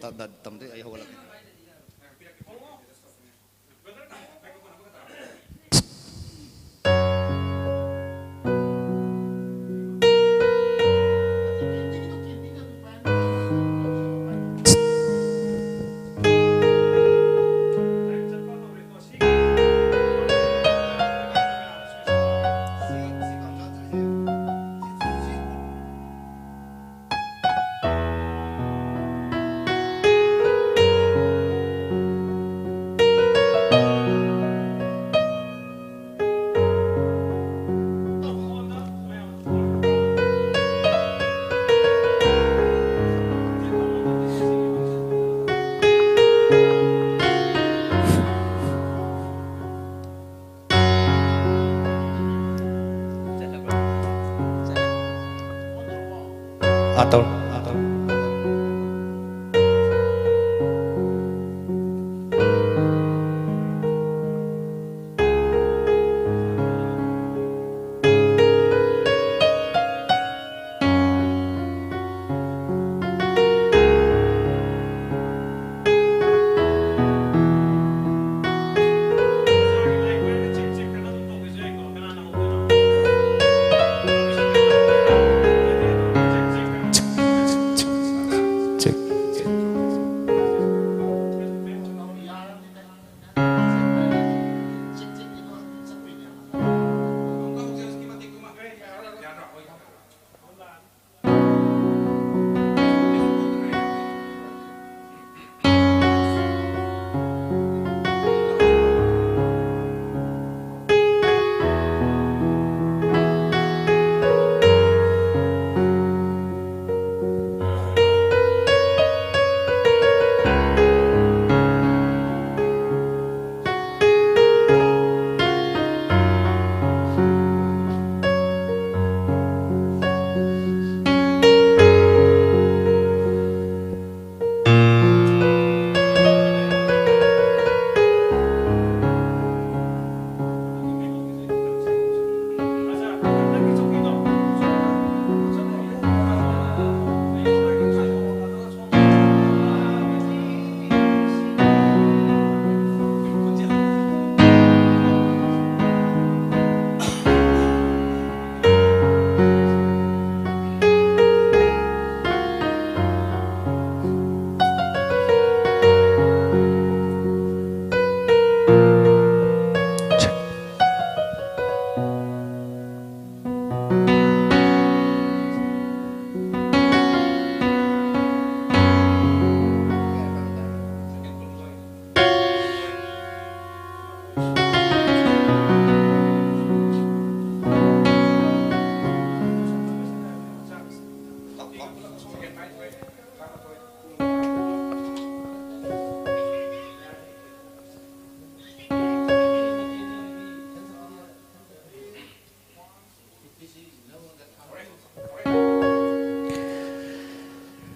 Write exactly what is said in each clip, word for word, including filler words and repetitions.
ꯇ-, ꯇ-, ꯇꯝꯗꯣꯏ ꯑꯩ ꯍꯧꯒꯠꯂꯛꯀꯦ꯫ ꯑꯥ, ꯇꯧꯔꯣ꯫ ꯑꯥ, ꯇꯧꯔꯣ꯫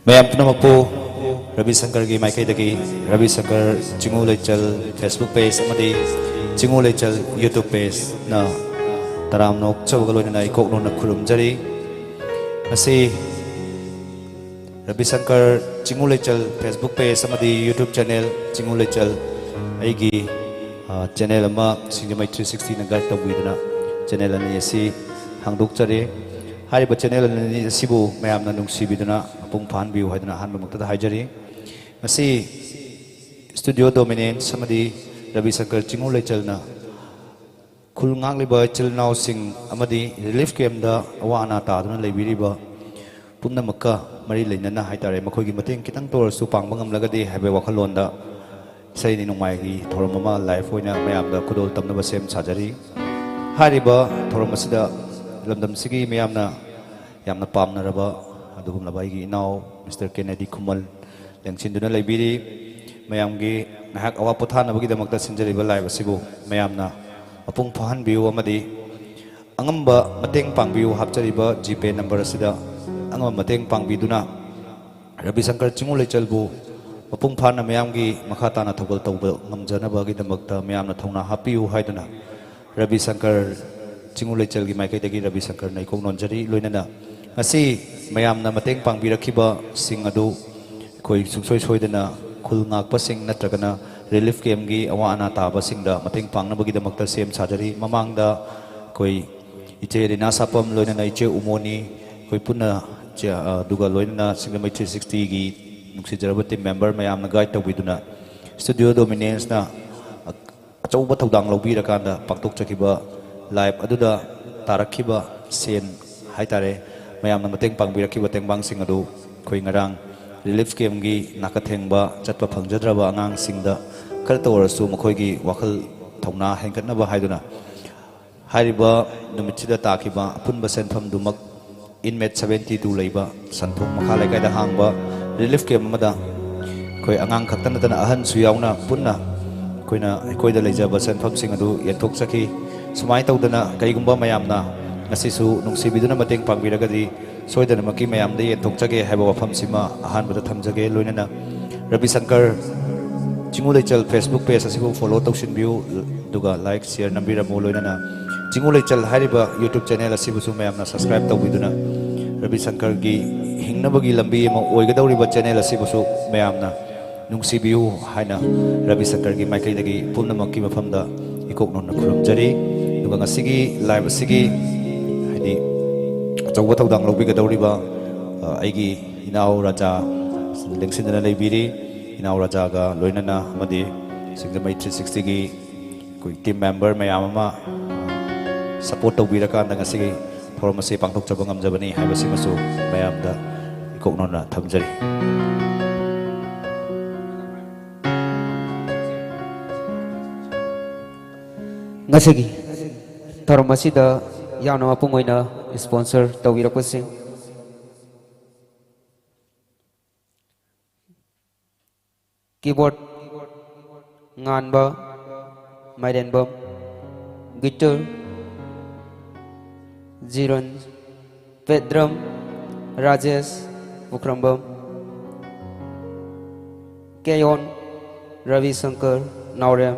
ꯃꯌꯥꯝ ꯄꯨꯝꯅꯃꯛꯄꯨ ꯔꯕꯤ ꯁꯪꯀꯔꯒꯤ ꯃꯥꯏꯀꯩꯗꯒꯤ ꯔꯕꯤ ꯁꯪꯀꯔ ꯆꯤꯡꯉꯨ ꯂꯩꯆꯜ Facebook page ꯑꯃꯗꯤ ꯆꯤꯡꯉꯨ ꯂꯩꯆꯜ YouTube pageꯅ ꯇꯔꯥꯝꯅ ꯑꯣꯛꯆꯕꯒ ꯂꯣꯏꯅꯅ ꯏꯀꯣꯛ ꯅꯣꯟꯅ ꯈꯨꯔꯨꯝꯖꯔꯤ꯫ ꯉꯁꯤ ꯔꯕꯤ ꯁꯪꯀꯔ ꯆꯤꯡꯉꯨ ꯂꯩꯆꯜ Facebook page ꯑꯃꯗꯤ YouTube channel ꯆꯤꯡꯉꯨ ꯂꯩꯆꯜ ꯑꯩꯒꯤ, ꯑ, channel ꯑꯃ ꯁꯤꯡꯖꯃꯩ three sixtyꯅ guide ꯇꯧꯕꯤꯗꯨꯅ channel ꯑꯅꯤ ꯑꯁꯤ ꯍꯥꯡꯗꯣꯛꯆꯔꯦ꯫ ꯍꯥꯏꯔꯤꯕ channel ꯑꯅꯤ ꯑꯁꯤꯕꯨ ꯃꯌꯥꯝꯅ ꯅꯨꯡꯁꯤꯕꯤꯗꯨꯅ ꯃꯄꯨꯡ ꯐꯥꯍꯟꯕꯤꯌꯨ ꯍꯥꯏꯗꯨꯅ ꯑꯍꯥꯟꯕꯃꯛꯇꯗ ꯍꯥꯏꯖꯔꯤ꯫ ꯉꯁꯤ Studio Dominance ꯑꯃꯗꯤ ꯔꯕꯤ ꯁꯪꯀꯔ ꯆꯤꯡꯉꯨ ꯂꯩꯆꯜꯅ ꯈꯨꯜ ꯉꯥꯛꯂꯤꯕ ꯏꯆꯤꯜ ꯏꯅꯥꯎꯁꯤꯡ ꯑꯃꯗꯤ relief campꯇ ꯑꯋꯥ ꯑꯅꯥ ꯇꯥꯗꯨꯅ ꯂꯩꯕꯤꯔꯤꯕ ꯄꯨꯝꯅꯃꯛꯀ ꯃꯔꯤ ꯂꯩꯅꯅ ꯍꯥꯏꯇꯥꯔꯦ, ꯃꯈꯣꯏꯒꯤ ꯃꯇꯦꯡ ꯈꯤꯇꯪꯇ ꯑꯣꯏꯔꯁꯨ ꯄꯥꯡꯕ ꯉꯝꯂꯒꯗꯤ ꯍꯥꯏꯕ ꯋꯥꯈꯜꯂꯣꯟꯗ ꯏꯁꯩ ꯅꯣꯡꯃꯥꯏꯒꯤ ꯊꯧꯔꯝ ꯑꯃ live ꯑꯣꯏꯅ ꯃꯌꯥꯝꯗ ꯈꯨꯗꯣꯜ ꯇꯝꯅꯕ ꯁꯦꯝ ꯁꯥꯖꯔꯤ꯫ ꯍꯥꯏꯔꯤꯕ ꯊꯧꯔꯝ ꯑꯁꯤꯗ ꯂꯝꯗꯝꯁꯤꯒꯤ ꯃꯤꯌꯥꯝꯅ ꯌꯥꯝꯅ ꯄꯥꯝꯅꯔꯕ ꯑꯗꯨꯒꯨꯝꯂꯕ ꯑꯩꯒꯤ ꯏꯅꯥꯎ Mister Kennedy ꯈꯨꯃꯟ ꯂꯦꯡꯁꯤꯟꯗꯨꯅ ꯂꯩꯕꯤꯔꯤ꯫ ꯃꯌꯥꯝꯒꯤ ꯉꯥꯏꯍꯥꯛ ꯑꯋꯥ ꯄꯣꯊꯥꯅꯕꯒꯤꯗꯃꯛꯇ ꯁꯤꯟꯖꯔꯤꯕ live ꯑꯁꯤꯕꯨ ꯃꯌꯥꯝꯅ ꯃꯄꯨꯡ ꯐꯥꯍꯟꯕꯤꯌꯨ ꯑꯃꯗꯤ ꯑꯉꯝꯕ ꯃꯇꯦꯡ ꯄꯥꯡꯕꯤꯌꯨ꯫ ꯍꯥꯞꯆꯔꯤꯕ GPay number ꯑꯁꯤꯗ ꯑꯉꯝꯕ ꯃꯇꯦꯡ ꯄꯥꯡꯕꯤꯗꯨꯅ ꯔꯕꯤ ꯁꯪꯀꯔ ꯆꯤꯡꯉꯨ ꯂꯩꯆꯜꯕꯨ ꯃꯄꯨꯡ ꯐꯥꯅ ꯃꯤꯌꯥꯝꯒꯤ ꯃꯈꯥ ꯇꯥꯅ ꯊꯧꯒꯜ ꯇꯧꯕ ꯉꯝꯖꯅꯕꯒꯤꯗꯃꯛꯇ ꯃꯤꯌꯥꯝꯅ ꯊꯧꯅꯥ ꯍꯥꯞꯄꯤꯌꯨ ꯍꯥꯏꯗꯨꯅ ꯔꯕꯤ ꯁꯪꯀꯔ ꯆꯤꯡꯉꯨ ꯂꯩꯆꯜꯒꯤ ꯃꯥꯏꯀꯩꯗꯒꯤ ꯔꯕꯤ ꯁꯪꯀꯔꯅ ꯏꯀꯣꯛ ꯅꯣꯟꯖꯔꯤ꯫ ꯂꯣꯏꯅꯅ ꯉꯁꯤ ꯃꯌꯥꯝꯅ ꯃꯇꯦꯡ ꯄꯥꯡꯕꯤꯔꯛꯈꯤꯕꯁꯤꯡ ꯑꯗꯨ ꯑꯩꯈꯣꯏ ꯁꯨꯡꯁꯣꯏ ꯁꯣꯏꯗꯅ ꯈꯨꯜ ꯉꯥꯛꯄꯁꯤꯡ ꯅꯠꯇ꯭ꯔꯒꯅ relief campꯀꯤ ꯑꯋꯥ ꯑꯅꯥ ꯇꯥꯕꯁꯤꯡꯗ ꯃꯇꯦꯡ ꯄꯥꯡꯅꯕꯒꯤꯗꯃꯛꯇ ꯁꯦꯝ ꯁꯥꯖꯔꯤ꯫ ꯃꯃꯥꯡꯗ ꯑꯩꯈꯣꯏ ꯏꯆꯦ ꯔꯤꯅꯥ ꯁꯥꯄꯝ, ꯂꯣꯏꯅꯅ ꯏꯆꯦ ꯎꯃꯣꯅꯤ, ꯑꯩꯈꯣꯏ ꯄꯨꯟꯅ ꯆꯦ-, ꯑ, ꯑꯗꯨꯒ ꯂꯣꯏꯅꯅ ꯁꯤꯡꯖꯃꯩ three sixtyꯒꯤ ꯅꯨꯡꯁꯤꯖꯔꯕ team member ꯃꯌꯥꯝꯅ guide ꯇꯧꯕꯤꯗꯨꯅ Studio Dominanceꯅ ꯑꯆꯧꯕ ꯊꯧꯗꯥꯡ ꯂꯧꯕꯤꯔꯀꯥꯟꯗ ꯄꯥꯡꯊꯣꯛꯆꯈꯤꯕ live ꯑꯗꯨꯗ ꯇꯥꯔꯛꯈꯤꯕ ꯁꯦꯟ ꯍꯥꯏꯇꯥꯔꯦ, ꯃꯌꯥꯝꯅ ꯃꯇꯦꯡ ꯄꯥꯡꯕꯤꯔꯛꯈꯤꯕ ꯇꯦꯡꯕꯥꯡꯁꯤꯡ ꯑꯗꯨ ꯑꯩꯈꯣꯏ ꯉꯔꯥꯡ relief campꯀꯤ ꯅꯥꯀꯊꯦꯡꯕ ꯆꯠꯄ ꯐꯪꯖꯗ꯭ꯔꯕ ꯑꯉꯥꯡꯁꯤꯡꯗ ꯈꯔꯇ ꯑꯣꯏꯔꯁꯨ ꯃꯈꯣꯏꯒꯤ ꯋꯥꯈꯜ ꯊꯧꯅꯥ ꯍꯦꯟꯒꯠꯅꯕ ꯍꯥꯏꯗꯨꯅ ꯍꯥꯏꯔꯤꯕ ꯅꯨꯃꯤꯠꯁꯤꯗ ꯇꯥꯈꯤꯕ ꯑꯄꯨꯟꯕ ꯁꯦꯟꯐꯝꯗꯨꯃꯛ inmate seventy two ꯂꯩꯕ ꯁꯟꯐꯣꯡ ꯃꯈꯥ ꯂꯩꯀꯥꯏꯗ ꯍꯥꯡꯕ relief camp ꯑꯃꯗ ꯑꯩꯈꯣꯏ ꯑꯉꯥꯡ ꯈꯛꯇ ꯅꯠꯇꯅ ꯑꯍꯟꯁꯨ ꯌꯥꯎꯅ ꯄꯨꯟꯅ ꯑꯩꯈꯣꯏꯅ ꯑꯩꯈꯣꯏꯗ ꯂꯩꯖꯕ ꯁꯦꯟꯐꯝꯁꯤꯡ ꯑꯗꯨ ꯌꯦꯟꯊꯣꯛꯆꯈꯤ꯫ ꯁꯨꯃꯥꯏꯅ ꯇꯧꯗꯅ ꯀꯔꯤꯒꯨꯝꯕ ꯃꯌꯥꯝꯅ ꯉꯁꯤꯁꯨ ꯅꯨꯡꯁꯤꯕꯤꯗꯨꯅ ꯃꯇꯦꯡ ꯄꯥꯡꯕꯤꯔꯒꯗꯤ ꯁꯣꯏꯗꯅꯃꯛꯀꯤ ꯃꯌꯥꯝꯗ ꯌꯦꯟꯊꯣꯛꯆꯒꯦ ꯍꯥꯏꯕ ꯋꯥꯐꯝꯁꯤꯃ ꯑꯍꯥꯟꯕꯗ ꯊꯝꯖꯒꯦ꯫ ꯂꯣꯏꯅꯅ ꯔꯕꯤ ꯁꯪꯀꯔ ꯆꯤꯡꯉꯨ ꯂꯩꯆꯜ Facebook page ꯑꯁꯤꯕꯨ follow ꯇꯧꯁꯤꯟꯕꯤꯌꯨ, ꯑꯗꯨꯒ like, share ꯅꯝꯕꯤꯔꯝꯃꯨ꯫ ꯂꯣꯏꯅꯅ ꯆꯤꯡꯉꯨ ꯂꯩꯆꯜ ꯍꯥꯏꯔꯤꯕ YouTube channel ꯑꯁꯤꯕꯨꯁꯨ ꯃꯌꯥꯝꯅ subscribe ꯇꯧꯕꯤꯗꯨꯅ ꯔꯕꯤ ꯁꯪꯀꯔꯒꯤ ꯍꯤꯡꯅꯕꯒꯤ ꯂꯝꯕꯤ ꯑꯃ ꯑꯣꯏꯒꯗꯧꯔꯤꯕ channel ꯑꯁꯤꯕꯨꯁꯨ ꯃꯌꯥꯝꯅ ꯅꯨꯡꯁꯤꯕꯤꯌꯨ ꯍꯥꯏꯅ ꯔꯕꯤ ꯁꯪꯀꯔꯒꯤ ꯃꯥꯏꯀꯩꯗꯒꯤ ꯄꯨꯝꯅꯃꯛꯀꯤ ꯃꯐꯝꯗ ꯏꯀꯣꯛ ꯅꯧꯅ ꯈꯨꯔꯨꯝꯖꯔꯤ꯫ ꯑꯗꯨꯒ ꯉꯁꯤꯒꯤ live ꯑꯁꯤꯒꯤ, ꯍꯥꯏꯗꯤ, ꯑꯆꯧꯕ ꯊꯧꯗꯥꯡ ꯂꯧꯕꯤꯒꯗꯧꯔꯤꯕ, ꯑ, ꯑꯩꯒꯤ ꯏꯅꯥꯎ ꯔꯥꯖꯥ ꯂꯦꯡꯁꯤꯟꯗꯨꯅ ꯂꯩꯕꯤꯔꯤ꯫ ꯏꯅꯥꯎ ꯔꯥꯖꯥꯒ ꯂꯣꯏꯅꯅ ꯑꯃꯗꯤ ꯁꯤꯡꯖꯃꯩ three sixtyꯒꯤ ꯑꯩꯈꯣꯏ team member ꯃꯌꯥꯝ ꯑꯃ support ꯇꯧꯕꯤꯔꯀꯥꯟꯗ ꯉꯁꯤꯒꯤ ꯊꯧꯔꯝ ꯑꯁꯤ ꯄꯥꯡꯊꯣꯛꯆꯕ ꯉꯝꯖꯕꯅꯤ ꯍꯥꯏꯕꯁꯤꯃꯁꯨ ꯃꯌꯥꯝꯗ ꯏꯀꯣꯛ ꯅꯧꯅ ꯊꯝꯖꯔꯤ꯫ ꯉꯁꯤꯒꯤ ꯊꯧꯔꯝ ꯑꯁꯤꯗ ꯌꯥꯝꯅ ꯃꯄꯨꯡ ꯑꯣꯏꯅ sponsor ꯇꯧꯕꯤꯔꯛꯄꯁꯤꯡ, keyboard ꯉꯥꯟꯕ ꯃꯥꯏꯔꯦꯟꯕꯝ, guitar ꯖꯤꯔꯟ, bass drum Rajesh Pukhrambam, ꯀꯦꯌꯣꯟ Ravi Shankar Naorem.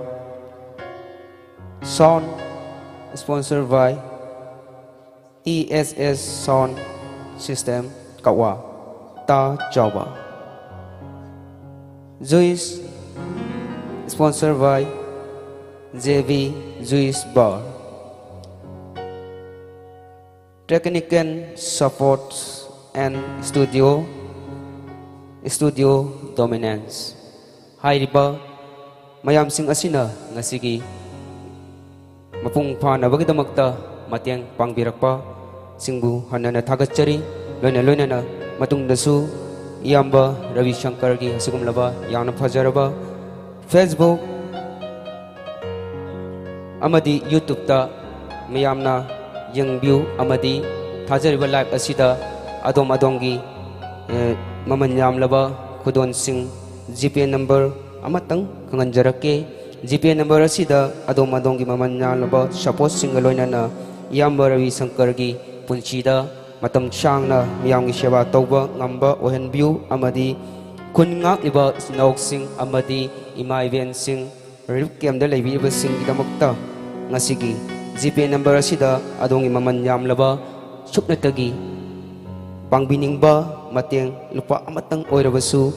Sound sponsor by E S S Sound System ꯀꯛꯋꯥ, ꯇꯥ ꯆꯥꯎꯕ꯫ Juice sponsor by J B Juice Bar꯫ Technical support and studio, Studio Dominance꯫ ꯍꯥꯏꯔꯤꯕ ꯃꯌꯥꯝꯁꯤꯡ ꯑꯁꯤꯅ ꯉꯁꯤꯒꯤ ꯃꯄꯨꯡ ꯐꯥꯅꯕꯒꯤꯗꯃꯛꯇ ꯃꯇꯦꯡ ꯄꯥꯡꯕꯤꯔꯛꯄꯁꯤꯡꯕꯨ ꯍꯟꯅ ꯍꯟꯅ ꯊꯥꯒꯠꯆꯔꯤ꯫ ꯂꯣꯏꯅ ꯂꯣꯏꯅꯅ ꯃꯇꯨꯡꯗꯁꯨ ꯏꯌꯥꯝꯕ ꯔꯕꯤ ꯁꯪꯀꯔꯒꯤ ꯑꯁꯤꯒꯨꯝꯂꯕ ꯌꯥꯝꯅ ꯐꯖꯔꯕ Facebook ꯑꯃꯗꯤ YouTubeꯇ ꯃꯌꯥꯝꯅ ꯌꯦꯡꯕꯤꯌꯨ ꯑꯃꯗꯤ ꯊꯥꯖꯔꯤꯕ live ꯑꯁꯤꯗ ꯑꯗꯣꯝ ꯑꯗꯣꯝꯒꯤ, ꯑꯦ, ꯃꯃꯜ ꯌꯥꯝꯂꯕ ꯈꯨꯗꯣꯜꯁꯤꯡ GPay number ꯑꯃꯇꯪ ꯈꯪꯍꯟꯖꯔꯛꯀꯦ꯫ GPay number ꯑꯁꯤꯗ ꯑꯗꯣꯝ ꯑꯗꯣꯝꯒꯤ ꯃꯃꯜ ꯌꯥꯝꯂꯕ supportꯁꯤꯡꯒ ꯂꯣꯏꯅꯅ ꯏꯌꯥꯝꯕ ꯔꯕꯤ ꯁꯪꯀꯔꯒꯤ ꯄꯨꯟꯁꯤꯗ ꯃꯇꯝ ꯁꯥꯡꯅ ꯃꯤꯌꯥꯝꯒꯤ ꯁꯦꯕꯥ ꯇꯧꯕ ꯉꯝꯕ ꯑꯣꯏꯍꯟꯕꯤꯌꯨ ꯑꯃꯗꯤ ꯈꯨꯟ ꯉꯥꯛꯂꯤꯕ ꯏꯆꯤꯟ ꯏꯅꯥꯎꯁꯤꯡ ꯑꯃꯗꯤ ꯏꯃꯥ ꯏꯕꯦꯟꯁꯤꯡ, ꯔꯤꯂꯤꯐ ꯀꯦꯝꯗ ꯂꯩꯕꯤꯔꯤꯕꯁꯤꯡꯒꯤꯗꯃꯛꯇ ꯉꯁꯤꯒꯤ ꯖꯤꯄꯦ ꯅꯝꯕꯔ ꯑꯁꯤꯗ ꯑꯗꯣꯝꯒꯤ ꯃꯃꯜ ꯌꯥꯝꯂꯕ ꯁꯨꯞꯅꯇꯒꯤ ꯄꯥꯡꯕꯤꯅꯤꯡꯕ ꯃꯇꯦꯡ ꯂꯨꯄꯥ ꯑꯃꯇꯪ ꯑꯣꯏꯔꯕꯁꯨ,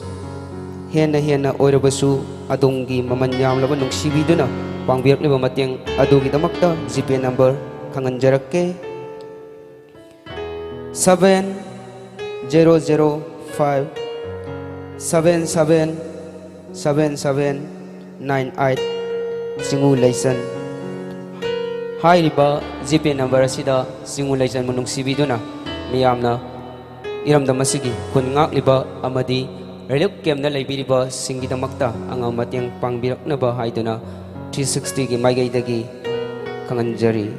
ꯍꯦꯟꯅ ꯍꯦꯟꯅ ꯑꯣꯏꯔꯕꯁꯨ, ꯑꯗꯣꯝꯒꯤ ꯃꯃꯜ ꯌꯥꯝꯂꯕ ꯅꯨꯡꯁꯤꯕꯤꯗꯨꯅ ꯄꯥꯡꯕꯤꯔꯛꯂꯤꯕ ꯃꯇꯦꯡ ꯑꯗꯨꯒꯤꯗꯃꯛꯇ ꯖꯤꯄꯦ number ꯈꯪꯍꯟꯖꯔꯛꯀꯦ꯫ Seven zero zero five seven seven seven seven nine eight, ꯆꯤꯡꯉꯨ Leichan. ꯍꯥꯏꯔꯤꯕ ꯖꯤꯄꯦ ꯅꯝꯕꯔ ꯑꯁꯤꯗ ꯆꯤꯡꯉꯨ ꯂꯩꯆꯟꯕꯨ ꯅꯨꯡꯁꯤꯕꯤꯗꯨꯅ ꯃꯤꯌꯥꯝꯅ ꯏꯔꯝꯗꯝ ꯑꯁꯤꯒꯤ ꯈꯨꯟ ꯉꯥꯛꯂꯤꯕ ꯑꯃꯗꯤ ꯔꯤꯂꯤꯐ ꯀꯦꯝꯗ ꯂꯩꯕꯤꯔꯤꯕꯁꯤꯡꯒꯤꯗꯃꯛꯇ ꯑꯉꯝ ꯃꯇꯦꯡ ꯄꯥꯡꯕꯤꯔꯛꯅꯕ ꯍꯥꯏꯗꯨꯅ ꯊ꯭ꯔꯤ ꯁꯤꯛꯁꯇꯤꯒꯤ ꯃꯥꯏꯀꯩꯗꯒꯤ ꯈꯪꯍꯟꯖꯔꯤ꯫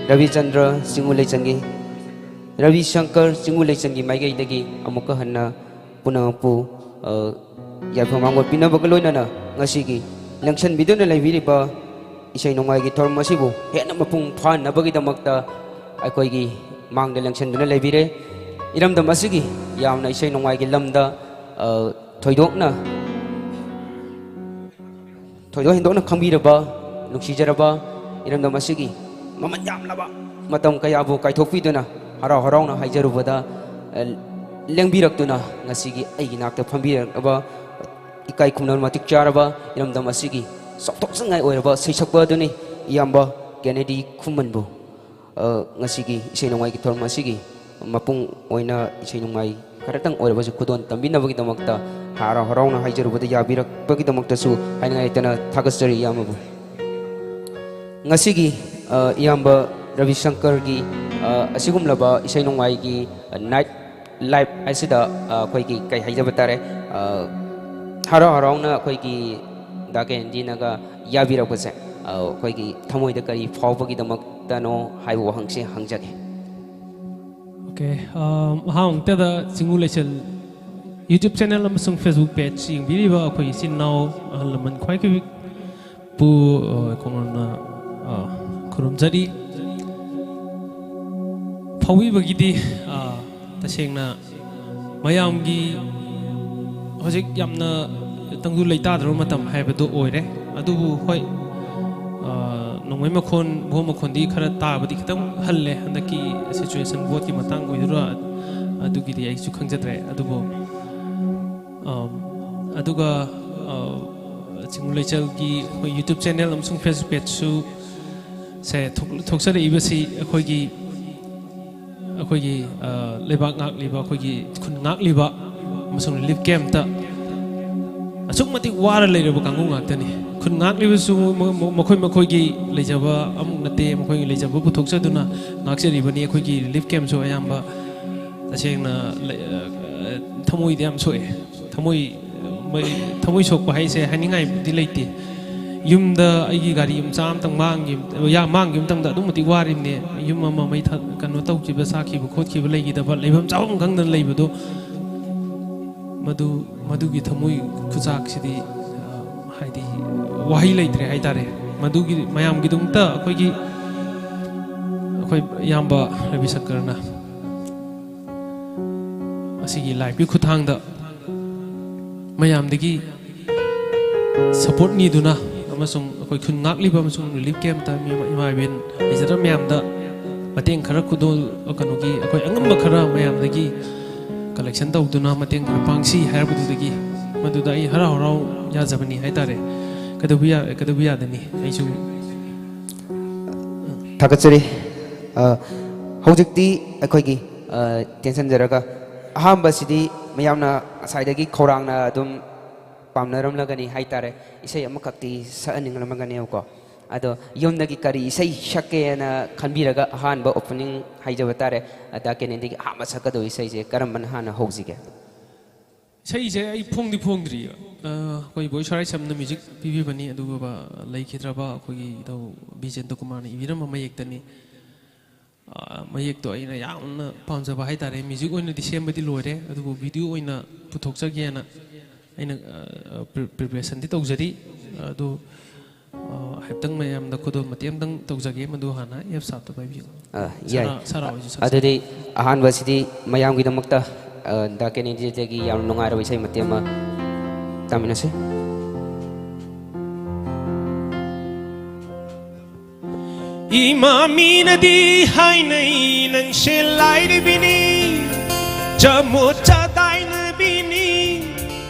ꯔꯕꯤꯆꯟꯗ꯭ꯔ ꯆꯤꯡꯉꯨ ꯂꯩꯆꯟꯒꯤ, ꯔꯕꯤ ꯁꯪꯀꯔ ꯆꯤꯡꯉꯨ ꯂꯩꯆꯟꯒꯤ ꯃꯥꯏꯀꯩꯗꯒꯤ ꯑꯃꯨꯛꯀ ꯍꯟꯅ ꯄꯨꯝꯅꯃꯛꯄꯨ, ꯑ, ꯌꯥꯏꯐ ꯃꯥꯡꯒꯣꯜ ꯄꯤꯅꯕꯒ ꯂꯣꯏꯅꯅ ꯉꯁꯤꯒꯤ ꯂꯦꯡꯁꯟꯕꯤꯗꯨꯅ ꯂꯩꯕꯤꯔꯤꯕ ꯏꯁꯩ ꯅꯣꯡꯃꯥꯏꯒꯤ ꯊꯧꯔꯝ ꯑꯁꯤꯕꯨ ꯍꯦꯟꯅ ꯃꯄꯨꯡ ꯐꯥꯍꯟꯅꯕꯒꯤꯗꯃꯛꯇ ꯑꯩꯈꯣꯏꯒꯤ ꯃꯥꯡꯗ ꯂꯦꯡꯁꯟꯗꯨꯅ ꯂꯩꯕꯤꯔꯦ꯫ ꯏꯔꯝꯗꯝ ꯑꯁꯤꯒꯤ ꯌꯥꯝꯅ ꯏꯁꯩ ꯅꯣꯡꯃꯥꯏꯒꯤ ꯂꯝꯗ, ꯑ, ꯊꯣꯏꯗꯣꯛꯅ ꯊꯣꯏꯗꯣꯛ ꯍꯦꯟꯗꯣꯛꯅ ꯈꯪꯕꯤꯔꯕ, ꯅꯨꯡꯁꯤꯖꯔꯕ ꯏꯔꯝꯗꯝ ꯑꯁꯤꯒꯤ ꯃꯃꯜ ꯌꯥꯝꯂꯕ ꯃꯇꯝ ꯀꯌꯥꯕꯨ ꯀꯥꯏꯊꯣꯛꯄꯤꯗꯨꯅ ꯍꯔꯥꯎ ꯍꯔꯥꯎꯅ ꯍꯥꯏꯖꯔꯨꯕꯗ, ꯑ, ꯂꯦꯡꯕꯤꯔꯛꯇꯨꯅ ꯉꯁꯤꯒꯤ ꯑꯩꯒꯤ ꯅꯥꯛꯇ ꯐꯝꯕꯤꯔꯛꯂꯕ ꯏꯀꯥꯏ ꯈꯨꯝꯅꯕ ꯃꯇꯤꯛ ꯆꯥꯔꯕ ꯏꯔꯝꯗꯝ ꯑꯁꯤꯒꯤ ꯆꯥꯎꯊꯣꯛꯆꯅꯤꯡꯉꯥꯏ ꯑꯣꯏꯔꯕ ꯁꯩꯁꯛꯄ ꯑꯗꯨꯅꯤ ꯏꯌꯥꯝꯕ ꯀꯦꯅꯦꯗꯤ ꯈꯨꯃꯟꯕꯨ, ꯑ, ꯉꯁꯤꯒꯤ ꯏꯁꯩ ꯅꯣꯡꯃꯥꯏꯒꯤ ꯊꯧꯔꯝ ꯑꯁꯤꯒꯤ ꯃꯄꯨꯡ ꯑꯣꯏꯅ ꯏꯁꯩ ꯅꯣꯡꯃꯥꯏ ꯈꯔꯇꯪ ꯑꯣꯏꯔꯕꯁꯨ ꯈꯨꯗꯣꯜ ꯇꯝꯕꯤꯅꯕꯒꯤꯗꯃꯛꯇ ꯍꯔꯥꯎ ꯍꯔꯥꯎꯅ ꯍꯥꯏꯖꯔꯨꯕꯗ ꯌꯥꯕꯤꯔꯛꯄꯒꯤꯗꯃꯛꯇꯁꯨ ꯍꯥꯏꯅꯤꯡꯉꯥꯏ ꯂꯩꯇꯅ ꯊꯥꯒꯠꯆꯔꯤ ꯏꯌꯥꯝꯕꯕꯨ꯫ ꯉꯁꯤꯒꯤ, ꯑ, ꯏꯌꯥꯝꯕ ꯔꯕꯤ ꯁꯪꯀꯔꯒꯤ, ꯑ, ꯑꯁꯤꯒꯨꯝꯂꯕ ꯏꯁꯩ ꯅꯣꯡꯃꯥꯏꯒꯤ, ꯑ, ꯅꯥꯏꯠ ꯂꯥꯏꯐ ꯑꯁꯤꯗ, ꯑ, ꯑꯩꯈꯣꯏꯒꯤ ꯀꯩ ꯍꯥꯏꯖꯕ ꯇꯥꯔꯦ, ꯑ, ꯍꯔꯥꯎ ꯍꯔꯥꯎꯅ ꯑꯩꯈꯣꯏꯒꯤ ꯗꯥ ꯀꯦꯅꯦꯗꯤꯅꯒ ꯌꯥꯕꯤꯔꯛꯄꯁꯦ, ꯑ, ꯑꯩꯈꯣꯏꯒꯤ ꯊꯃꯣꯏꯗ ꯀꯔꯤ ꯐꯥꯎꯕꯒꯤꯗꯃꯛꯇꯅꯣ ꯍꯥꯏꯕ ꯋꯥꯍꯪꯁꯦ ꯍꯪꯖꯒꯦ꯫ ꯑꯣꯀꯦ, ꯑꯝ, ꯑꯍꯥꯟꯕꯃꯛꯇꯗ ꯆꯤꯡꯉꯨ ꯂꯩꯆꯟ YouTube channel ꯑꯃꯁꯨꯡ Facebook page ꯌꯦꯡꯕꯤꯔꯤꯕ ꯑꯩꯈꯣꯏ ꯏꯆꯤꯟ ꯏꯅꯥꯎ ꯑꯍꯜ ꯂꯃꯟ ꯈ꯭ꯋꯥꯏ ꯈ꯭ꯋꯥꯏꯕꯤꯛꯄꯨ, ꯑ, ꯈꯣꯡꯅ, ꯑ, ꯈꯨꯔꯨꯝꯖꯔꯤ꯫ ꯍꯧꯕꯤꯕꯒꯤꯗꯤ, ꯑ, ꯇꯁꯦꯡꯅ ꯃꯌꯥꯝꯒꯤ ꯍꯧꯖꯤꯛ ꯌꯥꯝꯅ ꯇꯪꯗꯨ ꯂꯩꯇꯥꯗ꯭ꯔꯕ ꯃꯇꯝ ꯍꯥꯏꯕꯗꯨ ꯑꯣꯏꯔꯦ꯫ ꯑꯗꯨꯕꯨ ꯍꯣꯏ, ꯑ, ꯅꯣꯡꯃꯩ ꯃꯈꯣꯟ, ꯚꯣꯝ ꯃꯈꯣꯟꯗꯤ ꯈꯔ ꯇꯥꯕꯗꯤ ꯈꯤꯇꯪ ꯍꯜꯂꯦ꯫ ꯍꯟꯗꯛꯀꯤ situation voteꯀꯤ ꯃꯇꯥꯡ ꯑꯣꯏꯗꯣꯏꯔꯥ, ꯑꯗꯨꯒꯤꯗꯤ ꯑꯩꯁꯨ ꯈꯪꯖꯗ꯭ꯔꯦ꯫ ꯑꯗꯨꯕꯨ, ꯑ, ꯑꯗꯨꯒ, ꯑ, ꯆꯤꯡ ꯂꯩꯆꯜꯒꯤ ꯑꯩꯈꯣꯏ YouTube channel ꯑꯃꯁꯨꯡ Facebook pageꯁꯨ ꯁꯦ ꯊꯣꯛ-, ꯊꯣꯛꯆꯔꯛꯏꯕꯁꯤ ꯑꯩꯈꯣꯏꯒꯤ, ꯑꯩꯈꯣꯏꯒꯤ, ꯑ, ꯂꯩꯕꯥꯛ ꯉꯥꯛꯂꯤꯕ, ꯑꯩꯈꯣꯏꯒꯤ ꯈꯨꯟ ꯉꯥꯛꯂꯤꯕ ꯑꯃꯁꯨꯡ relief campꯇ ꯑꯁꯨꯛ ꯃꯇꯤꯛ ꯋꯥꯔ ꯂꯩꯔꯕ ꯀꯥꯡꯕꯨ ꯉꯥꯛꯇꯅꯤ꯫ ꯈꯨꯟ ꯉꯥꯛꯂꯤꯕꯁꯨ ꯃ-, ꯃ-, ꯃꯈꯣꯏ ꯃꯈꯣꯏꯒꯤ ꯂꯩꯖꯕ ꯑꯃꯨꯛ ꯅꯠꯇꯦ, ꯃꯈꯣꯏꯒꯤ ꯂꯩꯖꯕ ꯄꯨꯊꯣꯛꯆꯗꯨꯅ ꯉꯥꯛꯆꯔꯤꯕꯅꯤ꯫ ꯑꯩꯈꯣꯏꯒꯤ relief campꯁꯨ ꯑꯌꯥꯝꯕ ꯇꯁꯦꯡꯅ ꯂꯩ-, ꯑ, ꯊꯃꯣꯏꯗꯤ ꯌꯥꯝ ꯁꯣꯛꯑꯦ꯫ ꯊꯃꯣꯏ, ꯃꯩ-, ꯊꯃꯣꯏ ꯁꯣꯛꯄ ꯍꯥꯏꯁꯦ ꯍꯥꯏꯅꯤꯡꯉꯥꯏꯗꯤ ꯂꯩꯇꯦ꯫ ꯌꯨꯝꯗ ꯑꯩꯒꯤ ꯒꯥꯔꯤ ꯃꯆꯥ ꯑꯃꯇꯪ ꯃꯥꯡꯈꯤ-, ꯌꯥ-, ꯃꯥꯡꯈꯤꯕ ꯃꯇꯝꯗ ꯑꯗꯨꯛ ꯃꯇꯤꯛ ꯋꯥꯔꯤꯕꯅꯦ꯫ ꯌꯨꯝ ꯑꯃ ꯃꯩ ꯊ-, ꯀꯩꯅꯣ ꯇꯧꯈꯤꯕ, ꯁꯥꯈꯤꯕ ꯈꯣꯠꯈꯤꯕ ꯂꯩꯈꯤꯗꯕ, ꯂꯩꯐꯝ ꯆꯥꯐꯝ ꯈꯪꯗꯅ ꯂꯩꯕꯗꯣ, ꯃꯗꯨ, ꯃꯗꯨꯒꯤ ꯊꯃꯣꯏ ꯈꯨꯆꯥꯛꯁꯤꯗꯤ, ꯑ, ꯍꯥꯏꯗꯤ ꯋꯥꯍꯩ ꯂꯩꯇ꯭ꯔꯦ ꯍꯥꯏꯇꯥꯔꯦ꯫ ꯃꯗꯨꯒꯤ ꯃꯌꯥꯝꯒꯤꯗꯃꯛꯇ ꯑꯩꯈꯣꯏꯒꯤ, ꯑꯩꯈꯣꯏ ꯏꯌꯥꯝꯕ ꯔꯕꯤ ꯁꯪꯀꯔꯅ ꯑꯁꯤꯒꯤ liveꯀꯤ ꯈꯨꯠꯊꯥꯡꯗ ꯃꯌꯥꯝꯗꯒꯤ support ꯅꯤꯗꯨꯅ ꯑꯃꯁꯨꯡ ꯑꯩꯈꯣꯏ ꯈꯨꯟ ꯉꯥꯛꯂꯤꯕ ꯑꯃꯁꯨꯡ relief campꯇ ꯃꯤ-, ꯏꯃꯥ ꯏꯕꯦꯟ ꯂꯩꯖꯗꯕ ꯃꯌꯥꯝꯗ ꯃꯇꯦꯡ ꯈꯔ ꯈꯨꯗꯣꯜ, ꯀꯩꯅꯣꯒꯤ, ꯑꯩꯈꯣꯏ ꯑꯉꯝꯕ ꯈꯔ ꯃꯌꯥꯝꯗꯒꯤ collection ꯇꯧꯗꯨꯅ ꯃꯇꯦꯡ ꯈꯔ ꯄꯥꯡꯁꯤ ꯍꯥꯏꯔꯛꯄꯗꯨꯗꯒꯤ ꯃꯗꯨꯗ ꯑꯩ ꯍꯔꯥꯎ ꯍꯔꯥꯎ ꯌꯥꯖꯕꯅꯤ ꯍꯥꯏꯇꯥꯔꯦ꯫ ꯀꯩꯗꯧꯕ ꯌꯥ-, ꯀꯩꯗꯧꯕ ꯌꯥꯗꯅꯤ? ꯑꯩꯁꯨ ꯊꯥꯒꯠꯆꯔꯤ꯫ ꯑ, ꯍꯧꯖꯤꯛꯇꯤ ꯑꯩꯈꯣꯏꯒꯤ, ꯑ, ꯇꯦꯟꯁꯤꯟꯖꯔꯒ ꯑꯍꯥꯟꯕꯁꯤꯗꯤ ꯃꯌꯥꯝꯅ ꯉꯁꯥꯏꯗꯒꯤ ꯈꯧꯔꯥꯡꯅ ꯑꯗꯨꯝ ꯄꯥꯝꯅꯔꯝꯂꯒꯅꯤ ꯍꯥꯏꯇꯥꯔꯦ꯫ ꯏꯁꯩ ꯑꯃꯈꯛꯇꯤ ꯁꯛꯍꯟꯅꯤꯡꯂꯝꯒꯅꯦꯕꯀꯣ꯫ ꯑꯗꯣ ꯌꯨꯝꯗꯒꯤ ꯀꯔꯤ ꯏꯁꯩ ꯁꯛꯀꯦꯅ ꯈꯟꯕꯤꯔꯒ ꯑꯍꯥꯟꯕ opening ꯍꯥꯏꯖꯕ ꯇꯥꯔꯦ, ꯑꯗ ꯀꯦꯅꯦꯗꯤꯒꯤ ꯑꯍꯥꯟꯕ ꯁꯛꯀꯗꯧꯕ ꯏꯁꯩꯁꯦ ꯀꯔꯝꯕꯅ ꯍꯥꯟꯅ ꯍꯧꯁꯤꯒꯦ? ꯏꯁꯩꯁꯦ ꯑꯩ ꯐꯣꯡꯗꯤ ꯐꯣꯡꯗ꯭ꯔꯤꯌꯦ꯫ ꯑ, ꯑꯩꯈꯣꯏ ꯕꯣꯏ ꯁꯔꯥꯏꯁꯝꯅ music ꯄꯤꯕꯤꯕꯅꯤ, ꯑꯗꯨꯒ ꯂꯩꯈꯤꯗ꯭ꯔꯕ ꯑꯩꯈꯣꯏꯒꯤ ꯏꯙꯧ ꯕꯤ ꯖꯦꯟꯗ꯭ꯔ ꯀꯨꯃꯥꯔꯅ ꯏꯕꯤꯔꯝꯕ ꯃꯌꯦꯛꯇꯅꯤ꯫ ꯑ, ꯃꯌꯦꯛꯇꯣ ꯑꯩꯅ ꯌꯥꯝꯅ ꯄꯥꯝꯖꯕ ꯍꯥꯏꯇꯥꯔꯦ꯫ Music ꯑꯣꯏꯅꯗꯤ ꯁꯦꯝꯕꯗꯤ ꯂꯣꯏꯔꯦ, ꯑꯗꯨꯕꯨ video ꯑꯣꯏꯅ ꯄꯨꯊꯣꯛꯆꯒꯦꯅ ꯑꯩꯅ, ꯑ, pre-, preparationꯗꯤ ꯇꯧꯖꯔꯤ꯫ ꯑꯗꯨ ꯑ, ꯍꯥꯏꯐꯦꯠꯇꯪ ꯃꯌꯥꯝꯗ ꯈꯨꯗꯣꯜ ꯃꯇꯦꯛ ꯑꯃꯇꯪ ꯇꯧꯖꯒꯦ, ꯃꯗꯨ ꯍꯥꯟꯅ ꯑꯦꯐ ꯁꯥꯞꯇ ꯄꯥꯏꯕꯤꯌꯨ꯫ ꯑ, ꯌꯥꯏ꯫ ꯁꯥꯔ, ꯁꯥꯔ ꯍꯣꯏꯁꯨ ꯁꯥꯔ ꯑꯗꯨꯗꯤ ꯑꯍꯥꯟꯕꯁꯤꯗꯤ ꯃꯌꯥꯝꯒꯤꯗꯃꯛꯇ, ꯑ, ꯗꯥ ꯀꯦꯅꯦꯗꯤꯗꯒꯤ ꯌꯥꯝꯅ ꯅꯨꯡꯉꯥꯏꯔꯕ ꯏꯁꯩ ꯃꯇꯦꯛ ꯑꯃ ꯇꯥꯃꯤꯟꯅꯁꯤ꯫ ꯏꯃꯥ ꯃꯤꯅꯗꯤ ꯍꯥꯏꯅꯩ ꯅꯪꯁꯦ ꯂꯥꯏꯔꯕꯤꯅꯤ, ꯆꯃꯣꯠ ꯆꯗꯥꯏꯅꯕꯤꯅꯤ,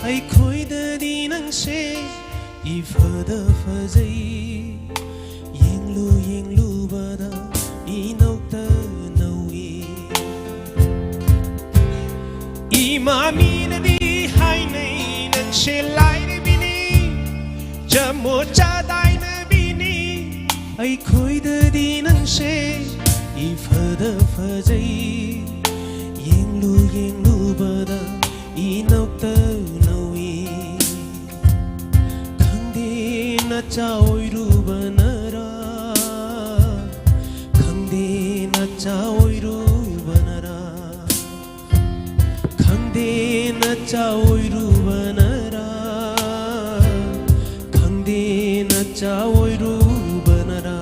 ꯑꯩꯈꯣꯏꯗꯗꯤ ꯅꯪꯁꯦ ꯏꯐꯗ ꯐꯖꯩ, ꯌꯦꯡꯂꯨ ꯌꯦꯡꯂꯨꯕꯗ ꯏꯅꯧꯇ ꯅꯧꯏ꯫ ꯏꯃꯥ ꯃꯤꯅꯗꯤ ꯍꯥꯏꯅꯩ ꯅꯪꯁꯦ ꯂꯥꯏꯔꯕꯤꯅꯤ, ꯆꯃꯣꯠ ꯆꯗꯥꯏꯅꯕꯤꯅꯤ, ꯑꯩꯈꯣꯏꯗꯗꯤ ꯅꯪꯁꯦ ꯏꯐꯗ ꯐꯖꯩ, ꯌꯦꯡꯂꯨ ꯌꯦꯡꯂꯨꯕꯗ ꯏꯅꯧꯇ ꯅꯧꯏ꯫ ꯈꯪꯗꯦ ꯅꯆꯥ ꯑꯣꯏꯔꯨꯕꯅꯔꯥ, ꯈꯪꯗꯦ ꯅꯆꯥ ꯑꯣꯏꯔꯨꯕꯅꯔꯥ, ꯈꯪꯗꯦ ꯅꯆꯥ ꯑꯣꯏꯔꯨꯕꯅꯔꯥ, ꯈꯪꯗꯦ ꯅꯆꯥ ꯑꯣꯏꯔꯨꯕꯅꯔꯥ꯫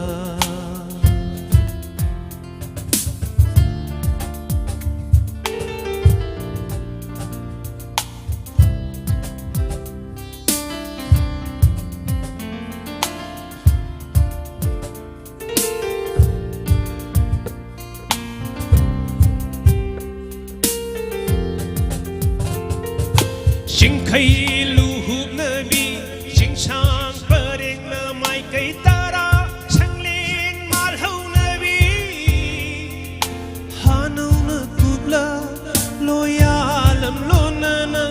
ꯆꯤꯡꯈꯩ ꯂꯨꯍꯨꯞꯅꯕꯤ, ꯆꯤꯡꯁꯥꯡ ꯄꯔꯦꯡꯅ ꯃꯥꯏꯀꯩ ꯇꯔꯥ, ꯁꯪꯂꯦꯟ ꯃꯥꯜꯍꯧꯅꯕꯤ, ꯍꯥꯅꯧꯅ ꯀꯨꯞꯂ ꯂꯣꯌꯥꯂꯝ ꯂꯣꯟꯅꯅ,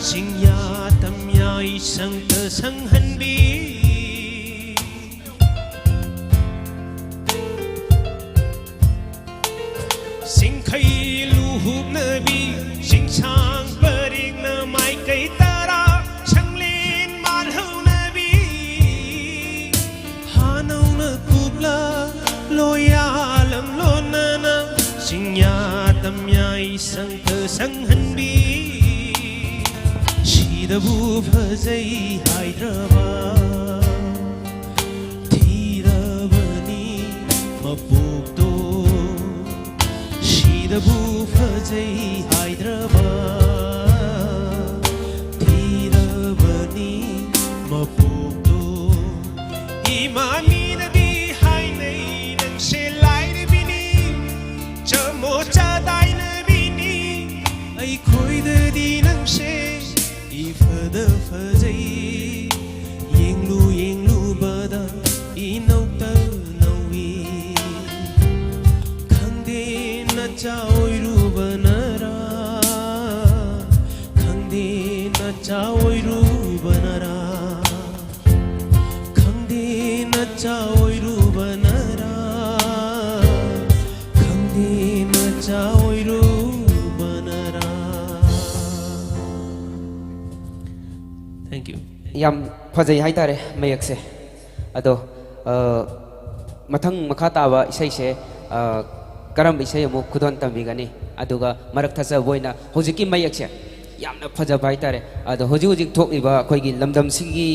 ꯆꯤꯡꯌꯥ ꯇꯝꯌꯥ ꯏꯁꯪꯇ ꯁꯪꯍꯟꯕꯤ꯫ ꯆꯤꯡꯈꯩ ꯂꯨꯍꯨꯞꯅꯕꯤ, ꯆꯤꯡꯁꯥꯡ ꯄꯔꯦꯡꯅ ꯃꯥꯏꯀꯩ ꯇꯔꯥ, ꯁꯪꯂꯦꯟ ꯃꯥꯜꯍꯧꯅꯕꯤ, ꯍꯥꯅꯧꯅ ꯀꯨꯞꯂ ꯂꯣꯌꯥꯂꯝ ꯂꯣꯟꯅꯅ, ꯆꯤꯡꯌꯥ ꯇꯝꯌꯥ ꯏꯁꯪꯇ ꯁꯪꯍꯟꯕꯤ꯫ ꯁꯤꯗꯕꯨ ꯐꯖꯩ ꯍꯥꯏꯗ꯭ꯔꯕ, ꯃꯄꯣꯛꯇꯣ ꯁꯤꯗꯕꯨ ꯐꯖꯩ ꯍꯥꯏꯗ꯭ꯔꯕ ꯊꯤꯔꯕꯅꯤ ꯃꯄꯣꯛꯇꯣ꯫ ꯏꯃꯥ ꯃꯤꯅꯗꯤ ꯍꯥꯏꯅꯩ ꯅꯪꯁꯦ ꯂꯥꯏꯔꯕꯤꯅꯤ, ꯆꯃꯣ ꯆꯥ ꯇꯥꯏꯅꯕꯤꯅꯤ꯫ ꯑꯩꯈꯣꯏꯗꯗꯤ ꯅꯪꯁꯦ ꯏꯐꯗ ꯐꯖꯩ, ꯌꯦꯡꯂꯨ ꯌꯦꯡꯂꯨꯕꯗ ꯏꯅꯧꯇ ꯅꯧꯏ꯫ ꯈꯪꯗꯦ ꯅꯆꯥ ꯑꯣꯏꯔꯨꯕꯅꯔꯥ, ꯈꯪꯗꯦ ꯅꯆꯥ ꯑꯣꯏꯔꯨꯕꯅꯔꯥ, ꯈꯪꯗꯦ ꯅꯆꯥ ꯑꯣꯏꯔꯨꯕꯅꯔꯥ, ꯈꯪꯗꯦ ꯅꯆꯥ ꯑꯣꯏꯔꯨꯕꯅꯔꯥ꯫ Thank you. ꯌꯥꯝ ꯐꯖꯩ ꯍꯥꯏꯇꯥꯔꯦ ꯃꯌꯦꯛꯁꯦ꯫ ꯑꯗꯣ, ꯑ, ꯃꯊꯪ ꯃꯈꯥ ꯇꯥꯕ ꯏꯁꯩꯁꯦ, ꯑ, ꯀꯔꯝꯕ ꯏꯁꯩ ꯑꯃꯨꯛ ꯈꯨꯗꯣꯜ ꯇꯝꯕꯤꯒꯅꯤ? ꯑꯗꯨꯒ ꯃꯔꯛ ꯊꯠꯆꯕ ꯑꯣꯏꯅ ꯍꯧꯖꯤꯛꯀꯤ ꯃꯌꯦꯛꯁꯦ ꯌꯥꯝꯅ ꯐꯖꯕ ꯍꯥꯏꯇꯥꯔꯦ꯫ ꯑꯗꯣ ꯍꯧꯖꯤꯛ ꯍꯧꯖꯤꯛ ꯊꯣꯛꯂꯤꯕ ꯑꯩꯈꯣꯏꯒꯤ ꯂꯝꯗꯝꯁꯤꯒꯤ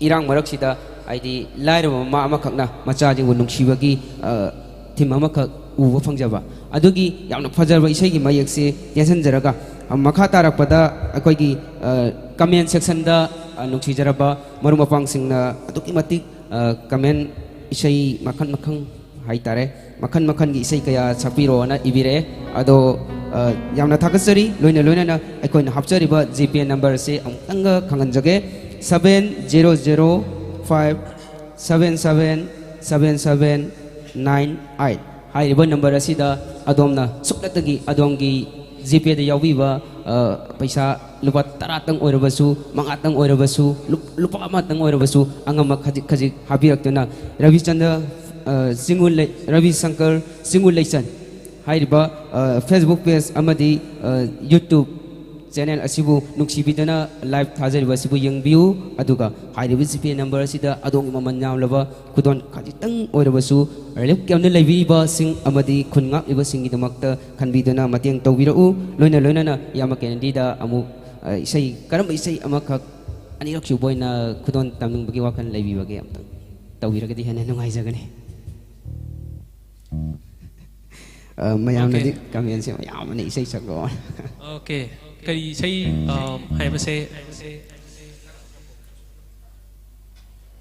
ꯏꯔꯥꯡ ꯃꯔꯛꯁꯤꯗ, ꯍꯥꯏꯗꯤ, ꯂꯥꯏꯔꯕ ꯃꯃꯥ ꯑꯃꯈꯛꯅ ꯃꯆꯥꯁꯤꯡꯕꯨ ꯅꯨꯡꯁꯤꯕꯒꯤ, ꯑ, ꯊꯤꯝ ꯑꯃꯈꯛ ꯎꯕ ꯐꯪꯖꯕ, ꯑꯗꯨꯒꯤ ꯌꯥꯝꯅ ꯐꯖꯔꯕ ꯏꯁꯩꯒꯤ ꯃꯌꯦꯛꯁꯦ ꯇꯦꯟꯁꯤꯟꯖꯔꯒ, ꯑ, ꯃꯈꯥ ꯇꯥꯔꯛꯄꯗ ꯑꯩꯈꯣꯏꯒꯤ, ꯑ, comment section ꯗ, ꯑ, ꯅꯨꯡꯁꯤꯖꯔꯕ ꯃꯔꯨꯞ ꯃꯄꯥꯡꯁꯤꯡꯅ ꯑꯗꯨꯛꯀꯤ ꯃꯇꯤꯛ, ꯑ, comment, ꯏꯁꯩ ꯃꯈꯜ ꯃꯈꯜ ꯍꯥꯏꯇꯥꯔꯦ, ꯃꯈꯜ ꯃꯈꯜꯒꯤ ꯏꯁꯩ ꯀꯌꯥ ꯁꯛꯄꯤꯔꯣꯅ ꯏꯕꯤꯔꯛꯑꯦ꯫ ꯑꯗꯣ, ꯑ, ꯌꯥꯝꯅ ꯊꯥꯒꯠꯆꯔꯤ꯫ ꯂꯣꯏꯅ ꯂꯣꯏꯅꯅ ꯑꯩꯈꯣꯏꯅ ꯍꯥꯞꯆꯔꯤꯕ GPay number ꯑꯁꯦ ꯑꯃꯨꯛꯇꯪꯒ ꯈꯪꯍꯟꯖꯒꯦ: seven zero zero five seven seven seven seven nine eight꯫ ꯍꯥꯏꯔꯤꯕ number ꯑꯁꯤꯗ ꯑꯗꯣꯝꯅ ꯁꯨꯞꯅꯇꯒꯤ ꯑꯗꯣꯝꯒꯤ GPay ꯗ ꯌꯥꯎꯕꯤꯕ, ꯑ, ꯄꯩꯁꯥ ꯂꯨꯄꯥ ꯇꯔꯥꯇꯪ ꯑꯣꯏꯔꯕꯁꯨ, ꯃꯉꯥꯇꯪ ꯑꯣꯏꯔꯕꯁꯨ, ꯂꯨꯞ-, ꯂꯨꯄꯥ ꯑꯃꯇꯪ ꯑꯣꯏꯔꯕꯁꯨ, ꯑꯉꯝꯕ ꯈꯖꯤꯛ ꯈꯖꯤꯛ ꯍꯥꯞꯄꯤꯔꯛꯇꯨꯅ ꯔꯕꯤꯆꯟꯗ꯭ꯔ, ꯑ, ꯆꯤꯡꯉꯨ ꯂꯩ-, ꯔꯕꯤꯁꯪꯀꯔ ꯆꯤꯡꯉꯨ ꯂꯩꯆꯟ ꯍꯥꯏꯔꯤꯕ, ꯑ, Facebook page ꯑꯃꯗꯤ, ꯑ, YouTube channel ꯑꯁꯤꯕꯨ ꯅꯨꯡꯁꯤꯕꯤꯗꯨꯅ live ꯊꯥꯖꯔꯤꯕ ꯑꯁꯤꯕꯨ ꯌꯦꯡꯕꯤꯌꯨ꯫ ꯑꯗꯨꯒ ꯍꯥꯏꯔꯤꯕ GPay number ꯑꯁꯤꯗ ꯑꯗꯣꯝꯒꯤ ꯃꯃꯜ ꯌꯥꯝꯂꯕ ꯈꯨꯗꯣꯜ ꯈꯖꯤꯛꯇꯪ ꯑꯣꯏꯔꯕꯁꯨ relief camp ꯇ ꯂꯩꯕꯤꯔꯤꯕꯁꯤꯡ ꯑꯃꯗꯤ ꯈꯨꯟ ꯉꯥꯛꯂꯤꯕꯁꯤꯡꯒꯤꯗꯃꯛꯇ ꯈꯟꯕꯤꯗꯨꯅ ꯃꯇꯦꯡ ꯇꯧꯕꯤꯔꯛꯎ꯫ ꯂꯣꯏꯅ ꯂꯣꯏꯅꯅ ꯏꯌꯥꯝꯕ ꯀꯦꯅꯦꯗꯤꯗ ꯑꯃꯨꯛ, ꯑ, ꯏꯁꯩ, ꯀꯔꯝꯕ ꯏꯁꯩ ꯑꯃꯈꯛ ꯑꯅꯤꯔꯛ ꯁꯨꯕ ꯑꯣꯏꯅ ꯈꯨꯗꯣꯜ ꯇꯝꯅꯤꯡꯕꯒꯤ ꯋꯥꯈꯜ ꯂꯩꯕꯤꯕꯒꯦ? ꯑꯝꯇꯪ ꯇꯧꯕꯤꯔꯒꯗꯤ ꯍꯦꯟꯅ ꯅꯨꯡꯉꯥꯏꯖꯒꯅꯤ꯫ ꯑ, ꯃꯌꯥꯝꯅꯗꯤ Okay. Commentꯁꯦ ꯃꯌꯥꯝ ꯑꯃꯅ ꯏꯁꯩ ꯁꯛꯂꯣ꯫ Okay. ꯀꯔꯤ ꯏꯁꯩ, ꯑ, ꯍꯥꯏꯕꯁꯦ,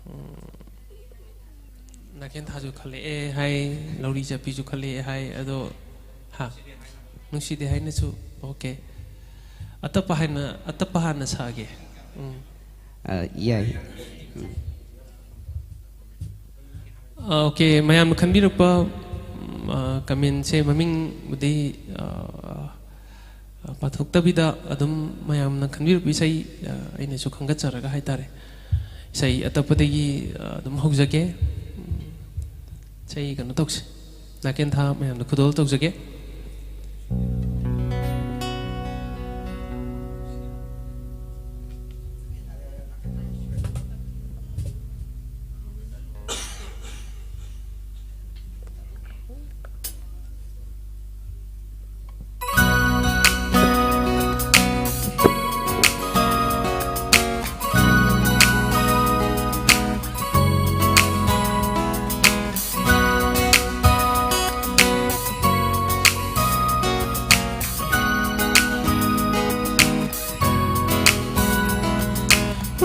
ꯎꯝ, ꯅꯥꯀꯦꯟꯊꯥꯁꯨ ꯈꯜꯂꯛꯑꯦ ꯍꯥꯏ, ꯂꯧꯔꯤ ꯆꯠꯄꯤꯁꯨ ꯈꯜꯂꯛꯑꯦ ꯍꯥꯏ, ꯑꯗꯣ, ꯍꯥ? ꯅꯨꯡꯁꯤꯗꯦ ꯍꯥꯏꯅꯁꯨ, okay. ꯑꯇꯞꯄ ꯍꯥꯟꯅ, ꯑꯇꯞꯄ ꯍꯥꯟꯅ ꯁꯛꯑꯒꯦ꯫ ꯎꯝ꯫ ꯑ, ꯌꯥꯏ꯫ ꯎꯝ꯫ ꯑ, okay, ꯃꯌꯥꯝꯅ ꯈꯟꯕꯤꯔꯛꯄ, ꯎꯝ, ꯑ, commentꯁꯦ ꯃꯃꯤꯡꯕꯨꯗꯤ, ꯑ, ꯑ, ꯄꯥꯊꯣꯛꯇꯕꯤꯗ ꯑꯗꯨꯝ ꯃꯌꯥꯝꯅ ꯈꯟꯕꯤꯔꯛꯄ ꯏꯁꯩ, ꯑ, ꯑꯩꯅꯁꯨ ꯈꯟꯒꯠꯆꯔꯒ ꯍꯥꯏꯇꯥꯔꯦ, ꯏꯁꯩ ꯑꯇꯞꯄꯗꯒꯤ, ꯑ, ꯑꯗꯨꯝ ꯍꯧꯖꯒꯦ꯫ ꯎꯝ, ꯏꯁꯩ ꯀꯩꯅꯣ ꯇꯧꯁꯤ, ꯅꯥꯀꯦꯟꯊꯥ ꯃꯌꯥꯝꯗ ꯈꯨꯗꯣꯜ ꯇꯧꯖꯒꯦ꯫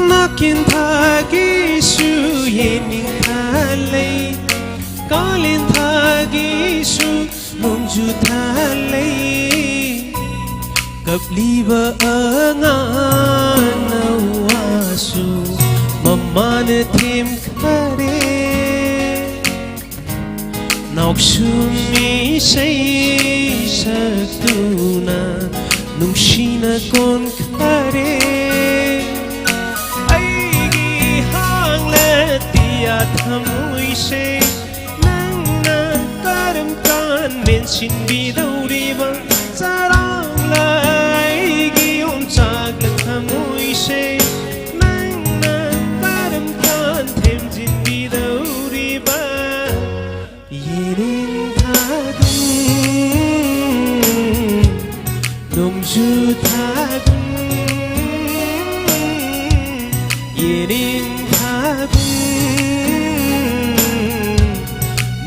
ꯅꯥꯀꯦꯟ ꯊꯥꯒꯤꯁꯨ ꯌꯦꯅꯤꯡꯊꯥ ꯂꯩ, ꯀꯥꯂꯦꯟ ꯊꯥꯒꯤꯁꯨ ꯅꯣꯡꯖꯨ ꯊꯥ ꯂꯩ꯫ ꯀꯞꯂꯤꯕ ꯑꯉꯥꯡꯅ ꯋꯥꯁꯨ ꯃꯃꯥꯅ ꯊꯦꯝꯈꯔꯦ꯫ ꯅꯥꯎꯁꯨꯝ ꯏꯁꯩ ꯁꯛꯇꯨꯅ ꯅꯨꯡꯁꯤꯅ ꯀꯣꯟꯈꯔꯦ꯫ ꯑꯩꯒꯤ ꯍꯥꯡꯂꯠ ꯄꯤꯌꯥ ꯊꯃꯣꯏꯁꯦ ꯅꯪꯅ ꯀꯔꯝ ꯀꯥꯟ ꯃꯦꯟꯁꯤꯟꯕꯤꯗꯧꯔꯤꯕ? ꯆꯔꯥꯡꯂ ꯑꯩꯒꯤ ꯌꯣꯡꯆꯥꯛꯂ ꯊꯃꯣꯏꯁꯦ ꯅꯪꯅ ꯀꯔꯝ ꯀꯥꯟ ꯊꯦꯝꯖꯤꯟꯕꯤꯗꯧꯔꯤꯕ? ꯌꯦꯅꯤꯡ ꯊꯥꯒꯨꯝ, ꯅꯣꯡꯖꯨ ꯊꯥꯒꯨꯝ, ꯌꯦꯅꯤꯡ ꯊꯥꯒꯨꯝ,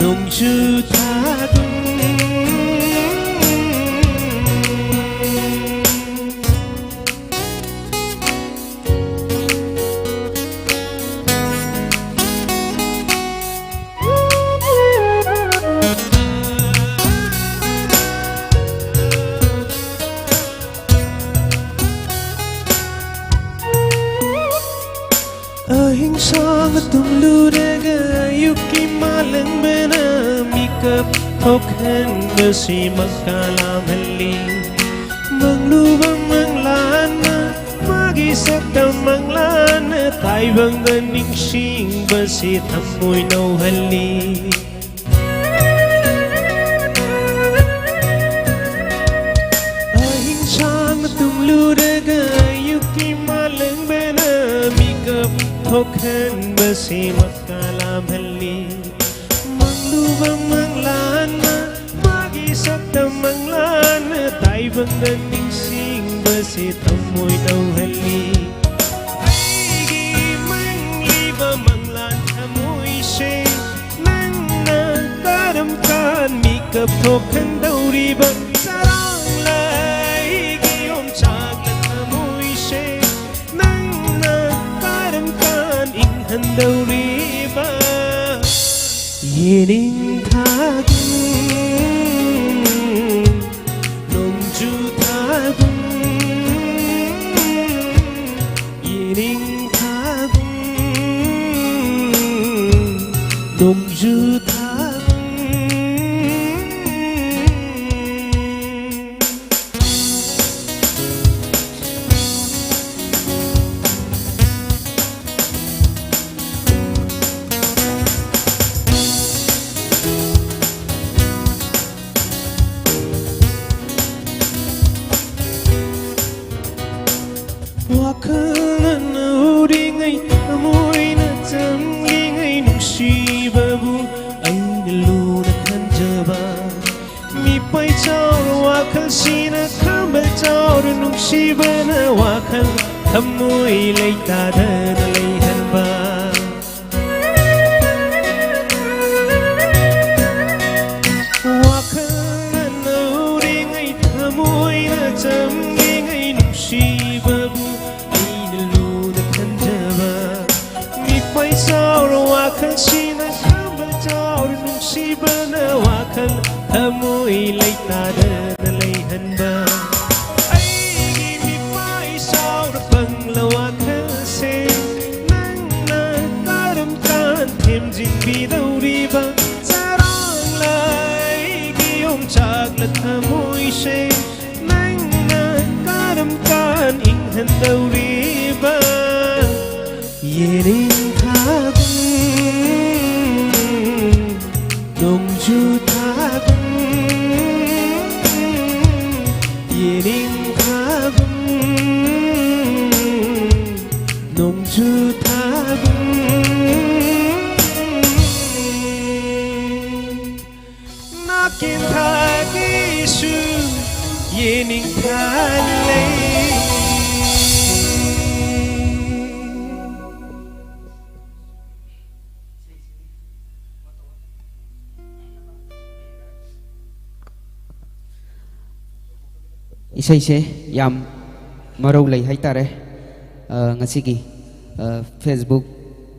ꯅꯣꯡꯖꯨ ꯊꯥꯒꯨꯝ, ꯊꯣꯛꯍꯟꯕꯁꯤꯃꯛ ꯀꯂꯥꯝꯍꯜꯂꯤ꯫ ꯃꯪꯂꯨꯕ ꯃꯪꯂꯥꯟꯅ ꯃꯥꯒꯤ ꯁꯛꯇꯝ ꯃꯪꯂꯥꯟꯅ ꯇꯥꯏꯕꯪꯗ ꯅꯤꯡꯁꯤꯡꯕꯁꯤ ꯊꯃꯣꯏ ꯅꯧꯍꯜꯂꯤ꯫ ꯑꯍꯤꯡꯁꯥꯡꯅ ꯇꯨꯝꯂꯨꯔꯒ ꯑꯌꯨꯛꯀꯤ ꯃꯥꯂꯪꯕꯅ ꯃꯤꯀꯞ ꯊꯣꯛꯍꯟꯕꯁꯤꯃꯛ ꯀꯂꯥꯝꯍꯜꯂꯤ꯫ ꯃꯪꯂꯨꯕ ꯃꯪꯂꯥꯟꯅ ꯃꯥꯒꯤ ꯁꯛꯇꯝ ꯃꯪꯂꯥꯟꯅ ꯇꯥꯏꯕꯪꯗ ꯅꯤꯡꯁꯤꯡꯕꯁꯦ ꯊꯃꯣꯏ ꯅꯧꯍꯜꯂꯤ꯫ ꯑꯩꯒꯤ ꯃꯪꯂꯤꯕ ꯃꯪꯂꯥꯟ ꯊꯃꯣꯏꯁꯦ ꯅꯪꯅ ꯀꯔꯝ ꯀꯥꯟ ꯃꯤꯀꯞ ꯊꯣꯛꯍꯟꯗꯧꯔꯤꯕ? ꯆꯔꯥꯡꯂꯩꯒꯤ ꯌꯣꯡꯆꯥꯛꯅ ꯊꯃꯣꯏꯁꯦ ꯅꯪꯅ ꯀꯔꯝ ꯀꯥꯟ ꯏꯪꯍꯟꯗꯧꯔꯤꯕ? ꯌꯦꯅꯤꯡꯊꯥꯒꯨꯝ, ꯅꯣꯡꯖꯨꯊꯥꯒꯨꯝ, ꯌꯦꯅꯤꯡꯊꯥꯒꯨꯝ, ꯅꯣꯡꯖꯨꯊꯥꯒꯨꯝ꯫ ꯋꯥꯈꯜꯅ ꯅꯧꯔꯤꯉꯩ, ꯊꯃꯣꯏꯅ ꯆꯪꯂꯤꯉꯩ, ꯅꯨꯡꯁꯤꯕꯕꯨ ꯑꯩꯅ ꯂꯨꯅ ꯈꯟꯖꯕ꯫ ꯃꯤꯄꯥꯏ ꯆꯥꯎꯔ ꯋꯥꯈꯜꯁꯤꯅ ꯈꯝꯕꯜ ꯆꯥꯎꯔ ꯅꯨꯡꯁꯤꯕꯅ ꯋꯥꯈꯜ ꯊꯃꯣꯏ ꯂꯩꯇꯥꯗꯅ ꯂꯩꯍꯟꯕ꯫ ꯋꯥꯈꯜꯅ ꯅꯧꯔꯤꯉꯩ, ꯊꯃꯣꯏꯅ ꯆꯝꯂꯤꯉꯩ, ꯅꯨꯡꯁꯤꯕꯕꯨ ꯑꯩꯅ ꯂꯨꯅ ꯈꯟꯖꯕ꯫ ꯃꯤꯄꯥꯏ ꯆꯥꯎꯔ ꯋꯥꯈꯜꯁꯤꯅ ꯈꯝꯕꯜ ꯆꯥꯎꯔ ꯅꯨꯡꯁꯤꯕꯅ ꯋꯥꯈꯜ ꯊꯃꯣꯏ ꯂꯩꯇꯥꯗꯅ ꯂꯩꯍꯟꯕ꯫ ꯑꯩꯒꯤ ꯃꯤꯄꯥꯏ ꯆꯥꯎꯔ ꯄꯪꯂ ꯋꯥꯈꯜꯁꯦ ꯅꯪꯅ ꯀꯔꯝ ꯀꯥꯟ ꯊꯦꯝꯖꯤꯟꯕꯤꯗꯧꯔꯤꯕ? ꯆꯔꯥꯡꯂꯩ ꯍꯟꯗꯧꯔꯤꯕ ꯌꯦꯅꯤꯡꯊꯥꯒꯨꯝ, ꯅꯣꯡꯖꯨ ꯊꯥꯒꯨꯝ, ꯌꯦꯅꯤꯡꯊꯥꯒꯨꯝ, ꯅꯣꯡꯖꯨ ꯊꯥꯒꯨꯝ, ꯅꯥꯀꯦꯟꯊꯥꯒꯤꯁꯨ ꯌꯦꯅꯤꯡꯊꯥ ꯂꯩ꯫ ꯏꯁꯩꯁꯦ ꯌꯥꯝ ꯃꯔꯧ ꯂꯩ ꯍꯥꯏꯇꯥꯔꯦ꯫ ꯑ, ꯉꯁꯤꯒꯤ, ꯑ, Facebook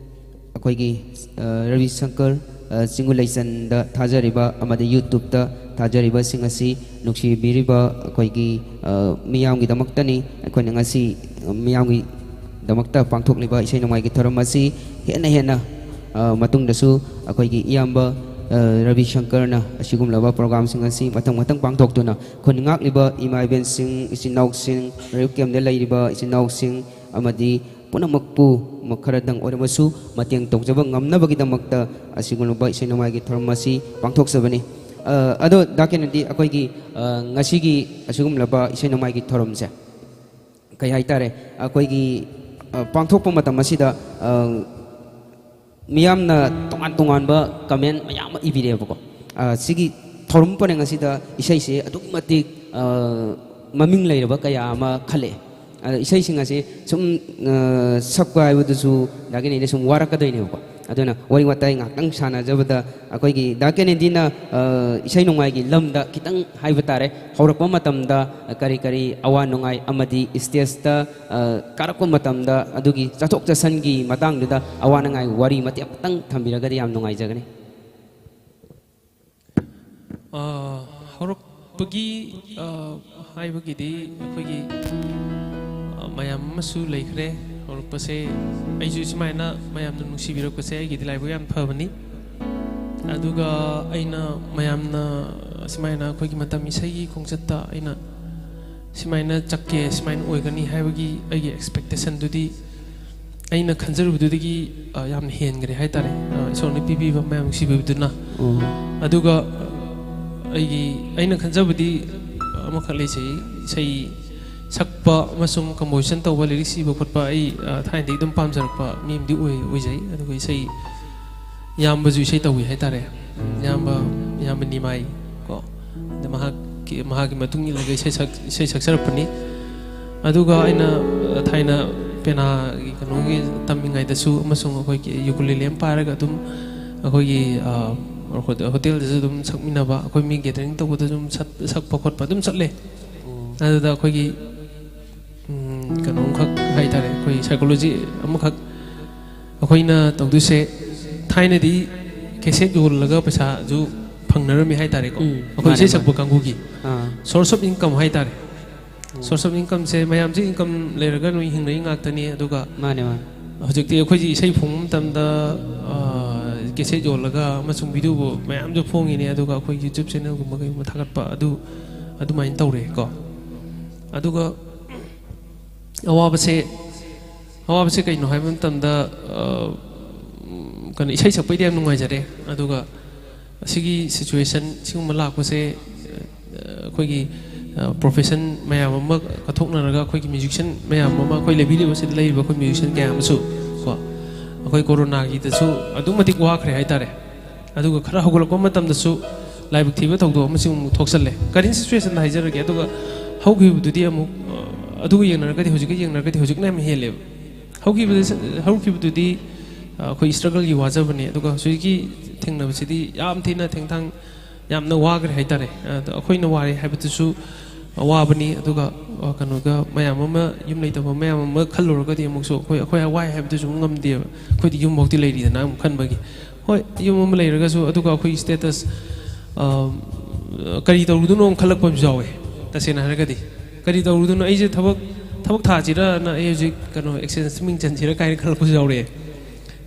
ꯑꯩꯈꯣꯏꯒꯤ, ꯑ, ꯔꯕꯤ ꯁꯪꯀꯔ, ꯑ, ꯆꯤꯡꯒꯨ ꯂꯩꯆꯟꯗ ꯊꯥꯖꯔꯤꯕ ꯑꯃꯗꯤ YouTube-ꯇ ꯊꯥꯖꯔꯤꯕꯁꯤꯡ ꯑꯁꯤ ꯅꯨꯡꯁꯤꯕꯤꯔꯤꯕ ꯑꯩꯈꯣꯏꯒꯤ, ꯑ, ꯃꯤꯌꯥꯝꯒꯤꯗꯃꯛꯇꯅꯤ ꯑꯩꯈꯣꯏꯅ ꯉꯁꯤ, ꯑ, ꯃꯤꯌꯥꯝꯒꯤꯗꯃꯛꯇ ꯄꯥꯡꯊꯣꯛꯂꯤꯕ ꯏꯁꯩ ꯅꯣꯡꯃꯥꯏꯒꯤ ꯊꯧꯔꯝ ꯑꯁꯤ꯫ ꯍꯦꯟꯅ ꯍꯦꯟꯅ, ꯑ, ꯃꯇꯨꯡꯗꯁꯨ ꯑꯩꯈꯣꯏꯒꯤ ꯏꯌꯥꯝꯕ, ꯑ, ꯔꯕꯤ ꯁꯪꯀꯔꯅ ꯑꯁꯤꯒꯨꯝꯂꯕ program-ꯁꯤꯡ ꯑꯁꯤ ꯃꯊꯪ ꯃꯊꯪ ꯄꯥꯡꯊꯣꯛꯇꯨꯅ ꯈꯨꯟ ꯉꯥꯛꯂꯤꯕ ꯏꯃꯥ ꯏꯕꯦꯟꯁꯤꯡ, ꯏꯆꯤꯟ ꯏꯅꯥꯎꯁꯤꯡ, relief camp-ꯗ ꯂꯩꯔꯤꯕ ꯏꯆꯤꯟ ꯏꯅꯥꯎꯁꯤꯡ ꯑꯃꯗꯤ ꯄꯨꯝꯅꯃꯛꯄꯨ ꯃ-, ꯈꯔꯗꯪ ꯑꯣꯏꯔꯕꯁꯨ ꯃꯇꯦꯡ ꯇꯧꯖꯕ ꯉꯝꯅꯕꯒꯤꯗꯃꯛꯇ ꯑꯁꯤꯒꯨꯝꯂꯕ ꯏꯁꯩ ꯅꯣꯡꯃꯥꯏꯒꯤ ꯊꯧꯔꯝ ꯑꯁꯤ ꯄꯥꯡꯊꯣꯛꯆꯕꯅꯤ꯫ ꯑ, ꯑꯗꯣ ꯗꯥ ꯀꯦꯅꯦꯗꯤ, ꯑꯩꯈꯣꯏꯒꯤ, ꯑ, ꯉꯁꯤꯒꯤ ꯑꯁꯤꯒꯨꯝꯂꯕ ꯏꯁꯩ ꯅꯣꯡꯃꯥꯏꯒꯤ ꯊꯧꯔꯝꯁꯦ ꯀꯩ ꯍꯥꯏꯇꯥꯔꯦ, ꯑꯩꯈꯣꯏꯒꯤ, ꯑ, ꯄꯥꯡꯊꯣꯛꯄ ꯃꯇꯝ ꯑꯁꯤꯗ, ꯑ, ꯃꯤꯌꯥꯝꯅ ꯇꯣꯉꯥꯟ ꯇꯣꯉꯥꯟꯕ comment ꯃꯌꯥꯝ ꯑꯃ ꯏꯕꯤꯔꯛꯑꯦꯕꯀꯣ꯫ ꯑ, ꯁꯤꯒꯤ ꯊꯧꯔꯝ ꯄꯔꯦꯡ ꯑꯁꯤꯗ ꯏꯁꯩꯁꯦ ꯑꯗꯨꯛꯀꯤ ꯃꯇꯤꯛ, ꯑ, ꯃꯃꯤꯡ ꯂꯩꯔꯕ ꯀꯌꯥ ꯑꯃ ꯈꯜꯂꯛꯑꯦ꯫ ꯑꯗ ꯏꯁꯩꯁꯤꯡ ꯑꯁꯤ ꯁꯨꯝ, ꯑ, ꯁꯛꯄ ꯍꯥꯏꯕꯗꯨꯁꯨ ꯗꯥ ꯀꯦꯅꯦꯗꯤ ꯁꯨꯝ ꯋꯥꯔꯛꯀꯗꯣꯏꯅꯦꯕꯀꯣ꯫ ꯑꯗꯨꯅ ꯋꯥꯔꯤ ꯋꯥꯇꯥꯏ ꯉꯥꯏꯍꯥꯛꯇꯪ ꯁꯥꯟꯅꯖꯕꯗ ꯑꯩꯈꯣꯏꯒꯤ ꯗꯥ ꯀꯦꯅꯦꯗꯤꯅ, ꯑ, ꯏꯁꯩ ꯅꯣꯡꯃꯥꯏꯒꯤ ꯂꯝꯗ ꯈꯤꯇꯪ ꯍꯥꯏꯕ ꯇꯥꯔꯦ, ꯍꯧꯔꯛꯄ ꯃꯇꯝꯗ ꯀꯔꯤ ꯀꯔꯤ ꯑꯋꯥ ꯅꯨꯡꯉꯥꯏ ꯑꯃꯗꯤ stage-ꯇ, ꯑ, ꯀꯥꯔꯛꯄ ꯃꯇꯝꯗ ꯑꯗꯨꯒꯤ ꯆꯠꯊꯣꯛ ꯆꯠꯁꯤꯟꯒꯤ ꯃꯇꯥꯡꯗꯨꯗ ꯑꯋꯥ ꯅꯨꯡꯉꯥꯏ ꯋꯥꯔꯤ ꯃꯇꯦꯛ ꯑꯃꯇꯪ ꯊꯝꯕꯤꯔꯒꯗꯤ ꯌꯥꯝ ꯅꯨꯡꯉꯥꯏꯖꯒꯅꯤ꯫ ꯑ, ꯍꯧꯔꯛꯄꯒꯤ, ꯑ, ꯍꯥꯏꯕꯒꯤꯗꯤ ꯑꯩꯈꯣꯏꯒꯤ, ꯑ, ꯃꯌꯥꯝ ꯑꯃꯁꯨ ꯂꯩꯈ꯭ꯔꯦ꯫ ꯍꯧꯔꯛꯄꯁꯦ ꯑꯩꯁꯨ ꯁꯨꯃꯥꯏꯅ ꯃꯌꯥꯝꯅ ꯅꯨꯡꯁꯤꯕꯤꯔꯛꯄꯁꯦ ꯑꯩꯒꯤꯗꯤ ꯂꯥꯏꯕꯛ ꯌꯥꯝ ꯐꯕꯅꯤ꯫ ꯑꯗꯨꯒ ꯑꯩꯅ ꯃꯌꯥꯝꯅ ꯁꯨꯃꯥꯏꯅ ꯑꯩꯈꯣꯏꯒꯤ ꯃꯇꯝ ꯏꯁꯩꯒꯤ ꯈꯣꯡꯆꯠꯇ ꯑꯩꯅ ꯁꯨꯃꯥꯏꯅ ꯆꯠꯀꯦ, ꯁꯨꯃꯥꯏꯅ ꯑꯣꯏꯒꯅꯤ ꯍꯥꯏꯕꯒꯤ ꯑꯩꯒꯤ ꯑꯦꯛꯁꯄꯦꯛꯇꯦꯁꯟꯗꯨꯗꯤ ꯑꯩꯅ ꯈꯟꯖꯔꯨꯕꯗꯨꯗꯒꯤ, ꯑ, ꯌꯥꯝꯅ ꯍꯦꯟꯈ꯭ꯔꯦ ꯍꯥꯏꯇꯥꯔꯦ꯫ ꯑ, ꯏꯁꯣꯔꯅ ꯄꯤꯕꯤꯕ ꯃꯌꯥꯝ ꯅꯨꯡꯁꯤꯕꯤꯕꯗꯨꯅ꯫ ꯑꯣ꯫ ꯑꯗꯨꯒ, ꯑ, ꯑꯩꯒꯤ, ꯑꯩꯅ ꯈꯟꯖꯕꯗꯤ ꯑꯃꯈꯛ ꯂꯩꯖꯩ꯫ ꯏꯁꯩ ꯁꯛꯄ ꯑꯃꯁꯨꯡ ꯀꯝꯄꯣꯖꯤꯁꯟ ꯇꯧꯕ, ꯂꯤꯔꯤꯛꯁ ꯏꯕ ꯈꯣꯠꯄ ꯑꯩ, ꯑ, ꯊꯥꯏꯅꯗꯒꯤ ꯑꯗꯨꯝ ꯄꯥꯝꯖꯔꯛꯄ ꯃꯤ ꯑꯃꯗꯤ ꯑꯣꯏ-, ꯑꯣꯏꯖꯩ꯫ ꯑꯗꯨꯒ ꯏꯁꯩ ꯏꯌꯥꯝꯕꯁꯨ ꯏꯁꯩ ꯇꯧꯏ ꯍꯥꯏꯇꯥꯔꯦ꯫ ꯏꯌꯥꯝꯕ, ꯏꯌꯥꯝꯕ ꯅꯤꯃꯥꯏ ꯀꯣ꯫ ꯑꯗ ꯃꯍꯥꯛꯀꯤ, ꯃꯍꯥꯛꯀꯤ ꯃꯇꯨꯡ ꯏꯜꯂꯒ ꯏꯁꯩ ꯁꯛ-, ꯏꯁꯩ ꯁꯛꯆꯔꯛꯄꯅꯤ꯫ ꯑꯗꯨꯒ ꯑꯩꯅ, ꯑ, ꯊꯥꯏꯅ ꯄꯦꯅꯥꯒꯤ ꯀꯩꯅꯣꯒꯤ ꯇꯝꯃꯤꯉꯩꯗꯁꯨ ꯑꯃꯁꯨꯡ ꯑꯩꯈꯣꯏꯒꯤ ꯌꯨꯀꯨꯂꯦꯂꯦ ꯑꯃ ꯄꯥꯏꯔꯒ ꯑꯗꯨꯝ ꯑꯩꯈꯣꯏꯒꯤ, ꯑ, ꯍꯣꯇꯦꯜ, ꯍꯣꯇꯦꯜꯗꯁꯨ ꯑꯗꯨꯝ ꯁꯛꯃꯤꯟꯅꯕ, ꯑꯩꯈꯣꯏ ꯃꯤ ꯒꯦꯗꯔꯤꯡ ꯇꯧꯕꯗ ꯑꯗꯨꯝ ꯁꯠ-, ꯁꯛꯄ ꯈꯣꯠꯄ ꯑꯗꯨꯝ ꯆꯠꯂꯦ꯫ ꯑꯣ꯫ ꯑꯗꯨꯗ ꯑꯩꯈꯣꯏꯒꯤ, ꯎꯝ, ꯀꯩꯅꯣꯝꯈꯛ ꯍꯥꯏꯇꯥꯔꯦ, ꯑꯩꯈꯣꯏ ꯁꯥꯏꯀꯣꯂꯣꯖꯤ ꯑꯃꯈꯛ ꯑꯩꯈꯣꯏꯅ ꯇꯧꯗꯣꯏꯁꯦ, ꯊꯥꯏꯅꯗꯤ ꯀꯦꯁꯦꯠ ꯌꯣꯜꯂꯒ ꯄꯩꯁꯥꯁꯨ ꯐꯪꯅꯔꯝꯃꯤ ꯍꯥꯏꯇꯥꯔꯦꯀꯣ꯫ ꯎꯝ, ꯑꯩꯈꯣꯏ ꯃꯥꯅꯦ, ꯏꯁꯩ ꯁꯛꯄ ꯃꯥꯅꯦ꯫ ꯀꯥꯡꯕꯨꯒꯤ ꯑꯥ꯫ Source of income ꯍꯥꯏꯇꯥꯔꯦ꯫ ꯎꯝ꯫ Source of incomeꯁꯦ ꯃꯌꯥꯝꯁꯦ income ꯂꯩꯔꯒ ꯂꯣꯏ ꯍꯤꯡꯅꯩ ꯉꯥꯛꯇꯅꯤ꯫ ꯑꯗꯨꯒ ꯃꯥꯅꯦ, ꯃꯥꯅꯦ꯫ ꯍꯧꯖꯤꯛꯇꯤ ꯑꯩꯈꯣꯏꯁꯤ ꯏꯁꯩ ꯐꯣꯡꯕ ꯃꯇꯝꯗ, ꯑ, ꯀꯦꯁꯦꯠ ꯌꯣꯜꯂꯒ ꯑꯃꯁꯨꯡ ꯚꯤꯗꯤꯑꯣꯕꯨ ꯃꯌꯥꯝꯁꯨ ꯐꯣꯡꯉꯤꯅꯦ꯫ ꯑꯗꯨꯒ ꯑꯩꯈꯣꯏꯒꯤ YouTube channelꯒꯨꯝꯕ ꯀꯩꯒꯨꯝꯕ ꯊꯥꯒꯠꯄ ꯑꯗꯨ, ꯑꯗꯨꯃꯥꯏꯅ ꯇꯧꯔꯦꯀꯣ꯫ ꯑꯗꯨꯒ ꯑꯋꯥꯕꯁꯦ, ꯑꯋꯥꯕꯁꯦ ꯀꯩꯅꯣ ꯍꯥꯏꯕ ꯃꯇꯝꯗ, ꯑ, ꯀꯩꯅꯣ, ꯏꯁꯩ ꯁꯛꯄꯩꯗꯤ ꯌꯥꯝ ꯅꯨꯡꯉꯥꯏꯖꯔꯦ꯫ ꯑꯗꯨꯒ ꯑꯁꯤꯒꯤ situation ꯁꯤꯒꯨꯝꯕ ꯂꯥꯛꯄꯁꯦ, ꯑ, ꯑꯩꯈꯣꯏꯒꯤ, ꯑ, profession ꯃꯌꯥꯝ ꯑꯃ ꯀꯠꯊꯣꯛꯅꯔꯒ ꯑꯩꯈꯣꯏꯒꯤ musician ꯃꯌꯥꯝ ꯑꯃ, ꯑꯩꯈꯣꯏ ꯂꯩꯕꯤꯔꯤꯕ, ꯁꯤꯗ ꯂꯩꯔꯤꯕ ꯑꯩꯈꯣꯏ musician ꯀꯌꯥ ꯑꯃꯁꯨ ꯀꯣ, ꯑꯩꯈꯣꯏ ꯀꯣꯔꯣꯅꯥꯒꯤꯗꯁꯨ ꯑꯗꯨꯛ ꯃꯇꯤꯛ ꯋꯥꯈ꯭ꯔꯦ ꯍꯥꯏꯇꯥꯔꯦ꯫ ꯑꯗꯨꯒ ꯈꯔ ꯍꯧꯒꯠꯂꯛꯄ ꯃꯇꯝꯗꯁꯨ ꯂꯥꯏꯕꯛ ꯊꯤꯕ ꯊꯧꯗꯣꯛ ꯑꯃꯁꯨ ꯑꯃꯨꯛ ꯊꯣꯛꯆꯜꯂꯦ꯫ Current situationꯗ ꯍꯥꯏꯖꯔꯒꯦ꯫ ꯑꯗꯨꯒ ꯍꯧꯈꯤꯕꯗꯨꯗꯤ ꯑꯃꯨꯛ, ꯑ, ꯑꯗꯨꯒ ꯌꯦꯡꯅꯔꯒꯗꯤ, ꯍꯧꯖꯤꯛꯀ ꯌꯦꯡꯅꯔꯒꯗꯤ ꯍꯧꯖꯤꯛꯅ ꯌꯥꯝ ꯍꯦꯜꯂꯦꯕ꯫ ꯍꯧꯈꯤꯕꯗ, ꯍꯧꯈꯤꯕꯗꯨꯗꯤ, ꯑ, ꯑꯩꯈꯣꯏ struggleꯒꯤ ꯋꯥꯖꯕꯅꯤ꯫ ꯑꯗꯨꯒ ꯍꯧꯖꯤꯛꯀꯤ ꯊꯦꯡꯅꯕꯁꯤꯗꯤ ꯌꯥꯝ ꯊꯤꯅ ꯊꯦꯡꯊꯥꯡ ꯌꯥꯝꯅ ꯋꯥꯈ꯭ꯔꯦ ꯍꯥꯏꯇꯥꯔꯦ꯫ ꯑꯗꯣ ꯑꯩꯈꯣꯏꯅ ꯋꯥꯔꯦ ꯍꯥꯏꯕꯗꯨꯁꯨ ꯑꯋꯥꯕꯅꯤ꯫ ꯑꯗꯨꯒ, ꯑ, ꯀꯩꯅꯣꯒ ꯃꯌꯥꯝ ꯑꯃ, ꯌꯨꯝ ꯂꯩꯇꯕ ꯃꯌꯥꯝ ꯑꯃ ꯈꯜꯂꯨꯔꯒꯗꯤ ꯑꯃꯨꯛꯁꯨ ꯑꯩꯈꯣꯏ, ꯑꯩꯈꯣꯏ ꯋꯥꯏ ꯍꯥꯏꯕꯗꯨꯁꯨ ꯑꯃꯨꯛ ꯉꯝꯗꯦꯕ꯫ ꯑꯩꯈꯣꯏꯗꯤ ꯌꯨꯝꯐꯥꯎꯗꯤ ꯂꯩꯔꯤꯗꯅ ꯑꯃꯨꯛ ꯈꯟꯕꯒꯤ꯫ ꯍꯣꯏ, ꯌꯨꯝ ꯑꯃ ꯂꯩꯔꯒꯁꯨ, ꯑꯗꯨꯒ ꯑꯩꯈꯣꯏꯒꯤ status, ꯑ, ꯀꯔꯤ ꯇꯧꯔꯨꯗꯣꯏꯅꯣ ꯑꯃꯨꯛ ꯈꯜꯂꯛꯄ ꯑꯃꯁꯨ ꯌꯥꯎꯋꯦ, ꯇꯁꯦꯡꯅ ꯍꯥꯏꯔꯒꯗꯤ꯫ ꯀꯔꯤ ꯇꯧꯔꯨꯗꯣꯏꯅꯣ? ꯑꯩꯁꯦ ꯊꯕꯛ, ꯊꯕꯛ ꯊꯥꯁꯤꯔꯅ, ꯑꯩ ꯍꯧꯖꯤꯛ ꯀꯩꯅꯣ exchangeꯇ ꯃꯤꯡ ꯆꯟꯁꯤꯔ ꯀꯥꯏꯅ ꯈꯜꯂꯛꯄꯁꯨ ꯌꯥꯎꯔꯛꯑꯦ꯫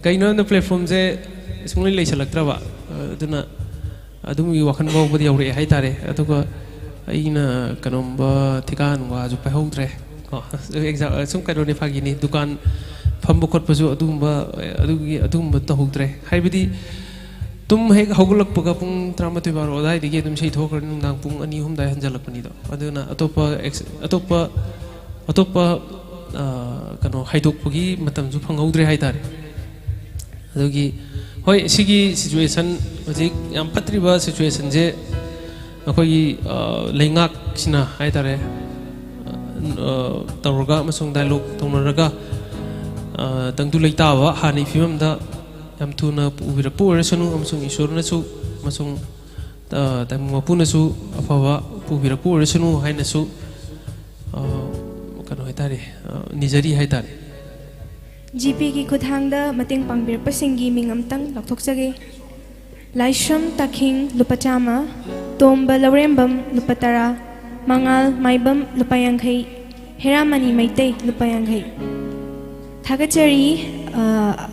ꯀꯩꯅꯣ ꯍꯥꯏꯕꯗ platformꯁꯦ ꯁꯨꯡꯂꯩ ꯂꯩꯁꯜꯂꯛꯇ꯭ꯔꯕ꯫ ꯑ, ꯑꯗꯨꯅ ꯑꯗꯨꯒꯤ ꯋꯥꯈꯜ ꯐꯥꯎꯕꯗꯤ ꯌꯧꯔꯛꯑꯦ ꯍꯥꯏꯇꯥꯔꯦ꯫ ꯑꯗꯨꯒ ꯑꯩꯅ ꯀꯩꯅꯣꯝꯕ ꯊꯤꯀꯥ ꯅꯨꯡꯒꯥꯁꯨ ꯄꯥꯏꯍꯧꯗ꯭ꯔꯦ꯫ ꯀꯣ, ꯑꯦꯛꯖꯥꯝ ꯁꯨꯝ ꯀꯩꯅꯣꯅꯤ, ꯐꯥꯒꯤꯅꯤ꯫ ꯗꯨꯀꯥꯟ ꯐꯝꯕ ꯈꯣꯠꯄꯁꯨ ꯑꯗꯨꯒꯨꯝꯕ, ꯑꯗꯨꯒꯤ, ꯑꯗꯨꯒꯨꯝꯕ ꯇꯧꯍꯧꯗ꯭ꯔꯦ꯫ ꯍꯥꯏꯕꯗꯤ ꯇꯨꯝ ꯍꯦꯛ ꯍꯧꯒꯠꯂꯛꯄꯒ ꯄꯨꯡ ꯇꯔꯥꯃꯥꯊꯣꯏ ꯕꯥꯔꯣ ꯑꯗꯨꯋꯥꯏꯗꯒꯤ ꯑꯗꯨꯝ ꯏꯁꯩ ꯊꯣꯛꯈ꯭ꯔꯅꯤ, ꯅꯨꯡꯗꯥꯡ ꯄꯨꯡ ꯑꯅꯤ ꯑꯍꯨꯝ ꯑꯗꯨꯋꯥꯏ ꯍꯟꯖꯜꯂꯛꯄꯅꯤꯗꯣ꯫ ꯑꯗꯨꯅ ꯑꯇꯣꯞꯄ ꯑꯦꯛꯁ-, ꯑꯇꯣꯞꯄ, ꯑꯇꯣꯞꯄ, ꯑ, ꯀꯩꯅꯣ, ꯍꯥꯏꯗꯣꯛꯄꯒꯤ ꯃꯇꯝꯁꯨ ꯐꯪꯍꯧꯗ꯭ꯔꯦ ꯍꯥꯏꯇꯥꯔꯦ꯫ ꯑꯗꯨꯒꯤ, ꯍꯣꯏ, ꯁꯤꯒꯤ ꯁꯤꯆꯨꯋꯦꯁꯟ, ꯍꯧꯖꯤꯛ ꯌꯥꯝ ꯐꯠꯇ꯭ꯔꯤꯕ ꯁꯤꯆꯨꯋꯦꯁꯟꯁꯦ ꯑꯩꯈꯣꯏꯒꯤ, ꯑ, ꯂꯩꯉꯥꯛꯁꯤꯅ ꯍꯥꯏꯇꯥꯔꯦ, ꯑ, ꯇꯧꯔꯒ ꯑꯃꯁꯨꯡ ꯗꯥꯏꯂꯣꯛ ꯇꯧꯅꯔꯒ, ꯑ, ꯇꯪꯗꯨ ꯂꯩꯇꯥꯕ ꯍꯥꯟꯅꯒꯤ ꯐꯤꯕꯝꯗ ꯌꯥꯝ ꯊꯨꯅ ꯄꯨꯕꯤꯔꯛꯄ ꯑꯣꯏꯔꯁꯅꯨ, ꯑꯃꯁꯨꯡ ꯏꯁꯣꯔꯅꯁꯨ ꯑꯃꯁꯨꯡ, ꯑ, ꯇꯥꯏꯕꯪ ꯃꯄꯨꯅꯁꯨ ꯑꯐꯕ ꯄꯨꯕꯤꯔꯛꯄ ꯑꯣꯏꯔꯁꯅꯨ ꯍꯥꯏꯅꯁꯨ, ꯑ, ꯀꯩꯅꯣ ꯍꯥꯏꯇꯥꯔꯦ, ꯑ, ꯅꯤꯖꯔꯤ ꯍꯥꯏꯇꯥꯔꯦ꯫ ꯖꯤꯄꯦꯒꯤ ꯈꯨꯠꯊꯥꯡꯗ ꯃꯇꯦꯡ ꯄꯥꯡꯕꯤꯔꯛꯄꯁꯤꯡꯒꯤ ꯃꯤꯡ ꯑꯝꯇꯪ ꯂꯥꯎꯊꯣꯛꯆꯒꯦ꯫ ꯂꯥꯏꯁ꯭ꯔꯝ ꯇꯥꯈꯤꯡ, ꯂꯨꯄꯥ ꯆꯥꯝꯃ, ꯇꯣꯝꯕ ꯂꯧꯔꯦꯝꯕꯝ, ꯂꯨꯄꯥ ꯇꯔꯥ, ꯃꯉꯥꯜ ꯃꯥꯏꯕꯝ, ꯂꯨꯄꯥ ꯌꯥꯡꯈꯩ, ꯍꯦꯔꯥꯃꯅꯤ ꯃꯩꯇꯩ, ꯂꯨꯄꯥ ꯌꯥꯡꯈꯩ꯫ ꯊꯥꯒꯠꯆꯔꯤ꯫ ꯑ,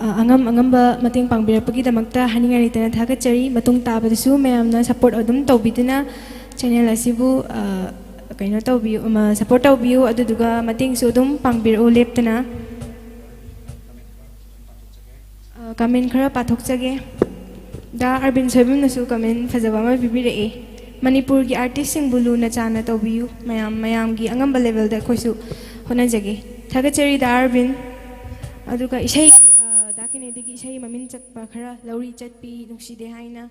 ꯑ, ꯑꯉꯝ ꯑꯉꯝꯕ ꯃꯇꯦꯡ ꯄꯥꯡꯕꯤꯔꯛꯄꯒꯤꯗꯃꯛꯇ ꯍꯥꯏꯅꯤꯡꯉꯥꯏ ꯂꯩꯇꯅ ꯊꯥꯒꯠꯆꯔꯤ꯫ ꯃꯇꯨꯡ ꯇꯥꯕꯗꯁꯨ ꯃꯌꯥꯝꯅ ꯁꯞꯄꯣꯔꯠ ꯑꯗꯨꯝ ꯇꯧꯕꯤꯗꯨꯅ ꯆꯦꯅꯦꯜ ꯑꯁꯤꯕꯨ, ꯑ, ꯀꯩꯅꯣ ꯇꯧꯕꯤꯌꯨ, ꯑꯃ, ꯁꯞꯄꯣꯔꯠ ꯇꯧꯕꯤꯌꯨ, ꯑꯗꯨꯗꯨꯒ ꯃꯇꯦꯡꯁꯨ ꯑꯗꯨꯝ ꯄꯥꯡꯕꯤꯔꯛꯎ ꯂꯦꯞꯇꯅ꯫ ꯑ, ꯀꯃꯦꯟ ꯈꯔ ꯄꯥꯊꯣꯛꯆꯒꯦ꯫ ꯗꯥ ꯑꯔꯕꯤꯟ ꯁꯣꯏꯕꯝꯅꯁꯨ ꯀꯃꯦꯟ ꯐꯖꯕ ꯑꯃ ꯄꯤꯕꯤꯔꯛꯑꯦ꯫ "ꯃꯅꯤꯄꯨꯔꯒꯤ ꯑꯥꯔꯇꯤꯁꯁꯤꯡꯕꯨ ꯂꯨꯅ ꯆꯥꯟꯅ ꯇꯧꯕꯤꯌꯨ꯫ ꯃꯌꯥꯝ, ꯃꯌꯥꯝꯒꯤ ꯑꯉꯝꯕ ꯂꯦꯚꯦꯜꯗ ꯑꯩꯈꯣꯏꯁꯨ ꯍꯣꯠꯅꯖꯒꯦ꯫ ꯊꯥꯒꯠꯆꯔꯤ ꯗꯥ ꯑꯔꯕꯤꯟ"꯫ ꯑꯗꯨꯒ ꯏꯁꯩ, ꯑ, ꯗꯥ ꯀꯦꯅꯦꯗꯤꯒꯤ ꯏꯁꯩ ꯃꯃꯤꯡ ꯆꯠꯄ ꯈꯔ, "ꯂꯧꯔꯤ ꯆꯠꯄꯤ", "ꯅꯨꯡꯁꯤꯗꯦ ꯍꯥꯏꯅ",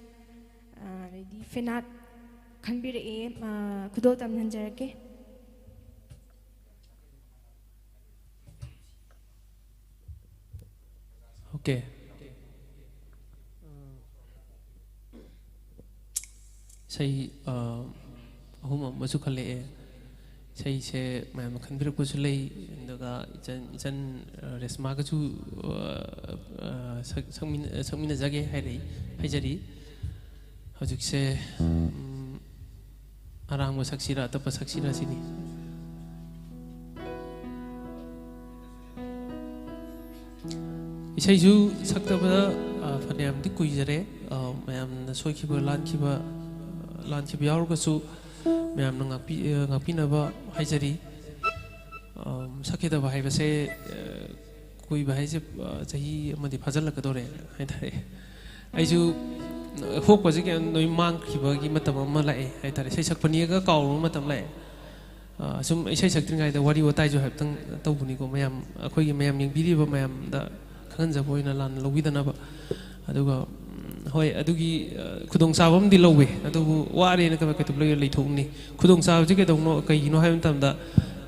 ꯑ, ꯑꯗꯩꯗꯤ "ꯐꯦꯅꯥꯠ" ꯈꯟꯕꯤꯔꯛꯑꯦ꯫ ꯑ, ꯈꯨꯗꯣꯜ ꯇꯝꯍꯟꯖꯔꯛꯀꯦ꯫ ꯑꯣꯀꯦ꯫ ꯏꯁꯩ, ꯑ, ꯑꯍꯨꯝ ꯑꯃꯁꯨ ꯈꯜꯂꯛꯑꯦ꯫ ꯏꯁꯩꯁꯦ ꯃꯌꯥꯝꯅ ꯈꯟꯕꯤꯔꯛꯄꯁꯨ ꯂꯩ, ꯑꯗꯨꯒ ꯏꯆꯟ, ꯏꯆꯟ, ꯑ, ꯔꯦꯁꯃꯥꯒꯁꯨ, ꯑ, ꯑ, ꯁꯛ-, ꯁꯛꯃꯤꯟ-, ꯁꯛꯃꯤꯟꯅꯖꯒꯦ ꯍꯥꯏꯔꯛꯏ, ꯍꯥꯏꯖꯔꯤ꯫ ꯍꯧꯖꯤꯛꯁꯦ, ꯎꯝ, ꯑꯔꯥꯡꯕ ꯁꯛꯁꯤꯔꯥ, ꯑꯇꯞꯄ ꯁꯛꯁꯤꯔꯥ ꯁꯤꯅꯤ꯫ ꯏꯁꯩꯁꯨ ꯁꯛꯇꯕ, ꯑ, ꯐꯅꯌꯥꯝꯗꯤ ꯀꯨꯏꯖꯔꯦ꯫ ꯑ, ꯃꯌꯥꯝꯅ ꯁꯣꯏꯈꯤꯕ, ꯂꯥꯟꯈꯤꯕ, ꯂꯥꯟꯈꯤꯕ ꯌꯥꯎꯔꯒꯁꯨ, ꯃꯌꯥꯝꯅ ꯉꯥꯛꯄꯤ-, ꯑ, ꯉꯥꯛꯄꯤꯅꯕ ꯍꯥꯏꯖꯔꯤ꯫ ꯑꯝ, ꯁꯛꯈꯤꯗꯕ ꯍꯥꯏꯕꯁꯦ, ꯑ, ꯀꯨꯏꯕ ꯍꯥꯏꯁꯦ, ꯑ, ꯆꯍꯤ ꯑꯃꯗꯤ ꯐꯥꯖꯤꯜꯂꯛꯀꯗꯧꯔꯦ ꯍꯥꯏꯇꯥꯔꯦ꯫ ꯑꯩꯁꯨ, ꯑ, ꯍꯣꯞꯀꯁꯦ ꯀꯌꯥ ꯂꯣꯏ ꯃꯥꯡꯈꯤꯕꯒꯤ ꯃꯇꯝ ꯑꯃ ꯂꯥꯛꯑꯦ ꯍꯥꯏꯇꯥꯔꯦ꯫ ꯏꯁꯩ ꯁꯛꯄꯅꯤꯒ ꯀꯥꯎꯔꯕ ꯃꯇꯝ ꯂꯥꯛꯑꯦ꯫ ꯑ, ꯁꯨꯝ ꯏꯁꯩ ꯁꯛꯇ꯭ꯔꯤꯉꯩꯗ ꯋꯥꯔꯤ ꯋꯥꯇꯥꯏꯁꯨ ꯍꯥꯏꯐꯦꯠꯇꯪ ꯇꯧꯕꯅꯤꯀꯣ, ꯃꯌꯥꯝ, ꯑꯩꯈꯣꯏꯒꯤ ꯃꯌꯥꯝ ꯌꯦꯡꯕꯤꯔꯤꯕ ꯃꯌꯥꯝꯗ ꯈꯪꯍꯟꯖꯕ ꯑꯣꯏꯅ ꯂꯥꯟꯅ ꯂꯧꯕꯤꯗꯅꯕ꯫ ꯑꯗꯨꯒ, ꯎꯝ, ꯍꯣꯏ, ꯑꯗꯨꯒꯤ, ꯑ, ꯈꯨꯗꯣꯡꯆꯥꯕ ꯑꯃꯗꯤ ꯂꯧꯋꯦ, ꯑꯗꯨꯕꯨ ꯋꯥꯔꯦꯅ ꯀꯩ-, ꯀꯩꯗꯧꯕ ꯂꯩ-, ꯂꯩꯊꯣꯛꯅꯤ? ꯈꯨꯗꯣꯡꯆꯥꯕꯁꯤ ꯀꯩꯗꯧꯅꯣ, ꯀꯩꯒꯤꯅꯣ ꯍꯥꯏꯕ ꯃꯇꯝꯗ,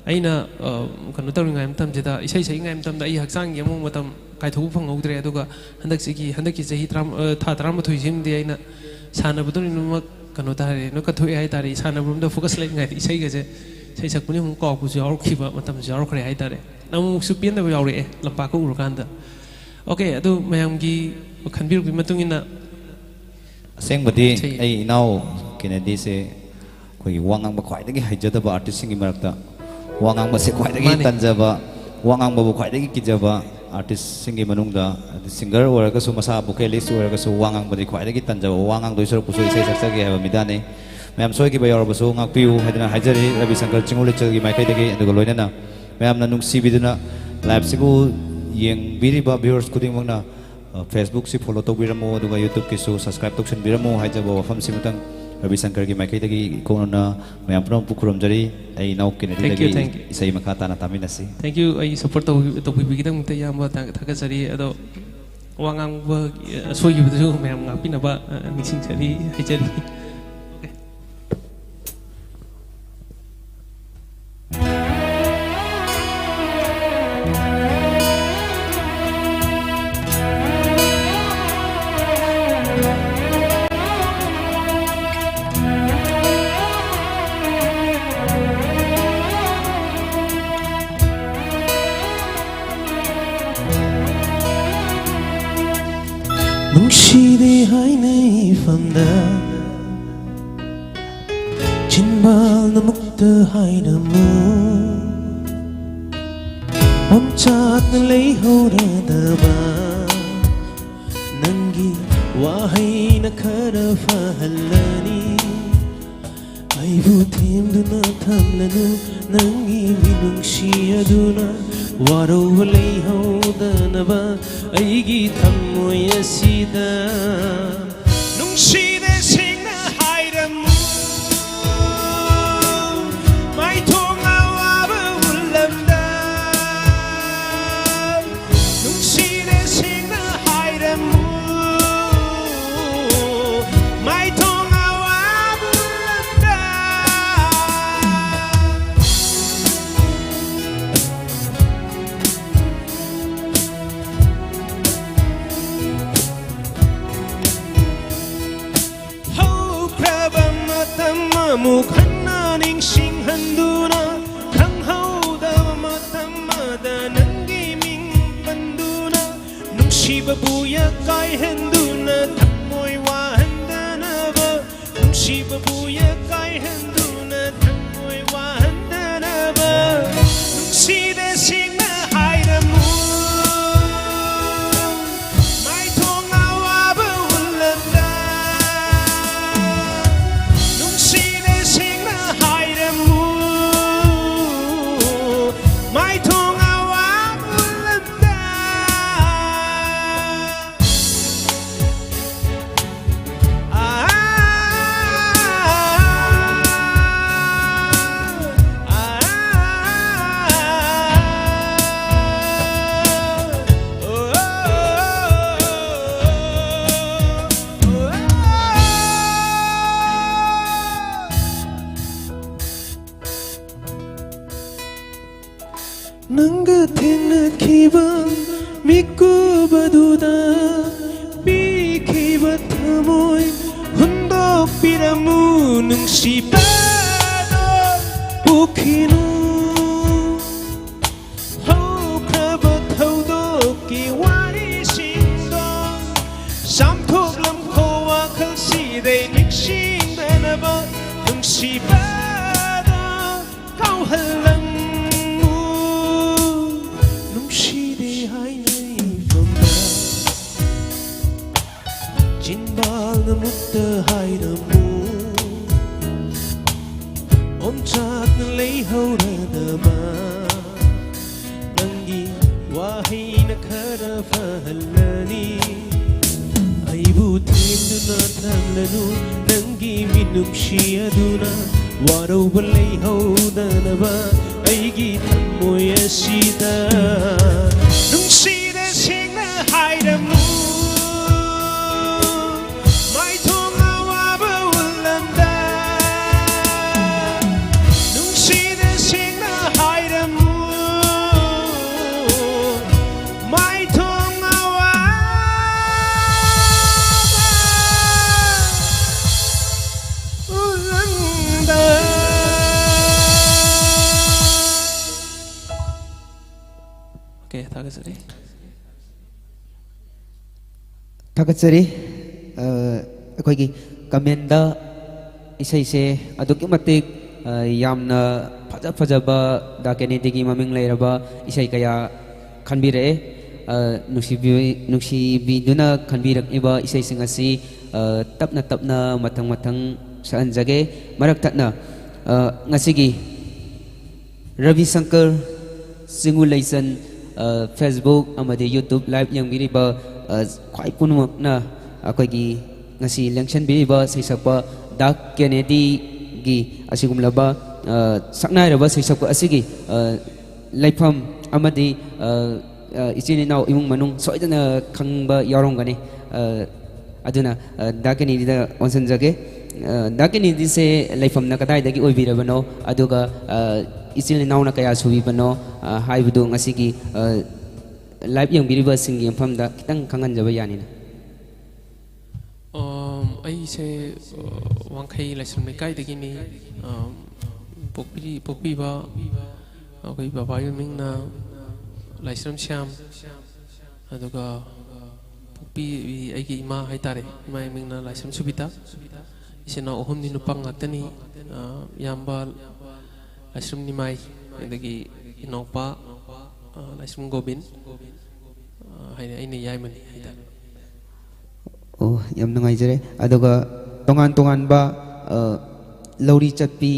ꯑꯩꯅ, ꯑ, ꯀꯩꯅꯣ ꯇꯧꯔꯤꯉꯩ ꯃꯇꯝꯁꯤꯗ, ꯏꯁꯩ ꯁꯛꯏꯉꯩ ꯃꯇꯝꯗ ꯑꯩ ꯍꯛꯆꯥꯡꯒꯤ ꯑꯃꯨꯛ ꯃꯇꯝ ꯀꯥꯏꯊꯣꯛꯄ ꯐꯪꯍꯧꯗ꯭ꯔꯦ꯫ ꯑꯗꯨꯒ ꯍꯟꯗꯛꯁꯤꯒꯤ, ꯍꯟꯗꯛꯀꯤ ꯆꯍꯤ ꯇꯔꯥ-, ꯑ, ꯊꯥ ꯇꯔꯥꯃꯥꯊꯣꯏꯁꯤꯃꯗꯤ ꯑꯩꯅ ꯁꯥꯟꯅꯕꯗ ꯂꯣꯏꯅꯃꯛ ꯀꯩꯅꯣ ꯇꯥꯔꯦ, ꯂꯣꯏ ꯀꯠꯊꯣꯛꯑꯦ ꯍꯥꯏꯇꯥꯔꯦ꯫ ꯁꯥꯟꯅꯕꯔꯣꯝꯗ focus ꯂꯩꯉꯥꯏꯗ ꯏꯁꯩꯒꯁꯦ, ꯏꯁꯩ ꯁꯛꯄꯅꯤ ꯑꯃꯨꯛ ꯀꯥꯎꯕꯁꯨ ꯌꯥꯎꯔꯛꯈꯤꯕ ꯃꯇꯝꯁꯨ ꯌꯥꯎꯔꯛꯈ꯭ꯔꯦ ꯍꯥꯏꯇꯥꯔꯦ꯫ ꯑꯃꯨꯛꯃꯨꯛꯁꯨ ꯄꯦꯟꯗꯕ ꯌꯥꯎꯔꯛꯑꯦ ꯂꯝꯄꯥꯛꯀ ꯎꯔꯀꯥꯟꯗ꯫ OK, ꯑꯗꯨ ꯃꯌꯥꯝꯒꯤ ꯈꯟꯕꯤꯔꯛꯄꯒꯤ ꯃꯇꯨꯡ ꯏꯟꯅ ꯑꯁꯦꯡꯕꯗꯤ ꯏꯁꯩ ꯑꯩ ꯏꯅꯥꯎ ꯀꯦꯅꯦꯗꯤꯁꯦ ꯑꯩꯈꯣꯏꯒꯤ ꯋꯥ ꯉꯥꯡꯕ ꯈ꯭ꯋꯥꯏꯗꯒꯤ ꯍꯩꯖꯗꯕ artistꯁꯤꯡꯒꯤ ꯃꯔꯛꯇ ꯋꯥ ꯉꯥꯡꯕꯁꯦ ꯈ꯭ꯋꯥꯏꯗꯒꯤ ꯃꯥꯅꯤ꯫ ꯇꯟꯖꯕ, ꯋꯥ ꯉꯥꯡꯕꯕꯨ ꯈ꯭ꯋꯥꯏꯗꯒꯤ ꯀꯤꯖꯕ artistꯁꯤꯡꯒꯤ ꯃꯅꯨꯡꯗ, ꯑꯗꯩ singer ꯑꯣꯏꯔꯒꯁꯨ, ꯃꯁꯥ vocalist ꯑꯣꯏꯔꯒꯁꯨ ꯋꯥ ꯉꯥꯡꯕꯗꯤ ꯈ꯭ꯋꯥꯏꯗꯒꯤ ꯇꯟꯖꯕ, ꯋꯥ ꯉꯥꯡꯗꯣꯏ ꯁꯔꯨꯛꯄꯨꯁꯨ ꯏꯁꯩ ꯁꯛꯆꯒꯦ ꯍꯥꯏꯕ ꯃꯤꯗꯥꯅꯤ꯫ ꯃꯌꯥꯝ ꯁꯣꯏꯈꯤꯕ ꯌꯥꯎꯔꯕꯁꯨ ꯉꯥꯛꯄꯤꯌꯨ ꯍꯥꯏꯗꯅ ꯍꯥꯏꯖꯔꯤ ꯔꯕꯤ ꯁꯪꯀꯔ ꯆꯤꯡꯉꯨ ꯂꯩꯆꯜꯒꯤ ꯃꯥꯏꯀꯩꯗꯒꯤ꯫ ꯑꯗꯨꯒ ꯂꯣꯏꯅꯅ ꯃꯌꯥꯝꯅ ꯅꯨꯡꯁꯤꯕꯤꯗꯨꯅ liveꯁꯤꯕꯨ ꯌꯦꯡꯕꯤꯔꯤꯕ viewers ꯈꯨꯗꯤꯡꯃꯛꯅ, ꯑ, Facebookꯁꯤ follow ꯇꯧꯕꯤꯔꯝꯃꯨ, ꯑꯗꯨꯒ YouTubeꯀꯤꯁꯨ subscribe ꯇꯧꯁꯤꯟꯕꯤꯔꯝꯃꯨ ꯍꯥꯏꯖꯕ ꯋꯥꯐꯝꯁꯤꯃꯇꯪ ꯔꯕꯤ ꯁꯪꯀꯔꯒꯤ ꯃꯥꯏꯀꯩꯗꯒꯤ ꯏꯀꯣꯛꯅꯅ ꯃꯌꯥꯝ ꯄꯨꯝꯅꯃꯛꯄꯨ ꯈꯨꯔꯨꯝꯖꯔꯤ꯫ ꯑꯩ ꯏꯅꯥꯎ Thank you, ꯀꯦꯅꯦꯗꯤꯗꯒꯤ thank you꯫ ꯏꯁꯩ ꯃꯈꯥ ꯇꯥꯅ ꯇꯥꯃꯤꯟꯅꯁꯤ꯫ Thank you, ꯑꯩ support ꯇꯧꯕꯤ-, ꯇꯧꯕꯤꯕꯒꯤꯗꯃꯛꯇ ꯏꯌꯥꯝꯕ ꯊꯥ-, ꯊꯥꯒꯠꯆꯔꯤ꯫ ꯑꯗꯣ ꯋꯥ ꯉꯥꯡꯕ, ꯑ, ꯑꯁꯣꯏꯈꯤꯕꯗꯨꯁꯨ ꯃꯌꯥꯝ ꯉꯥꯛꯄꯤꯅꯕ, ꯑ, ꯅꯤꯡꯁꯤꯡꯖꯔꯤ, ꯍꯥꯏꯖꯔꯤ꯫ ꯅꯨꯡꯁꯤꯗꯦ ꯍꯥꯏꯅ ꯏꯐꯝꯗ ꯆꯤꯟꯕꯥꯜꯅ ꯃꯨꯛꯇ ꯍꯥꯏꯔꯝꯃꯨ꯫ ꯑꯣꯝꯆꯥꯛꯅ ꯂꯩꯍꯧꯔꯗꯕ ꯅꯪꯒꯤ ꯋꯥꯍꯩꯅ ꯈꯔ ꯐꯍꯜꯂꯅꯤ꯫ ꯑꯩꯕꯨ ꯊꯦꯝꯗꯨꯅ ꯊꯝꯂꯅꯨ, ꯅꯪꯒꯤ ꯃꯤꯅꯨꯡꯁꯤ ꯑꯗꯨꯅ ꯋꯥꯔꯧꯕ ꯂꯩꯍꯧꯗꯅꯕ ꯑꯩꯒꯤ ꯊꯝꯃꯣꯏ ꯑꯁꯤꯗ꯫ ꯅꯨꯡꯁꯤꯅ ꯁꯦꯡꯅ ꯍꯥꯏꯔꯝꯃꯨ, ꯃꯥꯏꯊꯣꯡ ꯑꯋꯥꯕ ꯎꯠꯂꯝꯗ꯫ ꯅꯨꯡꯁꯤꯅ ꯁꯦꯡꯅ ꯍꯥꯏꯔꯝꯃꯨ, ꯃꯥꯏꯊꯣꯡ ꯑꯋꯥꯕ ꯎꯠꯂꯝꯗ꯫ ꯍꯧꯈ꯭ꯔꯕ ꯃꯇꯝ ꯑꯃꯨꯛ ꯍꯟꯅ ꯅꯤꯡꯁꯤꯡꯍꯟꯗꯨꯅ, ꯈꯪꯍꯧꯗꯕ ꯃꯇꯝ ꯑꯃꯗ ꯅꯪꯒꯤ ꯃꯤꯡ ꯄꯟꯗꯨꯅ, ꯅꯨꯡꯁꯤꯕꯕꯨ ꯌꯥꯀꯥꯏꯍꯟꯗꯨꯅ, ꯊꯃꯣꯏ ꯋꯥꯍꯟꯗꯅꯕ, ꯅꯨꯡꯁꯤꯕꯕꯨ ꯌꯥꯀꯥꯏꯍꯟꯗꯨꯅ, ꯊꯃꯣꯏ ꯋꯥꯍꯟꯗꯅꯕ, ꯅꯨꯡꯁꯤꯅ ꯁꯦꯡꯅ ꯍꯥꯏꯔꯝꯃꯨ꯫ ꯃꯥꯏꯊꯣꯡ ꯑꯋꯥꯕ ꯎꯠꯂꯝꯗ, ꯅꯨꯡꯁꯤꯅ ꯁꯦꯡꯅ ꯍꯥꯏꯔꯝꯃꯨ꯫ ꯃꯥꯏꯊꯣꯡ ꯑꯋꯥꯕ ꯎꯠꯂꯝꯗ꯫ ꯅꯪꯒ ꯊꯦꯡꯅꯈꯤꯕ ꯃꯤꯀꯨꯞ ꯑꯗꯨꯗ ꯄꯤꯈꯤꯕ ꯊꯃꯣꯏ ꯍꯨꯟꯗꯣꯛꯄꯤꯔꯝꯃꯨ, ꯅꯨꯡꯁꯤꯕꯗꯣ ꯄꯨꯈꯤꯅꯨ꯫ ꯍꯧꯈ꯭ꯔꯕ ꯊꯧꯗꯣꯛꯀꯤ ꯋꯥꯔꯤꯁꯤꯡꯗꯣ ꯆꯥꯝꯊꯣꯛꯂꯝꯈꯣ ꯋꯥꯈꯜꯁꯤꯗꯩ ꯅꯤꯡꯁꯤꯡꯗꯅꯕ, ꯅꯨꯡꯁꯤꯕꯗꯣ ꯀꯥꯎꯍꯜꯂꯝꯃꯨ꯫ ꯅꯨꯡꯁꯤꯗꯦ ꯍꯥꯏꯅ ꯏꯐꯝꯗ ꯆꯤꯟꯕꯥꯜꯅ ꯃꯨꯛꯇ ꯍꯥꯏꯔꯝꯃꯨ꯫ ꯂꯩꯍꯧꯔꯗꯕ ꯅꯪꯒꯤ ꯋꯥꯍꯩꯅ ꯈꯔ ꯐꯍꯜꯂꯅꯤ꯫ ꯑꯩꯕꯨ ꯊꯦꯝꯗꯨꯅ ꯊꯝꯂꯅꯨ, ꯅꯪꯒꯤ ꯃꯤꯅꯨꯡꯁꯤ ꯑꯗꯨꯅ ꯋꯥꯔꯧꯕ ꯂꯩꯍꯧꯗꯅꯕ ꯑꯩꯒꯤ ꯊꯃꯣꯏ ꯑꯁꯤꯗ ꯅꯨꯡꯁꯤꯅ ꯁꯦꯡꯅ ꯍꯥꯏꯔꯝꯃꯨ꯫ ꯃꯥꯏꯊꯣꯡ ꯑꯋꯥꯕ ꯎꯠꯂꯝꯗ ꯅꯨꯡꯁꯤꯅ ꯁꯦꯡꯅ ꯍꯥꯏꯔꯝꯃꯨ꯫ ꯃꯥꯏꯊꯣꯡ ꯑꯋꯥꯕ ꯎꯠꯂꯝꯗ꯫ Okay, ꯊꯥꯒꯠꯆꯔꯤ꯫ ꯊꯥꯒꯠꯆꯔꯤ꯫ ꯑ, ꯑꯩꯈꯣꯏꯒꯤ ꯀꯃꯦꯟꯗ ꯏꯁꯩꯁꯦ ꯑꯗꯨꯛꯀꯤ ꯃꯇꯤꯛ, ꯑ, ꯌꯥꯝꯅ ꯐꯖ ꯐꯖꯕ ꯗꯥ ꯀꯦꯅꯦꯗꯤꯒꯤ ꯃꯃꯤꯡ ꯂꯩꯔꯕ ꯏꯁꯩ ꯀꯌꯥ ꯈꯟꯕꯤꯔꯛꯑꯦ꯫ ꯑ, ꯅꯨꯡꯁꯤꯕꯤ-, ꯅꯨꯡꯁꯤꯕꯤꯗꯨꯅ ꯈꯟꯕꯤꯔꯛꯂꯤꯕ ꯏꯁꯩꯁꯤꯡ ꯑꯁꯤ, ꯑ, ꯇꯞꯅ ꯇꯞꯅ ꯃꯊꯪ ꯃꯊꯪ ꯁꯛꯍꯟꯖꯒꯦ꯫ ꯃꯔꯛ ꯊꯠꯅ, ꯑ, ꯉꯁꯤꯒꯤ ꯔꯕꯤ ꯁꯪꯀꯔ ꯆꯤꯡꯉꯨ ꯂꯩꯆꯟ, ꯑ, Facebook ꯑꯃꯗꯤ YouTube live ꯌꯦꯡꯕꯤꯔꯤꯕ, ꯑ, ꯈ꯭ꯋꯥꯏ ꯄꯨꯝꯅꯃꯛꯅ ꯑꯩꯈꯣꯏꯒꯤ ꯉꯁꯤ ꯂꯦꯡꯁꯟꯕꯤꯔꯤꯕ ꯁꯩꯁꯛꯄ ꯗꯥ ꯀꯦꯅꯦꯗꯤꯒꯤ ꯑꯁꯤꯒꯨꯝꯂꯕ, ꯑ, ꯁꯛꯅꯥꯏꯔꯕ ꯁꯩꯁꯛꯄ ꯑꯁꯤꯒꯤ, ꯑ, ꯂꯩꯐꯝ ꯑꯃꯗꯤ, ꯑ, ꯑ, ꯏꯆꯤꯟ ꯏꯅꯥꯎ ꯏꯃꯨꯡ ꯃꯅꯨꯡ ꯁꯣꯏꯗꯅ ꯈꯪꯕ ꯌꯥꯎꯔꯝꯒꯅꯤ꯫ ꯑ, ꯑꯗꯨꯅ, ꯑ, ꯗꯥ ꯀꯦꯅꯦꯗꯤꯗ ꯑꯣꯟꯁꯤꯟꯖꯒꯦ꯫ ꯑ, ꯗꯥ ꯀꯦꯅꯦꯗꯤꯁꯦ ꯂꯩꯐꯝꯅ ꯀꯗꯥꯏꯗꯒꯤ ꯑꯣꯏꯕꯤꯔꯕꯅꯣ? ꯑꯗꯨꯒ, ꯑ, ꯏꯆꯤꯜ ꯏꯅꯥꯎꯅ ꯀꯌꯥ ꯁꯨꯕꯤꯕꯅꯣ? ꯑ, ꯍꯥꯏꯕꯗꯨ ꯉꯁꯤꯒꯤ, ꯑ, live ꯌꯦꯡꯕꯤꯔꯤꯕꯁꯤꯡꯒꯤ ꯃꯐꯝꯗ ꯈꯤꯇꯪ ꯈꯪꯍꯟꯖꯕ ꯌꯥꯅꯤꯅ? ꯑꯝ, ꯑꯩꯁꯦ, ꯑ, ꯋꯥꯡꯈꯩ ꯂꯥꯏꯁ꯭ꯔꯝ ꯂꯩꯀꯥꯏꯗꯒꯤꯅꯤ꯫ ꯑꯝ, ꯄꯣꯛꯄꯤꯔꯤ-, ꯄꯣꯛꯄꯤꯕ ꯑꯩꯈꯣꯏ ꯕꯕꯥꯒꯤ ꯃꯃꯤꯡꯅ ꯂꯥꯏꯁ꯭ꯔꯝ ꯁ꯭ꯌꯥꯝ, ꯑꯗꯨꯒ ꯄꯣꯛꯄꯤ ꯑꯩꯒꯤ ꯏꯃꯥ ꯍꯥꯏꯇꯥꯔꯦ, ꯏꯃꯥꯒꯤ ꯃꯤꯡꯅ ꯂꯥꯏꯁ꯭ꯔꯝ ꯁꯨꯕꯤꯇꯥ꯫ ꯏꯆꯤꯟ ꯏꯅꯥꯎ ꯑꯍꯨꯝꯅꯤ, ꯅꯨꯄꯥ ꯉꯥꯛꯇꯅꯤ꯫ ꯑ, ꯏꯌꯥꯝꯕ ꯂꯥꯏꯁ꯭ꯔꯝ ꯅꯤꯃꯥꯏ, ꯑꯗꯒꯤ ꯏꯅꯥꯎꯄꯥ, ꯑ, ꯂꯥꯏꯁ꯭ꯔꯝ ꯒꯣꯕꯤꯟ, ꯑ, ꯍꯥꯏꯅ ꯑꯩꯅ ꯌꯥꯏꯃꯅꯤ ꯍꯥꯏꯇꯥꯔꯦ꯫ ꯑꯣ, ꯌꯥꯝ ꯅꯨꯡꯉꯥꯏꯖꯔꯦ꯫ ꯑꯗꯨꯒ ꯇꯣꯉꯥꯟ ꯇꯣꯉꯥꯟꯕ, ꯑ, ꯂꯧꯔꯤ ꯆꯠꯄꯤ,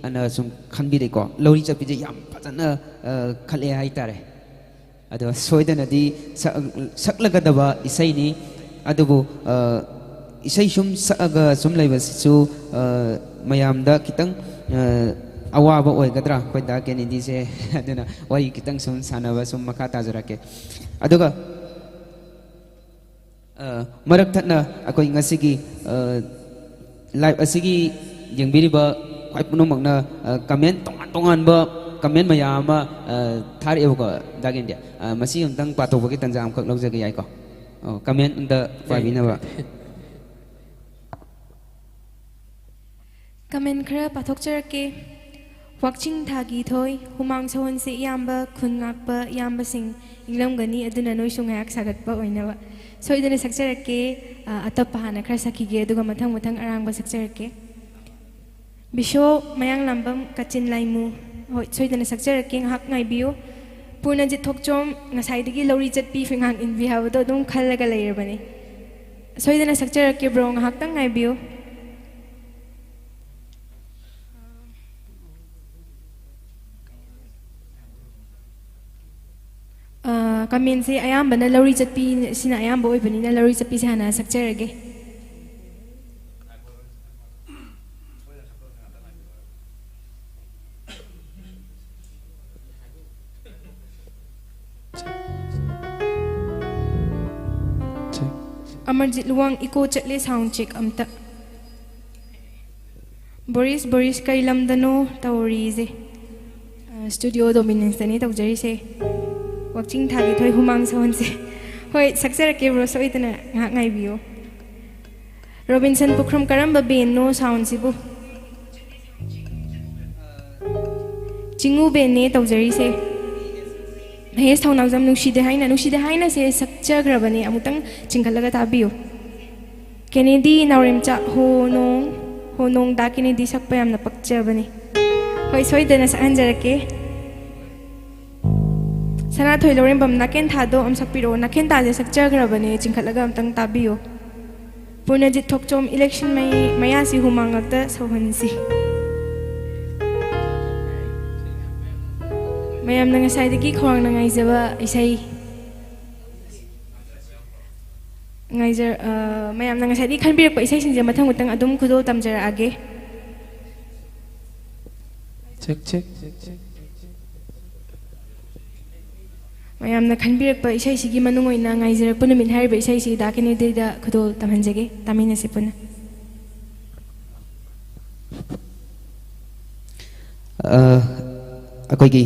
ꯑꯅ ꯁꯨꯝ ꯈꯟꯕꯤꯔꯦꯀꯣ꯫ ꯂꯧꯔꯤ ꯆꯠꯄꯤꯁꯦ ꯌꯥꯝ ꯐꯖꯅ, ꯑ, ꯈꯜꯂꯦ ꯍꯥꯏꯇꯥꯔꯦ꯫ ꯑꯗꯣ ꯁꯣꯏꯗꯅꯗꯤ ꯁꯛ-, ꯁꯛꯂꯒꯗꯕ ꯏꯁꯩꯅꯤ꯫ ꯑꯗꯨꯕꯨ, ꯑ, ꯏꯁꯩ ꯁꯨꯝ ꯁꯛꯑꯒ ꯁꯨꯝ ꯂꯩꯕꯁꯤꯁꯨ, ꯑ, ꯃꯌꯥꯝꯗ ꯈꯤꯇꯪ, ꯑ, ꯑꯋꯥꯕ ꯑꯣꯏꯒꯗ꯭ꯔꯥ ꯑꯩꯈꯣꯏ ꯗꯥ ꯀꯦꯅꯦꯗꯤꯁꯦ? ꯑꯗꯨꯅ ꯋꯥꯔꯤ ꯈꯤꯇꯪ ꯁꯨꯝ ꯁꯥꯟꯅꯕ ꯁꯨꯝ ꯃꯈꯥ ꯇꯥꯖꯔꯛꯀꯦ꯫ ꯑꯗꯨꯒ ꯑ, ꯃꯔꯛ ꯊꯠꯅ ꯑꯩꯈꯣꯏ ꯉꯁꯤꯒꯤ, ꯑ, live ꯑꯁꯤꯒꯤ ꯌꯦꯡꯕꯤꯔꯤꯕ ꯈ꯭ꯋꯥꯏ ꯄꯨꯝꯅꯃꯛꯅ, ꯑ, comment ꯇꯣꯉꯥꯟ ꯇꯣꯉꯥꯟꯕ comment ꯃꯌꯥꯝ ꯑꯃ, ꯑ, ꯊꯥꯔꯛꯑꯦꯕꯀꯣ, ꯗꯥ ꯀꯦꯅꯦꯗꯤ꯫ ꯑ, ꯃꯁꯤ ꯑꯃꯨꯛꯇꯪ ꯄꯥꯊꯣꯛꯄꯒꯤ ꯇꯥꯟꯖꯥ ꯑꯃꯈꯛ ꯂꯧꯖꯒꯦ, ꯌꯥꯏꯀꯣ? ꯑꯣ, comment ꯑꯝꯇ ꯄꯥꯕꯤꯅꯕ꯫ Comment ꯈꯔ ꯄꯥꯊꯣꯛꯆꯔꯛꯀꯦ꯫ ꯋꯥꯛꯆꯤꯡ ꯊꯥꯒꯤ ꯊꯣꯏ, ꯍꯨꯃꯥꯡ ꯁꯧꯍꯟꯁꯦ ꯏꯌꯥꯝꯕ, ꯈꯨꯟ ꯉꯥꯛꯄ ꯏꯌꯥꯝꯕꯁꯤꯡ ꯏꯪꯂꯝꯒꯅꯤ, ꯑꯗꯨꯅ ꯅꯣꯏꯁꯨ ꯉꯥꯏꯍꯥꯛ ꯁꯥꯒꯠꯄ ꯑꯣꯏꯅꯕ꯫ ꯁꯣꯏꯗꯅ ꯁꯛꯆꯔꯛꯀꯦ, ꯑ, ꯑꯇꯞꯄ ꯍꯥꯟꯅ ꯈꯔ ꯁꯛꯈꯤꯒꯦ, ꯑꯗꯨꯒ ꯃꯊꯪ ꯃꯊꯪ ꯑꯔꯥꯡꯕ ꯁꯛꯆꯔꯛꯀꯦ꯫ ꯕꯤꯁꯣ ꯃꯌꯥꯡꯂꯥꯝꯕꯝ ꯀꯥꯆꯤꯟ ꯂꯥꯏꯃꯨ꯫ ꯍꯣꯏ, ꯁꯣꯏꯗꯅ ꯁꯛꯆꯔꯛꯀꯦ, ꯉꯥꯏꯍꯥꯛ ꯉꯥꯏꯕꯤꯌꯨ꯫ ꯄꯨꯔꯅꯖꯤꯠ ꯊꯣꯛꯆꯣꯝ, ꯉꯁꯥꯏꯗꯒꯤ ꯂꯧꯔꯤ ꯆꯠꯄꯤ ꯐꯤꯉꯥꯡ ꯏꯟꯕꯤ ꯍꯥꯏꯕꯗꯣ ꯑꯗꯨꯝ ꯈꯜꯂꯒ ꯂꯩꯔꯕꯅꯤ꯫ ꯁꯣꯏꯗꯅ ꯁꯛꯆꯔꯛꯀꯦ bro, ꯉꯥꯏꯍꯥꯛꯇꯪ ꯉꯥꯏꯕꯤꯌꯨ꯫ ꯑ, commentꯁꯦ ꯑꯌꯥꯝꯕꯅ ꯂꯧꯔꯤ ꯆꯠꯄꯤ ꯁꯤꯅ ꯑꯌꯥꯝꯕ ꯑꯣꯏꯕꯅꯤꯅ ꯂꯧꯔꯤ ꯆꯠꯄꯤꯁꯦ ꯍꯥꯟꯅ ꯁꯛꯆꯔꯒꯦ꯫ ꯑꯃꯔꯖꯤꯠ ꯂꯨꯋꯥꯡ, echo ꯆꯠꯂꯦ, sound check ꯑꯝꯇ꯫ ꯕꯣꯔꯤꯁ, ꯕꯣꯔꯤꯁ, ꯀꯩ ꯂꯝꯗꯅꯣ ꯇꯧꯔꯤꯁꯦ? ꯑ, studio dominanceꯇꯅꯤ ꯇꯧꯖꯔꯤꯁꯦ꯫ ꯋꯥꯛꯆꯤꯡ ꯊꯥꯒꯤ ꯊꯣꯏ ꯍꯨꯃꯥꯡ ꯁꯧꯍꯟꯁꯦ꯫ ꯍꯣꯏ, ꯁꯛꯆꯔꯛꯀꯦ bro, ꯁꯣꯏꯗꯅ ꯉꯥꯏꯍꯥꯛ ꯉꯥꯏꯕꯤꯌꯨ꯫ ꯔꯣꯕꯤꯟꯁꯟ ꯄꯨꯈ꯭ꯔꯝ, ꯀꯔꯝꯕ bandꯅꯣ soundꯁꯤꯕꯨ? ꯆꯤꯡꯉꯨ bandꯅꯦ ꯇꯧꯖꯔꯤꯁꯦ꯫ ꯃꯍꯦꯁ ꯊꯧꯅꯥꯎꯖꯝ, ꯅꯨꯡꯁꯤꯗꯦ ꯍꯥꯏꯅ, ꯅꯨꯡꯁꯤꯗꯦ ꯍꯥꯏꯅꯁꯦ ꯁꯛꯆꯈ꯭ꯔꯕꯅꯦ, ꯑꯃꯨꯛꯇꯪ ꯆꯤꯡꯈꯠꯂꯒ ꯇꯥꯕꯤꯌꯨ꯫ ꯀꯦꯅꯦꯗꯤ ꯅꯥꯎꯔꯦꯝꯆꯥ, ꯍꯣ ꯅꯣꯡ, ꯍꯣ ꯅꯣꯡ ꯗꯥ ꯀꯦꯅꯦꯗꯤ ꯁꯛꯄ ꯌꯥꯝꯅ ꯄꯛꯆꯕꯅꯤ꯫ ꯍꯣꯏ, ꯁꯣꯏꯗꯅ ꯁꯛꯍꯟꯖꯔꯛꯀꯦ꯫ ꯁꯅꯥꯊꯣꯏ ꯂꯧꯔꯦꯝꯕꯝ, ꯅꯥꯀꯦꯟ ꯊꯥꯗꯣ ꯑꯃ ꯁꯛꯄꯤꯔꯛꯑꯣ꯫ ꯅꯥꯀꯦꯟ ꯊꯥꯁꯦ ꯁꯛꯆꯈ꯭ꯔꯕꯅꯦ, ꯆꯤꯡꯈꯠꯂꯒ ꯑꯝꯇꯪ ꯇꯥꯕꯤꯌꯨ꯫ ꯄꯨꯔꯅꯖꯤꯠ ꯊꯣꯛꯆꯣꯝ, election ꯃꯩ-, ꯃꯌꯥꯁꯤ ꯍꯨꯃꯥꯡ ꯉꯥꯛꯇ ꯁꯧꯍꯟꯁꯤ꯫ ꯃꯌꯥꯝꯅ ꯉꯁꯥꯏꯗꯒꯤ ꯈꯧꯔꯥꯡꯅ ꯉꯥꯏꯖꯕ ꯏꯁꯩ, ꯉꯥꯏꯖ-, ꯑ, ꯃꯌꯥꯝꯅ ꯉꯁꯥꯏꯗꯒꯤ ꯈꯟꯕꯤꯔꯛꯄ ꯏꯁꯩꯁꯤꯡꯁꯦ ꯃꯊꯪ ꯃꯊꯪ ꯑꯗꯨꯝ ꯈꯨꯗꯣꯜ ꯇꯝꯖꯔꯛꯑꯒꯦ꯫ Check, check. ꯃꯌꯥꯝꯅ ꯈꯟꯕꯤꯔꯛꯄ ꯏꯁꯩꯁꯤꯒꯤ ꯃꯅꯨꯡ ꯑꯣꯏꯅ ꯉꯥꯏꯖꯔꯛꯄ ꯅꯨꯃꯤꯠ ꯍꯥꯏꯔꯤꯕ ꯏꯁꯩꯁꯤ ꯗꯥ ꯀꯦꯅꯦꯗꯤꯗ ꯈꯨꯗꯣꯜ ꯇꯝꯍꯟꯖꯒꯦ, ꯇꯥꯃꯤꯟꯅꯁꯤ ꯄꯨꯟꯅ꯫ ꯑ, ꯑꯩꯈꯣꯏꯒꯤ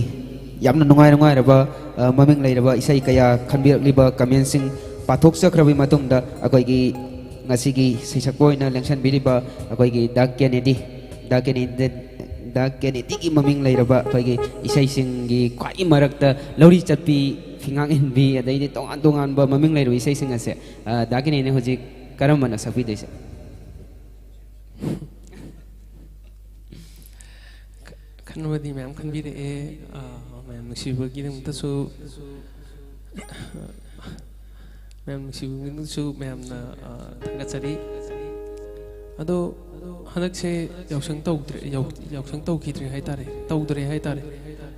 ꯌꯥꯝꯅ ꯅꯨꯡꯉꯥꯏ ꯅꯨꯡꯉꯥꯏꯔꯕ, ꯑ, ꯃꯃꯤꯡ ꯂꯩꯔꯕ ꯏꯁꯩ ꯀꯌꯥ ꯈꯟꯕꯤꯔꯛꯂꯤꯕ, ꯀꯃꯦꯟꯁꯤꯡ ꯄꯥꯊꯣꯛꯆꯈ꯭ꯔꯕꯒꯤ ꯃꯇꯨꯡꯗ, ꯑꯩꯈꯣꯏꯒꯤ ꯉꯁꯤꯒꯤ ꯁꯩꯁꯛꯄ ꯑꯣꯏꯅ ꯂꯦꯡꯁꯟꯕꯤꯔꯤꯕ ꯑꯩꯈꯣꯏꯒꯤ ꯗꯥ ꯀꯦꯅꯦꯗꯤ, ꯗꯥ ꯀꯦꯅꯦꯗꯤ, ꯗꯥ ꯀꯦꯅꯦꯗꯤꯒꯤ ꯃꯃꯤꯡ ꯂꯩꯔꯕ ꯑꯩꯈꯣꯏꯒꯤ ꯏꯁꯩꯁꯤꯡꯒꯤ ꯈ꯭ꯋꯥꯏ ꯃꯔꯛꯇ ꯂꯧꯔꯤ ꯆꯠꯄꯤ, ꯐꯤꯉꯥꯛ ꯏꯟꯕꯤ, ꯑꯗꯩꯗꯤ ꯇꯣꯉꯥꯟ ꯇꯣꯉꯥꯟꯕ ꯃꯃꯤꯡ ꯂꯩꯔꯕ ꯏꯁꯩꯁꯤꯡ ꯑꯁꯦ, ꯑ, ꯗꯥ ꯀꯦꯅꯦꯗꯤꯅ ꯍꯧꯖꯤꯛ ꯀꯔꯝꯕꯅ ꯁꯛꯄꯤꯗꯣꯏꯁꯦ? ꯈꯟꯕꯗꯤ ꯃꯌꯥꯝ ꯈꯟꯕꯤꯔꯛꯑꯦ꯫ ꯑ, ꯃꯌꯥꯝ ꯅꯨꯡꯁꯤꯕꯒꯤꯗꯃꯛꯇꯁꯨ, ꯃꯌꯥꯝ ꯅꯨꯡꯁꯤꯕꯒꯤꯗꯃꯛꯇꯁꯨ ꯃꯌꯥꯝꯅ, ꯑ, ꯊꯥꯒꯠꯆꯔꯤ꯫ ꯑꯗꯣ ꯍꯟꯗꯛꯁꯦ ꯌꯥꯎꯁꯪ ꯇꯧꯗ꯭ꯔꯦ, ꯌꯥꯎ-, ꯌꯥꯎꯁꯪ ꯇꯧꯈꯤꯗ꯭ꯔꯦ ꯍꯥꯏꯇꯥꯔꯦ, ꯇꯧꯗ꯭ꯔꯦ ꯍꯥꯏꯇꯥꯔꯦ꯫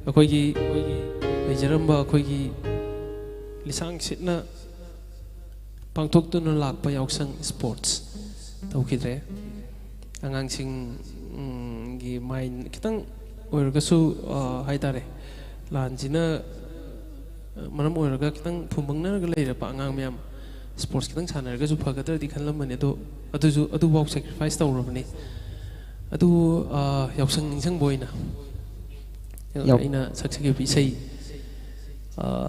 ꯑꯩꯈꯣꯏꯒꯤ ꯂꯩꯖꯔꯝꯕ ꯑꯩꯈꯣꯏꯒꯤ ꯂꯤꯁꯥꯡ ꯁꯤꯠꯅ ꯄꯥꯡꯊꯣꯛꯇꯨꯅ ꯂꯥꯛꯄ ꯌꯥꯎꯁꯪ ꯏꯁꯄꯣꯔꯠꯁ ꯇꯧꯈꯤꯗ꯭ꯔꯦ꯫ ꯑꯉꯥꯡꯁꯤꯡ, ꯎꯝ, ꯒꯤ ꯃꯥꯏꯟ ꯈꯤꯇꯪ ꯑꯣꯏꯔꯒꯁꯨ, ꯑ, ꯍꯥꯏꯇꯥꯔꯦ, ꯂꯥꯟꯁꯤꯅ, ꯑ, ꯃꯔꯝ ꯑꯣꯏꯔꯒ ꯈꯤꯇꯪ ꯐꯨꯝꯕꯪꯅꯔꯒ ꯂꯩꯔꯕ ꯑꯉꯥꯡ ꯃꯌꯥꯝ ꯏꯁꯄꯣꯔꯠꯁ ꯈꯤꯇꯪ ꯁꯥꯟꯅꯔꯒꯁꯨ ꯐꯒꯗ꯭ꯔꯗꯤ ꯈꯜꯂꯝꯕꯅꯤ꯫ ꯑꯗꯣ ꯑꯗꯨꯁꯨ, ꯑꯗꯨꯐꯥꯎ ꯁꯦꯀ꯭ꯔꯤꯐꯥꯏꯁ ꯇꯧꯔꯕꯅꯤ꯫ ꯑꯗꯨꯕꯨ, ꯑ, ꯌꯥꯎꯁꯪ ꯅꯤꯡꯁꯤꯡꯕ ꯑꯣꯏꯅ ꯌꯥꯎ- ꯑꯩꯅ ꯁꯛꯆꯈꯤꯕ ꯏꯁꯩ, ꯑ,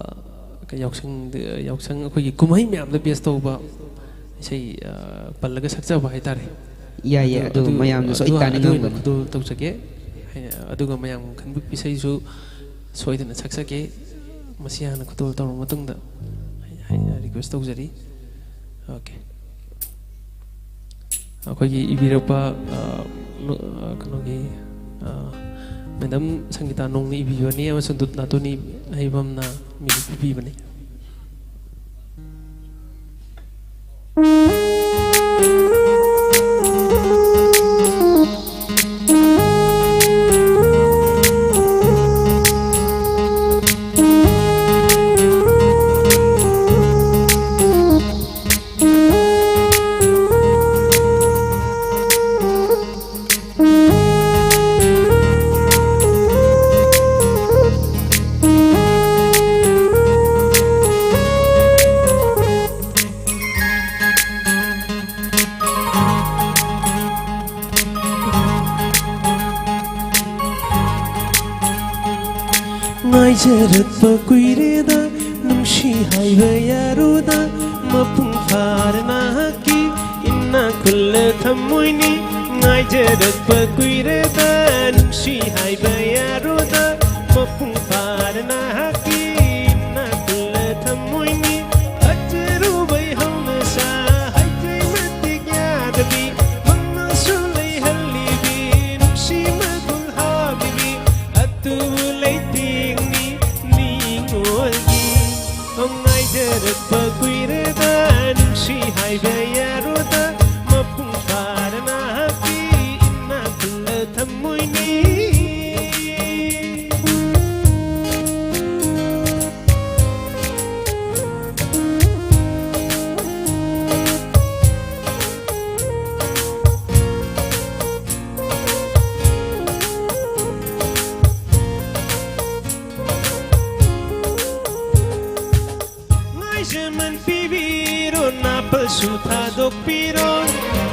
ꯀ-, ꯌꯥꯎꯁꯪ, ꯌꯥꯎꯁꯪ ꯑꯩꯈꯣꯏꯒꯤ ꯀꯨꯝꯍꯩ ꯃꯌꯥꯝꯗ ꯕꯦꯁ ꯇꯧꯕ ꯏꯁꯩ, ꯑ, ꯄꯜꯂꯒ ꯁꯛꯆꯕ ꯍꯥꯏꯇꯥꯔꯦ꯫ ꯌꯥꯏꯌꯦ, ꯑꯗꯨ ꯑꯗꯨ, ꯃꯌꯥꯝꯅꯁꯨ ꯑꯗꯨ, ꯑꯩ ꯑꯗꯨ ꯑꯣꯏꯅ ꯇꯥꯅꯤꯡꯉꯝꯒꯅꯤ꯫ ꯈꯨꯗꯣꯜ ꯇꯧꯖꯒꯦ꯫ ꯍꯥꯏ-, ꯑꯗꯨꯒ ꯃꯌꯥꯝ ꯈꯟꯕꯤꯕ ꯏꯁꯩꯁꯨ ꯁꯣꯏꯗꯅ ꯁꯛꯆꯒꯦ꯫ ꯃꯁꯤ ꯍꯥꯟꯅ ꯈꯨꯗꯣꯜ ꯇꯧꯔꯕ ꯃꯇꯨꯡꯗ ꯑꯩ, ꯑꯩ ꯔꯤꯀ꯭ꯋꯦꯁ ꯇꯧꯖꯔꯤ꯫ ꯑꯣꯀꯦ꯫ ꯑꯩꯈꯣꯏꯒꯤ ꯏꯕꯤꯔꯛꯄ, ꯑ, ꯅꯣ-, ꯑ, ꯀꯩꯅꯣꯒꯤ, ꯑ, ꯃꯦꯗꯥꯝ ꯁꯪꯒꯤꯇꯥ ꯅꯣꯡꯅ ꯏꯕꯤꯕꯅꯤ ꯑꯃꯁꯨꯡ ꯗꯨꯠ ꯅꯥꯇꯣꯅꯤ ꯍꯩꯕꯝꯅ ꯃ꯭ꯌꯨꯖꯤꯛ ꯄꯤꯕꯤꯕꯅꯤ꯫ ꯉꯥꯏꯖꯔꯛꯄ ꯀꯨꯏꯔꯦꯗ, ꯅꯨꯡꯁꯤ ꯍꯥꯏꯕ ꯌꯥꯔꯣꯗ, ꯃꯄꯨꯡ ꯐꯥꯔ ꯅꯍꯥꯛꯀꯤ ꯏꯅꯥꯛ ꯈꯨꯜꯂ ꯊꯝꯃꯣꯏꯅꯤ꯫ ꯉꯥꯏꯖꯔꯛꯄ ꯀꯨꯏꯔꯦꯗ, ꯅꯨꯡꯁꯤ ꯍꯥꯏꯕ ꯌꯥꯔꯣꯗ, ꯃꯄꯨꯡ ꯐꯥꯔ ꯅꯍꯥꯛꯀꯤ ꯏꯅꯥꯛ ꯈꯨꯜꯂ ꯊꯝꯃꯣꯏꯅꯤ꯫ ꯐꯖꯔꯨꯕꯩ ꯍꯧꯅꯁꯥ ꯍꯥꯏꯖꯩ ꯃꯇꯤꯛ ꯌꯥꯗꯕꯤ, ꯃꯪꯂꯥꯟꯁꯨ ꯂꯩꯍꯜꯂꯤꯕꯤ, ꯅꯨꯡꯁꯤ ꯃꯒꯨꯟ ꯍꯥꯞꯄꯤꯕꯤ, ꯑꯗꯨꯕꯨ ꯂꯩꯇꯦꯡꯅꯤ ꯅꯤꯡꯉꯣꯜꯒꯤ꯫ ꯉꯥꯏꯖꯔꯛꯄ ꯀꯨꯏꯔꯦꯗ, ꯅꯨꯡꯁꯤ ꯍꯥꯏꯕ ꯌꯥꯔꯣꯗ, ꯃꯄꯨꯡ ꯐꯥꯔ ꯅꯍꯥꯛꯀꯤ ꯏꯅꯥꯛ ꯈꯨꯜꯂ ꯊꯝꯃꯣꯏꯅꯤ꯫ ꯉꯥꯏꯖꯃꯟ ꯄꯤꯕꯤꯔꯣ, ꯅꯥꯄꯜꯁꯨ ꯊꯥꯗꯣꯛꯄꯤꯔꯣ,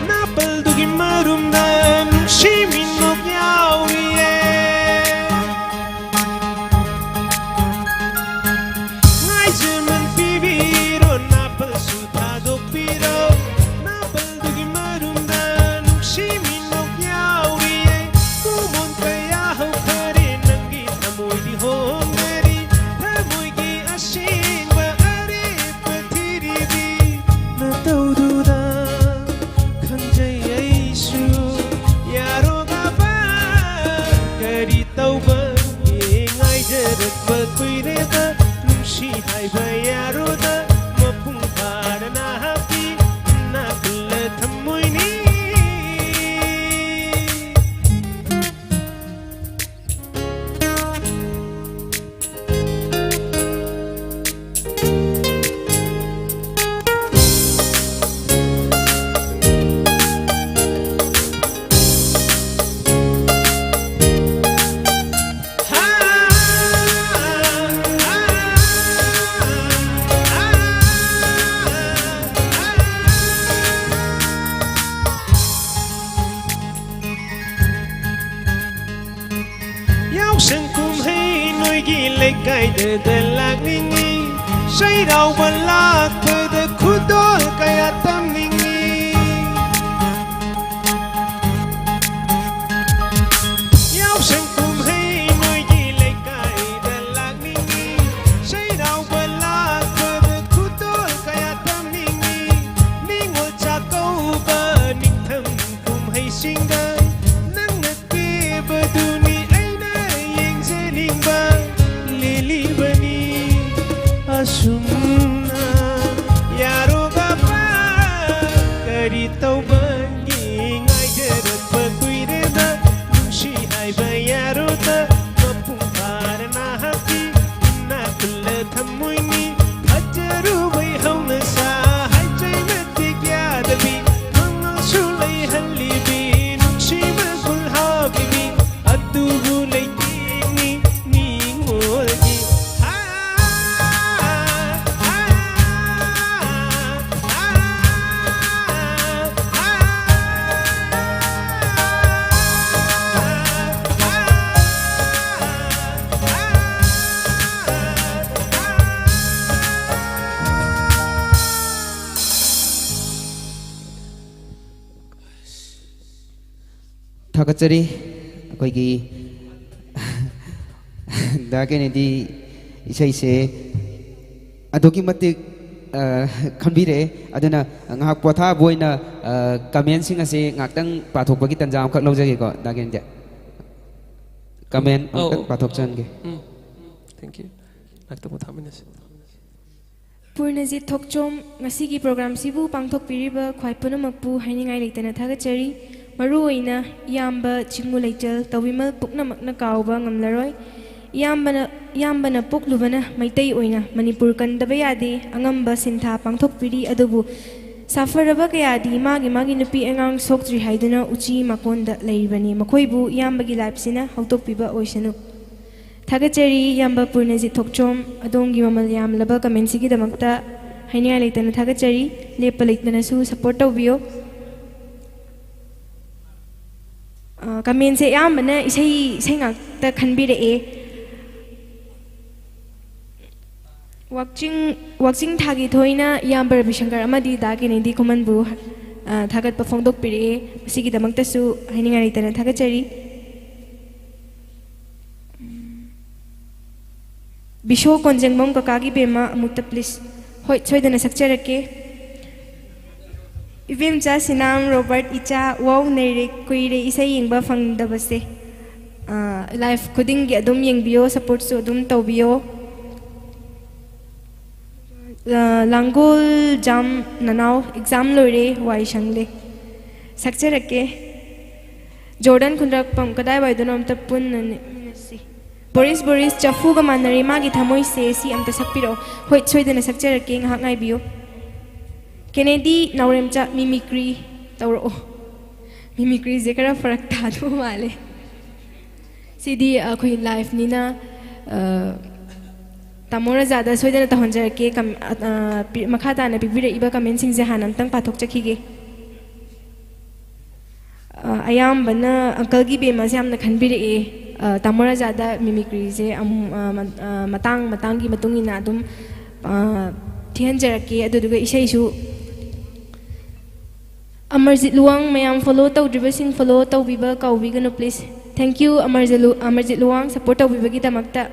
ꯅꯥꯄꯜꯗꯨꯒꯤ ꯃꯔꯨꯝꯗ ꯅꯨꯡꯁꯤ ꯃꯤꯅꯣꯛ ꯌꯥꯎꯔꯤꯌꯦ꯫ ꯉꯥꯏꯖꯃꯟ ꯄꯤꯕꯤꯔꯣ, ꯅꯥꯄꯜꯁꯨ ꯊꯥꯗꯣꯛꯄꯤꯔꯣ, ꯅꯥꯄꯜꯗꯨꯒꯤ ꯃꯔꯨꯝꯗ ꯅꯨꯡꯁꯤ ꯃꯤꯅꯣꯛ ꯌꯥꯎꯔꯤꯌꯦ꯫ ꯀꯨꯃꯣꯟ ꯀꯌꯥ ꯍꯧꯈꯔꯦ, ꯅꯪꯒꯤ ꯊꯃꯣꯏꯗꯤ ꯍꯣꯡꯗꯔꯤ, ꯊꯃꯣꯏꯒꯤ ꯑꯁꯦꯡꯕ ꯑꯔꯦꯞꯄ ꯊꯤꯔꯤꯕꯤ ꯅꯇꯧꯗꯨꯗ꯫ ꯑꯩꯒꯤ ꯂꯩꯀꯥꯏꯗꯗ ꯂꯥꯛꯅꯤꯡꯏ, ꯆꯩꯔꯥꯎꯕ ꯂꯥꯛꯄꯗ ꯈꯨꯗꯣꯜ ꯀꯌꯥ ꯇꯝꯅꯤꯡꯏ꯫ ꯌꯥꯎꯁꯪ ꯀꯨꯝꯍꯩ ꯅꯣꯏꯒꯤ ꯂꯩꯀꯥꯏꯗ ꯂꯥꯛꯅꯤꯡꯏ, ꯆꯩꯔꯥꯎꯕ ꯂꯥꯛꯄꯗ ꯈꯨꯗꯣꯜ ꯀꯌꯥ ꯇꯝꯅꯤꯡꯏ꯫ ꯅꯤꯉꯣꯜ ꯆꯥꯛꯀꯧꯕ ꯅꯤꯡꯊꯝ ꯀꯨꯝꯍꯩꯁꯤꯡꯗ ꯅꯪꯅ ꯀꯦꯕꯗꯨꯅꯤ ꯑꯩꯅ ꯌꯦꯡꯖꯅꯤꯡꯕ꯫ ꯂꯤꯂꯤꯕꯅꯤ ꯑꯁꯨꯝꯅ ꯌꯥꯔꯣꯒ ꯄꯥ꯫ ꯀꯔꯤ ꯇꯧꯕꯒꯤ ꯉꯥꯏꯖꯔꯛꯄ ꯀꯨꯏꯔꯦꯗ, ꯅꯨꯡꯁꯤ ꯍꯥꯏꯕ ꯌꯥꯔꯣꯗ ꯃꯄꯨꯡ ꯐꯥꯅ ꯅꯍꯥꯛꯀꯤ ꯏꯅꯥꯛ ꯈꯨꯜꯂ ꯊꯝꯃꯣꯏꯅꯤ꯫ ꯐꯖꯔꯨꯕꯩ ꯍꯧꯅꯁꯥ ꯍꯥꯏꯖꯩ ꯃꯇꯤꯛ ꯌꯥꯗꯕꯤ, ꯃꯉꯥꯜꯁꯨ ꯂꯩꯍꯜꯂꯤꯕꯤ ꯅꯨꯡꯁꯤ ꯃꯒꯨꯟ ꯍꯥꯞꯄꯤꯕꯤ꯫ ꯑꯗꯨꯕꯨ ꯂꯩꯇꯦꯡꯉꯤ ꯅꯤꯉꯣꯜꯒꯤ꯫ ꯊꯥꯒꯠꯆꯔꯤ꯫ ꯑꯩꯈꯣꯏꯒꯤ ꯗꯥ ꯀꯦꯅꯦꯗꯤ ꯏꯁꯩꯁꯦ ꯑꯗꯨꯛꯀꯤ ꯃꯇꯤꯛ, ꯑ, ꯈꯟꯕꯤꯔꯛꯑꯦ꯫ ꯑꯗꯨꯅ ꯉꯥꯏꯍꯥꯛ ꯄꯣꯊꯥꯕ ꯑꯣꯏꯅ, ꯑ, ꯀꯃꯦꯟꯁꯤꯡ ꯑꯁꯦ ꯉꯥꯏꯍꯥꯛꯇꯪ ꯄꯥꯊꯣꯛꯄꯒꯤ ꯇꯥꯟꯖꯥ ꯑꯃꯈꯛ ꯂꯧꯖꯒꯦꯀꯣ, ꯗꯥ ꯀꯦꯅꯦꯗꯤ꯫ ꯀꯃꯦꯟ ꯑꯧ, ꯑꯃꯈꯛꯇꯪ ꯑꯧ꯫ ꯄꯥꯊꯣꯛꯆꯍꯟꯒꯦ꯫ ꯎꯝ, thank you꯫ ꯉꯥꯏꯍꯥꯛꯇꯪ ꯄꯣꯊꯥꯃꯤꯟꯅꯁꯤ꯫ ꯄꯨꯔꯅꯖꯤꯠ ꯊꯣꯛꯆꯣꯝ, ꯉꯁꯤꯒꯤ ꯄ꯭ꯔꯣꯒ꯭ꯔꯥꯝꯁꯤꯕꯨ ꯄꯥꯡꯊꯣꯛꯄꯤꯔꯤꯕ ꯈ꯭ꯋꯥꯏ ꯄꯨꯝꯅꯃꯛꯄꯨ ꯍꯥꯏꯅꯤꯡꯉꯥꯏ ꯂꯩꯇꯅ ꯊꯥꯒꯠꯆꯔꯤ꯫ ꯃꯔꯨꯑꯣꯏꯅ ꯏꯌꯥꯝꯕ ꯆꯤꯡꯉꯨ ꯂꯩꯆꯜ, ꯇꯧꯕꯤꯃꯜ ꯄꯨꯝꯅꯃꯛꯅ ꯀꯥꯎꯕ ꯉꯝꯂꯔꯣꯏ꯫ ꯏꯌꯥꯝꯕꯅ, ꯏꯌꯥꯝꯕꯅ ꯄꯣꯛꯂꯨꯕꯅ ꯃꯩꯇꯩ ꯑꯣꯏꯅ ꯃꯅꯤꯄꯨꯔ ꯀꯟꯗꯕ ꯌꯥꯗꯦ, ꯑꯉꯝꯕ ꯁꯤꯟꯊꯥ ꯄꯥꯡꯊꯣꯛꯄꯤꯔꯤ꯫ ꯑꯗꯨꯕꯨ ꯁꯥꯐꯔꯕ ꯀꯌꯥꯗꯤ ꯃꯥꯒꯤ ꯃꯥꯒꯤ ꯅꯨꯄꯤ ꯑꯉꯥꯡ ꯁꯣꯛꯇ꯭ꯔꯤ ꯍꯥꯏꯗꯨꯅ ꯎꯆꯤ ꯃꯀꯣꯟꯗ ꯂꯩꯔꯤꯕꯅꯤ꯫ ꯃꯈꯣꯏꯕꯨ ꯏꯌꯥꯝꯕꯒꯤ ꯂꯥꯏꯐꯁꯤꯅ ꯍꯧꯗꯣꯛꯄꯤꯕ ꯑꯣꯏꯁꯅꯨ꯫ ꯊꯥꯒꯠꯆꯔꯤ ꯏꯌꯥꯝꯕ ꯄꯨꯔꯅꯖꯤꯠ ꯊꯣꯛꯆꯣꯝ, ꯑꯗꯣꯝꯒꯤ ꯃꯃꯜ ꯌꯥꯝꯂꯕ ꯀꯃꯦꯟꯁꯤꯒꯤꯗꯃꯛꯇ ꯍꯥꯏꯅꯤꯡꯉꯥꯏ ꯂꯩꯇꯅ ꯊꯥꯒꯠꯆꯔꯤ꯫ ꯂꯦꯞꯄ ꯂꯩꯇꯅꯁꯨ ꯁꯞꯄꯣꯔꯠ ꯇꯧꯕꯤꯌꯨ꯫ ꯑ, ꯀꯃꯦꯟꯁꯦ ꯑꯌꯥꯝꯕꯅ ꯏꯁꯩ, ꯏꯁꯩ ꯉꯥꯛꯇ ꯈꯟꯕꯤꯔꯛꯑꯦ꯫ ꯋꯥꯛꯆꯤꯡ ꯋꯥꯛꯆꯤꯡ ꯊꯥꯒꯤ ꯊꯣꯏꯅ ꯏꯌꯥꯝꯕ ꯔꯕꯤꯁꯪꯀꯔ ꯑꯃꯗꯤ ꯗꯥ ꯀꯦꯅꯦꯗꯤ ꯈꯨꯃꯟꯕꯨ, ꯑ, ꯊꯥꯒꯠꯄ ꯐꯣꯡꯗꯣꯛꯄꯤꯔꯛꯑꯦ꯫ ꯃꯁꯤꯒꯤꯗꯃꯛꯇꯁꯨ ꯍꯥꯏꯅꯤꯡꯉꯥꯏ ꯂꯩꯇꯅ ꯊꯥꯒꯠꯆꯔꯤ꯫ ꯕꯤꯁꯣ ꯀꯣꯟꯖꯦꯡꯕꯝ ꯀꯀꯥꯒꯤ ꯕꯦꯝꯃ ꯑꯃꯨꯛꯇ please꯫ ꯍꯣꯏ, ꯁꯣꯏꯗꯅ ꯁꯛꯆꯔꯛꯀꯦ꯫ ꯏꯕꯦꯝꯆꯥ ꯁꯤꯅꯥꯝ ꯔꯣꯕꯔꯠ ꯏꯆꯥ, ꯋꯥꯎ ꯅꯩꯔꯦ, ꯀꯨꯏꯔꯦ ꯏꯁꯩ ꯌꯦꯡꯕ ꯐꯪꯗꯕꯁꯦ꯫ ꯑ, live ꯈꯨꯗꯤꯡꯒꯤ ꯑꯗꯨꯝ ꯌꯦꯡꯕꯤꯌꯣ, supportꯁꯨ ꯑꯗꯨꯝ ꯇꯧꯕꯤꯌꯣ꯫ ꯑ, ꯂꯥꯡꯒꯣꯜ ꯖꯥꯝ ꯅꯅꯥꯎ, exam ꯂꯣꯏꯔꯦ, ꯋꯥꯏ ꯁꯪꯂꯦ꯫ ꯁꯛꯆꯔꯛꯀꯦ꯫ ꯖꯣꯔꯗꯟ ꯈꯨꯟꯗ꯭ꯔꯛꯄꯝ ꯀꯗꯥꯏꯋꯥꯏꯗꯅꯣ ꯑꯝꯇ ꯄꯨꯟꯅ ꯅꯦꯠꯃꯤꯟꯅꯁꯤ꯫ ꯕꯣꯔꯤꯁ, ꯕꯣꯔꯤꯁ, ꯆꯐꯨꯒ ꯃꯥꯟꯅꯔꯦ ꯃꯥꯒꯤ ꯊꯃꯣꯏꯁꯦ, ꯁꯤ ꯑꯝꯇ ꯁꯛꯄꯤꯔꯛꯑꯣ꯫ ꯍꯣꯏ, ꯁꯣꯏꯗꯅ ꯁꯛꯆꯔꯛꯀꯦ, ꯉꯥꯏꯍꯥꯛ ꯉꯥꯏꯕꯤꯌꯨ꯫ ꯀꯦꯅꯦꯗꯤ ꯅꯥꯎꯔꯦꯝꯆꯥ, mimicry ꯇꯧꯔꯛꯑꯣ꯫ Mimicryꯁꯦ ꯈꯔ ꯐꯔꯛ ꯇꯥꯗꯧ ꯃꯥꯜꯂꯦ꯫ ꯁꯤꯗꯤ ꯑꯩꯈꯣꯏ liveꯅꯤꯅ, ꯑ, ꯇꯥꯃꯣ ꯔꯥꯖꯥꯗ ꯁꯣꯏꯗꯅ ꯇꯧꯍꯟꯖꯔꯛꯀꯦ꯫ ꯀꯝ-, ꯑ, ꯑ, ꯄꯤ-, ꯃꯈꯥ ꯇꯥꯅ ꯄꯤꯕꯤꯔꯛꯏꯕ commentꯁꯤꯡꯁꯦ ꯍꯥꯟꯅ ꯑꯝꯇꯪ ꯄꯥꯊꯣꯛꯆꯈꯤꯒꯦ꯫ ꯑ, ꯑꯌꯥꯝꯕꯅ uncleꯒꯤ ꯕꯦꯝꯃꯁꯦ ꯌꯥꯝꯅ ꯈꯟꯕꯤꯔꯛꯑꯦ꯫ ꯑ, ꯇꯥꯃꯣ ꯔꯥꯖꯥꯗ mimicryꯁꯦ ꯑꯃꯨ-, ꯑ, ꯃ-, ꯑ, ꯃꯇꯥꯡ ꯃꯇꯥꯡꯒꯤ ꯃꯇꯨꯡ ꯏꯟꯅ ꯑꯗꯨꯝ, ꯑ, ꯊꯤꯍꯟꯖꯔꯛꯀꯦ꯫ ꯑꯗꯨꯗꯨꯒ ꯏꯁꯩꯁꯨ ꯑꯃꯔꯖꯤꯠ ꯂꯨꯋꯥꯡ, ꯃꯌꯥꯝ follow ꯇꯧꯗ꯭ꯔꯤꯕꯁꯤꯡ follow ꯇꯧꯕꯤꯕ ꯀꯥꯎꯕꯤꯒꯅꯨ please꯫ Thank you ꯑꯃꯔꯖꯤꯠ ꯂꯨ-, ꯑꯃꯔꯖꯤꯠ ꯂꯨꯋꯥꯡ support ꯇꯧꯕꯤꯕꯒꯤꯗꯃꯛꯇ꯫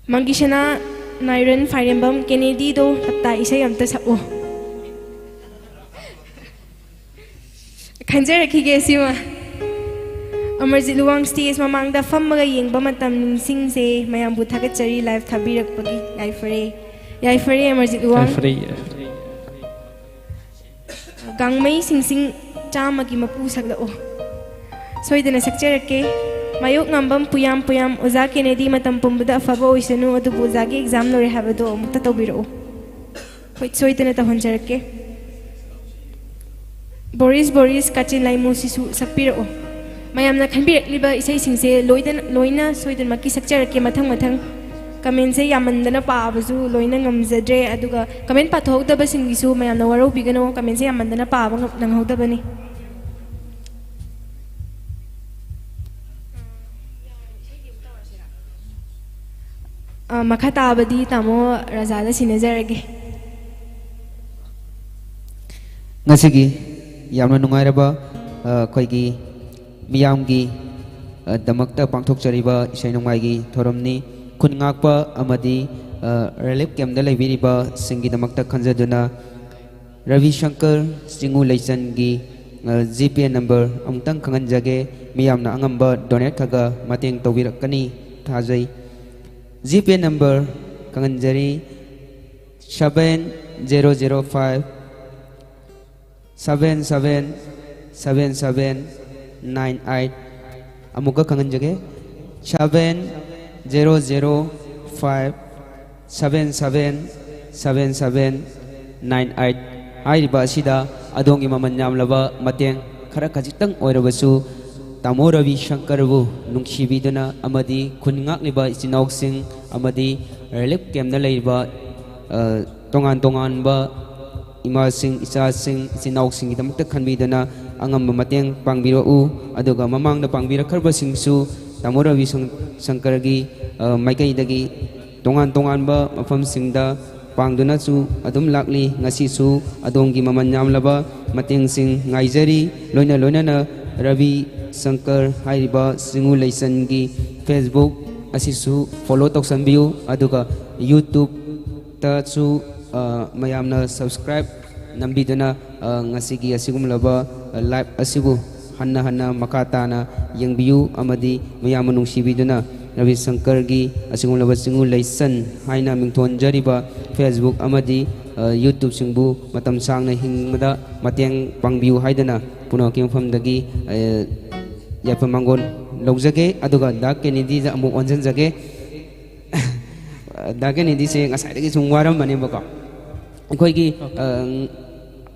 ꯃꯪꯒꯤꯁꯅꯥ ꯅꯥꯏꯔꯟ ꯐꯥꯏꯔꯦꯝꯕꯝ, ꯀꯦꯅꯦꯗꯤꯗꯣ ꯇꯞꯇꯥ ꯏꯁꯩ ꯑꯝꯇ ꯁꯛꯑꯣ꯫ ꯈꯟꯖꯔꯛꯈꯤꯒꯦ ꯁꯤꯃ꯫ ꯑꯃꯔꯖꯤꯠ ꯂꯨꯋꯥꯡ stage ꯃꯃꯥꯡꯗ ꯐꯝꯃꯒ ꯌꯦꯡꯕ ꯃꯇꯝ ꯅꯤꯡꯁꯤꯡꯁꯦ꯫ ꯃꯌꯥꯝꯕꯨ ꯊꯥꯒꯠꯆꯔꯤ live ꯊꯥꯕꯤꯔꯛꯄꯒꯤ꯫ ꯌꯥꯏꯐꯔꯦ꯫ ꯌꯥꯏꯐꯔꯦ ꯑꯃꯔꯖꯤꯠ ꯂꯨꯋꯥꯡ꯫ ꯌꯥꯏꯐꯔꯦ, ꯌꯥꯏꯐꯔꯦ꯫ ꯒꯥꯡꯃꯩ ꯁꯤꯡꯁꯤꯡ ꯆꯥꯝꯃꯒꯤ ꯃꯄꯨ ꯁꯛꯂꯛꯑꯣ꯫ ꯁꯣꯏꯗꯅ ꯁꯛꯆꯔꯛꯀꯦ꯫ ꯃꯥꯌꯣꯛ ꯉꯝꯕꯝ ꯄꯨꯌꯥꯝ ꯄꯨꯌꯥꯝ, ꯑꯣꯖꯥ ꯀꯦꯅꯦꯗꯤ ꯃꯇꯝ ꯄꯨꯝꯕꯗ ꯑꯐꯕ ꯑꯣꯏꯁꯅꯨ, ꯑꯗꯨꯕꯨ ꯑꯣꯖꯥꯒꯤ exam ꯂꯣꯏꯔꯦ ꯍꯥꯏꯕꯗꯣ ꯑꯃꯨꯛꯇ ꯇꯧꯕꯤꯔꯛꯎ꯫ ꯍꯣꯏ, ꯁꯣꯏꯗꯅ ꯇꯧꯍꯟꯖꯔꯛꯀꯦ꯫ ꯕꯣꯔꯤꯁ, ꯕꯣꯔꯤꯁ, ꯀꯥꯆꯤꯟ ꯂꯥꯏꯃꯨꯁꯤꯁꯨ ꯁꯛꯄꯤꯔꯛꯑꯣ꯫ ꯃꯌꯥꯝꯅ ꯈꯟꯕꯤꯔꯛꯂꯤꯕ ꯏꯁꯩꯁꯤꯡꯁꯦ ꯂꯣꯏꯗꯅ, ꯂꯣꯏꯅ ꯁꯣꯏꯗꯅꯃꯛꯀꯤ ꯁꯛꯆꯔꯛꯀꯦ ꯃꯊꯪ ꯃꯊꯪ꯫ Commentꯁꯦ ꯌꯥꯝꯃꯟꯗꯅ ꯄꯥꯕꯁꯨ ꯂꯣꯏꯅ ꯉꯝꯖꯗ꯭ꯔꯦ, ꯑꯗꯨꯒ comment ꯄꯥꯊꯣꯛꯍꯧꯗꯕꯁꯤꯡꯒꯤꯁꯨ ꯃꯌꯥꯝꯅ ꯋꯥꯔꯧꯕꯤꯒꯅꯨ, commentꯁꯦ ꯌꯥꯝꯃꯟꯗꯅ ꯄꯥꯕ ꯉꯝ-, ꯅꯪꯍꯧꯗꯕꯅꯤ꯫ ꯑ, ꯃꯈꯥ ꯇꯥꯕꯗꯤ ꯇꯥꯃꯣ ꯔꯥꯖꯥꯗ ꯁꯤꯟꯅꯖꯔꯒꯦ꯫ ꯉꯁꯤꯒꯤ ꯌꯥꯝꯅ ꯅꯨꯡꯉꯥꯏꯔꯕ, ꯑ, ꯑꯩꯈꯣꯏꯒꯤ ꯃꯤꯌꯥꯝꯒꯤ, ꯑ, ꯗꯃꯛꯇ ꯄꯥꯡꯊꯣꯛꯆꯔꯤꯕ ꯏꯁꯩ ꯅꯣꯡꯃꯥꯏꯒꯤ ꯊꯧꯔꯝꯅꯤ꯫ ꯈꯨꯟ ꯉꯥꯛꯄ ꯑꯃꯗꯤ, ꯑ, relief camp ꯇ ꯂꯩꯕꯤꯔꯤꯕꯁꯤꯡꯒꯤꯗꯃꯛꯇ ꯈꯟꯖꯗꯨꯅ ꯔꯕꯤ ꯁꯪꯀꯔ ꯆꯤꯡꯉꯨ ꯂꯩꯆꯟꯒꯤ, ꯑ, GPay number ꯑꯃꯨꯛꯇꯪ ꯈꯪꯍꯟꯖꯒꯦ꯫ ꯃꯤꯌꯥꯝꯅ ꯑꯉꯝꯕ donate ꯈꯔ ꯈꯔ ꯃꯇꯦꯡ ꯇꯧꯕꯤꯔꯛꯀꯅꯤ ꯊꯥꯖꯩ꯫ GPay number ꯈꯪꯍꯟꯖꯔꯤ, seven zero zero five seven seven seven seven nine eight꯫ ꯑꯃꯨꯛꯀ ꯈꯪꯍꯟꯖꯒꯦ, seven zero zero five seven seven seven seven nine eight꯫ ꯍꯥꯏꯔꯤꯕ ꯑꯁꯤꯗ ꯑꯗꯣꯝꯒꯤ ꯃꯃꯜ ꯌꯥꯝꯂꯕ ꯃꯇꯦꯡ ꯈꯔ ꯈꯖꯤꯛꯇꯪ ꯑꯣꯏꯔꯕꯁꯨ ꯇꯥꯃꯣ ꯔꯕꯤ ꯁꯪꯀꯔꯕꯨ ꯅꯨꯡꯁꯤꯕꯤꯗꯨꯅ ꯑꯃꯗꯤ ꯈꯨꯟ ꯉꯥꯛꯂꯤꯕ ꯏꯆꯤꯟ ꯏꯅꯥꯎꯁꯤꯡ ꯑꯃꯗꯤ relief camp ꯇ ꯂꯩꯔꯤꯕ, ꯑ, ꯇꯣꯉꯥꯟ ꯇꯣꯉꯥꯟꯕ ꯏꯃꯥꯁꯤꯡ, ꯏꯆꯥꯁꯤꯡ, ꯏꯆꯤꯟ ꯏꯅꯥꯎꯁꯤꯡꯒꯤꯗꯃꯛꯇ ꯈꯟꯕꯤꯗꯨꯅ ꯑꯉꯝꯕ ꯃꯇꯦꯡ ꯄꯥꯡꯕꯤꯔꯛꯎ꯫ ꯑꯗꯨꯒ ꯃꯃꯥꯡꯗ ꯄꯥꯡꯕꯤꯔꯛꯈ꯭ꯔꯕꯁꯤꯡꯁꯨ ꯇꯥꯃꯣ ꯔꯕꯤ ꯁꯪ-, ꯁꯪꯀꯔꯒꯤ, ꯑ, ꯃꯥꯏꯀꯩꯗꯒꯤ ꯇꯣꯉꯥꯟ ꯇꯣꯉꯥꯟꯕ ꯃꯐꯝꯁꯤꯡꯗ ꯄꯥꯡꯗꯨꯅꯁꯨ ꯑꯗꯨꯝ ꯂꯥꯛꯂꯤ꯫ ꯉꯁꯤꯁꯨ ꯑꯗꯣꯝꯒꯤ ꯃꯃꯜ ꯌꯥꯝꯂꯕ ꯃꯇꯦꯡꯁꯤꯡ ꯉꯥꯏꯖꯔꯤ꯫ ꯂꯣꯏꯅ ꯂꯣꯏꯅꯅ ꯔꯕꯤ ꯁꯪꯀꯔ ꯍꯥꯏꯔꯤꯕ ꯆꯤꯡꯉꯨ ꯂꯩꯆꯟꯒꯤ Facebook ꯑꯁꯤꯁꯨ follow ꯇꯧꯁꯟꯕꯤꯌꯨ꯫ ꯑꯗꯨꯒ YouTube ꯇꯁꯨ, ꯑ, ꯃꯌꯥꯝꯅ subscribe ꯅꯝꯕꯤꯗꯨꯅ, ꯑ, ꯉꯁꯤꯒꯤ ꯑꯁꯤꯒꯨꯝꯂꯕ, ꯑ, live ꯑꯁꯤꯕꯨ ꯍꯟꯅ ꯍꯟꯅ ꯃꯈꯥ ꯇꯥꯅ ꯌꯦꯡꯕꯤꯌꯨ꯫ ꯑꯃꯗꯤ ꯃꯌꯥꯝꯕꯨ ꯅꯨꯡꯁꯤꯕꯤꯗꯨꯅ ꯔꯕꯤ ꯁꯪꯀꯔꯒꯤ ꯑꯁꯤꯒꯨꯝꯂꯕ ꯆꯤꯡꯉꯨ ꯂꯩꯆꯟ ꯍꯥꯏꯅ ꯃꯤꯡꯊꯣꯟꯖꯔꯤꯕ Facebook ꯑꯃꯗꯤ, ꯑ, YouTube ꯁꯤꯡꯕꯨ ꯃꯇꯝ ꯁꯥꯡꯅ ꯍꯤꯡꯕꯗ ꯃꯇꯦꯡ ꯄꯥꯡꯕꯤꯌꯨ ꯍꯥꯏꯗꯅ ꯄꯨꯝꯅꯃꯛꯀꯤ ꯃꯐꯝꯗꯒꯤ, ꯑ, ꯌꯥꯏꯐ ꯃꯪꯒꯣꯜ ꯂꯧꯖꯒꯦ꯫ ꯑꯗꯨꯒ ꯗꯥ ꯀꯦꯅꯦꯗꯤꯗ ꯑꯃꯨꯛ ꯑꯣꯟꯁꯤꯟꯖꯒꯦ꯫ ꯗꯥ ꯀꯦꯅꯦꯗꯤꯁꯦ ꯉꯁꯥꯏꯗꯒꯤ ꯁꯨꯝ ꯋꯥꯔꯝꯕꯅꯦꯕꯀꯣ꯫ ꯑꯩꯈꯣꯏꯒꯤ, ꯑ,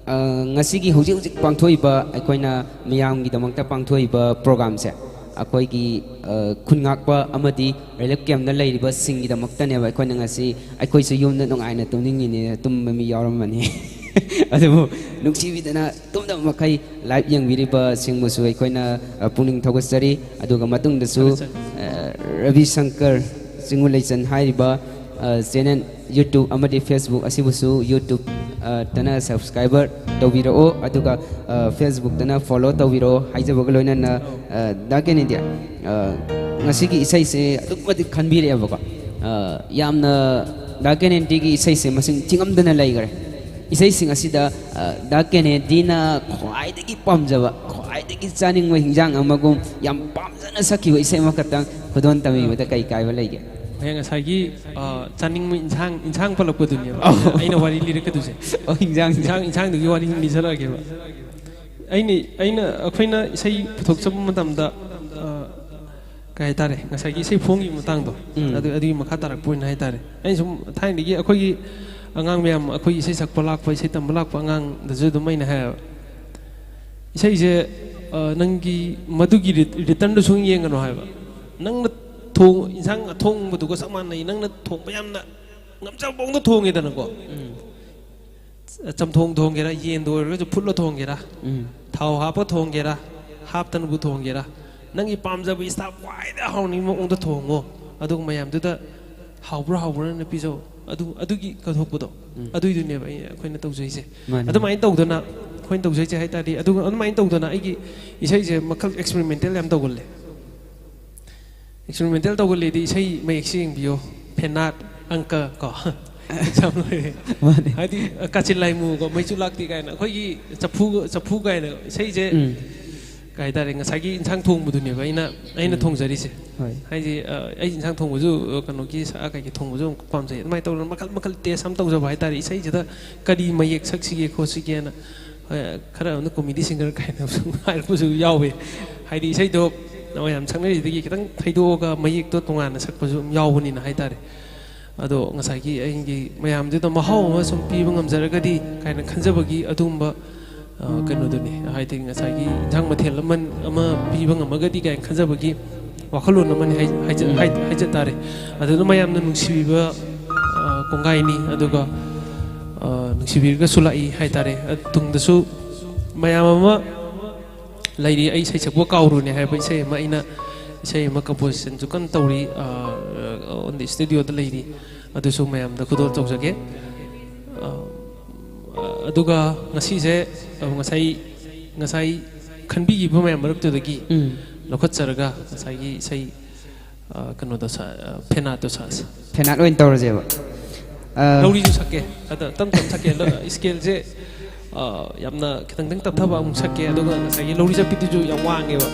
ꯑ, ꯉꯁꯤꯒꯤ ꯍꯧꯖꯤꯛ ꯍꯧꯖꯤꯛ ꯄꯥꯡꯊꯣꯛꯏꯕ, ꯑꯩꯈꯣꯏꯅ ꯃꯤꯌꯥꯝꯒꯤꯗꯃꯛꯇ ꯄꯥꯡꯊꯣꯛꯏꯕ program ꯁꯦ ꯑꯩꯈꯣꯏꯒꯤ, ꯑ, ꯈꯨꯟ ꯉꯥꯛꯄ ꯑꯃꯗꯤ relief camp ꯇ ꯂꯩꯔꯤꯕꯁꯤꯡꯒꯤꯗꯃꯛꯇꯅꯦꯕ꯫ ꯑꯩꯈꯣꯏꯅ ꯉꯁꯤ, ꯑꯩꯈꯣꯏꯁꯨ ꯌꯨꯝꯗ ꯅꯨꯡꯉꯥꯏꯅ ꯇꯨꯝꯅꯤꯡꯉꯤꯅꯦ, ꯇꯨꯝꯕ ꯃꯤ ꯌꯥꯎꯔꯝꯃꯅꯤ꯫ ꯑꯗꯨꯕꯨ ꯅꯨꯡꯁꯤꯕꯤꯗꯅ ꯇꯨꯝꯗꯕ ꯃꯈꯩ live ꯌꯦꯡꯕꯤꯔꯤꯕꯁꯤꯡꯕꯨꯁꯨ ꯑꯩꯈꯣꯏꯅ, ꯑ, ꯄꯨꯛꯅꯤꯡ ꯊꯧꯒꯠꯆꯔꯤ꯫ ꯑꯗꯨꯒ ꯃꯇꯨꯡꯗꯁꯨ, ꯑ, ꯔꯕꯤ ꯁꯪꯀꯔ ꯆꯤꯡꯉꯨ ꯂꯩꯆꯟ ꯍꯥꯏꯔꯤꯕ, ꯑ, ꯆꯦꯅꯦꯜ, YouTube ꯑꯃꯗꯤ Facebook ꯑꯁꯤꯕꯨꯁꯨ YouTube, ꯑ, ꯇꯅ subscriber ꯇꯧꯕꯤꯔꯛꯑꯣ, ꯑꯗꯨꯒ, ꯑ, Facebook ꯇꯅ follow ꯇꯧꯕꯤꯔꯛꯑꯣ ꯍꯥꯏꯖꯕꯒ ꯂꯣꯏꯅꯅ, ꯑ, ꯗꯥ ꯀꯦꯅꯦꯗꯤ, ꯑ, ꯉꯁꯤꯒꯤ ꯏꯁꯩꯁꯦ ꯑꯗꯨꯛ ꯃꯇꯤꯛ ꯈꯟꯕꯤꯔꯛꯑꯦꯕꯀꯣ꯫ ꯑ, ꯌꯥꯝꯅ ꯗꯥ ꯀꯦꯅꯦꯗꯤꯒꯤ ꯏꯁꯩꯁꯦ ꯃꯁꯤꯡ ꯊꯤꯉꯝꯗꯅ ꯂꯩꯈ꯭ꯔꯦ꯫ ꯏꯁꯩꯁꯤꯡ ꯑꯁꯤꯗ, ꯑ, ꯗꯥ ꯀꯦꯅꯦꯗꯤꯅ ꯈ꯭ꯋꯥꯏꯗꯒꯤ ꯄꯥꯝꯖꯕ, ꯈ꯭ꯋꯥꯏꯗꯒꯤ ꯆꯥꯅꯤꯡꯕ ꯍꯤꯟꯖꯥꯡ ꯑꯃꯒꯨꯝ ꯌꯥꯝ ꯄꯥꯝꯖꯅ ꯁꯛꯈꯤꯕ ꯏꯁꯩ ꯑꯃꯈꯛꯇꯪ ꯈꯨꯗꯣꯜ ꯇꯝꯕꯤꯕꯗ ꯀꯩ ꯀꯥꯏꯕ ꯂꯩꯒꯦ? ꯍꯌꯦꯡ ꯉꯁꯥꯏꯒꯤ, ꯑ, ꯆꯥꯅꯤꯡꯕ ꯏꯟꯁꯥꯡ, ꯏꯟꯁꯥꯡ ꯄꯜꯂꯛꯄꯗꯨꯅꯦꯕ ꯑꯧ꯫ ꯑꯩꯅ ꯋꯥꯔꯤ ꯂꯤꯔꯛꯀꯗꯣꯏꯁꯦ꯫ ꯑꯣ, ꯍꯤꯟꯖꯥꯡꯁꯦ꯫ ꯏꯟꯁꯥꯡ, ꯏꯟꯁꯥꯡꯗꯨꯒꯤ ꯋꯥꯔꯤ ꯂꯤꯖꯔꯛꯑꯒꯦꯕ꯫ ꯑꯩꯅ, ꯑꯩꯅ, ꯑꯩꯈꯣꯏꯅ ꯏꯁꯩ ꯄꯨꯊꯣꯛꯆꯕ ꯃꯇꯝꯗ, ꯑ, ꯀꯩ ꯍꯥꯏꯇꯥꯔꯦ, ꯉꯁꯥꯏꯒꯤ ꯏꯁꯩ ꯐꯣꯡꯈꯤꯕ ꯃꯇꯥꯡꯗꯣ, ꯎꯝ꯫ ꯑꯗꯨ, ꯑꯗꯨꯒꯤ ꯃꯈꯥ ꯇꯥꯔꯛꯄ ꯑꯣꯏꯅ ꯍꯥꯏꯇꯥꯔꯦ꯫ ꯑꯩꯅ ꯁꯨꯝ ꯊꯥꯏꯅꯗꯒꯤ ꯑꯩꯈꯣꯏꯒꯤ ꯑꯉꯥꯡ ꯃꯌꯥꯝ, ꯑꯩꯈꯣꯏ ꯏꯁꯩ ꯁꯛꯄ ꯂꯥꯛꯄ, ꯏꯁꯩ ꯇꯝꯕ ꯂꯥꯛꯄ ꯑꯉꯥꯡꯗꯁꯨ ꯑꯗꯨꯝ ꯑꯩꯅ ꯍꯥꯏꯌꯦꯕ, ꯏꯁꯩꯁꯦ, ꯑ, ꯅꯪꯒꯤ ꯃꯗꯨꯒꯤ ꯔꯤ-, return ꯗꯨ ꯁꯨꯡ ꯌꯦꯡꯒꯅꯨ ꯍꯥꯏꯕ꯫ ꯅꯪꯅ ꯊꯣꯡ-, ꯏꯟꯁꯥꯡ ꯑꯊꯣꯡꯕꯗꯨꯒ ꯆꯞ ꯃꯥꯟꯅꯩ꯫ ꯅꯪꯅ ꯊꯣꯡꯕ ꯌꯥꯝꯅ ꯉꯝꯖꯕ ꯃꯑꯣꯡꯗ ꯊꯣꯡꯉꯦꯗꯅꯀꯣ꯫ ꯎꯝ꯫ ꯆꯝꯊꯣꯡ ꯊꯣꯡꯒꯦꯔꯥ, ꯌꯦꯟꯗ ꯑꯣꯏꯔꯒꯁꯨ ꯐꯨꯠꯂ ꯊꯣꯡꯒꯦꯔꯥ, ꯎꯝ꯫ ꯊꯥꯎ ꯍꯥꯞꯄ ꯊꯣꯡꯒꯦꯔꯥ, ꯍꯥꯞꯇꯅꯕꯨ ꯊꯣꯡꯒꯦꯔꯥ, ꯅꯪꯒꯤ ꯄꯥꯝꯖꯕ style ꯈ꯭ꯋꯥꯏꯗꯒꯤ ꯍꯥꯎꯅꯤꯡꯕ ꯃꯑꯣꯡꯗ ꯊꯣꯡꯉꯣ꯫ ꯑꯗꯨꯒ ꯃꯌꯥꯝꯗꯨꯗ ꯍꯥꯎꯕ꯭ꯔꯥ ꯍꯥꯎꯕ꯭ꯔꯥꯅ ꯄꯤꯖꯧ꯫ ꯑꯗꯨ, ꯑꯗꯨꯒꯤ ꯀꯠꯊꯣꯛꯄꯗꯣ, ꯎꯝ꯫ ꯑꯗꯨꯏꯗꯨꯅꯦꯕ ꯑꯩ, ꯑꯩꯈꯣꯏꯅ ꯇꯧꯖꯩꯁꯦ꯫ ꯃꯥꯅꯤ꯫ ꯑꯗꯨꯃꯥꯏꯅ ꯇꯧꯗꯅ ꯑꯩꯈꯣꯏꯅ ꯇꯧꯖꯩꯁꯦ ꯍꯥꯏ ꯇꯥꯔꯗꯤ, ꯑꯗꯨꯒ ꯑꯗꯨꯃꯥꯏꯅ ꯇꯧꯗꯅ ꯑꯩꯒꯤ ꯏꯁꯩꯁꯦ ꯃꯈꯜ experimental ꯌꯥꯝ ꯇꯧꯒꯜꯂꯦ꯫ Experimental ꯇꯧꯒꯜꯂꯦꯗꯤ ꯏꯁꯩ ꯃꯌꯦꯛꯁꯦ ꯌꯦꯡꯕꯤꯌꯣ, ꯐꯦꯅꯥꯠ, ꯑꯪꯀ ꯀꯣ꯫ Exam ꯂꯣꯏꯔꯦ꯫ ꯃꯥꯅꯦ꯫ ꯍꯥꯏꯗꯤ, ꯀꯥꯆꯤꯟ ꯂꯥꯏꯃꯨ ꯀꯣ, ꯃꯩꯁꯨ ꯂꯥꯛꯇꯦ ꯀꯥꯏꯅ, ꯑꯩꯈꯣꯏꯒꯤ ꯆꯐꯨ, ꯆꯐꯨ ꯀꯥꯏꯅ ꯏꯁꯩꯁꯦ, ꯎꯝ꯫ ꯀꯩ ꯍꯥꯏꯇꯥꯔꯦ, ꯉꯁꯥꯏꯒꯤ ꯏꯟꯁꯥꯡ ꯊꯣꯡꯕꯗꯨꯅꯦꯕ ꯑꯩꯅ, ꯑꯩꯅ ꯎꯝ꯫ ꯊꯣꯡꯖꯔꯤꯁꯦ꯫ ꯍꯣꯏ꯫ ꯍꯥꯏꯗꯤ, ꯑ, ꯑꯩ ꯏꯟꯁꯥꯡ ꯊꯣꯡꯕꯁꯨ, ꯑ, ꯀꯩꯅꯣꯒꯤ ꯁꯥ ꯀꯩꯀꯩ ꯊꯣꯡꯕꯁꯨ ꯌꯥꯝ ꯄꯥꯝꯖꯩ꯫ ꯑꯗꯨꯃꯥꯏꯅ ꯇꯧꯗꯅ ꯃꯈꯜ ꯃꯈꯜ taste ꯑꯃ ꯇꯧꯖꯕ ꯍꯥꯏꯇꯥꯔꯦ꯫ ꯏꯁꯩꯁꯤꯗ ꯀꯔꯤ ꯃꯌꯦꯛ ꯁꯛꯁꯤꯒꯦ ꯈꯣꯠꯁꯤꯒꯦꯅ, ꯍꯣꯏ, ꯈꯔ ꯑꯃꯅ comedy singer ꯀꯥꯏꯅ ꯁꯨꯝ ꯍꯥꯏꯔꯛꯄꯁꯨ ꯌꯥꯎꯋꯦ꯫ ꯍꯥꯏꯗꯤ, ꯏꯁꯩꯗꯣ ꯃꯌꯥꯝ ꯁꯛꯅꯔꯤꯁꯤꯗꯒꯤ ꯈꯤꯇꯪ ꯊꯩꯗꯣꯛꯑꯒ ꯃꯌꯦꯛꯇꯣ ꯇꯣꯉꯥꯟꯅ ꯁꯛꯄꯁꯨ ꯑꯗꯨꯝ ꯌꯥꯎꯕꯅꯤꯅ ꯍꯥꯏꯇꯥꯔꯦ꯫ ꯑꯗꯣ ꯉꯁꯥꯏꯒꯤ ꯑꯩꯒꯤ ꯃꯌꯥꯝꯗꯨꯗ ꯃꯍꯥꯎ ꯑꯃ ꯁꯨꯝ ꯄꯤꯕ ꯉꯝꯖꯔꯒꯗꯤ ꯀꯥꯏꯅ ꯈꯟꯖꯕꯒꯤ ꯑꯗꯨꯒꯨꯝꯕ, ꯑ, ꯀꯩꯅꯣꯗꯨꯅꯤ꯫ ꯍꯥꯏꯗꯤ, ꯉꯁꯥꯏꯒꯤ ꯏꯟꯁꯥꯡ ꯃꯊꯦꯜ ꯑꯃ, ꯑꯃ ꯄꯤꯕ ꯉꯝꯃꯒꯗꯤ ꯀꯥꯏꯅ ꯈꯟꯖꯕꯒꯤ ꯋꯥꯈꯜꯂꯣꯟ ꯑꯃꯅꯤ ꯍꯥꯏ-, ꯍꯥꯏꯖ-, ꯍꯥꯏ-, ꯍꯥꯏꯖ ꯇꯥꯔꯦ꯫ ꯑꯗꯨꯅ ꯃꯌꯥꯝꯅ ꯅꯨꯡꯁꯤꯕꯤꯕ, ꯑ, ꯀꯣꯡꯒꯥꯏꯅꯤ꯫ ꯑꯗꯨꯒ, ꯑ, ꯅꯨꯡꯁꯤꯕꯤꯔꯒꯁꯨ ꯂꯥꯛꯏ ꯍꯥꯏ ꯇꯥꯔꯦ꯫ ꯑ, ꯇꯨꯡꯗꯁꯨ ꯃꯌꯥꯝ ꯑꯃ ꯂꯩꯔꯤ꯫ ꯑꯩ ꯏꯁꯩ ꯁꯛꯄ ꯀꯥꯎꯔꯨꯅꯦ ꯍꯥꯏꯕ ꯏꯁꯩ ꯑꯃ ꯑꯩꯅ, ꯏꯁꯩ ꯑꯃ composition ꯁꯨ ꯀꯟꯅ ꯇꯧꯔꯤ꯫ ꯑ, ꯑꯣꯟꯂꯤ ꯁ꯭ꯇꯨꯗꯤꯑꯣꯗ ꯂꯩꯔꯤ꯫ ꯑꯗꯨꯁꯨ ꯃꯌꯥꯝꯗ ꯈꯨꯗꯣꯜ ꯇꯧꯖꯒꯦ꯫ ꯑ, ꯑꯗꯨꯒ ꯉꯁꯤꯁꯦ, ꯑ, ꯉꯁꯥꯏ, ꯉꯁꯥꯏ ꯈꯟꯕꯤꯈꯤꯕ ꯃꯌꯥꯝ ꯃꯔꯛꯇꯨꯗꯒꯤ ꯎꯝ꯫ ꯂꯧꯈꯠꯆꯔꯒ ꯉꯁꯥꯏꯒꯤ ꯏꯁꯩ, ꯑ, ꯀꯩꯅꯣꯗꯣ ꯁꯥ-, ꯑ, ꯐꯦꯅꯥꯠꯇꯣ ꯁꯥꯁꯦ꯫ ꯐꯦꯅꯥꯠ ꯑꯣꯏꯅ ꯇꯧꯔꯁꯦꯕ꯫ ꯑ, ꯂꯧꯔꯤꯁꯨ ꯁꯛꯀꯦ꯫ ꯑꯗ ꯇꯞ ꯇꯞ ꯁꯛꯀꯦ꯫ ꯂ-, ꯁ꯭ꯀꯦꯜꯁꯦ, ꯑ, ꯌꯥꯝꯅ ꯈꯤꯇꯪꯗꯪ ꯇꯞꯊꯕ ꯑꯃꯨꯛ ꯁꯛꯀꯦ꯫ ꯑꯗꯨꯒ ꯉꯁꯥꯏꯒꯤ ꯂꯧꯔꯤ ꯆꯠꯄꯤꯗꯨꯁꯨ ꯌꯥꯝ ꯋꯥꯡꯉꯦꯕ꯫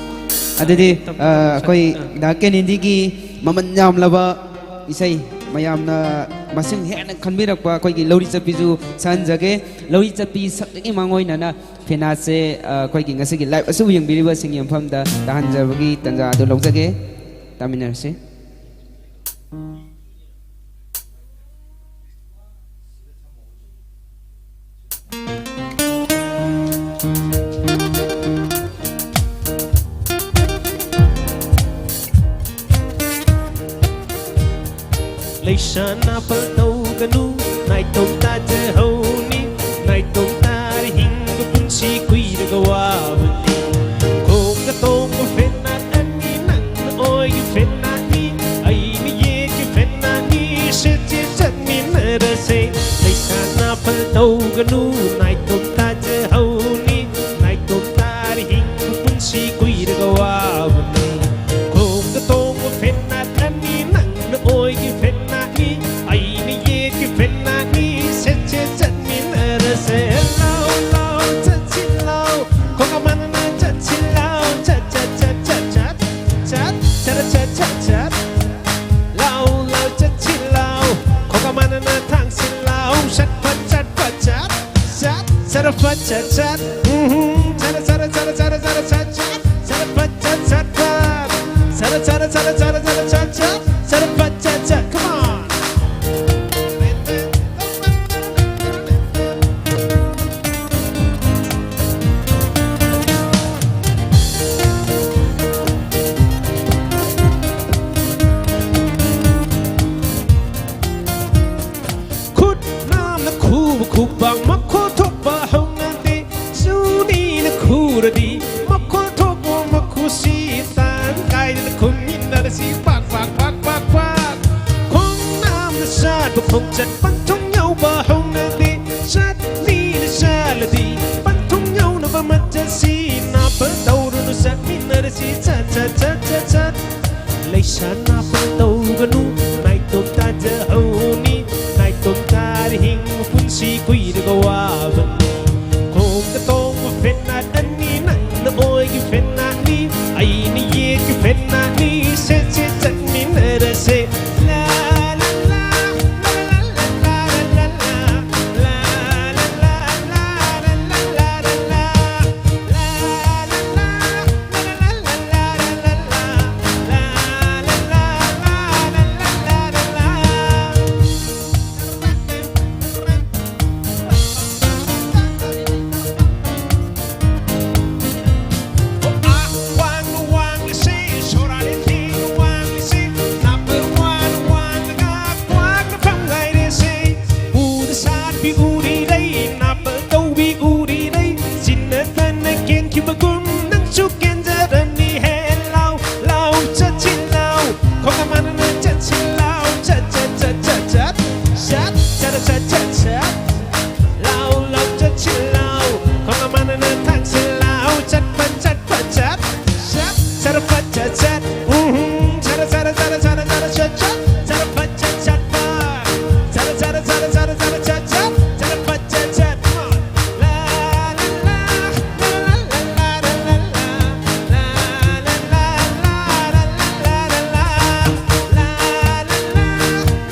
ꯑꯗꯨꯗꯤ, ꯇꯞ ꯑ, ꯇꯞ ꯑꯩꯈꯣꯏ ꯁꯛꯀꯦ꯫ ꯑ꯫ ꯗꯥ ꯀꯦꯅꯦꯗꯤꯒꯤ ꯃꯃꯜ ꯌꯥꯝꯂꯕ ꯏꯁꯩ, ꯃꯌꯥꯝꯅ ꯃꯁꯤꯡ ꯍꯦꯟꯅ ꯈꯟꯕꯤꯔꯛꯄ ꯑꯩꯈꯣꯏꯒꯤ ꯂꯧꯔꯤ ꯆꯠꯄꯤꯁꯨ ꯁꯛꯍꯟꯖꯒꯦ꯫ ꯂꯧꯔꯤ ꯆꯠꯄꯤ ꯁꯛꯇꯒꯤ ꯃꯥꯡꯑꯣꯏꯅꯅ ꯐꯦꯅꯥꯠꯁꯦ, ꯑ, ꯑꯩꯈꯣꯏꯒꯤ ꯉꯁꯤꯒꯤ ꯂꯥꯏꯚ ꯑꯁꯤꯕꯨ ꯌꯦꯡꯕꯤꯔꯤꯕꯁꯤꯡꯒꯤ ꯃꯐꯝꯗ ꯇꯥꯍꯟꯖꯕꯒꯤ ꯇꯥꯟꯖꯥ ꯑꯗꯨ ꯂꯧꯖꯒꯦ꯫ ꯇꯥꯃꯤꯟꯅꯔꯁꯤ꯫ ꯂꯩꯁꯥ ꯅꯥꯄꯜ ꯇꯧꯒꯅꯨ, ꯅꯥꯏꯇꯣꯝ ꯇꯥꯖꯍꯧꯅꯤ꯫ ꯅꯥꯏꯇꯣꯝ ꯇꯥꯔ ꯍꯤꯡꯕ ꯄꯨꯟꯁꯤ ꯀꯨꯏꯔꯒ ꯋꯥꯕꯅꯤ꯫ ꯈꯣꯡꯗ ꯇꯣꯡꯕ ꯐꯦꯅꯥꯠ ꯑꯅꯤ, ꯅꯪꯅ ꯑꯣꯏꯒꯤ ꯐꯦꯅꯥꯠꯅꯤ, ꯑꯩꯅ ꯌꯦꯠꯀꯤ ꯐꯦꯅꯥꯠꯅꯤ꯫ ꯁꯦꯠꯁꯦ ꯆꯠꯃꯤꯟꯅꯔꯁꯦ꯫ ꯂꯩꯁꯥ ꯅꯥꯄꯜ ꯇꯧꯒꯅꯨ, ꯅꯥꯏꯇꯣꯝ ꯇꯥꯖꯍꯧꯅꯤ꯫ ꯅꯥꯏꯇꯣꯝ ꯇꯥꯔ ꯍꯤꯡꯕ ꯄꯨꯟꯁꯤ ꯀꯨꯏꯔꯒ ꯋꯥꯕꯅꯤ꯫ ꯈꯣꯡꯗ ꯇꯣꯡꯕ ꯐꯦꯅꯥꯠ ꯑꯅꯤ, ꯅꯪꯅ ꯑꯣꯏꯒꯤ ꯐꯦꯅꯥꯠꯅꯤ, ꯑꯩꯅ ꯌꯦꯠꯀꯤ ꯐꯦꯅꯥꯠꯅꯤ꯫ ꯁꯦꯠꯁꯦ ꯆꯠꯃꯤꯟꯅꯔꯁꯦ꯫ ꯂꯥꯎ ꯂꯥꯎ ꯆꯠꯁꯤ ꯂꯥꯎ, ꯈꯣꯡꯒ ꯃꯥꯟꯅꯅ ꯆꯠꯁꯤ ꯂꯥꯎ꯫ ꯆꯠ ꯆꯠ ꯆꯠ ꯆꯠ ꯆꯠ, ꯆꯠ ꯆꯠ ꯆꯠ ꯆꯠ꯫ ꯂꯥꯎ ꯂꯥꯎ ꯆꯠꯁꯤ ꯂꯥꯎ, ꯈꯣꯡꯒ ꯃꯥꯟꯅꯅ ꯊꯥꯡꯁꯤ ꯂꯥꯎ꯫ ꯆꯠ ꯐꯠ ꯆꯠ ꯐꯠ ꯆꯠ ꯆꯠ, ꯆꯠ ꯐꯠ ꯆꯠ ꯆꯠ꯫ ꯎꯝ ꯍꯨꯝ꯫ ꯆꯠ ꯆꯠ ꯆꯠ ꯆꯠ ꯆꯠ ꯆꯠ ꯆꯠ꯫ ꯆꯠ ꯐꯠ ꯆꯠ ꯆꯠ ꯐꯠ꯫ ꯆꯠ ꯆꯠ ꯆꯠ ꯆꯠ ꯆꯠ ꯆꯠ꯫ ꯆꯠ ꯐꯠ ꯆꯠ ꯆꯠ꯫ Come on. ꯈꯨꯠ ꯅꯥꯝꯅ ꯈꯨꯕ ꯈꯨꯕꯥꯛ ꯃꯈꯣꯜ ꯊꯣꯛꯄ ꯍꯧꯅꯗꯦ꯫ ꯁꯨꯅꯤꯅ ꯈꯨꯔꯗꯤ ꯃꯈꯣꯜ ꯊꯣꯛꯄ ꯃꯈꯨꯁꯤ ꯇꯥꯟ ꯀꯥꯏꯗꯅ ꯈꯨꯝꯃꯤꯟꯅꯔꯁꯤ꯫ ꯄꯥꯛ ꯄꯥꯛ ꯄꯥꯛ ꯄꯥꯛ ꯄꯥꯛ꯫ ꯈꯣꯡꯆꯠ ꯄꯟꯊꯨꯡ ꯌꯧꯕ ꯍꯧꯅꯗꯦ꯫ ꯆꯠꯂꯤꯅ ꯆꯠꯂꯗꯤ ꯄꯟꯊꯨꯡ ꯌꯧꯅꯕ ꯃꯆꯠꯁꯤ꯫ ꯅꯥꯄ ꯇꯧꯔꯨꯅꯨ, ꯆꯠꯃꯤꯟꯅꯔꯁꯤ꯫ ꯆꯠ ꯆꯠ ꯆꯠ ꯆꯠ ꯆꯠ꯫ ꯂꯩꯁꯥ ꯅꯥꯄ ꯇꯧꯒꯅꯨ, ꯅꯥꯏꯇꯣꯝ ꯇꯥꯖꯍꯧꯅꯤ꯫ ꯅꯥꯏꯇꯣꯝ ꯇꯥꯔ ꯍꯤꯡꯕ ꯄꯨꯟꯁꯤ ꯀꯨꯏꯔꯒ ꯋꯥꯕꯅꯤ꯫ ꯈꯣꯡꯗ ꯇꯣꯡꯕ ꯐꯦꯅꯥꯠ ꯑꯅꯤ, ꯅꯪꯅ ꯑꯣꯏꯒꯤ ꯐꯦꯅꯥꯠꯅꯤ, ꯑꯩꯅ ꯌꯦꯠꯀꯤ ꯐꯦꯅꯥꯠꯅꯤ꯫ ꯁꯦ ꯁꯦ ꯆꯠꯃꯤꯟꯅꯔꯁꯦ꯫ ꯂꯥ ꯂꯥ ꯂꯥ, ꯂꯥ ꯂꯥ ꯂꯥ ꯂꯥ ꯂꯥ ꯂꯥ꯫ ꯎꯔꯤꯔꯩ, ꯅꯥꯄꯜ ꯇꯧꯕꯤ ꯎꯔꯤꯔꯩ, ꯆꯤꯟꯅꯗꯅ ꯀꯦꯟꯈꯤꯕꯒꯨꯝ ꯅꯪꯁꯨ ꯀꯦꯟꯖꯔꯅꯤ꯫ ꯍꯦ ꯂꯥꯎ, ꯂꯥꯎ, ꯆꯠꯁꯤ ꯂꯥꯎ, ꯈꯣꯡꯒ ꯃꯥꯟꯅꯅ ꯆꯠꯁꯤ ꯂꯥꯎ꯫ ꯆꯠ, ꯆꯠ, ꯆꯠ, ꯆꯠ, ꯆꯠ, ꯆꯠ, ꯆꯠ, ꯆꯠ, ꯆꯠ, ꯆꯠ꯫ ꯂꯥꯎ, ꯂꯥꯎ, ꯆꯠꯁꯤ ꯂꯥꯎ, ꯈꯣꯡꯒ ꯃꯥꯟꯅꯅ ꯊꯥꯡꯁꯤ ꯂꯥꯎ꯫ ꯆꯠꯄ, ꯆꯠꯄ, ꯆꯠ, ꯆꯠ, ꯆꯠꯄ, ꯆꯠ, ꯆꯠ꯫ ꯎꯝ, ꯆꯠ, ꯆꯠ, ꯆꯠ, ꯆꯠ, ꯆꯠ, ꯆꯠ, ꯆꯠ, ꯆꯠ, ꯆꯠꯄ, ꯆꯠ, ꯆꯠꯄ꯫ ꯆꯠ, ꯆꯠ, ꯆꯠ, ꯆꯠ, ꯆꯠ, ꯆꯠ, ꯆꯠ, ꯆꯠ, ꯆꯠꯄ, ꯆꯠ, ꯆꯠ꯫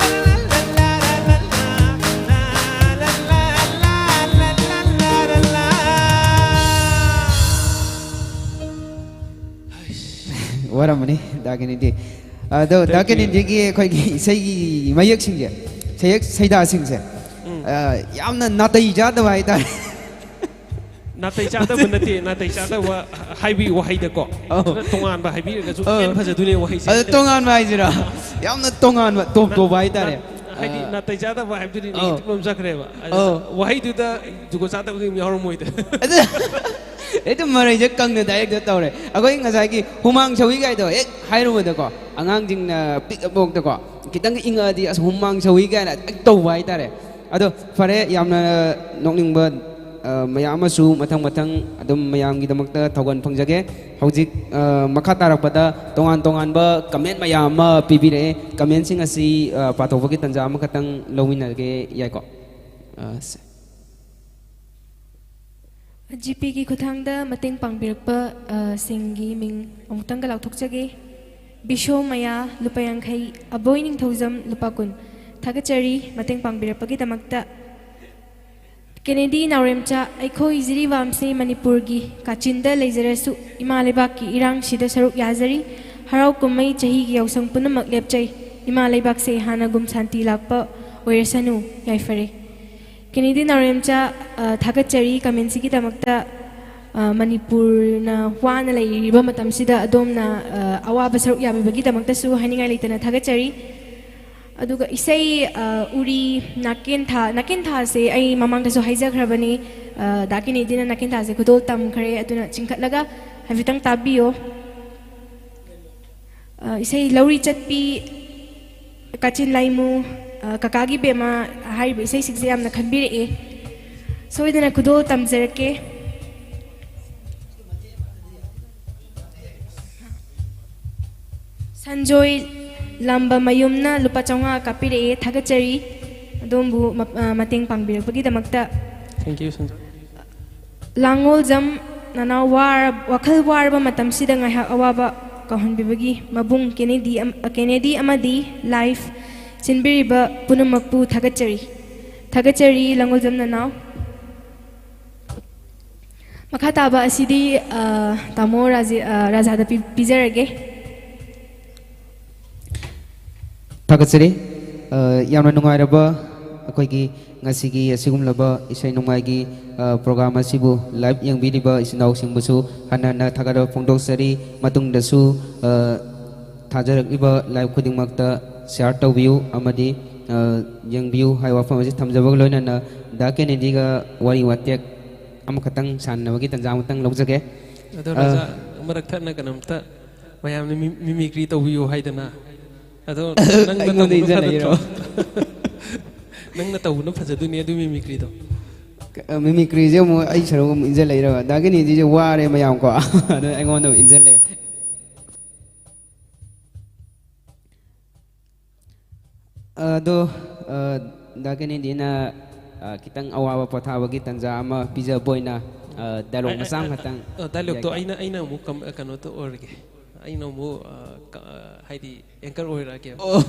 ꯋꯥꯔꯝꯃꯅꯤ ꯗꯥ ꯀꯦꯅꯦꯗꯤ꯫ ꯑꯗꯣ ꯗꯥ Thank you. ꯀꯦꯅꯦꯗꯤꯒꯤ ꯑꯩꯈꯣꯏꯒꯤ ꯏꯁꯩꯒꯤ ꯃꯌꯦꯛꯁꯤꯡꯁꯦ, ꯁꯩꯌꯦꯛ ꯁꯩꯗꯥꯁꯤꯡꯁꯦ, ꯎꯝ꯫ ꯑ, ꯌꯥꯝꯅ ꯅꯥꯇꯩ ꯆꯥꯗꯕ ꯍꯥꯏꯇꯥꯔꯦ꯫ ꯅꯥꯇꯩ ꯆꯥꯗꯕ ꯅꯠꯇꯦ, ꯅꯥꯇꯩ ꯆꯥꯗꯕ ꯍꯥꯏꯕꯤ ꯋꯥꯍꯩꯗꯀꯣ꯫ ꯑꯧ꯫ ꯈꯔ ꯇꯣꯉꯥꯟꯕ ꯍꯥꯏꯕꯤꯔꯒꯁꯨ ꯑꯧ꯫ ꯍꯦꯟꯅ ꯐꯖꯗꯣꯏꯅꯦ ꯋꯥꯍꯩꯁꯦ꯫ ꯑꯗꯣ ꯇꯣꯉꯥꯟꯕ ꯍꯥꯏꯁꯤꯔꯥ? ꯌꯥꯝꯅ ꯇꯣꯉꯥꯟꯕ, ꯇꯣꯞ ꯇꯣꯞꯄ ꯍꯥꯏꯇꯥꯔꯦ꯫ ꯅꯥ-, ꯍꯥꯏꯗꯤ ꯑꯥ꯫ ꯅꯥꯇꯩ ꯆꯥꯗꯕ ꯍꯥꯏꯕꯗꯨꯗꯤ ꯑꯧ꯫ Negative ꯂꯣꯝ ꯆꯠꯈ꯭ꯔꯦꯕ꯫ ꯑꯗꯨ ꯑꯧ꯫ ꯋꯥꯍꯩꯗꯨꯗ ꯖꯨꯒꯣꯠ ꯆꯥꯗꯕꯗꯤ ꯑꯗꯨꯝ ꯌꯥꯎꯔꯝꯃꯣꯏꯗ꯫ ꯑꯗꯨ ꯍꯦꯛꯇ ꯃꯔꯩꯁꯦ ꯀꯪꯅ ꯗꯥꯏꯔꯦꯛꯇ ꯇꯧꯔꯦ꯫ ꯑꯩꯈꯣꯏ ꯉꯁꯥꯏꯒꯤ ꯍꯨꯃꯥꯡ ꯁꯧꯏ ꯀꯥꯏꯗꯣ ꯍꯦꯛ ꯍꯥꯏꯔꯨꯕꯗꯀꯣ, ꯑꯉꯥꯡꯁꯤꯡꯅ ꯄꯤꯛꯑꯕꯣꯛꯇꯀꯣ, ꯈꯤꯇꯪ ꯏꯪꯉꯛꯑꯗꯤ ꯑꯁ ꯍꯨꯃꯥꯡ ꯁꯧꯏ ꯀꯥꯏꯅ ꯍꯦꯛ ꯇꯧꯕ ꯍꯥꯏꯇꯥꯔꯦ꯫ ꯑꯗꯣ ꯐꯔꯦ, ꯌꯥꯝꯅ ꯅꯣꯛꯅꯤꯡꯕ, ꯑ, ꯃꯌꯥꯝ ꯑꯃꯁꯨ ꯃꯊꯪ ꯃꯊꯪ ꯑꯗꯨꯝ ꯃꯌꯥꯝꯒꯤꯗꯃꯛꯇ ꯊꯧꯒꯜ ꯐꯪꯖꯒꯦ꯫ ꯍꯧꯖꯤꯛ, ꯑ, ꯃꯈꯥ ꯇꯥꯔꯛꯄꯗ ꯇꯣꯉꯥꯟ ꯇꯣꯉꯥꯟꯕ ꯀꯃꯦꯟ ꯃꯌꯥꯝ ꯑꯃ ꯄꯤꯕꯤꯔꯛꯑꯦ꯫ ꯀꯃꯦꯟꯁꯤꯡ ꯑꯁꯤ, ꯑ, ꯄꯥꯊꯣꯛꯄꯒꯤ ꯇꯥꯟꯖꯥ ꯑꯃꯈꯛꯇꯪ ꯂꯧꯃꯤꯟꯅꯒꯦ, ꯌꯥꯏꯀꯣ? ꯑ, ꯁꯦ꯫ ꯖꯤꯄꯦꯒꯤ ꯈꯨꯠꯊꯥꯡꯗ ꯃꯇꯦꯡ ꯄꯥꯡꯕꯤꯔꯛꯄ, ꯑ, ꯁꯤꯡꯒꯤ ꯃꯤꯡ ꯑꯃꯨꯛꯇꯪꯒ ꯂꯥꯎꯊꯣꯛꯆꯒꯦ꯫ ꯕꯤꯁꯣ ꯃꯌꯥ, ꯂꯨꯄꯥ ꯌꯥꯡꯈꯩ꯫ ꯑꯕꯣꯏ ꯅꯤꯡꯊꯧꯖꯝ, ꯂꯨꯄꯥ ꯀꯨꯟ꯫ ꯊꯥꯒꯠꯆꯔꯤ ꯃꯇꯦꯡ ꯄꯥꯡꯕꯤꯔꯛꯄꯒꯤꯗꯃꯛꯇ꯫ ꯀꯦꯅꯦꯗꯤ ꯅꯥꯎꯔꯦꯝꯆꯥ, ꯑꯩꯈꯣꯏ ꯖꯤꯔꯤꯕꯥꯝꯁꯦ ꯃꯅꯤꯄꯨꯔꯒꯤ ꯀꯥꯆꯤꯟꯗ ꯂꯩꯖꯔꯁꯨ, ꯏꯃꯥ ꯂꯩꯕꯥꯛꯀꯤ ꯏꯔꯥꯡꯁꯤꯗ ꯁꯔꯨꯛ ꯌꯥꯖꯔꯤ꯫ ꯍꯔꯥꯎ ꯀꯨꯝꯍꯩ, ꯆꯍꯤꯒꯤ ꯌꯥꯎꯁꯪ ꯄꯨꯝꯅꯃꯛ ꯂꯦꯞꯆꯩ꯫ ꯏꯃꯥ ꯂꯩꯕꯥꯛꯁꯦ ꯍꯥꯟꯅꯒꯨꯝ ꯁꯥꯟꯇꯤ ꯂꯥꯛꯄ ꯑꯣꯏꯔꯁꯅꯨ꯫ ꯌꯥꯏꯐꯔꯦ꯫ ꯀꯦꯅꯦꯗꯤ ꯅꯥꯎꯔꯦꯝꯆꯥ, ꯑ, ꯊꯥꯒꯠꯆꯔꯤ ꯀꯃꯦꯟꯁꯤꯒꯤꯗꯃꯛꯇ꯫ ꯑ, ꯃꯅꯤꯄꯨꯔꯅ ꯋꯥꯅ ꯂꯩꯔꯤꯕ ꯃꯇꯝꯁꯤꯗ ꯑꯗꯣꯝꯅ, ꯑ, ꯑꯋꯥꯕ ꯁꯔꯨꯛ ꯌꯥꯕꯤꯕꯒꯤꯗꯃꯛꯇꯁꯨ ꯍꯥꯏꯅꯤꯡꯉꯥꯏ ꯂꯩꯇꯅ ꯊꯥꯒꯠꯆꯔꯤ꯫ ꯑꯗꯨꯒ ꯏꯁꯩ, ꯑ, ꯎꯔꯤ ꯅꯥꯀꯦꯟꯊꯥ, ꯅꯥꯀꯦꯟꯊꯥꯁꯦ ꯑꯩ ꯃꯃꯥꯡꯗꯁꯨ ꯍꯥꯏꯖꯈ꯭ꯔꯕꯅꯤ, ꯑ, ꯗꯥ ꯀꯦꯅꯦꯗꯤꯅ ꯅꯥꯀꯦꯟꯊꯥꯁꯦ ꯈꯨꯗꯣꯜ ꯇꯝꯈ꯭ꯔꯦ, ꯑꯗꯨꯅ ꯆꯤꯡꯈꯠꯂꯒ ꯍꯥꯏꯐꯦꯠꯇꯪ ꯇꯥꯕꯤꯌꯣ꯫ ꯑ, ꯏꯁꯩ ꯂꯧꯔꯤ ꯆꯠꯄꯤ, ꯀꯥꯆꯤꯟ ꯂꯥꯏꯃꯨ, ꯑ, ꯀꯀꯥꯒꯤ ꯕꯦꯝꯃ ꯍꯥꯏꯔꯤꯕ ꯏꯁꯩꯁꯤꯡꯁꯦ ꯌꯥꯝꯅ ꯈꯟꯕꯤꯔꯛꯑꯦ꯫ ꯁꯣꯏꯗꯅ ꯈꯨꯗꯣꯜ ꯇꯝꯖꯔꯛꯀꯦ꯫ ꯁꯟꯖꯣꯏ ꯂꯝꯕ ꯃꯌꯨꯝꯅ ꯂꯨꯄꯥ ꯆꯥꯝꯃꯉꯥ ꯀꯥꯞꯄꯤꯔꯛꯑꯦ, ꯊꯥꯒꯠꯆꯔꯤ꯫ ꯑꯗꯣꯝꯕꯨ ꯃ-, ꯑ, ꯃꯇꯦꯡ ꯄꯥꯡꯕꯤꯔꯛꯄꯒꯤꯗꯃꯛꯇ꯫ Thank you, Sanjoy. ꯂꯥꯡꯉꯣꯜꯖꯝ ꯅꯅꯥꯎ ꯋꯥꯔ-, ꯋꯥꯈꯜ ꯋꯥꯔꯕ ꯃꯇꯝꯁꯤꯗ ꯉꯥꯏꯍꯥꯛ ꯑꯋꯥꯕ ꯀꯥꯎꯍꯟꯕꯤꯕꯒꯤ ꯃꯕꯨꯡ ꯀꯦꯅꯦꯗꯤ ꯑꯝ-, ꯀꯦꯅꯦꯗꯤ ꯑꯃꯗꯤ ꯂꯥꯏꯐ ꯁꯤꯟꯕꯤꯔꯤꯕ ꯄꯨꯝꯅꯃꯛꯄꯨ ꯊꯥꯒꯠꯆꯔꯤ꯫ ꯊꯥꯒꯠꯆꯔꯤ, ꯂꯥꯡꯉꯣꯜꯖꯝ ꯅꯅꯥꯎ꯫ ꯃꯈꯥ ꯇꯥꯕ ꯑꯁꯤꯗꯤ, ꯑ, ꯇꯥꯃꯣ ꯔꯥꯖꯦ-, ꯑ, ꯔꯥꯖꯥꯗ ꯄꯤ-, ꯄꯤꯖꯔꯒꯦ꯫ ꯊꯥꯒꯠꯆꯔꯤ꯫ ꯑ, ꯌꯥꯝꯅ ꯅꯨꯡꯉꯥꯏꯔꯕ ꯑꯩꯈꯣꯏꯒꯤ ꯉꯁꯤꯒꯤ ꯑꯁꯤꯒꯨꯝꯂꯕ ꯏꯁꯩ ꯅꯣꯡꯃꯥꯏꯒꯤ, ꯑ, ꯄ꯭ꯔꯣꯒ꯭ꯔꯥꯝ ꯑꯁꯤꯕꯨ ꯂꯥꯏꯚ ꯌꯦꯡꯕꯤꯔꯤꯕ ꯏꯆꯤꯟ ꯏꯅꯥꯎꯁꯤꯡꯕꯨꯁꯨ ꯍꯟꯅ ꯍꯟꯅ ꯊꯥꯒꯠꯄ ꯐꯣꯡꯗꯣꯛꯆꯔꯤ꯫ ꯃꯇꯨꯡꯗꯁꯨ, ꯑ, ꯊꯥꯖꯔꯛꯂꯤꯕ ꯂꯥꯏꯚ ꯈꯨꯗꯤꯡꯃꯛꯇ ꯁꯤꯌꯥꯔ ꯇꯧꯕꯤꯌꯨ ꯑꯃꯗꯤ, ꯑ, ꯌꯦꯡꯕꯤꯌꯨ ꯍꯥꯏꯕ ꯋꯥꯐꯝ ꯑꯁꯤ ꯊꯝꯖꯕꯒ ꯂꯣꯏꯅꯅ ꯗꯥ ꯀꯦꯅꯦꯗꯤꯒ ꯋꯥꯔꯤ ꯋꯥꯇꯦꯛ ꯑꯃꯈꯛꯇꯪ ꯁꯥꯟꯅꯕꯒꯤ ꯇꯥꯟꯖꯥ ꯑꯃꯇꯪ ꯂꯧꯖꯒꯦ꯫ ꯑꯗꯣ ꯑ, ꯔꯥꯖꯥ, ꯃꯔꯛ ꯊꯠꯅ ꯀꯩꯅꯣꯝꯇ, ꯃꯌꯥꯝꯅ ꯃꯤ-, ꯃꯤꯃꯤꯀ꯭ꯔꯤ ꯇꯧꯕꯤꯌꯨ ꯍꯥꯏꯗꯅ꯫ ꯑꯗꯣ ꯅꯪꯅ ꯑꯩꯉꯣꯟꯗ ꯇꯧꯕꯗꯣ ꯏꯟꯖꯜꯂꯛꯏꯔꯣ? ꯐꯖꯗ꯭ꯔꯣ? ꯅꯪꯅ ꯇꯧꯕꯅ ꯐꯖꯗꯣꯏꯅꯦ ꯑꯗꯨ ꯃꯤꯃꯤꯀ꯭ꯔꯤꯗꯣ꯫ ꯀ-, ꯃꯤꯃꯤꯀ꯭ꯔꯤꯁꯦ ꯑꯃꯨꯛ ꯑꯩ ꯁꯔꯨꯛ ꯑꯃꯨꯛ ꯏꯟꯖꯜꯂꯛꯏꯔꯕ? ꯗꯥ ꯀꯦꯅꯦꯗꯤꯁꯦ ꯋꯥꯔꯦ ꯃꯌꯥꯝꯀꯣ꯫ ꯑꯗꯣ ꯑꯩꯉꯣꯟꯗ ꯑꯃꯨꯛ ꯏꯟꯖꯜꯂꯛꯑꯦ꯫ ꯑꯗꯣ, ꯑ, ꯗꯥ ꯀꯦꯅꯦꯗꯤꯅ, ꯑ, ꯈꯤꯇꯪ ꯑꯋꯥꯕ ꯄꯣꯊꯥꯕꯒꯤ ꯇꯥꯟꯖꯥ ꯑꯃ ꯄꯤꯖꯕ ꯑꯣꯏꯅ, ꯑ, ꯗꯥꯏꯂꯣꯛ ꯑ, ꯑ, ꯃꯆꯥ ꯑ, ꯑꯃꯈꯛꯇꯪ ꯑ, ꯗꯥꯏꯂꯣꯛꯇꯣ ꯌꯥꯏꯀꯣ? ꯑꯩꯅ, ꯑꯩꯅ ꯑꯃꯨꯛ ꯀꯝ-, ꯀꯩꯅꯣ ꯇꯧꯔꯒꯦ꯫ ꯑꯩꯅ ꯑꯃꯨꯛ, ꯑ, ꯀ-, ꯑ, ꯍꯥꯏꯗꯤ, ꯑꯦꯡꯀꯔ ꯑꯣꯏꯔꯛꯑꯒꯦ꯫ ꯑꯣ꯫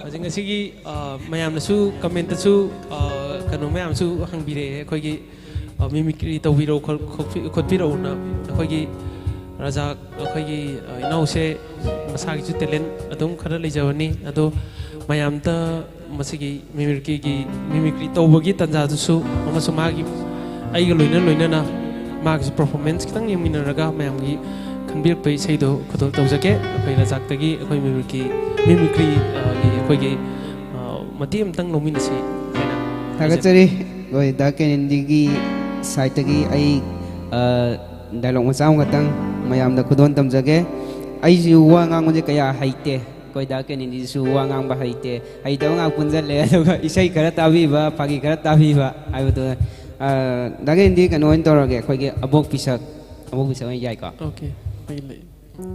ꯍꯧꯖꯤꯛ ꯉꯁꯤꯒꯤ, ꯑ, ꯃꯌꯥꯝꯅꯁꯨ ꯀꯃꯦꯟꯇꯁꯨ, ꯑ, ꯀꯩꯅꯣ ꯃꯌꯥꯝꯁꯨ ꯍꯪꯕꯤꯔꯛꯑꯦ ꯑꯩꯈꯣꯏꯒꯤ, ꯑ, ꯃꯤꯃꯤꯀ꯭ꯔꯤ ꯇꯧꯕꯤꯔꯛꯑꯣ ꯈꯣꯠ-, ꯈꯣꯠꯄꯤ-, ꯈꯣꯠꯄꯤꯔꯛꯑꯣꯅ꯫ ꯑꯩꯈꯣꯏꯒꯤ ꯔꯥꯖꯥ, ꯑꯩꯈꯣꯏꯒꯤ, ꯑ, ꯏꯅꯥꯎꯁꯦ ꯃꯁꯥꯒꯤꯁꯨ ꯇꯦꯂꯦꯟ ꯑꯗꯨꯝ ꯈꯔ ꯂꯩꯖꯕꯅꯤ꯫ ꯑꯗꯣ ꯃꯌꯥꯝꯗ ꯃꯁꯤꯒꯤ ꯃꯤꯃꯤꯀ꯭ꯔꯤꯒꯤ, ꯃꯤꯃꯤꯀ꯭ꯔꯤ ꯇꯧꯕꯒꯤ ꯇꯥꯟꯖꯥꯗꯨꯁꯨ ꯑꯃꯁꯨꯡ ꯃꯥꯒꯤ, ꯑꯩꯒ ꯂꯣꯏꯅ ꯂꯣꯏꯅꯅ ꯃꯥꯒꯤꯁꯨ ꯄꯔꯐꯣꯔꯃꯦꯟꯁ ꯈꯤꯇꯪ ꯌꯦꯡꯃꯤꯟꯅꯔꯒ ꯃꯌꯥꯝꯒꯤ ꯈꯟꯕꯤꯔꯛꯄ ꯏꯁꯩꯗꯣ ꯈꯨꯗꯣꯜ ꯇꯧꯖꯒꯦ꯫ ꯑꯩꯈꯣꯏ ꯔꯥꯖꯥꯛꯇꯒꯤ ꯑꯩꯈꯣꯏ ꯃꯤꯃꯤꯀ꯭ꯔꯤ, ꯃꯤꯃꯤꯀ꯭ꯔꯤ, ꯑ, ꯒꯤ ꯑꯩꯈꯣꯏꯒꯤ, ꯑ, ꯃꯇꯦꯛ ꯑꯃꯇꯪ ꯂꯧꯃꯤꯟꯅꯁꯤ ꯍꯥꯏꯅ ꯍꯥꯏꯖꯔꯤ꯫ ꯊꯥꯒꯠꯆꯔꯤ꯫ ꯍꯣꯏ, ꯗꯥ ꯀꯦꯅꯦꯗꯤꯒꯤ ꯁꯥꯏꯠꯇꯒꯤ ꯑꯩ, ꯑ, ꯗꯥꯏꯂꯣꯛ ꯃꯆꯥ ꯑꯃꯈꯛꯇꯪ ꯃꯌꯥꯝꯗ ꯈꯨꯗꯣꯜ ꯇꯝꯖꯒꯦ꯫ ꯑꯩꯁꯨ ꯋꯥ ꯉꯥꯡꯕꯁꯦ ꯀꯌꯥ ꯍꯩꯇꯦ꯫ ꯑꯩꯈꯣꯏ ꯗꯥ ꯀꯦꯅꯦꯗꯤꯁꯨ ꯋꯥ ꯉꯥꯡꯕ ꯍꯩꯇꯦ꯫ ꯍꯩꯇꯕ ꯉꯥꯛ ꯄꯨꯟꯁꯤꯜꯂꯦ꯫ ꯑꯗꯨꯒ ꯏꯁꯩ ꯈꯔ ꯇꯥꯕꯤꯕ, ꯐꯥꯒꯤ ꯈꯔ ꯇꯥꯕꯤꯕ ꯍꯥꯏꯕꯗꯨ, ꯑ, ꯗꯥ ꯀꯦꯅꯦꯗꯤ ꯀꯩꯅꯣ ꯑꯣꯏꯅ ꯇꯧꯔꯒꯦ, ꯑꯩꯈꯣꯏꯒꯤ ꯑꯕꯣꯛ ꯄꯤꯁꯛ, ꯑꯕꯣꯛ ꯄꯤꯁꯛ ꯑꯣꯏꯅ ꯌꯥꯏꯀꯣ? ꯑꯣꯀꯦ, ꯑꯩ ꯂꯩ꯫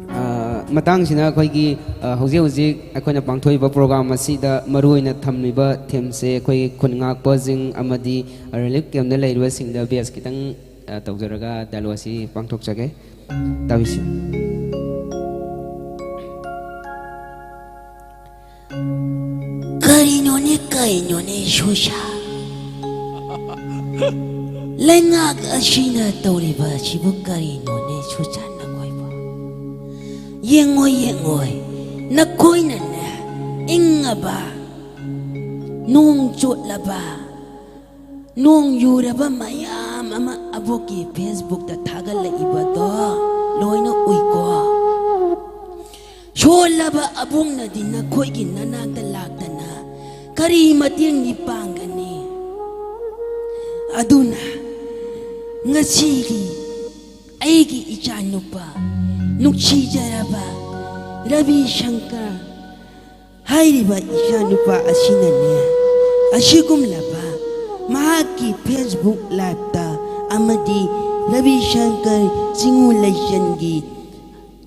ꯑ, ꯃꯇꯥꯡꯁꯤꯅ ꯑꯩꯈꯣꯏꯒꯤ, ꯑ, ꯍꯧꯖꯤꯛ ꯍꯧꯖꯤꯛ ꯑꯩꯈꯣꯏꯅ ꯄꯥꯡꯊꯣꯛꯏꯕ ꯄ꯭ꯔꯣꯒ꯭ꯔꯥꯝ ꯑꯁꯤꯗ ꯃꯔꯨꯑꯣꯏꯅ ꯊꯝꯂꯤꯕ ꯊꯤꯝꯁꯦ ꯑꯩꯈꯣꯏꯒꯤ ꯈꯨꯟ ꯉꯥꯛꯄꯁꯤꯡ ꯑꯃꯗꯤ ꯔꯤꯂꯤꯐ ꯀꯦꯝꯞꯇ ꯂꯩꯔꯤꯕꯁꯤꯡꯗ ꯕꯦꯁ ꯈꯤꯇꯪ, ꯑ, ꯇꯧꯖꯔꯒ ꯗꯥꯏꯂꯣꯛ ꯑꯁꯤ ꯄꯥꯡꯊꯣꯛꯆꯒꯦ꯫ ꯇꯥꯕꯤꯁꯤ꯫ ꯀꯔꯤꯅꯣꯅꯦ, ꯀꯔꯤꯅꯣꯅꯦ, ꯁꯨꯁꯥ? ꯂꯩꯉꯥꯛ ꯑꯁꯤꯅ ꯇꯧꯔꯤꯕ ꯑꯁꯤꯕꯨ ꯀꯔꯤꯅꯣꯅꯦ, ꯁꯨꯁꯥ ꯅꯈꯣꯏꯕꯨ? ꯌꯦꯡꯉꯣ, ꯌꯦꯡꯉꯣ, ꯅꯈꯣꯏꯅꯅꯦ, ꯏꯪꯉꯕ, ꯅꯣꯡ ꯆꯣꯠꯂꯕ, ꯅꯣꯡ ꯌꯨꯔꯕ ꯃꯌꯥꯝ ꯑꯃ ꯑꯕꯣꯛꯀꯤ ꯐꯦꯁꯕꯨꯛꯇ ꯊꯥꯒꯠꯂꯛꯏꯕꯗꯣ ꯂꯣꯏꯅ ꯎꯏꯀꯣ꯫ ꯁꯣꯜꯂꯕ ꯑꯕꯣꯛꯅꯗꯤ ꯅꯈꯣꯏꯒꯤ ꯅꯅꯥꯛꯇ ꯂꯥꯛꯇꯅ ꯀꯔꯤ ꯃꯇꯦꯡꯗꯤ ꯄꯥꯡꯒꯅꯤ? ꯑꯗꯨꯅ ꯉꯁꯤꯒꯤ ꯑꯩꯒꯤ ꯏꯆꯥꯅꯨꯄꯥ ꯅꯨꯡꯁꯤꯖꯔꯕ ꯔꯕꯤ ꯁꯪꯀꯔ ꯍꯥꯏꯔꯤꯕ ꯏꯆꯥꯅꯨꯄꯥ ꯑꯁꯤꯅꯅꯦ, ꯑꯁꯤꯒꯨꯝꯂꯕ ꯃꯍꯥꯛꯀꯤ Facebook liveꯇ ꯑꯃꯗꯤ ꯔꯕꯤ ꯁꯪꯀꯔ ꯆꯤꯡꯉꯨ ꯂꯩꯆꯟꯒꯤ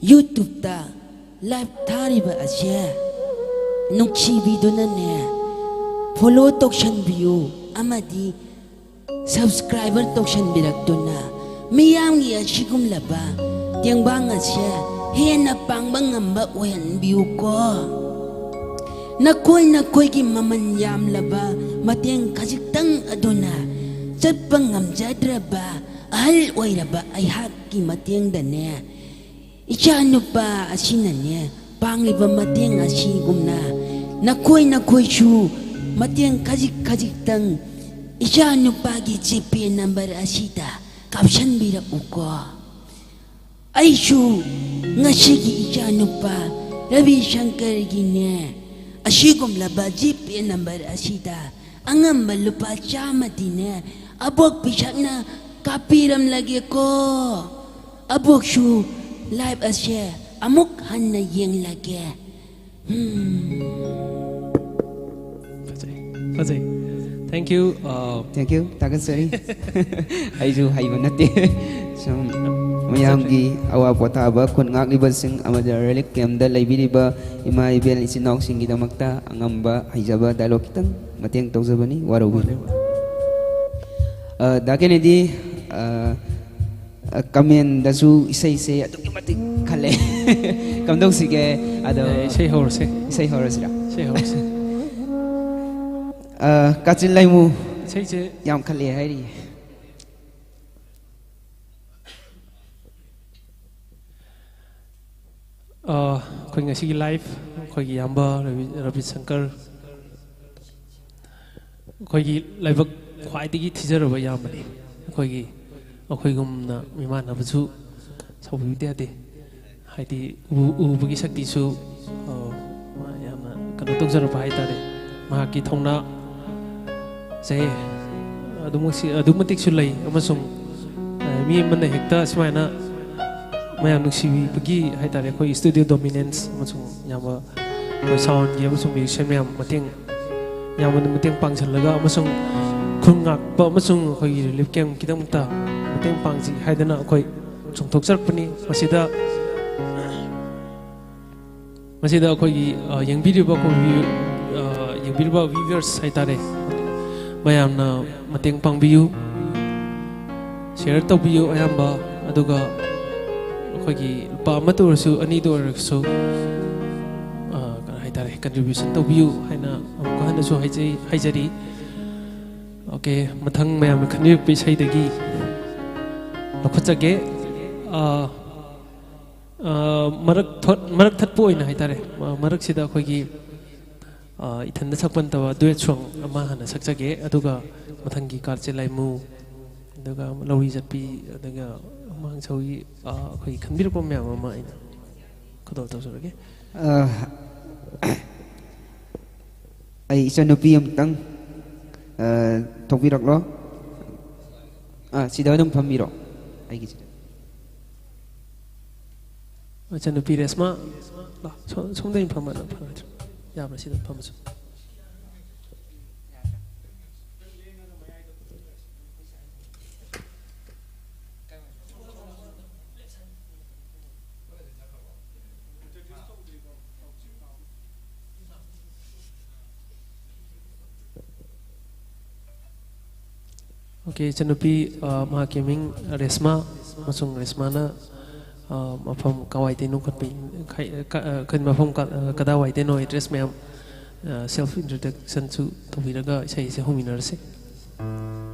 YouTubeꯇ live ꯊꯥꯔꯤꯕ ꯑꯁꯦ ꯅꯨꯡꯁꯤꯕꯤꯗꯨꯅꯅꯦ follow ꯇꯧꯁꯟꯕꯤꯌꯨ ꯑꯃꯗꯤ subscriber ꯇꯧꯁꯟꯕꯤꯔꯛꯇꯨꯅ ꯃꯤꯌꯥꯝꯒꯤ ꯑꯁꯤꯒꯨꯝꯂꯕ ꯇꯦꯡꯕꯥꯡ ꯑꯁꯦ ꯍꯦꯟꯅ ꯄꯥꯡꯕ ꯉꯝꯕ ꯑꯣꯏꯍꯟꯕꯤꯌꯨꯀꯣ꯫ ꯅꯈꯣꯏ ꯅꯈꯣꯏꯒꯤ ꯃꯃꯜ ꯌꯥꯝꯂꯕ ꯃꯇꯦꯡ ꯈꯖꯤꯛꯇꯪ ꯑꯗꯨꯅ ꯆꯠꯄ ꯉꯝꯖꯗ꯭ꯔꯕ ꯑꯍꯜ ꯑꯣꯏꯔꯕ ꯑꯩꯍꯥꯛꯀꯤ ꯃꯇꯦꯡꯗꯅꯦ, ꯏꯆꯥꯅꯨꯄꯥ ꯑꯁꯤꯅꯅꯦ ꯄꯥꯡꯂꯤꯕ ꯃꯇꯦꯡ ꯑꯁꯤꯒꯨꯝꯅ ꯅꯈꯣꯏ ꯅꯈꯣꯏꯁꯨ ꯃꯇꯦꯡ ꯈꯖꯤꯛ ꯈꯖꯤꯛꯇꯪ ꯏꯆꯥꯅꯨꯄꯥꯒꯤ GPay number ꯑꯁꯤꯗ ꯀꯥꯞꯁꯤꯟꯕꯤꯔꯛꯎꯀꯣ꯫ ꯑꯩꯁꯨ ꯉꯁꯤꯒꯤ ꯏꯆꯥꯅꯨꯄꯥ ꯔꯕꯤ ꯁꯪꯀꯔꯒꯤꯅꯦ ꯑꯁꯤꯒꯨꯝꯂꯕ GPay number ꯑꯁꯤꯗ ꯑꯉꯝꯕ ꯂꯨꯄꯥ ꯆꯥꯝꯃꯗꯤꯅꯦ ꯑꯕꯣꯛ ꯄꯤꯁꯛꯅ ꯀꯥꯞꯄꯤꯔꯝꯂꯒꯦꯀꯣ꯫ ꯑꯕꯣꯛꯁꯨ live ꯑꯁꯦ ꯑꯃꯨꯛ ꯍꯟꯅ ꯌꯦꯡꯂꯒꯦ꯫ ꯐꯖꯩ, ꯐꯖꯩ꯫ Thank you꯫ ꯑ, Thank you꯫ ꯊꯥꯒꯠꯆꯔꯤ꯫ ꯑꯩꯁꯨ ꯍꯩꯕ ꯅꯠꯇꯦ꯫ ꯁꯨꯝ ꯃꯌꯥꯝꯒꯤ ꯑꯋꯥ ꯄꯣꯊꯥꯕ ꯈꯨꯟ ꯉꯥꯛꯂꯤꯕꯁꯤꯡ ꯑꯃꯗꯤ relief campꯇ ꯂꯩꯕꯤꯔꯤꯕ ꯏꯃꯥ ꯏꯕꯦꯜ ꯏꯆꯤꯟ ꯏꯅꯥꯎꯁꯤꯡꯒꯤꯗꯃꯛꯇ ꯑꯉꯝꯕ ꯍꯩꯖꯕ dialogue ꯈꯤꯇꯪ ꯃꯇꯦꯡ ꯇꯧꯖꯕꯅꯤ, ꯋꯥꯔꯧꯕꯤꯅꯨ꯫ ꯑ, ꯗꯥ ꯀꯦꯅꯦꯗꯤ, ꯑ, ꯑ, commentꯗꯁꯨ ꯏꯁꯩꯁꯦ ꯑꯗꯨꯛꯀꯤ ꯃꯇꯤꯛ ꯈꯜꯂꯦ꯫ ꯀꯝꯗꯧꯁꯤꯒꯦ? ꯑꯗꯣ ꯑꯦ, ꯏꯁꯩ ꯍꯧꯔꯁꯦ꯫ ꯏꯁꯩ ꯍꯧꯔꯁꯤꯔꯥ? ꯏꯁꯩ ꯍꯧꯔꯁꯦ꯫ ꯑ, ꯀꯥꯆꯤꯟ ꯂꯩꯃꯨ ꯏꯁꯩꯁꯦ ꯌꯥꯝ ꯈꯜꯂꯦ ꯍꯥꯏꯔꯤꯌꯦ꯫ ꯑ, ꯑꯩꯈꯣꯏ ꯉꯁꯤꯒꯤ live, ꯑꯩꯈꯣꯏꯒꯤ ꯏꯌꯥꯝꯕ ꯔꯕꯤ, ꯔꯕꯤ ꯁꯪꯀꯔ, ꯑꯩꯈꯣꯏꯒꯤ ꯂꯥꯏꯕꯛ ꯈ꯭ꯋꯥꯏꯗꯒꯤ ꯊꯤꯖꯔꯕ ꯏꯌꯥꯝꯕꯅꯤ꯫ ꯑꯩꯈꯣꯏꯒꯤ, ꯑꯩꯈꯣꯏꯒꯨꯝꯅ ꯃꯤꯃꯥꯟꯅꯕꯁꯨ ꯁꯥꯎꯕꯤꯕꯗꯤ ꯌꯥꯗꯦ꯫ ꯍꯥꯏꯗꯤ, ꯎ-, ꯎꯕꯒꯤ ꯁꯛꯇꯤꯁꯨ, ꯑ, ꯌꯥꯝꯅ ꯀꯩꯅꯣ ꯇꯧꯖꯔꯛꯄ ꯍꯥꯏꯇꯥꯔꯦ꯫ ꯃꯍꯥꯛꯀꯤ ꯊꯧꯅꯥ ꯁꯦ ꯑꯗꯨꯃꯛꯁꯤ, ꯑꯗꯨꯛ ꯃꯇꯤꯛꯁꯨ ꯂꯩ, ꯑꯃꯁꯨꯡ ꯃꯤ ꯑꯃꯅ ꯍꯦꯛꯇ ꯁꯨꯃꯥꯏꯅ ꯃꯌꯥꯝ ꯅꯨꯡꯁꯤꯕꯤꯕꯒꯤ ꯍꯥꯏꯇꯥꯔꯦ, ꯑꯩꯈꯣꯏ ꯁ꯭ꯇꯨꯗꯤꯑꯣ ꯗꯣꯃꯤꯅꯦꯟꯁ ꯑꯃꯁꯨꯡ ꯌꯥꯝꯕ ꯑꯩꯈꯣꯏ ꯁꯥꯎꯟꯒꯤ ꯑꯃꯁꯨꯡ ꯃ꯭ꯌꯨꯖꯤꯁꯤꯌꯥꯟ ꯃꯌꯥꯝ ꯃꯇꯦꯡ, ꯌꯥꯝꯕꯅ ꯃꯇꯦꯡ ꯄꯥꯡꯁꯤꯜꯂꯒ ꯑꯃꯁꯨꯡ ꯈꯨꯟ ꯉꯥꯛꯄ ꯑꯃꯁꯨꯡ ꯑꯩꯈꯣꯏꯒꯤ ꯔꯤꯂꯤꯐ ꯀꯦꯝꯞꯀꯤꯗꯃꯛꯇ ꯃꯇꯦꯡ ꯄꯥꯡꯁꯤ ꯍꯥꯏꯗꯅ ꯑꯩꯈꯣꯏ ꯆꯣꯡꯊꯣꯛꯆꯔꯛꯄꯅꯤ꯫ ꯃꯁꯤꯗ ꯃꯁꯤꯗ ꯑꯩꯈꯣꯏꯒꯤ, ꯑ, ꯌꯦꯡꯕꯤꯔꯤꯕ ꯑꯩꯈꯣꯏꯒꯤ, ꯑ, ꯌꯦꯡꯕꯤꯔꯤꯕ ꯚ꯭ꯌꯨꯋꯔꯁ ꯍꯥꯏꯇꯥꯔꯦ, ꯃꯌꯥꯝꯅ ꯃꯇꯦꯡ ꯄꯥꯡꯕꯤꯌꯨ, ꯁꯤꯌꯔ ꯇꯧꯕꯤꯌꯨ ꯑꯌꯥꯝꯕ, ꯑꯗꯨꯒ ꯑꯩꯈꯣꯏꯒꯤ ꯂꯨꯄꯥ ꯑꯃꯇ ꯑꯣꯏꯔꯁꯨ, ꯑꯅꯤꯗ ꯑꯣꯏꯔꯁꯨ, ꯑ, ꯀꯩꯅꯣ ꯍꯥꯏꯇꯥꯔꯦ, ꯀꯟꯇ꯭ꯔꯤꯕ꯭ꯌꯨꯁꯟ ꯇꯧꯕꯤꯌꯨ ꯍꯥꯏꯅ ꯑꯃꯨꯛꯀ ꯍꯟꯅꯁꯨ ꯍꯥꯏꯖꯩ, ꯍꯥꯏꯖꯔꯤ꯫ ꯑꯣꯀꯦ, ꯃꯊꯪ ꯃꯌꯥꯝꯅ ꯈꯟꯕꯤꯔꯛꯄ ꯏꯁꯩꯗꯒꯤ ꯂꯧꯈꯠꯆꯒꯦ꯫ ꯑ, ꯑ, ꯃꯔꯛ ꯊꯣꯠ-, ꯃꯔꯛ ꯊꯠꯄ ꯑꯣꯏꯅ ꯍꯥꯏꯇꯥꯔꯦ, ꯃ-, ꯃꯔꯛꯁꯤꯗ ꯑꯩꯈꯣꯏꯒꯤ, ꯑ, ꯏꯊꯟꯗ ꯁꯛꯄ ꯅꯠꯇꯕ ꯗꯨꯋꯦꯠ ꯁꯣꯡ ꯑꯃ ꯍꯥꯟꯅ ꯁꯛꯆꯒꯦ, ꯑꯗꯨꯒ ꯃꯊꯪꯒꯤ ꯀꯥꯔꯆꯦ ꯂꯥꯏꯃꯨ, ꯑꯗꯨꯒ ꯂꯧꯔꯤ ꯆꯠꯄꯤ, ꯑꯗꯨꯒ ꯃꯥꯡꯁꯧꯒꯤ, ꯑ, ꯑꯩꯈꯣꯏꯒꯤ ꯈꯟꯕꯤꯔꯛꯄ ꯃꯌꯥꯝ ꯑꯃ ꯑꯩꯅ ꯈꯨꯗꯣꯜ ꯇꯧꯖꯔꯒꯦ꯫ ꯑ, ꯑꯩ ꯏꯆꯟꯅꯨꯄꯤ ꯑꯃꯇꯪ, ꯑ, ꯊꯣꯛꯄꯤꯔꯛꯂꯣ꯫ ꯑ, ꯁꯤꯗ ꯑꯗꯨꯝ ꯐꯝꯕꯤꯔꯣ, ꯑꯩꯒꯤꯁꯤꯗ꯫ ꯏꯆꯟꯅꯨꯄꯤ ꯔꯦꯁꯃꯥ, ꯂꯥꯎ, ꯁꯣ-, ꯁꯣꯝꯗ ꯑꯣꯏꯅ ꯐꯝꯕꯅ ꯐꯔꯣꯏꯗ꯭ꯔꯣ? ꯌꯥꯕ꯭ꯔꯥ ꯁꯤꯗ ꯐꯝꯕꯁꯨ? ꯑꯣꯀꯦ, ꯏꯆꯟꯅꯨꯄꯤ, ꯑ, ꯃꯍꯥꯛꯀꯤ ꯃꯤꯡ ꯔꯦꯁꯃꯥ, ꯑꯃꯁꯨꯡ ꯔꯦꯁꯃꯥꯅ, ꯑ, ꯃꯐꯝ ꯀꯋꯥꯏꯗꯩꯅꯣ ꯈꯣꯠꯄ, ꯈꯥꯏ-, ꯀ-, ꯑ, ꯀ-, ꯃꯐꯝ ꯀ-, ꯑ, ꯀꯗꯥꯏꯋꯥꯏꯗꯩꯅꯣ, ꯑꯦꯗ꯭ꯔꯦꯁ ꯃꯌꯥꯝ, ꯑ, ꯁꯦꯜꯐ ꯏꯟꯇ꯭ꯔꯣꯗꯛꯁꯟꯁꯨ ꯇꯧꯕꯤꯔꯒ ꯏꯁꯩꯁꯦ ꯍꯧꯃꯤꯟꯅꯔꯁꯦ꯫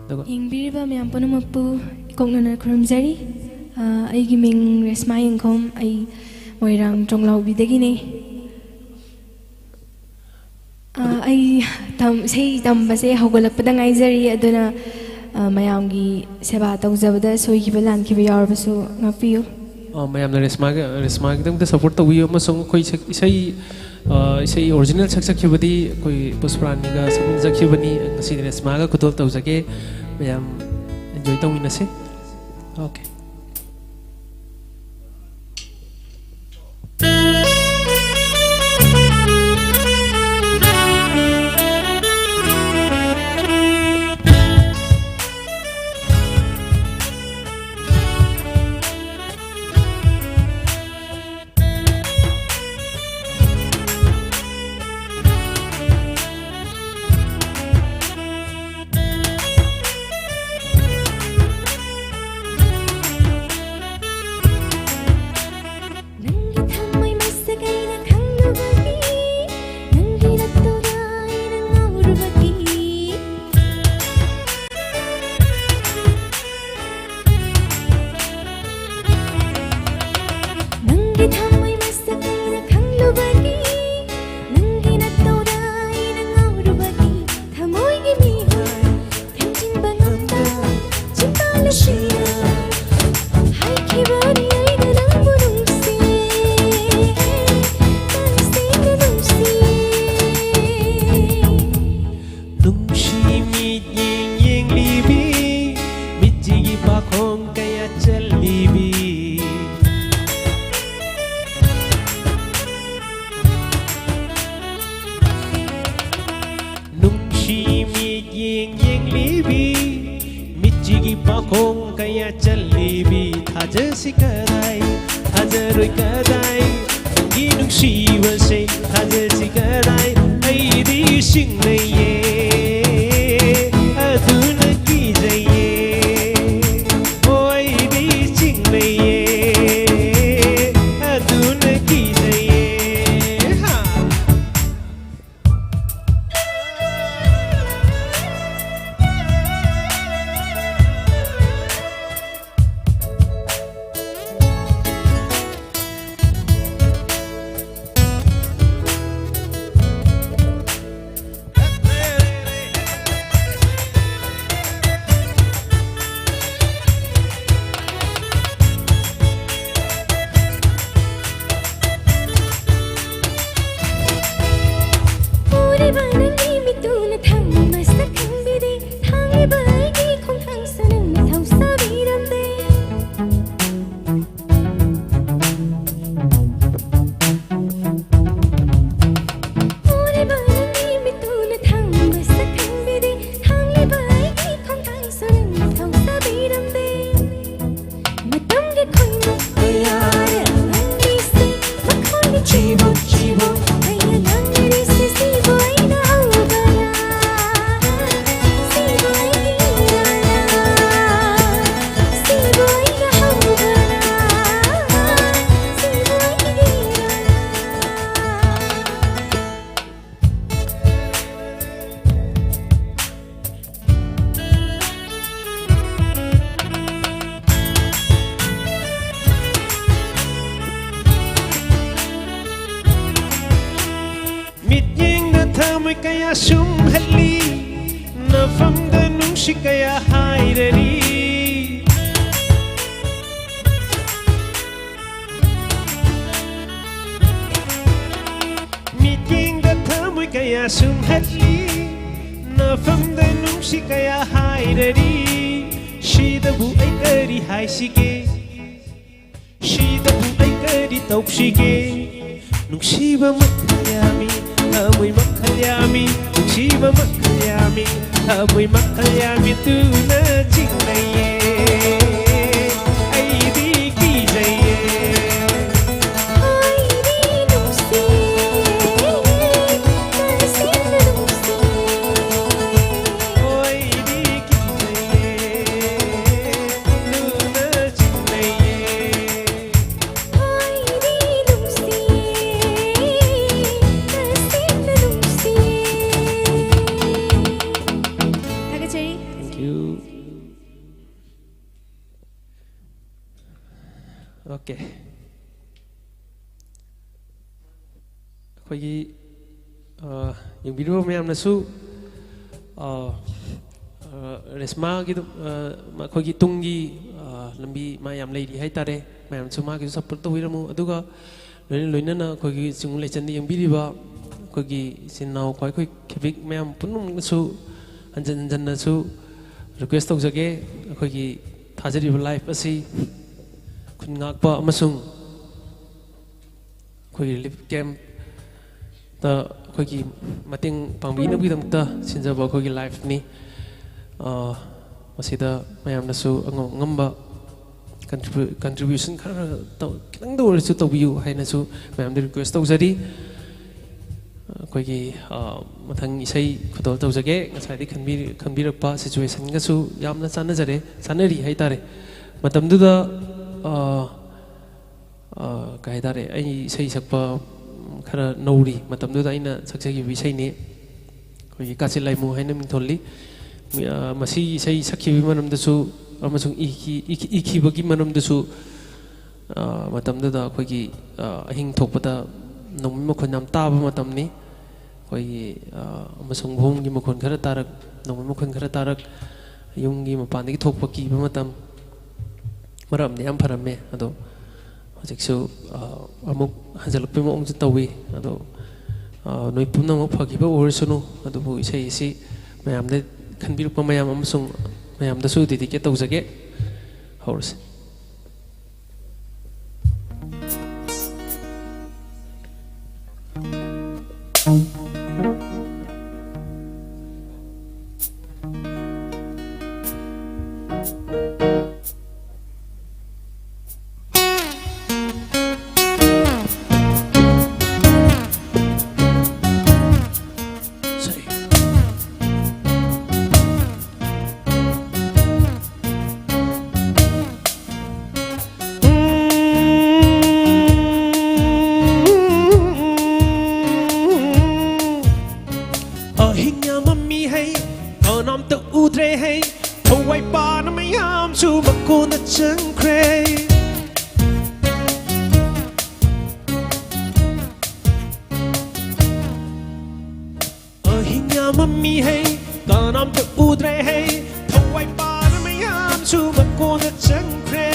ꯑꯗꯨꯒ ꯌꯦꯡꯕꯤꯔꯤꯕ ꯃꯌꯥꯝ ꯄꯨꯝꯅꯃꯛꯄꯨ ꯏꯀꯣꯛꯅꯅ ꯈꯨꯔꯨꯝꯖꯔꯤ꯫ ꯑ, ꯑꯩꯒꯤ ꯃꯤꯡ ꯔꯦꯁꯃꯥ ꯌꯦꯡꯈꯣꯝ, ꯑꯩ ꯃꯣꯏꯔꯥꯡ ꯆꯣꯡꯂꯥꯎꯕꯤꯗꯒꯤꯅꯦ꯫ ꯑ, ꯑꯩ ꯇꯝ-, ꯏꯁꯩ ꯇꯝꯕꯁꯦ ꯍꯧꯒꯠꯂꯛꯄꯗ ꯉꯥꯏꯖꯔꯤ, ꯑꯗꯨꯅ, ꯑ, ꯃꯌꯥꯝꯒꯤ ꯁꯦꯕꯥ ꯇꯧꯖꯕꯗ ꯁꯣꯏꯈꯤꯕ ꯂꯥꯟꯈꯤꯕ ꯌꯥꯎꯔꯕꯁꯨ ꯉꯥꯛꯄꯤꯌꯨ꯫ ꯑ, ꯃꯌꯥꯝꯅ ꯔꯦꯁꯃꯥꯒ-, ꯔꯦꯁꯃꯥꯒꯤꯗꯃꯛꯇ ꯁꯞꯄꯣꯔꯠ ꯇꯧꯕꯤꯌꯨ, ꯑꯃꯁꯨꯡ ꯑꯩꯈꯣꯏ ꯁꯛ-, ꯏꯁꯩ, ꯑ, ꯏꯁꯩ ꯑꯣꯔꯤꯖꯤꯅꯦꯜ ꯁꯛꯆꯈꯤꯕꯗꯤ ꯑꯩꯈꯣꯏ ꯄꯨꯁꯄꯔꯥꯅꯤꯒ ꯁꯛꯆꯈꯤꯕꯅꯤ꯫ ꯉꯁꯤꯗꯤ ꯔꯦꯁꯃꯥꯒ ꯈꯨꯗꯣꯜ ꯇꯧꯖꯒꯦ꯫ ꯃꯌꯥꯝ ꯑꯦꯟꯖꯣꯏ ꯇꯧꯃꯤꯟꯅꯁꯤ꯫ Okay. ꯅꯪꯒꯤ ꯊꯝꯃꯣꯏ ꯃꯁꯛ ꯑꯩꯅ ꯈꯪꯂꯨꯕꯒꯤ, ꯅꯪꯒꯤ ꯅꯠꯇꯧꯔ ꯑꯩꯅ ꯉꯥꯎꯔꯨꯕꯒꯤ, ꯅꯪꯒꯤ ꯊꯝꯃꯣꯏ ꯃꯁꯛ ꯑꯩꯅ ꯈꯪꯂꯨꯕꯒꯤ, ꯅꯪꯒꯤ ꯅꯠꯇꯧꯔ ꯑꯩꯅ ꯉꯥꯎꯔꯨꯕꯒꯤ, ꯊꯃꯣꯏꯒꯤ ꯃꯤꯍꯨꯠ ꯊꯦꯝꯖꯤꯟꯕ ꯉꯝꯕ ꯆꯤꯝꯕꯥꯜ ꯑꯁꯤꯅ ꯍꯥꯏꯈꯤꯕꯅꯤ ꯑꯩꯅ ꯅꯪꯕꯨ ꯅꯨꯡꯁꯤ, ꯅꯪꯁꯤꯡꯅ ꯅꯨꯡꯁꯤ꯫ ꯅꯨꯡꯁꯤ ꯃꯤꯠꯌꯦꯡ ꯌꯦꯡꯂꯤꯕꯤ, ꯃꯤꯠꯁꯤꯒꯤ ꯄꯥꯈꯣꯡ ꯀꯌꯥ ꯆꯜꯂꯤꯕꯤ꯫ ꯅꯨꯡꯁꯤ ꯃꯤꯠꯌꯦꯡ ꯌꯦꯡꯂꯤꯕꯤ, ꯃꯤꯠꯁꯤꯒꯤ ꯄꯥꯈꯣꯡ ꯀꯌꯥ ꯆꯜꯂꯤꯕꯤ꯫ ꯊꯥꯖꯁꯤ ꯀꯗꯥꯏ, ꯊꯥꯖꯔꯣꯏ ꯀꯗꯥꯏ, ꯅꯪꯒꯤ ꯅꯨꯡꯁꯤꯕꯁꯦ ꯊꯥꯖꯁꯤ ꯀꯗꯥꯏ꯫ ꯑꯩꯗꯤ ꯆꯤꯡꯅꯩꯌꯦ, ꯑꯗꯨꯅ ꯀꯤꯖꯩꯌꯦ꯫ ꯑꯣ, ꯑꯩꯗꯤ ꯆꯤꯡꯅꯩꯌꯦ, ꯑꯗꯨꯅ ꯀꯤꯖꯩꯌꯦ꯫ ꯍꯥ꯫ ꯊꯃꯣꯏ ꯀꯌꯥ ꯁꯨꯝꯍꯠꯂꯤ, ꯅꯐꯝꯗ ꯅꯨꯡꯁꯤ ꯀꯌꯥ ꯍꯥꯏꯔꯔꯤ꯫ ꯃꯤꯠꯌꯦꯡꯗ ꯊꯃꯣꯏ ꯀꯌꯥ ꯁꯨꯝꯍꯠꯂꯤ, ꯅꯐꯝꯗ ꯅꯨꯡꯁꯤ ꯀꯌꯥ ꯍꯥꯏꯔꯔꯤ꯫ ꯁꯤꯗꯕꯨ ꯑꯩ ꯀꯔꯤ ꯍꯥꯏꯁꯤꯒꯦ? ꯁꯤꯗꯕꯨ ꯑꯩ ꯀꯔꯤ ꯇꯧꯁꯤꯒꯦ? ꯅꯨꯡꯁꯤꯕ ꯃꯈꯜ ꯌꯥꯝꯃꯤ, ꯊꯃꯣꯏ ꯃꯈꯜ ꯌꯥꯝꯃꯤ, ꯅꯨꯡꯁꯤꯕ ꯃꯈꯜ ꯌꯥꯝꯃꯤ, ꯊꯃꯣꯏ ꯃꯈꯜ ꯌꯥꯝꯃꯤ ꯇꯨꯅ ꯆꯤꯡꯅꯩꯌꯦ꯫ ꯑꯩꯗꯤ ꯀꯤꯖꯩꯌꯦ꯫ ꯑꯩꯗꯤ ꯅꯨꯡꯁꯤꯌꯦ, ꯇꯁꯦꯡꯅ ꯅꯨꯡꯁꯤꯌꯦ꯫ ꯑꯩꯗꯤ ꯀꯤꯖꯩꯌꯦ꯫ ꯇꯨꯅ ꯆꯤꯡꯅꯩꯌꯦ꯫ ꯑꯩꯗꯤ ꯅꯨꯡꯁꯤꯌꯦ, ꯇꯁꯦꯡꯅ ꯅꯨꯡꯁꯤꯌꯦ꯫ ꯊꯥꯒꯠꯆꯔꯤ꯫ Thank you. Okay. ꯑꯩꯈꯣꯏꯒꯤ, ꯑ, ꯌꯦꯡꯕꯤꯔꯤꯕ ꯃꯌꯥꯝꯅꯁꯨ, ꯑ, ꯑ, ꯔꯦꯁꯃꯥꯒꯤꯗꯨ, ꯑ, ꯑꯩꯈꯣꯏꯒꯤ ꯇꯨꯡꯒꯤ, ꯑ, ꯂꯝꯕꯤ ꯃꯥ ꯌꯥꯝ ꯂꯩꯔꯤ ꯍꯥꯏꯇꯥꯔꯦ꯫ ꯃꯌꯥꯝꯁꯨ ꯃꯥꯒꯤꯁꯨ support ꯇꯧꯕꯤꯔꯝꯃꯨ꯫ ꯑꯗꯨꯒ ꯂꯣꯏꯅ ꯂꯣꯏꯅꯅ ꯑꯩꯈꯣꯏꯒꯤ ꯆꯤꯡ ꯂꯩꯆꯟꯗ ꯌꯦꯡꯕꯤꯔꯤꯕ ꯑꯩꯈꯣꯏꯒꯤ ꯏꯆꯤꯟ ꯏꯅꯥꯎ ꯈ꯭ꯋꯥꯏꯈꯣꯏ ꯈꯦꯕꯤꯛ ꯃꯌꯥꯝ ꯄꯨꯝꯅꯃꯛꯅꯁꯨ ꯍꯟꯖꯟ ꯍꯟꯖꯟꯅꯁꯨ request ꯇꯧꯖꯒꯦ꯫ ꯑꯩꯈꯣꯏꯒꯤ ꯊꯥꯖꯔꯤꯕ live ꯑꯁꯤ ꯈꯨꯟ ꯉꯥꯛꯄ ꯑꯃꯁꯨꯡ ꯑꯩꯈꯣꯏꯒꯤ relief camp ꯇ ꯑꯩꯈꯣꯏꯒꯤ ꯃꯇꯦꯡ ꯄꯥꯡꯕꯤꯅꯕꯒꯤꯗꯃꯛꯇ ꯁꯤꯟꯖꯕ ꯑꯩꯈꯣꯏꯒꯤ live ꯅꯤ꯫ ꯑ, ꯃꯁꯤꯗ ꯃꯌꯥꯝꯅꯁꯨ ꯑꯉꯝ ꯑꯉꯝꯕ contribu-, contribution ꯈꯔ ꯈꯔ ꯇꯧ-, ꯈꯤꯇꯪꯗ ꯑꯣꯏꯔꯁꯨ ꯇꯧꯕꯤꯌꯨ ꯍꯥꯏꯅꯁꯨ ꯃꯌꯥꯝꯗ request ꯇꯧꯖꯔꯤ꯫ ꯑꯩꯈꯣꯏꯒꯤ, ꯑ, ꯃꯊꯪ ꯏꯁꯩ ꯈꯨꯗꯣꯜ ꯇꯧꯖꯒꯦ꯫ ꯉꯁꯥꯏꯗꯤ ꯈꯟꯕꯤ-, ꯈꯟꯕꯤꯔꯛꯄ situation ꯒꯁꯨ ꯌꯥꯝꯅ ꯆꯥꯟꯅꯖꯔꯦ, ꯆꯥꯟꯅꯔꯤ ꯍꯥꯏꯇꯥꯔꯦ꯫ ꯃꯇꯝꯗꯨꯗ, ꯑ, ꯑ, ꯀꯩ ꯍꯥꯏꯇꯥꯔꯦ, ꯑꯩ ꯏꯁꯩ ꯁꯛꯄ ꯈꯔ ꯅꯧꯔꯤ ꯃꯇꯝꯗꯨꯗ ꯑꯩꯅ ꯁꯛꯆꯈꯤꯕ ꯏꯁꯩꯅꯤ꯫ ꯑꯩꯈꯣꯏꯒꯤ ꯀꯥꯆꯤꯟ ꯂꯥꯏꯃꯨ ꯍꯥꯏꯅ ꯃꯤꯡꯊꯣꯜꯂꯤ꯫ ꯃꯤ-, ꯑ, ꯃꯁꯤ ꯏꯁꯩ ꯁꯛꯈꯤꯕꯒꯤ ꯃꯔꯝꯗꯁꯨ ꯑꯃꯁꯨꯡ ꯏꯈꯤ-, ꯏꯈꯤ-, ꯏꯈꯤꯕꯒꯤ ꯃꯔꯝꯗꯁꯨ, ꯑ, ꯃꯇꯝꯗꯨꯗ ꯑꯩꯈꯣꯏꯒꯤ, ꯑ, ꯑꯍꯤꯡ ꯊꯣꯛꯄꯗ ꯅꯣꯡꯃꯩ ꯃꯈꯣꯟ ꯌꯥꯝ ꯇꯥꯕ ꯃꯇꯝꯅꯤ꯫ ꯑꯩꯈꯣꯏꯒꯤ, ꯑ, ꯑꯃꯁꯨꯡ ꯚꯨꯝꯒꯤ ꯃꯈꯣꯟ ꯈꯔ ꯇꯥꯔꯛ, ꯅꯣꯡꯃꯩ ꯃꯈꯣꯟ ꯈꯔ ꯇꯥꯔꯛ, ꯌꯨꯝꯒꯤ ꯃꯄꯥꯟꯗꯒꯤ ꯊꯣꯛꯄ ꯀꯤꯕ ꯃꯇꯝ, ꯃꯔꯛ ꯑꯃꯗꯤ ꯌꯥꯝ ꯐꯔꯝꯃꯦ꯫ ꯑꯗꯣ ꯍꯧꯖꯤꯛꯁꯨ, ꯑ, ꯑꯃꯨꯛ ꯍꯟꯖꯤꯜꯂꯛꯄꯒꯤ ꯃꯑꯣꯡꯁꯨ ꯇꯧꯏ꯫ ꯑꯗꯣ, ꯑ, ꯅꯣꯏ ꯄꯨꯝꯅꯃꯛ ꯐꯈꯤꯕ ꯑꯣꯏꯔꯁꯅꯨ꯫ ꯑꯗꯨꯕꯨ ꯏꯁꯩ ꯑꯁꯤ ꯃꯌꯥꯝꯗ ꯈꯟꯕꯤꯔꯛꯄ ꯃꯌꯥꯝ ꯑꯃꯁꯨꯡ ꯃꯌꯥꯝꯗꯁꯨ dedicate ꯇꯧꯖꯒꯦ꯫ ꯍꯧꯔꯁꯤ꯫ ꯑꯍꯤꯡ ꯌꯥꯝꯃꯝꯃꯤ ꯍꯩ, ꯀꯅꯥꯝꯇ ꯎꯗ꯭ꯔꯦ ꯍꯩ, ꯊꯋꯥꯏ ꯄꯥꯅ ꯃꯌꯥꯝꯁꯨ ꯃꯀꯣꯟꯗ ꯆꯪꯈ꯭ꯔꯦ꯫ ꯑꯍꯤꯡ ꯌꯥꯝꯃꯝꯃꯤ ꯍꯩ, ꯀꯅꯥꯝꯇ ꯎꯗ꯭ꯔꯦ ꯍꯩ, ꯊꯋꯥꯏ ꯄꯥꯅ ꯃꯌꯥꯝꯁꯨ ꯃꯀꯣꯟꯗ ꯆꯪꯈ꯭ꯔꯦ꯫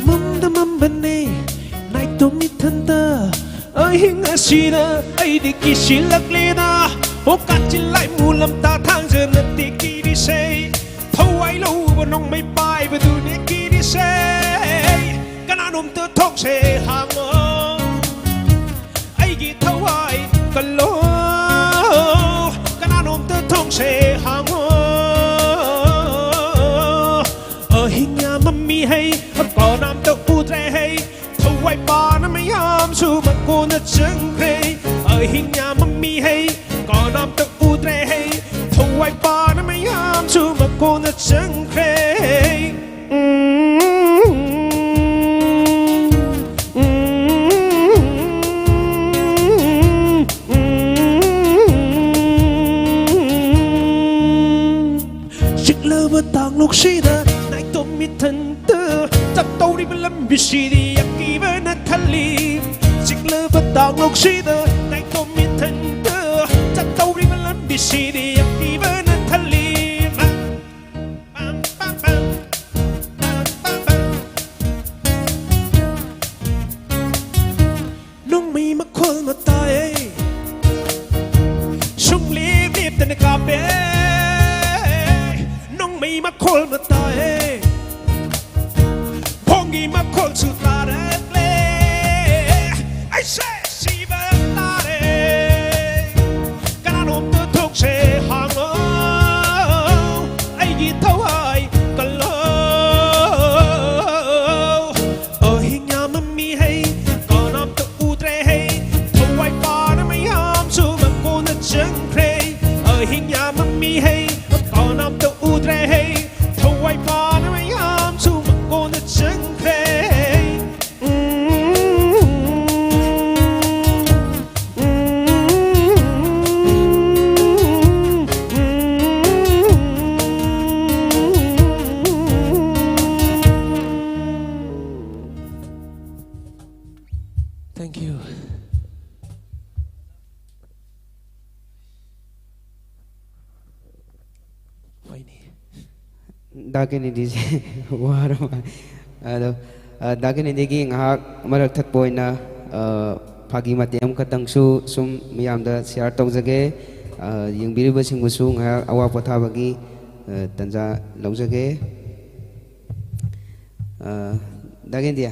ꯃꯝꯗ ꯃꯝꯕꯅꯦ ꯅꯥꯏꯇꯣꯝ ꯏꯊꯟꯇ꯫ ꯑꯍꯤꯡ ꯑꯁꯤꯗ ꯑꯩꯗꯤ ꯀꯤꯁꯤꯜꯂꯛꯂꯦꯗ꯫ ꯑꯣ ꯀꯥꯆꯤꯟ ꯂꯥꯏꯃꯨ ꯂꯝꯇꯥ ꯊꯥꯡꯖ ꯅꯠꯇꯦ ꯀꯤꯔꯤꯁꯦ, ꯊꯋꯥꯏ ꯂꯧꯕ ꯅꯣꯡꯃꯩ ꯄꯥꯏꯕꯗꯨꯅꯦ ꯀꯤꯔꯤꯁꯦ꯫ ꯀꯅꯥꯅꯣꯝꯇ ꯊꯣꯡꯁꯦ ꯍꯥꯡꯉꯣ, ꯑꯩꯒꯤ ꯊꯋꯥꯏ ꯀꯜꯂꯣ꯫ ꯀꯅꯥꯅꯣꯝꯇ ꯊꯣꯡꯁꯦ ꯍꯥꯡꯉꯣ꯫ ꯑꯍꯤꯡ ꯌꯥꯝꯃꯝꯃꯤ ꯍꯩ, ꯀꯅꯥꯝꯇ ꯎꯗ꯭ꯔꯦ ꯍꯩ, ꯊꯋꯥꯏ ꯄꯥꯅ ꯃꯌꯥꯝꯁꯨ ꯃꯀꯣꯟꯗ ꯆꯪꯈ꯭ꯔꯦ꯫ ꯑꯍꯤꯡ ꯌꯥꯝ ꯃꯤꯍꯩ ꯀꯅꯥꯝꯇ ꯎꯗ꯭ꯔꯦ ꯍꯩ, ꯊꯋꯥꯏ ꯄꯥꯅ ꯃꯌꯥꯝꯁꯨ ꯃꯀꯣꯟꯗ ꯆꯪꯈ꯭ꯔꯦ꯫ ꯆꯤꯛꯂꯕ ꯇꯥꯡꯂꯣꯛꯁꯤꯗ ꯅꯥꯏꯇꯣꯝ ꯃꯤꯊꯟꯇ ꯆꯠꯇꯧꯔꯤꯕ ꯂꯝꯕꯤꯁꯤꯗꯤ ꯑꯀꯤꯕꯅ ꯊꯜꯂꯤ꯫ ꯆꯤꯛꯂꯕ ꯇꯥꯡꯂꯣꯛꯁꯤꯗ ꯅꯥꯏꯇꯣꯝ ꯃꯤꯊꯟꯇ ꯆꯠꯇꯧꯔꯤꯕ ꯂꯝꯕꯤꯁꯤꯗꯤ ꯑꯀꯤꯕꯅ ꯊꯜꯂꯤ꯫ ꯄꯝ, ꯄꯝ, ꯄꯝ, ꯄꯝ, ꯄꯝ, ꯄꯝ꯫ ꯅꯣꯡꯃꯩ ꯃꯈꯣꯜ ꯃꯇꯥꯏ ꯁꯨꯡꯂꯦꯞ ꯂꯦꯞꯇꯅ ꯀꯥꯞꯄꯦ꯫ ꯅꯣꯡꯃꯩ ꯃꯈꯣꯜ ꯃꯇꯥꯏ ꯈꯣꯡꯒꯤ ꯃꯈꯣꯜꯁꯨ ꯇꯥꯔꯛꯂꯦ꯫ ꯑꯩꯁꯦ ꯁꯤꯕ ꯇꯥꯔꯦ꯫ ꯀꯅꯥꯅꯣꯝꯇ ꯊꯣꯡꯁꯦ ꯍꯥꯡꯂꯣ꯫ ꯑꯩꯒꯤ ꯊꯋꯥꯏ ꯀꯜꯂꯣ꯫ ꯑꯍꯤꯡ ꯌꯥꯝꯃꯝꯃꯤ ꯍꯩ ꯀꯅꯥꯝꯇ ꯎꯗ꯭ꯔꯦ ꯍꯩ꯫ ꯊꯋꯥꯏ ꯄꯥꯅ ꯃꯌꯥꯝꯁꯨ ꯃꯀꯣꯟꯗ ꯆꯪꯈ꯭ꯔꯦ꯫ ꯑꯍꯤꯡ ꯌꯥꯝꯃꯝꯃꯤ ꯍꯩ ꯀꯅꯥꯝꯇ ꯎꯗ꯭ꯔꯦ ꯍꯩ꯫ ꯊꯋꯥꯏ ꯄꯥꯅ ꯃꯌꯥꯝꯁꯨ ꯃꯀꯣꯟꯗ ꯆꯪꯈ꯭ꯔꯦ꯫ Thank you. ꯍꯣꯏꯅꯦ꯫ ꯗꯥ ꯀꯦꯅꯦꯗꯤꯁꯦ ꯋꯥꯔ ꯃꯥꯜꯂꯦ꯫ ꯑꯗꯣ, ꯑ, ꯗꯥ ꯀꯦꯅꯦꯗꯤꯒꯤ ꯉꯥꯏꯍꯥꯛ ꯃꯔꯛ ꯊꯠꯄ ꯑꯣꯏꯅ, ꯑ, ꯐꯥꯒꯤ ꯃꯇꯦꯛ ꯑꯃꯈꯛꯇꯪꯁꯨ ꯁꯨꯝ ꯃꯌꯥꯝꯗ share ꯇꯧꯖꯒꯦ꯫ ꯑ, ꯌꯦꯡꯕꯤꯔꯤꯕꯁꯤꯡꯕꯨꯁꯨ ꯉꯥꯏꯍꯥꯛ ꯑꯋꯥ ꯄꯣꯊꯥꯕꯒꯤ, ꯑ, ꯇꯥꯟꯖꯥ ꯂꯧꯖꯒꯦ꯫ ꯑ, ꯗꯥ ꯀꯦꯅꯦꯗꯤ,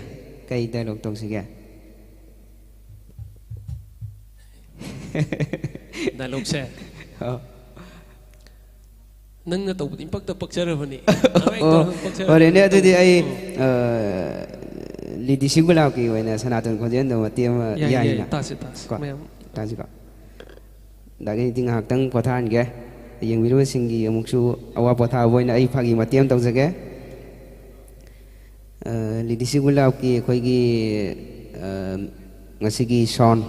ꯀꯩ dialogue ꯇꯧꯁꯤꯒꯦ? Dialogue ꯁꯦ? ꯑ꯫ ꯅꯪꯅ ꯇꯧꯕꯗꯤ ꯏꯄꯛꯇ ꯄꯛꯆꯔꯕꯅꯤ꯫ ꯑꯣ, ꯇꯧꯔꯒ ꯄꯛꯆꯔꯕꯅꯤ꯫ ꯐꯔꯦꯅꯦ, ꯑꯗꯨꯗꯤ ꯑꯩ, ꯎꯝ꯫ ꯑ, ꯂꯦꯗꯤ ꯁꯤꯡꯒꯨꯂꯥꯞꯀꯤ ꯑꯣꯏꯅ ꯁꯅꯥꯇꯣꯟ ꯈꯣꯟꯖꯦꯜꯗꯣ ꯃꯇꯦꯛ ꯑꯃ ꯌꯥꯏ, ꯌꯥꯏ, ꯌꯥꯏꯅ꯫ ꯇꯥꯁꯤ, ꯇꯥꯁꯤ, ꯀꯣ, ꯃꯌꯥꯝ꯫ ꯇꯥꯁꯤꯀꯣ꯫ ꯑꯗꯒꯤꯗꯤ ꯉꯥꯏꯍꯥꯛꯇꯪ ꯄꯣꯊꯥꯍꯟꯒꯦ꯫ ꯌꯦꯡꯕꯤꯔꯤꯕꯁꯤꯡꯒꯤ ꯑꯃꯨꯛꯁꯨ ꯑꯋꯥ ꯄꯣꯊꯥꯕ ꯑꯣꯏꯅ ꯑꯩ ꯐꯥꯒꯤ ꯃꯇꯦꯛ ꯑꯃ ꯇꯧꯖꯒꯦ꯫ ꯑ, ꯂꯤꯗꯤꯁꯤ ꯒꯨꯂꯥꯞꯀꯤ ꯑꯩꯈꯣꯏꯒꯤ, ꯑ, ꯉꯁꯤꯒꯤ sound,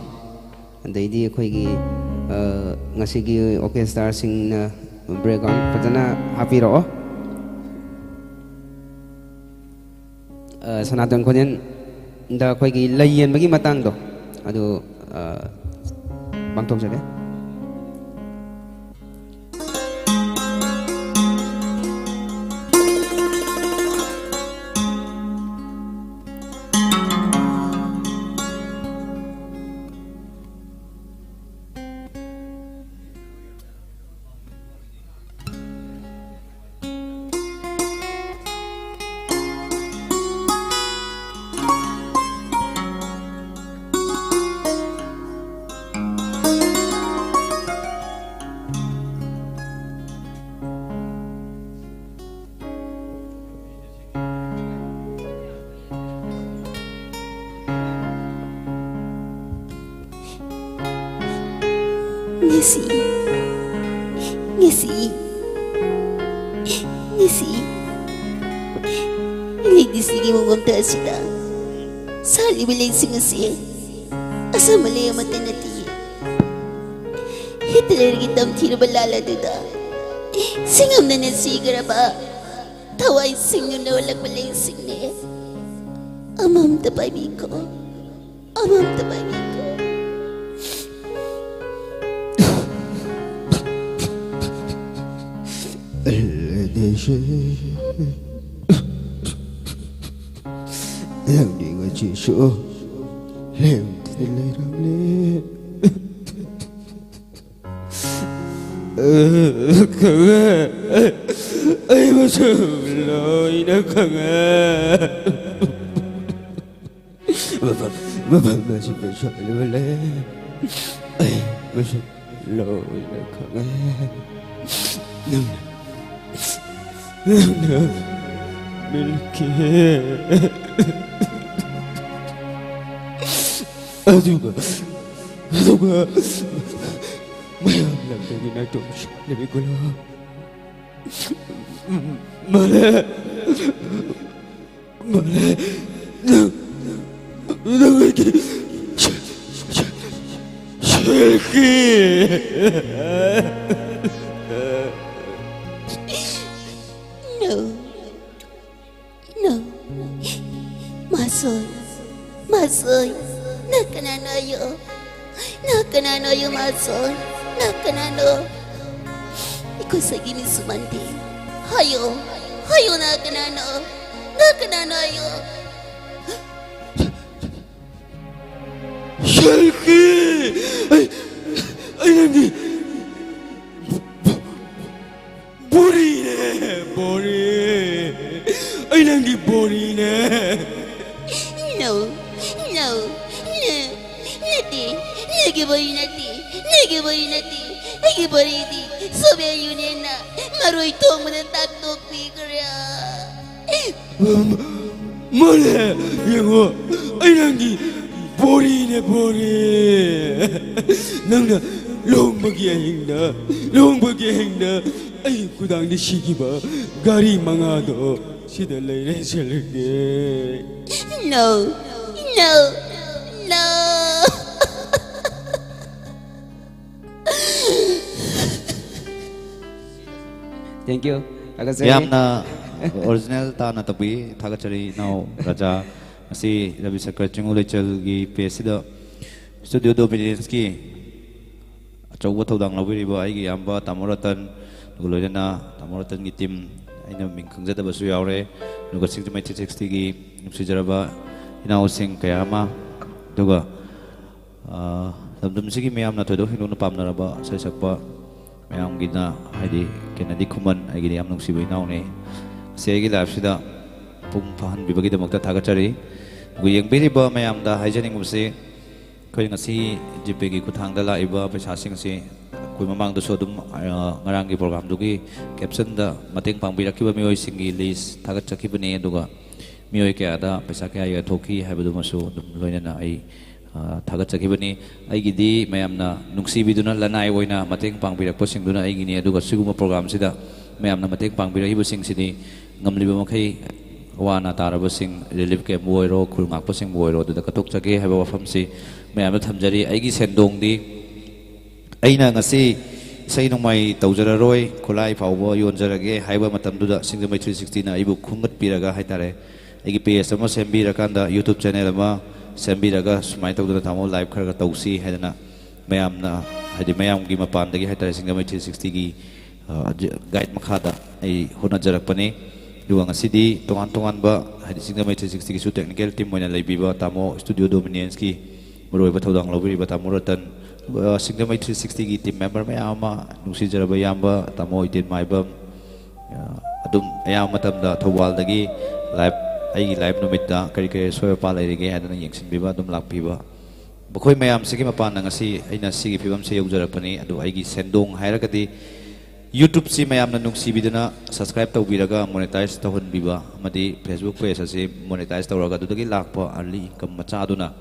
ꯑꯗꯩꯗꯤ ꯑꯩꯈꯣꯏꯒꯤ, ꯑ, ꯉꯁꯤꯒꯤ orchestraꯁꯤꯡꯅ background ꯐꯖꯅ ꯍꯥꯞꯄꯤꯔꯛꯑꯣ꯫ ꯑ, ꯁꯅꯥꯇꯣꯟ ꯈꯣꯟꯖꯦꯜꯗ ꯑꯩꯈꯣꯏꯒꯤ ꯂꯩ ꯌꯦꯟꯕꯒꯤ ꯃꯇꯥꯡꯗꯣ ꯑꯗꯨ, ꯑ, ꯄꯥꯡꯊꯣꯛꯆꯒꯦ꯫ ꯉꯁꯤ, ꯉꯁꯤ, ꯉꯁꯤ ꯂꯤꯛꯂꯤꯁꯤꯒꯤ ꯃꯉꯣꯟꯗ ꯑꯁꯤꯗ ꯁꯥꯠꯂꯤꯕ ꯂꯩꯁꯤꯡ ꯑꯁꯤ ꯑꯁꯥꯃꯂꯩ ꯑꯃꯠꯇ ꯅꯠꯇꯦ꯫ ꯍꯤꯠꯂꯔꯒꯤ ꯇꯝꯊꯤꯔꯕ ꯂꯥꯜ ꯑꯗꯨꯗ ꯁꯤꯡꯉꯝꯅꯅ ꯁꯤꯈ꯭ꯔꯕ ꯊꯋꯥꯏ ꯁꯤꯡꯅ ꯅꯣꯜꯂꯛꯄ ꯂꯩꯁꯤꯡꯅꯦ꯫ ꯑꯃꯃꯝꯇ ꯄꯥꯏꯕꯤꯈꯣ, ꯑꯃꯃꯝꯇ ꯄꯥꯏꯕꯤꯈꯣ꯫ ꯂꯧꯅꯤꯡꯉꯁꯤꯁꯨ ꯂꯦꯝꯗꯅ ꯂꯩꯔꯝꯂꯦ꯫ ꯈꯪꯉꯦ꯫ ꯑꯩ ꯃꯁꯛ ꯂꯣꯏꯅ ꯈꯪꯉꯦ꯫ ꯃꯐꯝ, ꯃꯐꯝ ꯑꯁꯤꯗ ꯁꯣꯏꯗꯕ ꯂꯩ꯫ ꯑꯩ ꯃꯁꯛ ꯂꯣꯏꯅ ꯈꯪꯉꯦ꯫ ꯅꯪꯅ, ꯅꯪꯅ ꯃꯤꯂꯛꯈꯤ꯫ ꯑꯗꯨꯒ, ꯑꯗꯨꯒ ꯃꯌꯥꯝ ꯂꯝꯗꯒꯤ ꯅꯥꯏꯇꯣꯝ ꯁꯤꯅꯕꯤ ꯒꯨꯂꯥꯞ꯫ ꯃꯥꯂꯦ꯫ ꯃꯥꯂꯦ꯫ ꯅꯪ, ꯅꯪ ꯑꯩꯒꯤ ꯁꯦꯜꯀꯤ꯫ No. No. ꯃꯥꯁꯣꯏ, ꯃꯥꯁꯣꯏ, ꯅꯪ ꯀꯅꯥꯅꯣ ꯍꯥꯏꯌꯣ? ꯅꯪ ꯀꯅꯥꯅꯣ ꯍꯥꯏꯌꯣ, ꯃꯥꯁꯣꯏ? ꯅꯪ ꯀꯅꯥꯅꯣ? ꯑꯩꯈꯣꯏ ꯁꯥꯏꯒꯤ ꯃꯤꯁꯨ ꯃꯥꯟꯗꯦ꯫ ꯍꯥꯏꯌꯣ, ꯍꯥꯏꯌꯣ, ꯅꯪ ꯀꯅꯥꯅꯣ? ꯅꯪ ꯀꯅꯥꯅꯣ ꯍꯥꯏꯌꯣ? ꯁꯦꯜꯀꯤ! ꯑꯩ, ꯑꯩ ꯅꯪꯒꯤ ꯕꯣꯔꯤꯅꯦ, ꯕꯣꯔꯤ꯫ ꯑꯩ ꯅꯪꯒꯤ ꯕꯣꯔꯤꯅꯦ꯫ No, no, no, ꯅꯠꯇꯦ, ꯅꯪꯒꯤ ꯕꯣꯔꯤ ꯅꯠꯇꯦ, ꯅꯪꯒꯤ ꯕꯣꯔꯤ ꯅꯠꯇꯦ꯫ ꯑꯩꯒꯤ ꯕꯣꯔꯤꯗꯤ Soviet Unionꯅ ꯃꯔꯣꯏ ꯊꯣꯡꯕꯗ ꯇꯥꯛꯇꯣꯛꯄꯤꯈ꯭ꯔꯦ꯫ ꯃꯥꯅꯦ, ꯌꯦꯡꯉꯣ, ꯑꯩ ꯅꯪꯒꯤ ꯕꯣꯔꯤꯅꯦ, ꯕꯣꯔꯤ꯫ ꯅꯪꯅ ꯂꯨꯍꯣꯡꯕꯒꯤ ꯑꯍꯤꯡꯗ, ꯂꯨꯍꯣꯡꯕꯒꯤ ꯑꯍꯤꯡꯗ ꯑꯩ ꯈꯨꯗꯥꯡꯗ ꯁꯤꯈꯤꯕ ꯘꯔꯤ ꯃꯉꯥꯗꯣ ꯁꯤꯗ ꯂꯩꯔꯦ, ꯁꯦꯜꯀꯤ꯫ No, no, no. Thank you. ꯊꯥꯒꯠꯆꯔꯤ꯫ ꯌꯥꯝꯅ original ꯇꯥꯅ ꯇꯧꯕꯤ꯫ ꯊꯥꯒꯠꯆꯔꯤ ꯏꯅꯥꯎ ꯔꯥꯖꯥ꯫ ꯉꯁꯤ ꯔꯕꯤ ꯁꯪꯀꯔ ꯆꯤꯡꯉꯨ ꯂꯩꯆꯜꯒꯤ pageꯁꯤꯗ Studio Dominanceꯀꯤ ꯑꯆꯧꯕ ꯊꯧꯗꯥꯡ ꯂꯧꯕꯤꯔꯤꯕ ꯑꯩꯒꯤ ꯏꯌꯥꯝꯕ ꯇꯥꯃꯣ ꯔꯇꯟ, ꯑꯗꯨꯒ ꯂꯣꯏꯅꯅ ꯇꯥꯃꯣ ꯔꯇꯟꯒꯤ team, ꯑꯩꯅ ꯃꯤꯡ ꯈꯪꯖꯗꯕꯁꯨ ꯌꯥꯎꯔꯦ, ꯑꯗꯨꯒ ꯁꯤꯡꯖꯃꯩ three sixtyꯒꯤ ꯅꯨꯡꯁꯤꯖꯔꯕ ꯏꯅꯥꯎꯁꯤꯡ ꯀꯌꯥ ꯑꯃ, ꯑꯗꯨꯒ ꯑꯥ, ꯂꯝꯗꯝꯁꯤꯒꯤ ꯃꯤꯌꯥꯝꯅ ꯊꯣꯏꯗꯣꯛ ꯍꯦꯟꯗꯣꯛꯅ ꯄꯥꯝꯅꯔꯕ ꯏꯁꯩ ꯁꯛꯄ ꯃꯌꯥꯝꯒꯤꯅ, ꯍꯥꯏꯗꯤ ꯀꯦꯅꯦꯗꯤ ꯈꯨꯃꯟ, ꯑꯩꯒꯤꯗꯤ ꯌꯥꯝ ꯅꯨꯡꯁꯤꯕ ꯏꯅꯥꯎꯅꯤ꯫ ꯉꯁꯤ ꯑꯩꯒꯤ liveꯁꯤꯗ ꯃꯄꯨꯡ ꯐꯥꯍꯟꯕꯤꯕꯒꯤꯗꯃꯛꯇ ꯊꯥꯒꯠꯆꯔꯤ꯫ ꯑꯗꯨꯒ ꯌꯦꯡꯕꯤꯔꯤꯕ ꯃꯌꯥꯝꯗ ꯍꯥꯏꯖꯅꯤꯡꯕꯁꯤ, ꯑꯩꯈꯣꯏ ꯉꯁꯤ GPayꯒꯤ ꯈꯨꯠꯊꯥꯡꯗ ꯂꯥꯛꯏꯕ ꯄꯩꯁꯥꯁꯤꯡ ꯑꯁꯤ ꯑꯩꯈꯣꯏ ꯃꯃꯥꯡꯗꯁꯨ ꯑꯗꯨꯝ, ꯑ, ꯉꯔꯥꯡꯒꯤ programꯗꯨꯒꯤ captionꯗ ꯃꯇꯦꯡ ꯄꯥꯡꯕꯤꯔꯛꯈꯤꯕ ꯃꯤꯑꯣꯏꯁꯤꯡꯒꯤ list ꯊꯥꯒꯠꯆꯈꯤꯕꯅꯤ꯫ ꯑꯗꯨꯒ ꯃꯤꯑꯣꯏ ꯀꯌꯥꯗ ꯄꯩꯁꯥ ꯀꯌꯥ ꯌꯥꯊꯣꯛꯈꯤ ꯍꯥꯏꯕꯗꯨꯃꯁꯨ ꯑꯗꯨꯝ ꯂꯣꯏꯅꯅ ꯑꯩ ꯑ, ꯊꯥꯒꯠꯆꯈꯤꯕꯅꯤ꯫ ꯑꯩꯒꯤꯗꯤ ꯃꯌꯥꯝꯅ ꯅꯨꯡꯁꯤꯕꯤꯗꯨꯅ ꯂꯅꯥꯏ ꯑꯣꯏꯅ ꯃꯇꯦꯡ ꯄꯥꯡꯕꯤꯔꯛꯄꯁꯤꯡꯗꯨꯅ ꯑꯩꯒꯤꯅꯤ, ꯑꯗꯨꯒ ꯁꯤꯒꯨꯝꯕ ꯄ꯭ꯔꯣꯒ꯭ꯔꯥꯝꯁꯤꯗ ꯃꯌꯥꯝꯅ ꯃꯇꯦꯡ ꯄꯥꯡꯕꯤꯔꯛꯏꯕꯁꯤꯡꯁꯤꯗꯤ ꯉꯝꯂꯤꯕ ꯃꯈꯩ ꯋꯥꯅ ꯇꯥꯔꯕꯁꯤꯡ, ꯔꯤꯂꯤꯐ ꯀꯦꯝꯕꯨ ꯑꯣꯏꯔꯣ, ꯈꯨꯜ ꯉꯥꯛꯄꯁꯤꯡꯕꯨ ꯑꯣꯏꯔꯣ, ꯑꯗꯨꯗ ꯀꯠꯊꯣꯛꯆꯒꯦ ꯍꯥꯏꯕ ꯋꯥꯐꯝꯁꯤ ꯃꯌꯥꯝꯗ ꯊꯝꯖꯔꯤ꯫ ꯑꯩꯒꯤ ꯁꯦꯟꯗꯣꯡꯗꯤ ꯑꯩꯅ ꯉꯁꯤ ꯏꯁꯩ ꯅꯣꯡꯃꯥꯏ ꯇꯧꯖꯔꯔꯣꯏ, ꯈꯨꯠꯂꯥꯏ ꯐꯥꯎꯕ ꯌꯣꯟꯖꯔꯒꯦ ꯍꯥꯏꯕ ꯃꯇꯝꯗꯨꯗ ꯁꯤꯡꯖꯃꯩ ꯊ꯭ꯔꯤ ꯁꯤꯛꯁꯇꯤꯅ ꯑꯩꯕꯨ ꯈꯣꯝꯒꯠꯄꯤꯔꯒ ꯍꯥꯏꯇꯥꯔꯦ, ꯑꯩꯒꯤ ꯄꯦꯖ ꯑꯃ ꯁꯦꯝꯕꯤꯔꯀꯥꯟꯗ, YouTube ꯆꯦꯅꯦꯜ ꯑꯃ ꯁꯦꯝꯕꯤꯔꯒ ꯁꯨꯃꯥꯏꯅ ꯇꯧꯗꯅ ꯇꯥꯃꯣ ꯂꯥꯏꯚ ꯈꯔ ꯈꯔ ꯇꯧꯁꯤ ꯍꯥꯏꯗꯅ ꯃꯌꯥꯝꯅ, ꯍꯥꯏꯗꯤ ꯃꯌꯥꯝꯒꯤ ꯃꯄꯥꯟꯗꯒꯤ ꯍꯥꯏꯇꯥꯔꯦ, ꯁꯤꯡꯖꯃꯩ ꯊ꯭ꯔꯤ ꯁꯤꯛꯁꯇꯤꯒꯤ ꯒꯥꯏꯗ ꯃꯈꯥꯗ ꯑꯩ ꯍꯣꯠꯅꯖꯔꯛꯄꯅꯤ꯫ ꯑꯗꯨꯒ ꯉꯁꯤꯗꯤ ꯇꯣꯉꯥꯟ ꯇꯣꯉꯥꯟꯕ, ꯍꯥꯏꯗꯤ ꯁꯤꯡꯖꯃꯩ ꯊ꯭ꯔꯤ ꯁꯤꯛꯁꯇꯤꯒꯤꯁꯨ ꯇꯦꯛꯅꯤꯀꯦꯜ ꯇꯤꯝ ꯑꯣꯏꯅ ꯂꯩꯕꯤꯕ ꯇꯥꯃꯣ, ꯁ꯭ꯇꯨꯗꯤꯑꯣ ꯗꯣꯃꯤꯅꯤꯌꯟꯁꯀꯤ ꯃꯔꯨꯑꯣꯏꯕ ꯊꯧꯗꯥꯡ ꯂꯧꯕꯤꯔꯤꯕ ꯇꯥꯃꯣ ꯔꯇꯟ, ꯑꯗꯨꯒ ꯁꯤꯡꯖꯃꯩ ꯊ꯭ꯔꯤ ꯁꯤꯛꯁꯇꯤꯒꯤ ꯇꯤꯝ ꯃꯦꯝꯕꯔ ꯃꯌꯥꯝ ꯑꯃ, ꯅꯨꯡꯁꯤꯖꯔꯕ ꯏꯌꯥꯝꯕ ꯇꯥꯃꯣ ꯏꯇꯦꯟ ꯃꯥꯏꯕꯝ, ꯑ, ꯑꯗꯨꯝ ꯑꯌꯥꯝꯕ ꯃꯇꯝꯗ ꯊꯧꯕꯥꯜꯗꯒꯤ ꯂꯥꯏꯚ, ꯑꯩꯒꯤ ꯂꯥꯏꯚ ꯅꯨꯃꯤꯠꯇ ꯀꯔꯤ ꯀꯔꯤ ꯑꯁꯣꯏ ꯑꯄꯥ ꯂꯩꯔꯤꯒꯦ ꯍꯥꯏꯗꯅ ꯌꯦꯡꯁꯤꯟꯕꯤꯕ, ꯑꯗꯨꯝ ꯂꯥꯛꯄꯤꯕ, ꯃꯈꯣꯏ ꯃꯌꯥꯝꯁꯤꯒꯤ ꯃꯄꯥꯟꯗ ꯉꯁꯤ ꯑꯩꯅ ꯁꯤꯒꯤ ꯐꯤꯕꯝꯁꯦ ꯌꯧꯖꯔꯛꯄꯅꯤ꯫ ꯑꯗꯨ ꯑꯩꯒꯤ ꯁꯦꯟꯗꯣꯡ ꯍꯥꯏꯔꯒꯗꯤ YouTubeꯁꯤ ꯃꯌꯥꯝꯅ ꯅꯨꯡꯁꯤꯕꯤꯗꯨꯅ subscribe ꯇꯧꯕꯤꯔꯒ monetize ꯇꯧꯍꯟꯕꯤꯕ ꯑꯃꯗꯤ Facebook page ꯑꯁꯤ monetize ꯇꯧꯔꯒ ꯑꯗꯨꯗꯒꯤ ꯂꯥꯛꯄ early income ꯃꯆꯥ ꯑꯗꯨꯅ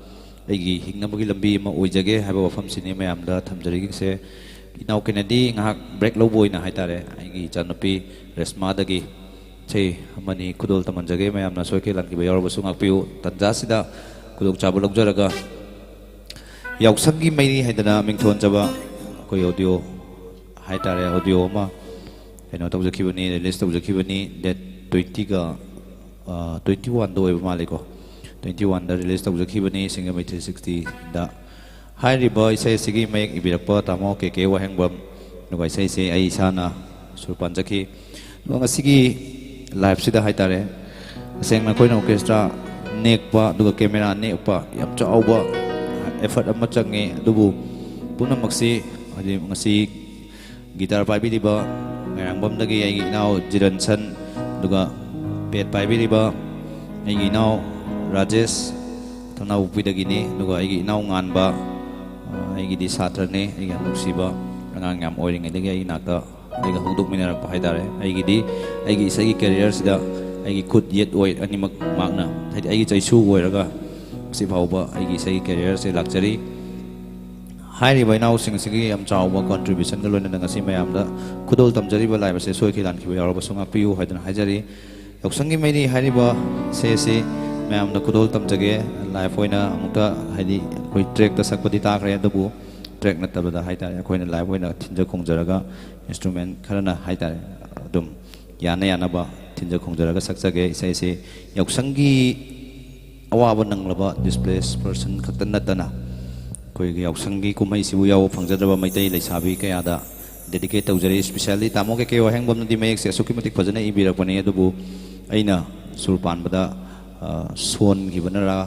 ꯑꯩꯒꯤ ꯍꯤꯡꯅꯕꯒꯤ ꯂꯝꯕꯤ ꯑꯃ ꯑꯣꯏꯖꯒꯦ ꯍꯥꯏꯕ ꯋꯥꯐꯝꯁꯤꯅꯤ ꯃꯌꯥꯝꯗ ꯊꯝꯖꯔꯤꯁꯦ꯫ ꯏꯅꯥꯎ ꯀꯦꯅꯦꯗꯤ ꯉꯥꯏꯍꯥꯛ break ꯂꯧꯕ ꯑꯣꯏꯅ ꯍꯥꯏꯇꯥꯔꯦ, ꯑꯩꯒꯤ ꯏꯆꯥꯅꯨꯄꯤ ꯔꯦꯁꯃꯥꯗꯒꯤ ꯏꯁꯩ ꯑꯃꯅꯤ ꯈꯨꯗꯣꯜ ꯇꯝꯍꯟꯖꯒꯦ꯫ ꯃꯌꯥꯝꯅ ꯁꯣꯏꯈꯤ ꯂꯥꯟꯈꯤꯕ ꯌꯥꯎꯔꯕꯁꯨ ꯉꯥꯛꯄꯤꯌꯨ꯫ ꯇꯟꯖꯥꯁꯤꯗ ꯈꯨꯗꯣꯡꯆꯥꯕ ꯂꯧꯖꯔꯒ ꯌꯥꯎꯁꯪꯒꯤ ꯃꯩꯔꯤ ꯍꯥꯏꯗꯅ ꯃꯤꯡꯊꯣꯟꯖꯕ ꯑꯩꯈꯣꯏ audio ꯍꯥꯏꯇꯥꯔꯦ, audio ꯑꯃ ꯀꯩꯅꯣ ꯇꯧꯖꯈꯤꯕꯅꯤ, release ꯇꯧꯖꯈꯤꯕꯅꯤ꯫ Date twentyꯒ, ꯑ, twenty oneꯗ ꯑꯣꯏꯕ ꯃꯥꯜꯂꯤꯀꯣ, twenty oneꯗ release ꯇꯧꯖꯈꯤꯕꯅꯤ ꯁꯤꯡꯖꯃꯩ ꯊ꯭ꯔꯤ ꯁꯤꯛꯁꯇꯤꯗ꯫ ꯍꯥꯏꯔꯤꯕ ꯏꯁꯩ ꯑꯁꯤꯒꯤ ꯃꯌꯦꯛ ꯏꯕꯤꯔꯛꯄ ꯇꯥꯃꯣ ꯀꯦ ꯀꯦ ꯋꯥꯍꯦꯡꯕꯝ, ꯑꯗꯨꯒ ꯏꯁꯩꯁꯦ ꯑꯩ ꯏꯁꯥꯅ ꯁꯨꯔ ꯄꯥꯟꯖꯈꯤ꯫ ꯑꯗꯨꯒ ꯉꯁꯤꯒꯤ ꯂꯥꯏꯞꯁꯤꯗ ꯍꯥꯏꯇꯥꯔꯦ, ꯇꯁꯦꯡꯅ ꯑꯩꯈꯣꯏꯅ orchestra ꯅꯦꯛꯄ, ꯑꯗꯨꯒ camera ꯅꯦꯛꯄ, ꯌꯥꯝ ꯆꯥꯎꯕ effort ꯑꯃ ꯆꯪꯉꯦ꯫ ꯑꯗꯨꯕꯨ ꯄꯨꯝꯅꯃꯛꯁꯤ, ꯍꯥꯏꯗꯤ, ꯉꯁꯤ guitar ꯄꯥꯏꯕꯤꯔꯤꯕ ꯃꯣꯏꯔꯥꯡꯕꯝꯗꯒꯤ ꯑꯩꯒꯤ ꯏꯅꯥꯎ ꯖꯤꯔꯟꯁꯟ, ꯑꯗꯨꯒ pad ꯄꯥꯏꯕꯤꯔꯤꯕ ꯑꯩꯒꯤ ꯏꯅꯥꯎ ꯔꯥꯖꯦꯁ, ꯊꯝꯅꯥꯄꯣꯛꯄꯤꯗꯒꯤꯅꯤ, ꯑꯗꯨꯒ ꯑꯩꯒꯤ ꯏꯅꯥꯎ ꯉꯥꯟꯕ, ꯑ, ꯑꯩꯒꯤꯗꯤ ꯁꯥꯇ꯭ꯔꯅꯤ, ꯑꯩꯒꯤ ꯌꯥꯝ ꯅꯨꯡꯁꯤꯕ ꯑꯉꯥꯡ, ꯌꯥꯝ ꯑꯣꯏꯔꯤꯉꯩꯗꯒꯤ ꯑꯩꯒꯤ ꯅꯥꯛꯇ ꯑꯩꯒ ꯍꯧꯗꯣꯛꯃꯤꯟꯅꯔꯛꯄ ꯍꯥꯏꯇꯥꯔꯦ꯫ ꯑꯩꯒꯤꯗꯤ ꯑꯩꯒꯤ ꯏꯁꯩꯒꯤ careerꯁꯤꯗ ꯑꯩꯒꯤ ꯈꯨꯠ ꯌꯦꯠ ꯑꯣꯏ ꯑꯅꯤꯃꯛ ꯃꯍꯥꯛꯅ, ꯍꯥꯏꯗꯤ ꯑꯩꯒꯤ ꯆꯩꯁꯨ ꯑꯣꯏꯔꯒ ꯉꯁꯤ ꯐꯥꯎꯕ ꯑꯩꯒꯤ ꯏꯁꯩꯒꯤ career ꯁꯦ ꯂꯥꯛꯆꯔꯤ꯫ ꯍꯥꯏꯔꯤꯕ ꯏꯅꯥꯎꯁꯤꯡꯁꯤꯒꯤ ꯌꯥꯝ ꯆꯥꯎꯕ contribution ꯒ ꯂꯣꯏꯅꯅ ꯉꯁꯤ ꯃꯌꯥꯝꯗ ꯈꯨꯗꯣꯜ ꯇꯝꯖꯔꯤꯕ live ꯑꯁꯦ ꯁꯣꯏꯈꯤ ꯂꯥꯟꯈꯤꯕ ꯌꯥꯎꯔꯕꯁꯨ ꯉꯥꯛꯄꯤꯌꯨ ꯍꯥꯏꯗꯨꯅ ꯍꯥꯏꯖꯔꯤ꯫ ꯌꯥꯎꯁꯪꯒꯤ ꯃꯩꯔꯤ ꯍꯥꯏꯔꯤꯕ ꯏꯁꯩ ꯑꯁꯤ ꯃꯌꯥꯝꯗ ꯈꯨꯗꯣꯜ ꯇꯝꯖꯒꯦ꯫ Live ꯑꯣꯏꯅ ꯑꯃꯨꯛꯇ, ꯍꯥꯏꯗꯤ, ꯑꯩꯈꯣꯏ track ꯇ ꯁꯛꯄꯗꯤ ꯇꯥꯈ꯭ꯔꯦ, ꯑꯗꯨꯕꯨ track ꯅꯠꯇꯕꯗ ꯍꯥꯏꯇꯥꯔꯦ, ꯑꯩꯈꯣꯏꯅ live ꯑꯣꯏꯅ ꯊꯤꯟꯖ ꯈꯣꯡꯖꯔꯒ instrument ꯈꯔꯅ ꯍꯥꯏꯇꯥꯔꯦ, ꯑꯗꯨꯝ ꯌꯥꯅ ꯌꯥꯅꯕ ꯊꯤꯟꯖ ꯈꯣꯡꯖꯔꯒ ꯁꯛꯆꯒꯦ꯫ ꯏꯁꯩꯁꯤ ꯌꯥꯎꯁꯪꯒꯤ ꯑꯋꯥꯕ ꯅꯪꯂꯕ displaced person ꯈꯛꯇ ꯅꯠꯇꯅ ꯑꯩꯈꯣꯏꯒꯤ ꯌꯥꯎꯁꯪꯒꯤ ꯀꯨꯝꯍꯩꯁꯤꯕꯨ ꯌꯥꯎꯕ ꯐꯪꯖꯗ꯭ꯔꯕ ꯃꯩꯇꯩ ꯂꯩꯁꯥꯕꯤ ꯀꯌꯥꯗ dedicate ꯇꯧꯖꯔꯤ꯫ Especially ꯇꯥꯃꯣ ꯀꯦ ꯀꯦ ꯋꯥꯍꯦꯡꯕꯝꯅꯗꯤ ꯃꯌꯦꯛꯁꯦ ꯑꯁꯨꯛꯀꯤ ꯃꯇꯤꯛ ꯐꯖꯅ ꯏꯕꯤꯔꯛꯄꯅꯤ, ꯑꯗꯨꯕꯨ ꯑꯩꯅ ꯁꯨꯔ ꯄꯥꯟꯕꯗ, ꯑ, ꯁꯣꯟꯈꯤꯕꯅꯔ,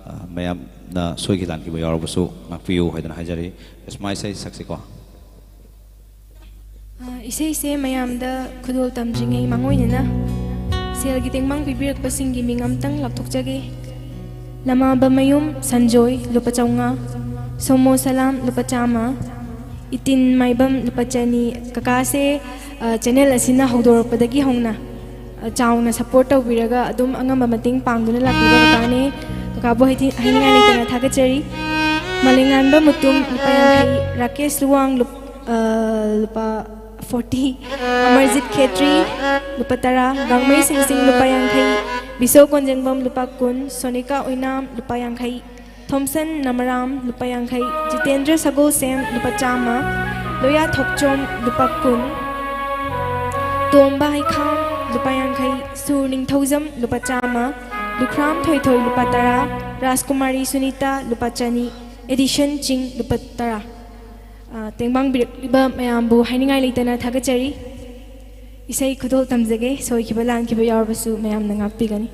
ꯑ, ꯃꯌꯥꯝꯅ ꯁꯣꯏꯈꯤ ꯂꯥꯟꯈꯤꯕ ꯌꯥꯎꯔꯕꯁꯨ ꯉꯥꯛꯄꯤꯌꯨ ꯍꯥꯏꯗꯅ ꯍꯥꯏꯖꯔꯤ꯫ ꯑꯁꯨꯃꯥꯏꯅ ꯏꯁꯩ ꯁꯛꯁꯤꯀꯣ꯫ ꯑ, ꯏꯁꯩꯁꯦ ꯃꯌꯥꯝꯗ ꯈꯨꯗꯣꯜ ꯇꯝꯗ꯭ꯔꯤꯉꯩ ꯃꯥꯡꯑꯣꯏꯅꯅ ꯁꯦꯜꯒꯤ ꯇꯦꯡꯕꯥꯡ ꯄꯤꯕꯤꯔꯛꯄꯁꯤꯡꯒꯤ ꯃꯤꯡ ꯑꯝꯇꯪ ꯂꯥꯎꯊꯣꯛꯆꯒꯦ꯫ ꯂꯃꯥꯕꯝꯃꯌꯨꯝ ꯁꯟꯖꯣꯏ, ꯂꯨꯄꯥ ꯆꯥꯝꯃꯉꯥ꯫ ꯁꯣꯃꯣ ꯁꯂꯥꯝ, ꯂꯨꯄꯥ ꯆꯥꯝꯃ꯫ ꯏꯇꯤꯟ ꯃꯥꯏꯕꯝ, ꯂꯨꯄꯥ ꯆꯅꯤ꯫ ꯀꯀꯥꯁꯦ, ꯑ, channel ꯑꯁꯤꯅ ꯍꯧꯗꯣꯔꯛꯄꯗꯒꯤ ꯍꯧꯅ, ꯑ, ꯆꯥꯎꯅ support ꯇꯧꯕꯤꯔꯒ ꯑꯗꯨꯝ ꯑꯉꯝꯕ ꯃꯇꯦꯡ ꯄꯥꯡꯗꯨꯅ ꯂꯥꯛꯄꯤꯕ ꯀꯀꯥꯅꯦ꯫ ꯀꯀꯥꯕꯨ ꯍꯥꯏꯗꯤ ꯍꯥꯏꯅꯤꯡꯉꯥꯏ ꯂꯩꯇꯅ ꯊꯥꯒꯠꯆꯔꯤ꯫ ꯃꯥꯂꯦꯝꯉꯥꯟꯕ ꯃꯨꯇꯨꯝ, ꯂꯨꯄꯥ ꯌꯥꯡꯈꯩ꯫ ꯔꯥꯀꯦꯁ ꯂꯨꯋꯥꯡ, ꯂꯨꯞ-, ꯑ, ꯂꯨꯄꯥ forty꯫ ꯑꯃꯔꯖꯤꯠ ꯈꯦꯇ꯭ꯔꯤ, ꯂꯨꯄꯥ ꯇꯔꯥ꯫ ꯒꯥꯡꯃꯩ ꯁꯤꯡꯁꯤꯡ, ꯂꯨꯄꯥ ꯌꯥꯡꯈꯩ꯫ ꯕꯤꯁꯣ ꯀꯣꯟꯖꯦꯡꯕꯝ, ꯂꯨꯄꯥ ꯀꯨꯟ꯫ ꯁꯣꯅꯤꯀꯥ ꯑꯣꯏꯅꯥꯝ, ꯂꯨꯄꯥ ꯌꯥꯡꯈꯩ꯫ ꯊꯣꯝꯁꯟ ꯅꯃꯔꯥꯝ, ꯂꯨꯄꯥ ꯌꯥꯡꯈꯩ꯫ ꯖꯤꯇꯦꯟꯗ꯭ꯔ ꯁꯒꯣꯜꯁꯦꯝ, ꯂꯨꯄꯥ ꯆꯥꯝꯃ꯫ ꯂꯣꯌꯥ ꯊꯣꯛꯆꯣꯝ, ꯂꯨꯄꯥ ꯀꯨꯟ꯫ ꯇꯣꯝꯕ ꯍꯩꯈꯥꯝ, ꯂꯨꯄꯥ ꯌꯥꯡꯈꯩ꯫ ꯁꯨꯔ ꯅꯤꯡꯊꯧꯖꯝ, ꯂꯨꯄꯥ ꯆꯥꯝꯃ꯫ ꯂꯨꯈ꯭ꯔꯥꯝ ꯊꯣꯏꯊꯣꯏ, ꯂꯨꯄꯥ ꯇꯔꯥ꯫ ꯔꯥꯖꯀꯨꯃꯥꯔꯤ ꯁꯨꯅꯤꯇꯥ, ꯂꯨꯄꯥ ꯆꯅꯤ꯫ ꯑꯦꯗꯤꯁꯟ ꯆꯤꯡ, ꯂꯨꯄꯥ ꯇꯔꯥ꯫ ꯑ, ꯇꯦꯡꯕꯥꯡꯕꯤꯔꯛꯂꯤꯕ ꯃꯌꯥꯝꯕꯨ ꯍꯥꯏꯅꯤꯡꯉꯥꯏ ꯂꯩꯇꯅ ꯊꯥꯒꯠꯆꯔꯤ꯫ ꯏꯁꯩ ꯈꯨꯗꯣꯜ ꯇꯝꯖꯒꯦ꯫ ꯁꯣꯏꯈꯤꯕ ꯂꯥꯟꯈꯤꯕ ꯌꯥꯎꯔꯕꯁꯨ ꯃꯌꯥꯝꯅ ꯉꯥꯛꯄꯤꯒꯅꯤ꯫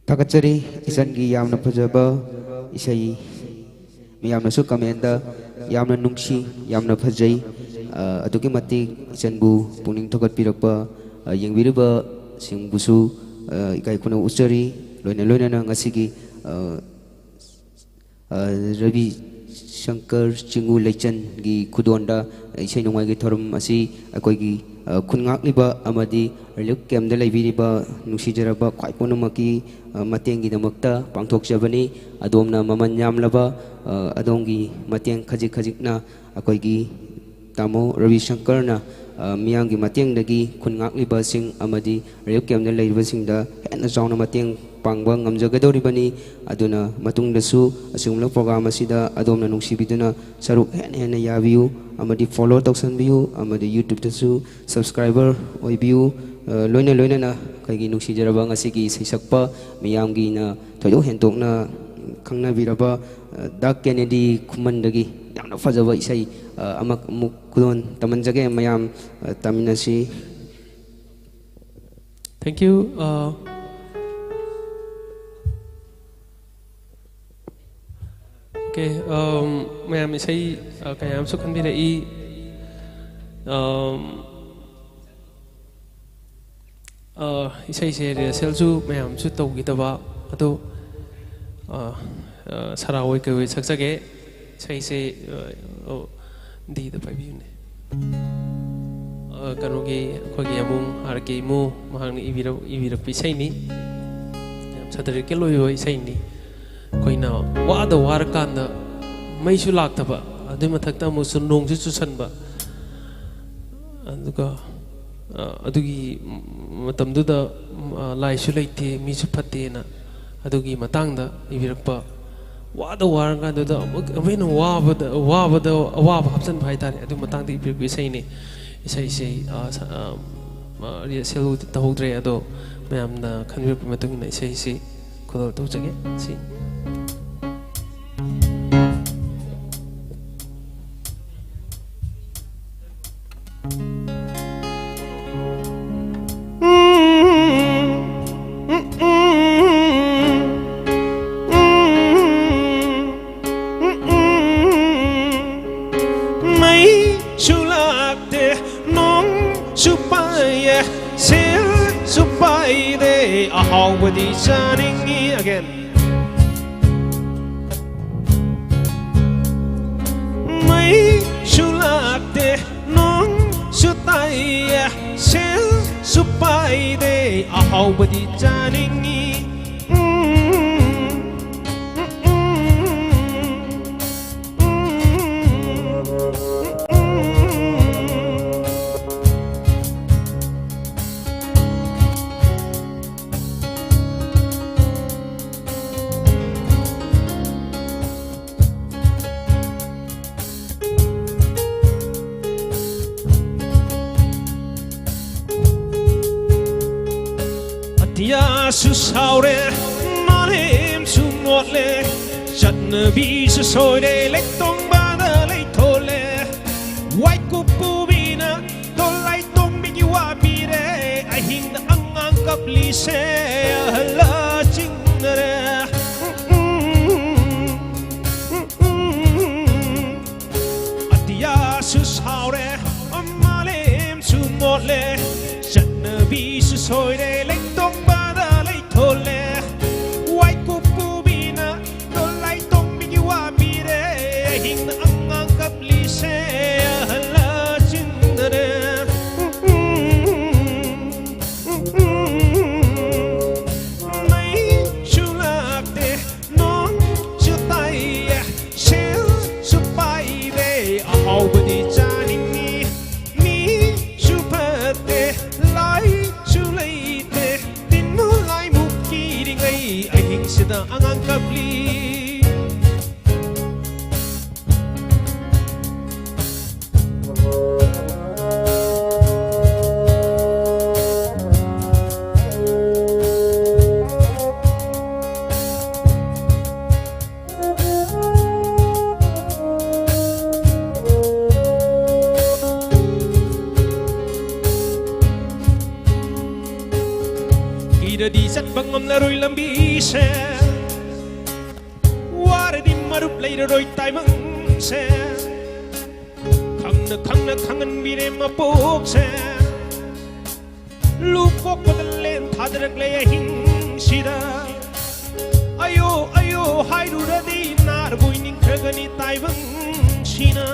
ꯊꯥꯒꯠꯆꯔꯤ ꯏꯆꯟꯒꯤ ꯌꯥꯝꯅ ꯐꯖꯕ ꯏꯁꯩ, ꯃꯌꯥꯝꯅꯁꯨ ꯀꯃꯦꯟꯗ ꯌꯥꯝꯅ ꯅꯨꯡꯁꯤ, ꯌꯥꯝꯅ ꯐꯖꯩ, ꯑ, ꯑꯗꯨꯛꯀꯤ ꯃꯇꯤꯛ ꯏꯆꯟꯕꯨ ꯄꯨꯛꯅꯤꯡ ꯊꯧꯒꯠꯄꯤꯔꯛꯄ, ꯑ, ꯌꯦꯡꯕꯤꯔꯤꯕꯁꯤꯡꯕꯨꯁꯨ, ꯑ, ꯏꯀꯥꯏ ꯈꯨꯝꯅꯕ ꯎꯠꯆꯔꯤ꯫ ꯂꯣꯏꯅ ꯂꯣꯏꯅꯅ ꯉꯁꯤꯒꯤ, ꯑ, ꯑ, ꯔꯕꯤ ꯁꯪꯀꯔ ꯆꯤꯡꯉꯨ ꯂꯩꯆꯟꯒꯤ ꯈꯨꯗꯣꯟꯗ ꯏꯁꯩ ꯅꯣꯡꯃꯥꯏꯒꯤ ꯊꯧꯔꯝ ꯑꯁꯤ ꯑꯩꯈꯣꯏꯒꯤ, ꯑ, ꯈꯨꯟ ꯉꯥꯛꯂꯤꯕ ꯑꯃꯗꯤ ꯔꯤꯂꯤꯐ ꯀꯦꯝꯞꯇ ꯂꯩꯕꯤꯔꯤꯕ ꯅꯨꯡꯁꯤꯖꯔꯕ ꯈ꯭ꯋꯥꯏ ꯄꯨꯝꯅꯃꯛꯀꯤ, ꯑ, ꯃꯇꯦꯡꯒꯤꯗꯃꯛꯇ ꯄꯥꯡꯊꯣꯛꯆꯕꯅꯤ꯫ ꯑꯗꯣꯝꯅ ꯃꯃꯜ ꯌꯥꯝꯂꯕ, ꯑ, ꯑꯗꯣꯝꯒꯤ ꯃꯇꯦꯡ ꯈꯖꯤꯛ ꯈꯖꯤꯛꯅ ꯑꯩꯈꯣꯏꯒꯤ ꯇꯥꯃꯣ ꯔꯕꯤ ꯁꯪꯀꯔꯅ, ꯑ, ꯃꯤꯌꯥꯝꯒꯤ ꯃꯇꯦꯡꯗꯒꯤ ꯈꯨꯟ ꯉꯥꯛꯂꯤꯕꯁꯤꯡ ꯑꯃꯗꯤ ꯔꯤꯂꯤꯐ ꯀꯦꯝꯞꯇ ꯂꯩꯔꯤꯕꯁꯤꯡꯗ ꯍꯦꯟꯅ ꯆꯥꯎꯅ ꯃꯇꯦꯡ ꯄꯥꯡꯕ ꯉꯝꯖꯒꯗꯧꯔꯤꯕꯅꯤ꯫ ꯑꯗꯨꯅ ꯃꯇꯨꯡꯗꯁꯨ ꯑꯁꯤꯒꯨꯝꯂꯕ ꯄ꯭ꯔꯣꯒ꯭ꯔꯥꯝ ꯑꯁꯤꯗ ꯑꯗꯣꯝꯅ ꯅꯨꯡꯁꯤꯕꯤꯗꯨꯅ ꯁꯔꯨꯛ ꯍꯦꯟꯅ ꯍꯦꯟꯅ ꯌꯥꯕꯤꯌꯨ ꯑꯃꯗꯤ ꯐꯣꯂꯣ ꯇꯧꯁꯟꯕꯤꯌꯨ ꯑꯃꯗꯤ ꯌꯨꯇ꯭ꯌꯨꯕꯇꯁꯨ ꯁꯕꯁꯀ꯭ꯔꯥꯏꯕꯔ ꯑꯣꯏꯕꯤꯌꯨ꯫ ꯑ, ꯂꯣꯏꯅ ꯂꯣꯏꯅꯅ ꯑꯩꯈꯣꯏꯒꯤ ꯅꯨꯡꯁꯤꯖꯔꯕ ꯉꯁꯤꯒꯤ ꯏꯁꯩ ꯁꯛꯄ ꯃꯤꯌꯥꯝꯒꯤꯅ ꯊꯣꯏꯗꯣꯛ ꯍꯦꯟꯗꯣꯛꯅ ꯈꯪꯅꯕꯤꯔꯕ, ꯑ, ꯗꯥ ꯀꯦꯅꯦꯗꯤ ꯈꯨꯃꯟꯗꯒꯤ ꯌꯥꯝꯅ ꯐꯖꯕ ꯏꯁꯩ, ꯑ, ꯑꯃ ꯑꯃꯨꯛ ꯈꯨꯗꯣꯜ ꯇꯝꯍꯟꯖꯒꯦ꯫ ꯃꯌꯥꯝ, ꯑ, ꯇꯥꯃꯤꯟꯅꯁꯤ꯫ Thank you. Uh, okay, um, ꯃꯌꯥꯝ ꯏꯁꯩ, uh, ꯀꯌꯥ ꯑꯃꯁꯨ ꯈꯟꯕꯤꯔꯛꯏ꯫ Um, ꯑ, ꯏꯁꯩꯁꯦ ꯔꯤꯍꯔꯁꯦꯜꯁꯨ ꯃꯌꯥꯝꯁꯨ ꯇꯧꯈꯤꯗꯕ꯫ ꯑꯗꯣ, ꯑ, ꯑ, ꯁꯔꯥ ꯍꯣꯏ ꯀꯩ ꯍꯣꯏ ꯁꯛꯆꯒꯦ꯫ ꯏꯁꯩꯁꯦ, ꯑ, ꯑꯣ, ꯗꯤꯗ ꯄꯥꯏꯕꯤꯌꯨꯅꯦ꯫ ꯑ, ꯀꯩꯅꯣꯒꯤ, ꯑꯩꯈꯣꯏꯒꯤ ꯑꯃꯨꯡ ꯑꯥꯔ ꯀꯦ ꯏꯃꯨ, ꯃꯍꯥꯛꯅ ꯏꯕꯤꯔꯛ-, ꯏꯕꯤꯔꯛꯄ ꯏꯁꯩꯅꯤ꯫ ꯌꯥꯝ ꯁꯥꯊꯤꯔꯛꯀꯦ ꯂꯣꯏꯕ ꯏꯁꯩꯅꯤ꯫ ꯑꯩꯈꯣꯏꯅ ꯋꯥꯗ ꯋꯥꯔꯀꯥꯟꯗ ꯃꯩꯁꯨ ꯂꯥꯛꯇꯕ, ꯑꯗꯨꯏ ꯃꯊꯛꯇ ꯑꯃꯨꯛꯁꯨ ꯅꯣꯡꯁꯨ ꯆꯨꯁꯟꯕ, ꯑꯗꯨꯒ, ꯑ, ꯑꯗꯨꯒꯤ ꯃꯇꯝꯗꯨꯗ, ꯑ, ꯂꯥꯏꯁꯨ ꯂꯩꯇꯦ, ꯃꯤꯁꯨ ꯐꯠꯇꯦꯅ, ꯑꯗꯨꯒꯤ ꯃꯇꯥꯡꯗ ꯏꯕꯤꯔꯛꯄ, ꯋꯥꯗ ꯋꯥꯔꯀꯥꯟꯗꯨꯗ ꯑꯃꯨꯛ, ꯑꯃꯨꯛ ꯍꯦꯟꯅ ꯋꯥꯕꯗ, ꯋꯥꯕꯗ ꯑꯋꯥꯕ ꯍꯥꯞꯆꯤꯟꯕ ꯍꯥꯏꯇꯥꯔꯦ꯫ ꯑꯗꯨꯒꯤ ꯃꯇꯥꯡꯗ ꯏꯕꯤꯔꯛꯄ ꯏꯁꯩꯅꯤ꯫ ꯏꯁꯩꯁꯦ, ꯑ, ꯁ-, ꯑ, ꯑ, ꯔꯤꯍꯔꯁꯦꯜ ꯇꯧꯍꯧꯗ꯭ꯔꯦ, ꯑꯗꯣ ꯃꯌꯥꯝꯅ ꯈꯟꯕꯤꯔꯛꯄꯒꯤ ꯃꯇꯨꯡ ꯏꯟꯅ ꯏꯁꯩꯁꯤ ꯈꯨꯗꯣꯜ ꯇꯧꯖꯒꯦ꯫ ꯁꯤ꯫ ꯍꯥꯎꯕꯗꯤ ꯆꯥꯅꯤꯡꯉꯤ꯫ Again. ꯃꯩꯁꯨ ꯂꯥꯛꯇꯦ, ꯅꯣꯡꯁꯨ ꯇꯥꯏꯌꯦ, ꯁꯦꯜꯁꯨ ꯄꯥꯏꯗꯦ, ꯑꯍꯥꯎꯕꯗꯤ ꯆꯥꯅꯤꯡꯉꯤ꯫ ꯎꯝ, ꯎꯝ, ꯎꯝ, ꯎꯝ, ꯎꯝ, ꯎꯝ, ꯎꯝ꯫ ꯑꯇꯤꯌꯥꯁꯨ ꯁꯥꯎꯔꯦ, ꯃꯥꯂꯦꯝꯁꯨ ꯃꯣꯠꯂꯦ, ꯆꯠꯅꯕꯤꯁꯨ ꯁꯣꯏꯔꯦ, ꯂꯩꯇꯣꯡꯕꯗ ꯂꯩꯊꯣꯜꯂꯦ꯫ ꯋꯥꯏꯀꯨꯞ ꯄꯨꯕꯤꯅ ꯗꯣꯂꯥꯏ ꯇꯣꯡꯕꯤꯒꯤ ꯋꯥꯕꯤꯔꯦ, ꯑꯍꯤꯡꯗ ꯑꯉꯥꯡ ꯀꯞꯂꯤꯁꯦ ꯑꯍꯜ ꯆꯤꯡꯅꯔꯦ꯫ ꯑꯇꯤꯌꯥꯁꯨ ꯁꯥꯎꯔꯦ, ꯃꯥꯂꯦꯝꯁꯨ ꯃꯣꯠꯂꯦ, ꯆꯠꯅꯕꯤꯁꯨ ꯁꯣꯏꯔꯦ, ꯂꯩꯇꯣꯡꯕꯗ ꯂꯩꯊꯣꯜꯂꯦ꯫ ꯋꯥꯏꯀꯨꯞ ꯄꯨꯕꯤꯅ ꯗꯣꯂꯥꯏ ꯇꯣꯡꯕꯤꯒꯤ ꯋꯥꯕꯤꯔꯦ, ꯑꯍꯤꯡꯗ ꯑꯉꯥꯡ ꯀꯞꯂꯤꯁꯦ ꯑꯍꯜ ꯆꯤꯡꯅꯔꯦ꯫ ꯃꯩꯁꯨ ꯂꯥꯛꯇꯦ, ꯅꯣꯡꯁꯨ ꯇꯥꯏꯌꯦ, ꯁꯦꯜꯁꯨ ꯄꯥꯏꯗꯦ, ꯑꯍꯥꯎꯕꯗꯤ ꯆꯥꯅꯤꯡꯉꯤ꯫ ꯃꯤꯁꯨ ꯐꯠꯇꯦ, ꯂꯥꯏꯁꯨ ꯂꯩꯇꯦ, ꯇꯤꯟꯃꯨ ꯂꯥꯏꯃꯨ ꯀꯤꯔꯤꯉꯩ ꯑꯍꯤꯡꯁꯤꯗ ꯑꯉꯥꯡ ꯀꯞꯂꯤ꯫ ꯀꯤꯔꯗꯤ ꯆꯠꯄ ꯉꯝꯂꯔꯣꯏ ꯂꯝꯕꯤꯁꯦ, ꯋꯥꯔꯗꯤ ꯃꯔꯨꯞ ꯂꯩꯔꯔꯣꯏ ꯇꯥꯏꯕꯪꯁꯦ, ꯈꯪꯅ ꯈꯪꯅ ꯈꯪꯍꯟꯕꯤꯔꯦ ꯃꯄꯣꯛꯁꯦ꯫ ꯂꯨ ꯀꯣꯛꯄꯗ ꯂꯦꯟ ꯊꯥꯗꯔꯛꯂꯦ ꯑꯍꯤꯡꯁꯤꯗ꯫ ꯑꯌꯣ ꯑꯌꯣ ꯍꯥꯏꯔꯨꯔꯗꯤ ꯅꯥꯔꯕꯣꯏ ꯅꯤꯡꯈ꯭ꯔꯒꯅꯤ ꯇꯥꯏꯕꯪꯁꯤꯅ꯫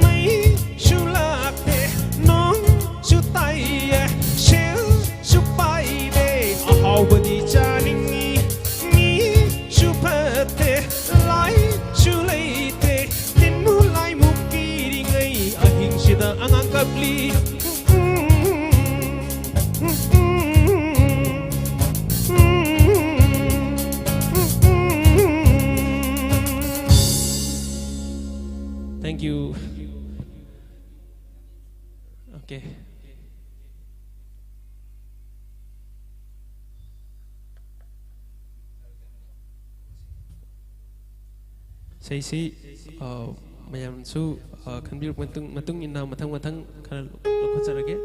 ꯃꯩꯁꯨ ꯂꯥꯛꯇꯦ, ꯅꯣꯡꯁꯨ ꯇꯥꯏꯌꯦ, ꯁꯦꯜꯁꯨ ꯄꯥꯏꯗꯦ꯫ ꯑꯍꯥꯎꯕꯗꯤ ꯆꯥꯅꯤꯡꯉꯤ, ꯃꯤꯁꯨ ꯐꯠꯇꯦ, ꯂꯥꯏꯁꯨ ꯂꯩꯇꯦ꯫ ꯇꯤꯟꯃꯨ ꯂꯥꯏꯃꯨ ꯀꯤꯔꯤꯉꯩ ꯑꯍꯤꯡꯁꯤꯗ ꯑꯉꯥꯡ ꯀꯞꯂꯤ꯫ Thank you. Okay. ꯏꯁꯩꯁꯤ, ꯑ, ꯃꯌꯥꯝꯁꯨ, ꯑ, ꯈꯟꯕꯤꯔꯛꯄ ꯃꯇꯨꯡ, ꯃꯇꯨꯡ ꯏꯟꯅ ꯃꯊꯪ ꯃꯊꯪ ꯈꯔ ꯂꯧꯈꯠꯆꯔꯒꯦ꯫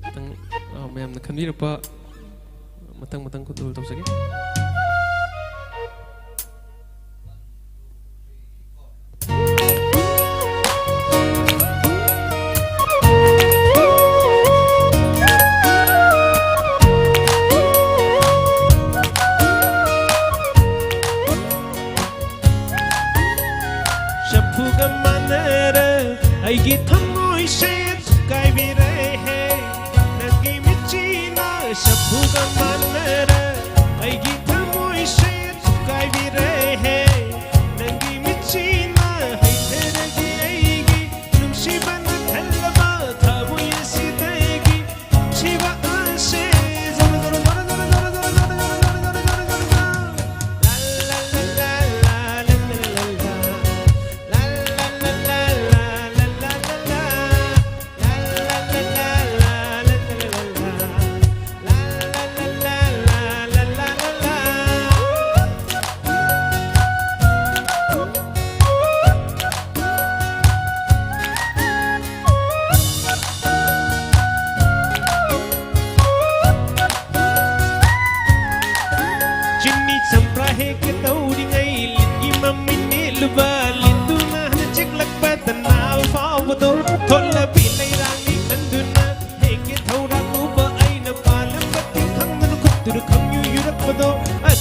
ꯈꯤꯇꯪ, ꯑ, ꯃꯌꯥꯝꯅ ꯈꯟꯕꯤꯔꯛꯄ ꯃꯊꯪ ꯃꯊꯪ ꯈꯨꯗꯣꯜ ꯇꯧꯖꯒꯦ꯫ ꯆꯐꯨꯒ ꯃꯥꯟꯅꯔ ꯑꯩꯒꯤ ꯊꯃꯣꯏꯁꯦ ꯊꯨꯒꯥꯏꯕꯤꯔꯦꯍꯦ꯫ ꯅꯪꯒꯤ ꯃꯤꯠꯁꯤꯅ ꯆꯐꯨꯒ ꯃꯥꯟꯅꯔ ꯑꯩꯒꯤ ꯊꯃꯣꯏꯁꯦ ꯊꯨꯒꯥꯏꯕꯤꯔꯦ꯫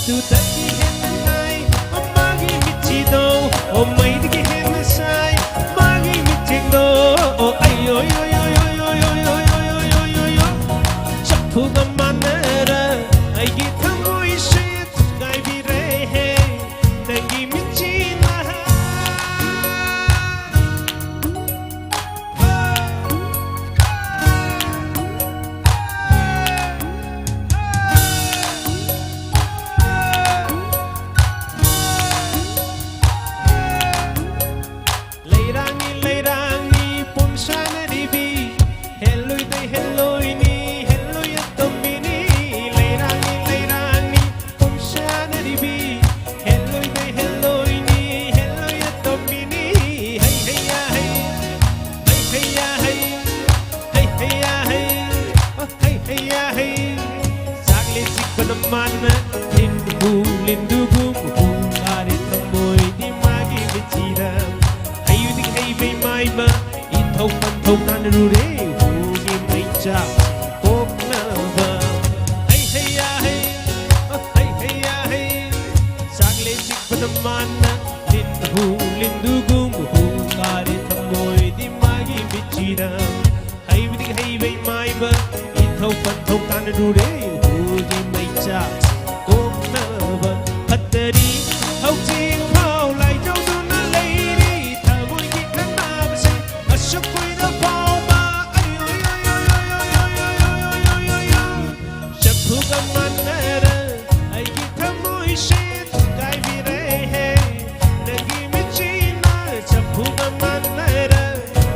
ꯑꯗꯨꯗꯒꯤ ꯍꯦꯟꯅ ꯉꯥꯏ, ꯑꯣ, ꯃꯥꯒꯤ ꯃꯤꯠꯁꯤꯗꯣ, ꯑꯣ, ꯃꯩꯗꯒꯤ ꯍꯦꯟꯅ ꯁꯥꯏ, ꯃꯥꯒꯤ ꯃꯤꯠꯁꯤꯡꯗꯣ, ꯑꯣ, ꯑꯩ, ꯑꯣꯏ, ꯑꯣꯏ, ꯆꯐꯨꯒ ꯃꯥꯟꯅꯔ ꯑꯩꯒꯤ ꯊꯃꯣꯏꯁꯦ ꯊꯨꯒꯥꯏꯕꯤꯔꯦ ꯍꯦ, ꯅꯪꯒꯤ ꯃꯤꯠꯁꯤꯅ꯫ ꯂꯩꯔꯥꯡꯅꯤ, ꯂꯩꯔꯥꯡꯅꯤ, ꯄꯨꯝꯁꯥꯅꯔꯤꯕꯤ, ꯍꯦꯜꯂꯣꯏꯗꯩ ꯍꯦꯜꯂꯣꯏꯅꯤ, ꯍꯦꯜꯂꯣꯏ ꯑꯇꯣꯝꯕꯤꯅꯤ꯫ ꯂꯩꯔꯥꯡꯅꯤ, ꯂꯩꯔꯥꯡꯅꯤ, ꯄꯨꯝꯁꯥꯅꯔꯤꯕꯤ, ꯍꯦꯜꯂꯣꯏꯗꯩ ꯍꯦꯜꯂꯣꯏꯅꯤ, ꯍꯦꯜꯂꯣꯏ ꯑꯇꯣꯝꯕꯤꯅꯤ꯫ ꯍꯩ ꯍꯩ ꯌꯥ ꯍꯩ, ꯍꯩ ꯍꯩ ꯌꯥ ꯍꯩ, ꯍꯩ ꯍꯩ ꯌꯥ ꯍꯩ, ꯑꯣ, ꯍꯩ ꯍꯩ ꯌꯥ ꯍꯩ꯫ ꯆꯥꯛꯂꯦꯟ ꯆꯤꯛꯄꯅ ꯃꯥꯅ ꯂꯤꯟ ꯍꯨ, ꯂꯤꯟꯗꯨꯕꯨ ꯍꯨ ꯀꯥꯔꯦ ꯊꯃꯣꯏꯗꯤ ꯃꯥꯒꯤ ꯃꯤꯠꯁꯤꯗ꯫ ꯍꯩꯗꯤ ꯍꯩꯕꯩ ꯃꯥꯏꯕ ꯏꯊꯧ ꯄꯟꯊꯧ ꯇꯥꯟꯅꯔꯨꯔꯦ ꯍꯨꯒꯤ ꯃꯩꯆꯥꯛ ꯀꯣꯛꯅꯕ꯫ ꯍꯩ ꯍꯩ ꯌꯥ ꯍꯩ, ꯑꯣ, ꯍꯩ ꯍꯩ ꯌꯥ ꯍꯩ꯫ ꯆꯥꯛꯂꯦꯟ ꯆꯤꯛꯄꯅ ꯃꯥꯅ ꯂꯤꯟ ꯍꯨ, ꯂꯤꯟꯗꯨꯒꯨꯝ ꯍꯨ ꯀꯥꯔꯦ ꯊꯃꯣꯏꯗꯤ ꯃꯥꯒꯤ ꯃꯤꯠꯁꯤꯗ꯫ ꯍꯩꯕꯗꯤ ꯍꯩꯕꯩ ꯃꯥꯏꯕ ꯏꯊꯧ ꯄꯟꯊꯧ ꯇꯥꯟꯅꯔꯨꯔꯦ ꯍꯨꯒꯤ ꯃꯩꯆꯥꯛ ꯀꯣꯛꯅꯕ꯫ ꯐꯠꯇꯔꯤ ꯍꯧꯖꯤꯛ ꯐꯥꯎ ꯂꯥꯏꯖꯧꯗꯨꯅ ꯂꯩꯔꯤ ꯊꯃꯣꯏꯒꯤ ꯈꯟꯅꯕꯁꯦ ꯑꯁꯨꯛ ꯀꯨꯏꯅ ꯐꯥꯎꯕ꯫ ꯑꯩ, ꯑꯣꯏ, ꯑꯣꯏ, ꯆꯐꯨꯒ ꯃꯥꯟꯅꯔ ꯑꯩꯒꯤ ꯊꯃꯣꯏꯁꯦ ꯊꯨꯒꯥꯏꯕꯤꯔꯦ ꯍꯦ꯫ ꯅꯪꯒꯤ ꯃꯤꯠꯁꯤꯅ ꯆꯐꯨꯒ ꯃꯥꯟꯅꯔ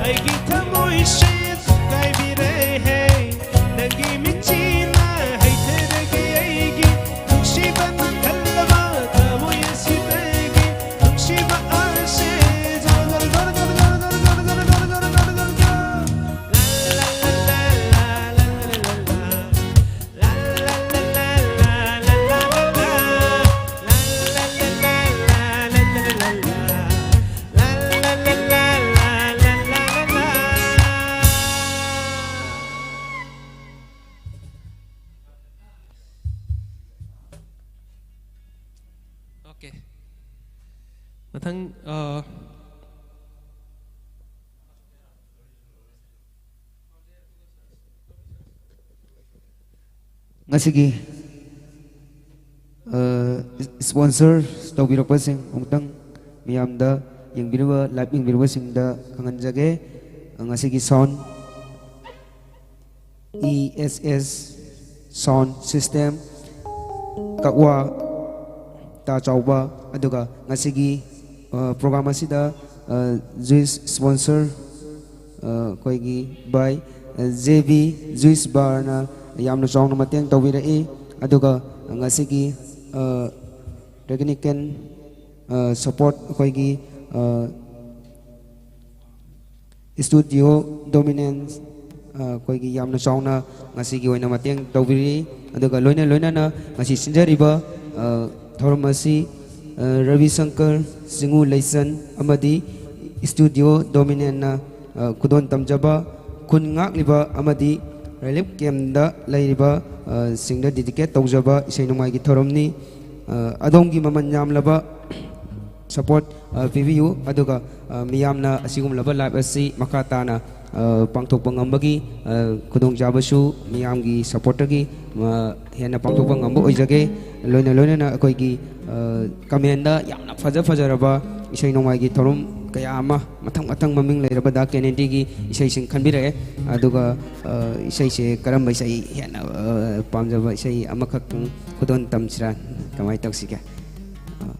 ꯑꯩꯒꯤ ꯊꯃꯣꯏꯁꯦ ꯊꯨꯒꯥꯏꯕꯤꯔꯦ ꯍꯦ꯫ ꯅꯪꯒꯤ ꯃꯤꯠꯁꯤꯅ ꯍꯩꯊꯔꯒꯦ ꯑꯩꯒꯤ Okay. ꯃꯊꯪ, ꯑ, ꯉꯁꯤꯒꯤ, ꯑ, sponsor ꯇꯧꯕꯤꯔꯛꯄꯁꯤꯡ ꯑꯃꯨꯛꯇꯪ ꯃꯌꯥꯝꯗ, ꯌꯦꯡꯕꯤꯔꯤꯕ, live ꯌꯦꯡꯕꯤꯔꯤꯕꯁꯤꯡꯗ ꯈꯪꯍꯟꯖꯒꯦ꯫ ꯉꯁꯤꯒꯤ sound, E S S Sound System, ꯀꯛꯋꯥ, ꯇꯥ ꯆꯥꯎꯕ, ꯑꯗꯨꯒ ꯉꯁꯤꯒꯤ, ꯑ, program ꯑꯁꯤꯗ, ꯑ, juice sponsor, ꯑ, ꯑꯩꯈꯣꯏꯒꯤ by, ꯑ, J B Juice Barꯅ ꯌꯥꯝꯅ ꯆꯥꯎꯅ ꯃꯇꯦꯡ ꯇꯧꯕꯤꯔꯛꯏ꯫ ꯑꯗꯨꯒ ꯉꯁꯤꯒꯤ, ꯑ, technical, ꯑ, support ꯑꯩꯈꯣꯏꯒꯤ, ꯑ, Studio Dominance, ꯑ, ꯑꯩꯈꯣꯏꯒꯤ ꯌꯥꯝꯅ ꯆꯥꯎꯅ ꯉꯁꯤꯒꯤ ꯑꯣꯏꯅ ꯃꯇꯦꯡ ꯇꯧꯕꯤꯔꯤ꯫ ꯑꯗꯨꯒ ꯂꯣꯏꯅ ꯂꯣꯏꯅꯅ ꯉꯁꯤ ꯁꯤꯟꯖꯔꯤꯕ, ꯑ, ꯊꯧꯔꯝ ꯑꯁꯤ, ꯑ, ꯔꯕꯤ ꯁꯪꯀꯔ, ꯆꯤꯡꯉꯨ ꯂꯩꯆꯟ ꯑꯃꯗꯤ Studio Dominanceꯅ, ꯑ, ꯈꯨꯗꯣꯜ ꯇꯝꯖꯕ ꯈꯨꯟ ꯉꯥꯛꯂꯤꯕ ꯑꯃꯗꯤ relief campꯇ ꯂꯩꯔꯤꯕ, ꯑ, ꯁꯤꯡꯗ dedicate ꯇꯧꯖꯕ ꯏꯁꯩ ꯅꯣꯡꯃꯥꯏꯒꯤ ꯊꯧꯔꯝꯅꯤ꯫ ꯑ, ꯑꯗꯣꯝꯒꯤ ꯃꯃꯜ ꯌꯥꯝꯂꯕ support, ꯑ, ꯄꯤꯕꯤꯌꯨ꯫ ꯑꯗꯨꯒ, ꯑ, ꯃꯤꯌꯥꯝꯅ ꯑꯁꯤꯒꯨꯝꯂꯕ live ꯑꯁꯤ ꯃꯈꯥ ꯇꯥꯅ, ꯑ, ꯄꯥꯡꯊꯣꯛꯄ ꯉꯝꯕꯒꯤ, ꯑ, ꯈꯨꯗꯣꯡꯆꯥꯕꯁꯨ ꯃꯤꯌꯥꯝꯒꯤ supportꯇꯒꯤ, ꯑ, ꯍꯦꯟꯅ ꯄꯥꯡꯊꯣꯛꯄ ꯉꯝꯕ ꯑꯣꯏꯖꯒꯦ꯫ ꯂꯣꯏꯅ ꯂꯣꯏꯅꯅ ꯑꯩꯈꯣꯏꯒꯤ, ꯑ, commentꯇ ꯌꯥꯝꯅ ꯐꯖ ꯐꯖꯔꯕ ꯏꯁꯩ ꯅꯣꯡꯃꯥꯏꯒꯤ ꯊꯧꯔꯝ ꯀꯌꯥ ꯑꯃ ꯃꯊꯪ ꯃꯊꯪ ꯃꯃꯤꯡ ꯂꯩꯔꯕ ꯗꯥ ꯀꯦꯅꯦꯗꯤꯒꯤ ꯏꯁꯩꯁꯤꯡ ꯈꯟꯕꯤꯔꯛꯑꯦ꯫ ꯑꯗꯨꯒ, ꯑ, ꯏꯁꯩꯁꯦ ꯀꯔꯝꯕ ꯏꯁꯩ ꯍꯦꯟꯅ, ꯑ, ꯄꯥꯝꯖꯕ ꯏꯁꯩ ꯑꯃꯈꯛꯇꯪ ꯈꯨꯗꯣꯜ ꯇꯝꯁꯤꯔꯥ? ꯀꯃꯥꯏꯅ ꯇꯧꯁꯤꯒꯦ? ꯑ꯫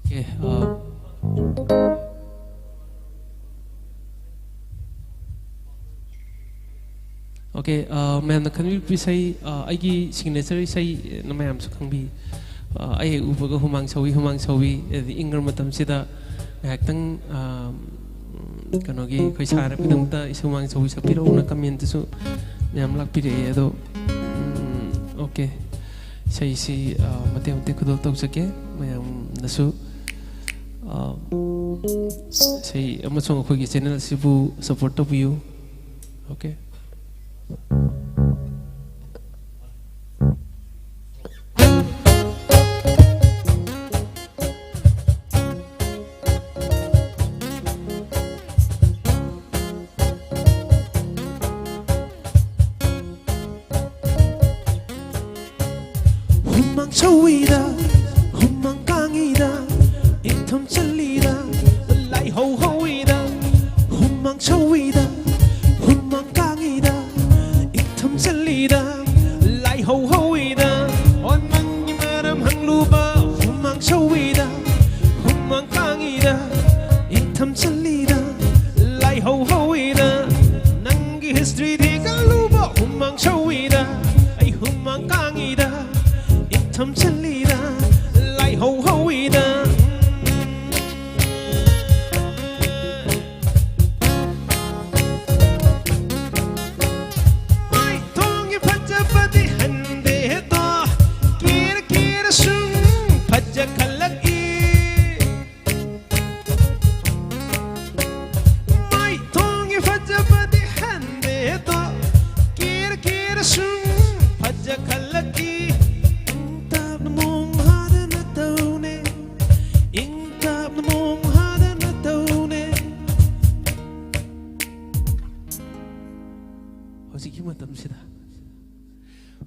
Okay, uh, okay, uh, ꯃꯌꯥꯝꯅ ꯈꯟꯕꯤꯕ ꯏꯁꯩ, uh, ꯑꯩꯒꯤ signature ꯏꯁꯩꯅ ꯃꯌꯥꯝꯁꯨ ꯈꯪꯕꯤ꯫ Uh, ꯑꯩ ꯍꯦꯛ ꯎꯕꯒ ꯍꯨꯃꯥꯡ ꯁꯧꯏ, ꯍꯨꯃꯥꯡ ꯁꯧꯏ꯫ ꯑꯗꯩ ꯏꯪꯈ꯭ꯔ ꯃꯇꯝꯁꯤꯗ ꯉꯥꯏꯍꯥꯛꯇꯪ, uh, ꯀꯩꯅꯣꯒꯤ ꯑꯩꯈꯣꯏ ꯁꯥꯔ ꯈꯨꯗꯤꯡꯃꯛꯇ ꯏꯁꯩ ꯍꯨꯃꯥꯡ ꯁꯧꯏ ꯁꯛꯄꯤꯔꯛꯎꯅ commentꯇꯁꯨ ꯃꯌꯥꯝ ꯂꯥꯛꯄꯤꯔꯛꯑꯦ꯫ ꯑꯗꯣ, ꯎꯝ, okay, ꯏꯁꯩꯁꯤ, ꯑ, ꯃꯇꯦꯛ ꯃꯇꯦꯛ ꯈꯨꯗꯣꯜ ꯇꯧꯖꯒꯦ ꯃꯌꯥꯝꯅꯁꯨ꯫ ꯑ, ꯏꯁꯩ ꯑꯃꯁꯨꯡ ꯑꯩꯈꯣꯏꯒꯤ ꯆꯦꯅꯦꯜ ꯑꯁꯤꯕꯨ ꯁꯄꯣꯔꯠ ꯇꯧꯕꯤꯌꯨ꯫ ꯑꯣꯀꯦ꯫ ꯍꯨꯃꯥꯡ ꯁꯧꯏꯗ, ꯍꯨꯃꯥꯡ ꯀꯥꯡꯉꯤꯗ, ꯏꯪꯊꯝ ꯆꯜꯂꯤꯗ, ꯂꯥꯏꯍꯧ ꯍꯧꯏꯗ꯫ ꯍꯨꯃꯥꯡ ꯁꯧꯏꯗ, ꯍꯨꯃꯥꯡ ꯀꯥꯡꯉꯤꯗ, ꯏꯪꯊꯝ ꯆꯜꯂꯤꯗ, ꯂꯥꯏꯍꯧ ꯍꯧꯏꯗ꯫ ꯑꯣ ꯅꯪꯒꯤ ꯃꯔꯝ ꯍꯪꯂꯨꯕ꯫ ꯍꯨꯃꯥꯡ ꯁꯧꯏꯗ, ꯍꯨꯃꯥꯡ ꯀꯥꯡꯉꯤꯗ, ꯏꯪꯊꯝ ꯆꯜꯂꯤꯗ, ꯂꯥꯏꯍꯧ ꯍꯧꯏꯗ꯫ ꯅꯪꯒꯤ ꯍꯤꯁꯇ꯭ꯔꯤ ꯊꯤꯒꯠꯂꯨꯕ꯫ ꯍꯨꯃꯥꯡ ꯁꯧꯏꯗ, ꯑꯩ ꯍꯨꯃꯥꯡ ꯀꯥꯡꯉꯤꯗ, ꯏꯪꯊꯝ ꯆꯜꯂꯤꯗ, ꯂꯥꯏꯍꯧ ꯍꯧꯏꯗ꯫ ꯃꯥꯏ ꯊꯣꯡꯒꯤ ꯐꯖꯕꯗꯤ ꯍꯟꯗꯦꯗꯣ, ꯀꯦꯔ ꯀꯦꯔ ꯁꯨꯝ ꯐꯖꯈꯠꯂꯛꯏ꯫ ꯃꯥꯏ ꯊꯣꯡꯒꯤ ꯐꯖꯕꯗꯤ ꯍꯟꯗꯦꯗꯣ, ꯀꯦꯔ ꯀꯦꯔ ꯁꯨꯝ ꯐꯖꯈꯠꯂꯛꯏ꯫ ꯏꯪ ꯇꯞꯅ ꯃꯣꯡ ꯍꯥꯗꯅ ꯇꯧꯅꯦ, ꯏꯪ ꯇꯞꯅ ꯃꯣꯡ ꯍꯥꯗꯅ ꯇꯧꯅꯦ꯫ ꯍꯧꯖꯤꯛꯀꯤ ꯃꯇꯝꯁꯤꯗ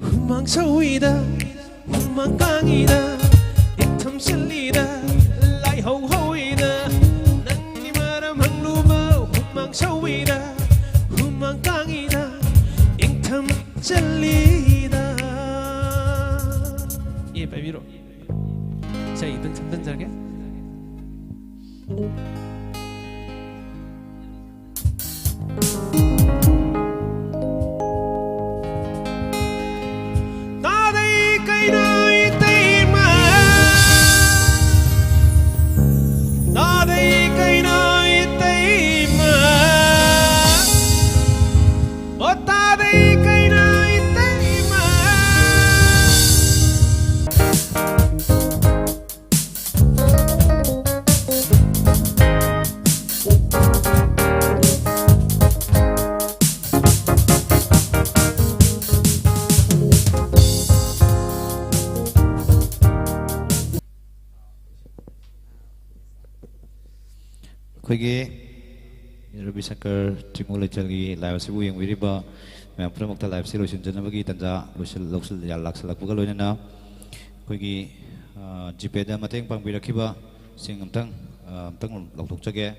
ꯍꯨꯃꯥꯡ ꯁꯧꯏꯗ, ꯍꯨꯃꯥꯡ ꯀꯥꯡꯉꯤꯗ, ꯏꯪꯊꯝ ꯆꯜꯂꯤꯗ, ꯂꯥꯏꯍꯧ ꯍꯧꯏꯗ꯫ ꯅꯪꯒꯤ ꯃꯔꯝ ꯍꯪꯂꯨꯕ꯫ ꯍꯨꯃꯥꯡ ꯁꯧꯏꯗ, ꯍꯨꯃꯥꯡ ꯀꯥꯡꯉꯤꯗ, ꯏꯪꯊꯝ ꯆꯜꯂꯤꯗ꯫ ꯑꯦ, ꯄꯥꯏꯕꯤꯔꯣ꯫ ꯏꯁꯩ ꯈꯤꯇꯪ ꯁꯝꯖꯤꯟꯖꯔꯒꯦ꯫ ꯇꯥꯗꯩ ꯀꯩꯅꯣ ꯏꯇꯩꯃ, ꯇꯥꯗꯩ ꯀꯩꯅꯣ ꯏꯇꯩꯃ, ꯑꯣ ꯇꯥꯗꯩ ꯀꯩꯅꯣ ꯏꯇꯩꯃ꯫ ꯑꯩꯈꯣꯏꯒꯤ ꯔꯕꯤ ꯁꯪꯀꯔ ꯆꯤꯡꯉꯨ ꯂꯩꯆꯜꯒꯤ ꯂꯥꯏꯞ ꯑꯁꯤꯕꯨ ꯌꯦꯡꯕꯤꯔꯤꯕ ꯃꯌꯥꯝ ꯄꯨꯝꯅꯃꯛꯇ ꯂꯥꯏꯞ ꯑꯁꯤ ꯂꯣꯏꯁꯤꯟꯖꯅꯕꯒꯤ ꯇꯥꯟꯖꯥ ꯂꯣꯏꯁꯤꯜ-, ꯂꯧꯁꯤꯜ-, ꯂꯥꯛꯁꯤꯜꯂꯛꯄꯒ ꯂꯣꯏꯅꯅ ꯑꯩꯈꯣꯏꯒꯤ, ꯑ, ꯖꯤꯄꯦꯗ ꯃꯇꯦꯡ ꯄꯥꯡꯕꯤꯔꯛꯈꯤꯕꯁꯤꯡ ꯑꯝꯇꯪ, ꯑ, ꯑꯝꯇꯪ ꯂꯧꯊꯣꯛꯆꯒꯦ꯫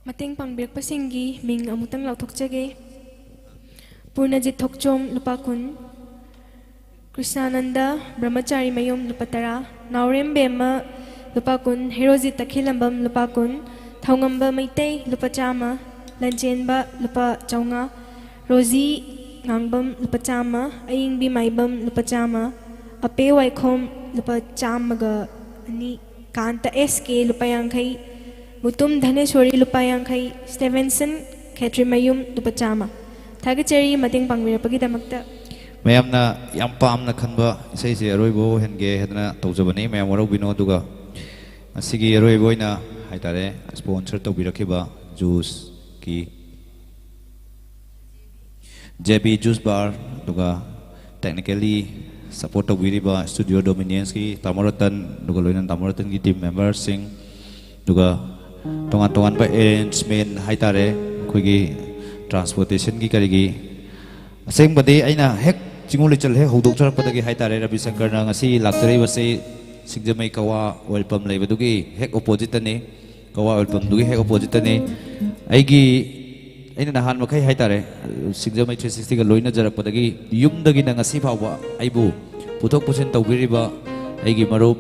ꯃꯇꯦꯡ ꯄꯥꯡꯕꯤꯔꯛꯄꯁꯤꯡꯒꯤ ꯃꯤꯡ ꯑꯃꯨꯛꯇꯪ ꯂꯥꯎꯊꯣꯛꯆꯒꯦ꯫ ꯄꯨꯔꯅꯖꯤꯠ ꯊꯣꯛꯆꯣꯝ, ꯂꯨꯄꯥ ꯀꯨꯟ꯫ ꯀ꯭ꯔꯤꯁꯅꯥꯅꯟꯗ ꯕ꯭ꯔꯍꯃꯆꯥꯔꯤ ꯃꯌꯨꯝ, ꯂꯨꯄꯥ ꯇꯔꯥ꯫ ꯅꯥꯎꯔꯦꯝ ꯕꯦꯝꯃ, ꯂꯨꯄꯥ ꯀꯨꯟ꯫ ꯍꯦꯔꯣꯖꯤꯠ ꯇꯈꯦꯜꯂꯝꯕꯝ, ꯂꯨꯄꯥ ꯀꯨꯟ꯫ ꯊꯧꯉꯝꯕ ꯃꯩꯇꯩ, ꯂꯨꯄꯥ ꯆꯥꯝꯃ꯫ ꯂꯟꯆꯦꯟꯕ, ꯂꯨꯄꯥ ꯆꯥꯝꯃꯉꯥ꯫ ꯔꯣꯖꯤ ꯉꯥꯡꯕꯝ, ꯂꯨꯄꯥ ꯆꯥꯝꯃ꯫ ꯑꯌꯤꯡꯕꯤ ꯃꯥꯏꯕꯝ, ꯂꯨꯄꯥ ꯆꯥꯝꯃ꯫ ꯑꯄꯦ ꯋꯥꯏꯈꯣꯝ, ꯂꯨꯄꯥ ꯆꯥꯝꯃꯒ ꯑꯅꯤ꯫ ꯀꯥꯟꯇ ꯑꯦꯁ ꯀꯦ, ꯂꯨꯄꯥ ꯌꯥꯡꯈꯩ꯫ ꯃꯨꯇꯨꯝ ꯙꯅꯦꯁꯣꯔꯤ, ꯂꯨꯄꯥ ꯌꯥꯡꯈꯩ꯫ ꯁ꯭ꯇꯦꯚꯦꯟꯁꯟ ꯈꯦꯇ꯭ꯔꯤꯃꯌꯨꯝ, ꯂꯨꯄꯥ ꯆꯥꯝꯃ꯫ ꯊꯥꯒꯠꯆꯔꯤ ꯃꯇꯦꯡ ꯄꯥꯡꯕꯤꯔꯛꯄꯒꯤꯗꯃꯛꯇ꯫ ꯃꯌꯥꯝꯅ ꯌꯥꯝ ꯄꯥꯝꯅ ꯈꯟꯕ ꯏꯁꯩꯁꯦ ꯑꯔꯣꯏꯕ ꯑꯣꯏꯍꯟꯒꯦ ꯍꯥꯏꯗꯅ ꯇꯧꯖꯕꯅꯤ꯫ ꯃꯌꯥꯝ ꯋꯥꯔꯧꯕꯤꯅꯣ꯫ ꯑꯗꯨꯒ ꯉꯁꯤꯒꯤ ꯑꯔꯣꯏꯕ ꯑꯣꯏꯅ ꯍꯥꯏꯇꯥꯔꯦ, ꯁ꯭ꯄꯣꯟꯁꯔ ꯇꯧꯕꯤꯔꯛꯈꯤꯕ ꯖꯨꯁꯀꯤ ꯖꯦ ꯕꯤ ꯖꯨꯁ ꯕꯥꯔ, ꯑꯗꯨꯒ ꯇꯦꯛꯅꯤꯀꯦꯜꯂꯤ ꯁꯄꯣꯔꯠ ꯇꯧꯕꯤꯔꯤꯕ ꯁ꯭ꯇꯨꯗꯤꯑꯣ ꯗꯣꯃꯤꯅꯤꯌꯟꯁꯀꯤ ꯇꯥꯃꯣ ꯔꯇꯟ, ꯑꯗꯨꯒ ꯂꯣꯏꯅꯅ ꯇꯥꯃꯣ ꯔꯇꯟꯒꯤ ꯇꯤꯝ ꯃꯦꯝꯕꯔꯁꯤꯡ, ꯑꯗꯨꯒ ꯇꯣꯉꯥꯟ ꯇꯣꯉꯥꯟꯕ ꯑꯦꯔꯦꯟꯖꯃꯦꯟ ꯍꯥꯏꯇꯥꯔꯦ, ꯑꯩꯈꯣꯏꯒꯤ ꯇ꯭ꯔꯥꯟꯁꯄꯣꯔꯇꯦꯁꯟꯒꯤ ꯀꯔꯤꯒꯤ꯫ ꯑꯁꯦꯡꯕꯗꯤ ꯑꯩꯅ ꯍꯦꯛ ꯆꯤꯡꯉꯨ ꯂꯩꯆꯜ ꯍꯦꯛ ꯍꯧꯗꯣꯛꯆꯔꯛꯄꯗꯒꯤ ꯍꯥꯏꯇꯥꯔꯦ, ꯔꯕꯤ ꯁꯪꯀꯔꯅ ꯉꯁꯤ ꯂꯥꯛꯆꯔꯤꯕꯁꯤ ꯁꯤꯡꯖꯃꯩ ꯀꯋꯥ ꯑꯣꯏꯜ ꯄꯝ ꯂꯩꯕꯗꯨꯒꯤ ꯍꯦꯛ ꯑꯣꯄꯣꯖꯤꯠꯇꯅꯤ꯫ ꯀꯋꯥ ꯑꯣꯏꯜ ꯄꯝꯗꯨꯒꯤ ꯍꯦꯛ ꯑꯣꯄꯣꯖꯤꯠꯇꯅꯤ꯫ ꯑꯩꯒꯤ, ꯑꯩꯅ ꯅꯍꯥꯟ ꯃꯈꯩ ꯍꯥꯏꯇꯥꯔꯦ, ꯁꯤꯡꯖꯃꯩ ꯊ꯭ꯔꯤ ꯁꯤꯛꯁꯇꯤꯒ ꯂꯣꯏꯅꯖꯔꯛꯄꯗꯒꯤ ꯌꯨꯝꯗꯒꯤꯅ ꯉꯁꯤ ꯐꯥꯎꯕ ꯑꯩꯕꯨ ꯄꯨꯊꯣꯛ ꯄꯨꯁꯤꯟ ꯇꯧꯕꯤꯔꯤꯕ ꯑꯩꯒꯤ ꯃꯔꯨꯞ,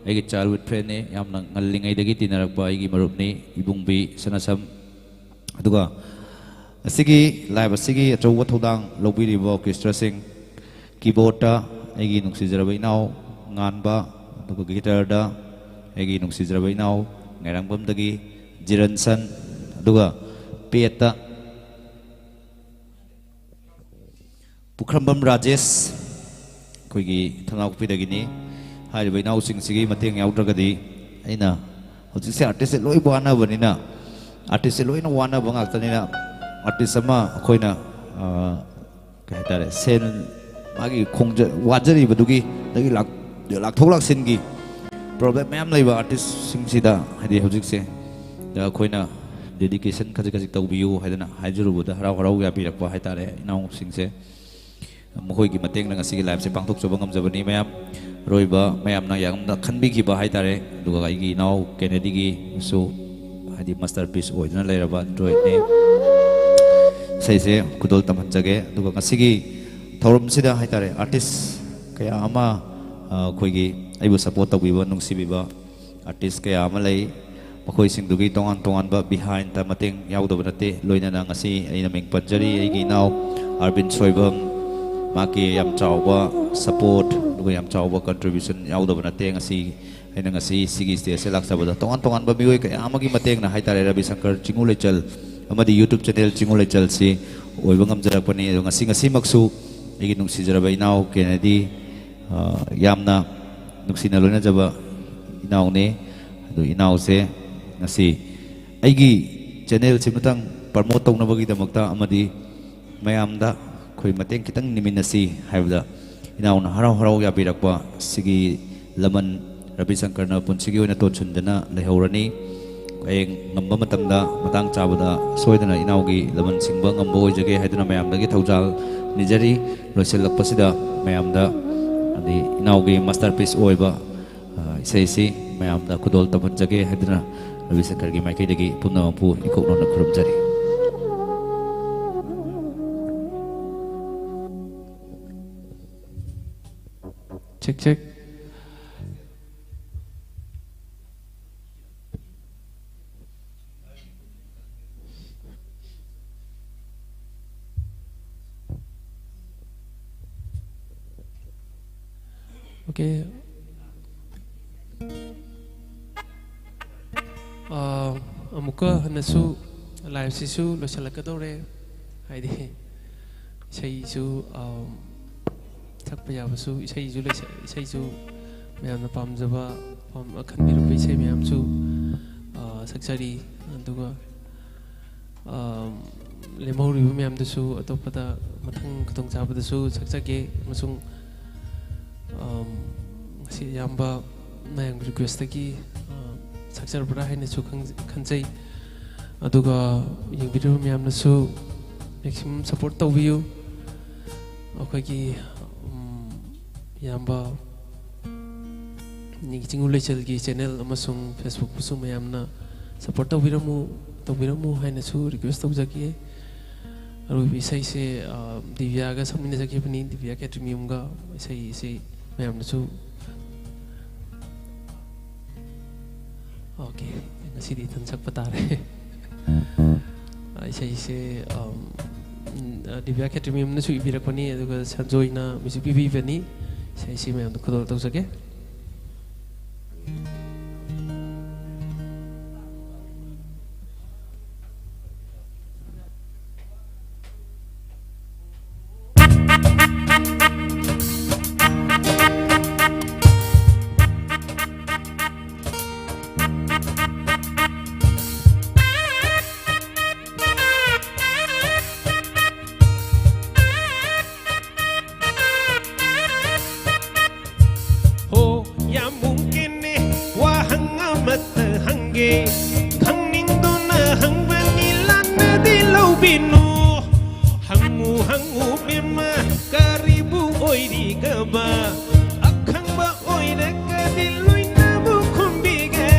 ꯑꯩꯒꯤ ꯆꯥꯏꯜꯍꯨꯗ ꯐ꯭ꯔꯦꯟꯅꯤ, ꯌꯥꯝꯅ ꯉꯜꯂꯤꯉꯩꯗꯒꯤ ꯇꯤꯟꯅꯔꯛꯄ ꯑꯩꯒꯤ ꯃꯔꯨꯞꯅꯤ, ꯏꯕꯨꯡꯕꯤ ꯁꯅꯥꯁꯝ꯫ ꯑꯗꯨꯒ ꯑꯁꯤꯒꯤ ꯂꯥꯏꯞ ꯑꯁꯤꯒꯤ ꯑꯆꯧꯕ ꯊꯧꯗꯥꯡ ꯂꯧꯕꯤꯔꯤꯕ ꯑꯣꯔꯀꯦꯁꯇ꯭ꯔꯥꯁꯤꯡ, ꯀꯤꯕꯣꯔꯗꯇ ꯑꯩꯒꯤ ꯅꯨꯡꯁꯤꯖꯔꯕ ꯏꯅꯥꯎ ꯉꯥꯟꯕ, ꯑꯗꯨꯒ ꯒꯤꯇꯔꯗ ꯑꯩꯒꯤ ꯅꯨꯡꯁꯤꯖꯔꯕ ꯏꯅꯥꯎ ꯉꯥꯏꯔꯪꯕꯝꯗꯒꯤ ꯖꯤꯔꯟꯁꯟ, ꯑꯗꯨꯒ ꯄꯦꯠꯇ ꯄꯨꯈ꯭ꯔꯝꯕꯝ ꯔꯥꯖꯦꯁ, ꯑꯩꯈꯣꯏꯒꯤ ꯊꯅꯥꯎꯄꯤꯗꯒꯤꯅꯤ꯫ ꯍꯥꯏꯔꯤꯕ ꯏꯅꯥꯎꯁꯤꯡꯁꯤꯒꯤ ꯃꯇꯦꯡ ꯌꯥꯎꯗ꯭ꯔꯒꯗꯤ ꯑꯩꯅ ꯍꯧꯖꯤꯛꯁꯦ ꯑꯥꯔꯇꯤꯁꯁꯦ ꯂꯣꯏ ꯋꯥꯅꯕꯅꯤꯅ, ꯑꯥꯔꯇꯤꯁꯁꯦ ꯂꯣꯏꯅ ꯋꯥꯅꯕ ꯉꯥꯛꯇꯅꯤꯅ, ꯑꯥꯔꯇꯤꯁ ꯑꯃ ꯑꯩꯈꯣꯏꯅ, ꯑ, ꯀꯩ ꯍꯥꯏꯇꯥꯔꯦ, ꯁꯦꯟ ꯃꯥꯒꯤ ꯈꯣꯡꯖ-, ꯋꯥꯖꯔꯤꯕꯗꯨꯒꯤ ꯗꯒꯤ ꯂꯥꯛ-, ꯂꯥꯛꯊꯣꯛ ꯂꯥꯛꯁꯤꯟꯒꯤ ꯄ꯭ꯔꯣꯕ꯭ꯂꯦꯝ ꯃꯌꯥꯝ ꯂꯩꯕ ꯑꯥꯔꯇꯤꯁꯁꯤꯡꯁꯤꯗ, ꯍꯥꯏꯗꯤ ꯍꯧꯖꯤꯛꯁꯦ, ꯗ ꯑꯩꯈꯣꯏꯅ ꯗꯦꯗꯤꯀꯦꯁꯟ ꯈꯖꯤꯛ ꯈꯖꯤꯛ ꯇꯧꯕꯤꯌꯨ ꯍꯥꯏꯗꯅ ꯍꯥꯏꯖꯔꯨꯕꯗ ꯍꯔꯥꯎ ꯍꯔꯥꯎ ꯌꯥꯕꯤꯔꯛꯄ ꯍꯥꯏꯇꯥꯔꯦ ꯏꯅꯥꯎꯁꯤꯡꯁꯦ꯫ ꯃꯈꯣꯏꯒꯤ ꯃꯇꯦꯡꯅ ꯉꯁꯤꯒꯤ ꯂꯥꯏꯞꯁꯦ ꯄꯥꯡꯊꯣꯛꯆꯕ ꯉꯝꯖꯕꯅꯤ ꯃꯌꯥꯝ꯫ ꯑꯔꯣꯏꯕ ꯃꯌꯥꯝꯅ ꯌꯥꯝꯅ ꯈꯟꯕꯤꯈꯤꯕ ꯍꯥꯏꯇꯥꯔꯦ꯫ ꯑꯗꯨꯒ ꯑꯩꯒꯤ ꯏꯅꯥꯎ ꯀꯦꯅꯦꯗꯤꯒꯤꯁꯨ, ꯍꯥꯏꯗꯤ ꯃꯥꯁꯇꯔ ꯄꯤꯁ ꯑꯣꯏꯗꯨꯅ ꯂꯩꯔꯕ ꯗ꯭ꯔꯣꯏꯗꯅꯤ꯫ ꯏꯁꯩꯁꯦ ꯈꯨꯗꯣꯜ ꯇꯝꯍꯟꯖꯒꯦ꯫ ꯑꯗꯨꯒ ꯉꯁꯤꯒꯤ ꯊꯧꯔꯝꯁꯤꯗ ꯍꯥꯏꯇꯥꯔꯦ ꯑꯥꯔꯇꯤꯁ ꯀꯌꯥ ꯑꯃ, ꯑ, ꯑꯩꯈꯣꯏꯒꯤ ꯑꯩꯕꯨ ꯁꯄꯣꯔꯠ ꯇꯧꯕꯤꯕ, ꯅꯨꯡꯁꯤꯕꯤꯕ ꯑꯥꯔꯇꯤꯁ ꯀꯌꯥ ꯑꯃ ꯂꯩ꯫ ꯃꯈꯣꯏꯁꯤꯡꯗꯨꯒꯤ ꯇꯣꯉꯥꯟ ꯇꯣꯉꯥꯟꯕ ꯕꯤꯍꯥꯏꯟꯗ ꯃꯇꯦꯡ ꯌꯥꯎꯗꯕ ꯅꯠꯇꯦ꯫ ꯂꯣꯏꯅꯅ ꯉꯁꯤ ꯑꯩꯅ ꯃꯤꯡ ꯄꯟꯖꯔꯤ ꯑꯩꯒꯤ ꯏꯅꯥꯎ ꯑꯥꯔꯕꯤꯟ ꯁꯣꯏꯕꯝ, ꯃꯍꯥꯛꯀꯤ ꯌꯥꯝ ꯆꯥꯎꯕ ꯁꯄꯣꯔꯠ ꯑꯗꯨꯒ ꯌꯥꯝ ꯆꯥꯎꯕ ꯀꯟꯇ꯭ꯔꯤꯕ꯭ꯌꯨꯁꯟ ꯌꯥꯎꯗꯕ ꯅꯠꯇꯦ꯫ ꯉꯁꯤ ꯑꯩꯅ ꯉꯁꯤ ꯁꯤꯒꯤ ꯁ꯭ꯇꯦꯖꯁꯦ ꯂꯥꯛꯆꯕꯗ ꯇꯣꯉꯥꯟ ꯇꯣꯉꯥꯟꯕ ꯃꯤꯑꯣꯏ ꯀꯌꯥ ꯑꯃꯒꯤ ꯃꯇꯦꯡꯅ ꯍꯥꯏꯇꯥꯔꯦ, ꯔꯕꯤ ꯁꯪꯀꯔ ꯆꯤꯡꯉꯨ ꯂꯩꯆꯜ ꯑꯃꯗꯤ YouTube ꯆꯦꯅꯦꯜ ꯆꯤꯡꯉꯨ ꯂꯩꯆꯜꯁꯤ ꯑꯣꯏꯕ ꯉꯝꯖꯔꯛꯄꯅꯤ꯫ ꯑꯗꯣ ꯉꯁꯤ, ꯉꯁꯤꯃꯛꯁꯨ ꯑꯩꯒꯤ ꯅꯨꯡꯁꯤꯖꯔꯕ ꯏꯅꯥꯎ ꯀꯦꯅꯦꯗꯤ, ꯑ, ꯌꯥꯝꯅ ꯅꯨꯡꯁꯤꯅ ꯂꯣꯏꯅꯖꯕ ꯏꯅꯥꯎꯅꯤ꯫ ꯑꯗꯨ ꯏꯅꯥꯎꯁꯦ ꯉꯁꯤ ꯑꯩꯒꯤ ꯆꯦꯅꯦꯜꯁꯤꯃꯇꯪ ꯄ꯭ꯔꯃꯣꯠ ꯇꯧꯅꯕꯒꯤꯗꯃꯛꯇ ꯑꯃꯗꯤ ꯃꯌꯥꯝꯗ ꯑꯩꯈꯣꯏ ꯃꯇꯦꯡ ꯈꯤꯇꯪ ꯅꯤꯃꯤꯟꯅꯁꯤ ꯍꯥꯏꯕꯗ ꯏꯅꯥꯎꯅ ꯍꯔꯥꯎ ꯍꯔꯥꯎ ꯌꯥꯕꯤꯔꯛꯄ꯫ ꯁꯤꯒꯤ ꯂꯃꯟ ꯔꯕꯤ ꯁꯪꯀꯔꯅ ꯄꯨꯟꯁꯤꯒꯤ ꯑꯣꯏꯅ ꯇꯣꯟꯁꯤꯟꯗꯅ ꯂꯩꯍꯧꯔꯅꯤ꯫ ꯍꯌꯦꯡ ꯉꯝꯕ ꯃꯇꯝꯗ, ꯃꯇꯥꯡ ꯆꯥꯕꯗ ꯁꯣꯏꯗꯅ ꯏꯅꯥꯎꯒꯤ ꯂꯃꯟ ꯁꯤꯡꯕ ꯉꯝꯕ ꯑꯣꯏꯖꯒꯦ ꯍꯥꯏꯗꯨꯅ ꯃꯌꯥꯝꯗꯒꯤ ꯊꯧꯖꯥꯜ ꯅꯤꯖꯔꯤ꯫ ꯂꯣꯏꯁꯤꯜꯂꯛꯄꯁꯤꯗ ꯃꯌꯥꯝꯗ, ꯑꯗꯩ ꯏꯅꯥꯎꯒꯤ ꯃꯥꯁꯇꯔ ꯄꯤꯁ ꯑꯣꯏꯕ, ꯑ, ꯏꯁꯩꯁꯤ ꯃꯌꯥꯝꯗ ꯈꯨꯗꯣꯜ ꯇꯝꯍꯟꯖꯒꯦ ꯍꯥꯏꯗꯨꯅ ꯔꯕꯤ ꯁꯪꯀꯔꯒꯤ ꯃꯥꯏꯀꯩꯗꯒꯤ ꯄꯨꯝꯅꯃꯛꯄꯨ ꯏꯀꯣꯛꯅꯅ ꯈꯨꯔꯨꯝꯖꯔꯤ꯫ Check, check. ꯑꯣꯀꯦ꯫ ꯑꯥ, ꯑꯃꯨꯛꯀ ꯍꯟꯅꯁꯨ ꯂꯥꯏꯞꯁꯤꯁꯨ ꯂꯣꯏꯁꯤꯜꯂꯛꯀꯗꯧꯔꯦ꯫ ꯍꯥꯏꯗꯤ ꯏꯁꯩꯁꯨ, ꯑꯥ, ꯁꯛꯄ ꯌꯥꯕꯁꯨ, ꯏꯁꯩꯁꯨ ꯂꯣꯏꯁ-, ꯏꯁꯩꯁꯨ ꯃꯌꯥꯝꯅ ꯄꯥꯝꯖꯕ, ꯄꯥꯝ-, ꯈꯟꯕꯤꯔꯨꯕ ꯏꯁꯩ ꯃꯌꯥꯝꯁꯨ, ꯑꯥ, ꯁꯛꯆꯔꯤ꯫ ꯑꯗꯨꯒ, ꯑꯥ, ꯂꯦꯝꯍꯧꯔꯤꯕ ꯃꯌꯥꯝꯗꯨꯁꯨ ꯑꯇꯣꯞꯄꯗ ꯃꯊꯪ ꯈꯨꯗꯣꯡꯆꯥꯕꯗꯁꯨ ꯁꯛꯆꯒꯦ ꯑꯃꯁꯨꯡ, ꯑꯥ, ꯁꯤ ꯑꯌꯥꯝꯕ ꯃꯌꯥꯝꯒꯤ ꯔꯤꯀ꯭ꯋꯦꯁꯇꯒꯤ, ꯑ, ꯁꯛꯆꯔꯕ꯭ꯔꯥ ꯍꯥꯏꯅꯁꯨ ꯈꯪ-, ꯈꯟꯖꯩ꯫ ꯑꯗꯨꯒ ꯌꯦꯡꯕꯤꯔꯤꯕ ꯃꯌꯥꯝꯅꯁꯨ ꯃꯦꯛꯁꯤꯃꯝ ꯁꯞꯄꯣꯔꯠ ꯇꯧꯕꯤꯌꯨ꯫ ꯑꯩꯈꯣꯏꯒꯤ, ꯎꯝ, ꯏꯌꯥꯝꯕ ꯅꯤꯒꯤ ꯆꯤꯡꯉꯨ ꯂꯩꯆꯜꯒꯤ ꯆꯦꯅꯦꯜ ꯑꯃꯁꯨꯡ ꯐꯦꯁꯕꯨꯛꯄꯨꯁꯨ ꯃꯌꯥꯝꯅ ꯁꯞꯄꯣꯔꯠ ꯇꯧꯕꯤꯔꯝꯃꯨ, ꯇꯧꯕꯤꯔꯝꯃꯨ ꯍꯥꯏꯅꯁꯨ ꯔꯤꯀ꯭ꯋꯦꯁ ꯇꯧꯖꯒꯦ꯫ ꯑꯔꯣꯏꯕ ꯏꯁꯩꯁꯦ, ꯑ, ꯗꯤꯕꯤꯌꯥꯒ ꯁꯛꯃꯤꯟꯅꯖꯈꯤꯕꯅꯤ, ꯗꯤꯕꯤꯌꯥ ꯈꯦꯇ꯭ꯔꯤꯃꯌꯨꯝꯒ꯫ ꯏꯁꯩ, ꯏꯁꯩ ꯃꯌꯥꯝꯅꯁꯨ, ꯑꯣꯀꯦ, ꯉꯁꯤꯗꯤ ꯏꯊꯟ ꯁꯛꯄ ꯇꯥꯔꯦ꯫ ꯑ, ꯏꯁꯩꯁꯦ, ꯑꯝ, ꯎꯝ, ꯑ, ꯗꯤꯕꯤꯌꯥ ꯈꯦꯇ꯭ꯔꯤꯃꯌꯨꯝꯅꯁꯨ ꯏꯕꯤꯔꯛꯄꯅꯤ, ꯑꯗꯨꯒ ꯁꯟꯖꯣꯏꯅ ꯃ꯭ꯌꯨꯖꯤꯛ ꯄꯤꯕꯤꯕꯅꯤ꯫ ꯏꯁꯩꯁꯤ ꯃꯌꯥꯝꯗ ꯈꯨꯗꯣꯜ ꯇꯧꯖꯒꯦ꯫ ꯍꯣ, ꯌꯥꯝ ꯃꯨꯡꯀꯤꯟꯅꯤ, ꯋꯥꯍꯪ ꯑꯃꯠꯇ ꯍꯪꯒꯦ꯫ ꯈꯪꯅꯤꯡꯗꯨꯅ ꯍꯪꯕꯅꯤ, ꯂꯥꯟꯅꯗꯤ ꯂꯧꯕꯤꯅꯨ꯫ ꯍꯪꯉꯨ, ꯍꯪꯉꯨ, ꯕꯦꯝꯃ, ꯀꯔꯤꯕꯨ ꯑꯣꯏꯔꯤꯒꯕ? ꯑꯈꯪꯕ ꯑꯣꯏꯔꯒꯗꯤ ꯂꯣꯏꯅꯕꯨ ꯈꯨꯝꯕꯤꯒꯦ꯫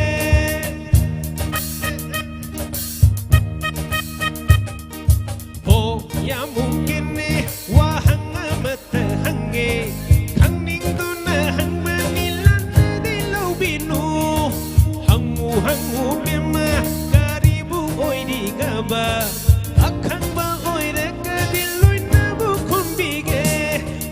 ꯍꯣ, ꯌꯥꯝ ꯃꯨꯡꯀꯤꯟꯅꯤ, ꯋꯥꯍꯪ ꯑꯃꯠꯇ ꯍꯪꯒꯦ꯫ ꯈꯪꯅꯤꯡꯗꯨꯅ ꯍꯪꯕꯅꯤ, ꯂꯥꯟꯅꯗꯤ ꯂꯧꯕꯤꯅꯨ꯫ ꯍꯪꯉꯨ, ꯍꯪꯉꯨ, ꯕꯦꯝꯃ, ꯀꯔꯤꯕꯨ ꯑꯣꯏꯔꯤꯒꯕ? ꯑꯈꯪꯕ ꯑꯣꯏꯔꯒꯗꯤ ꯂꯣꯏꯅꯕꯨ ꯈꯨꯝꯕꯤꯒꯦ꯫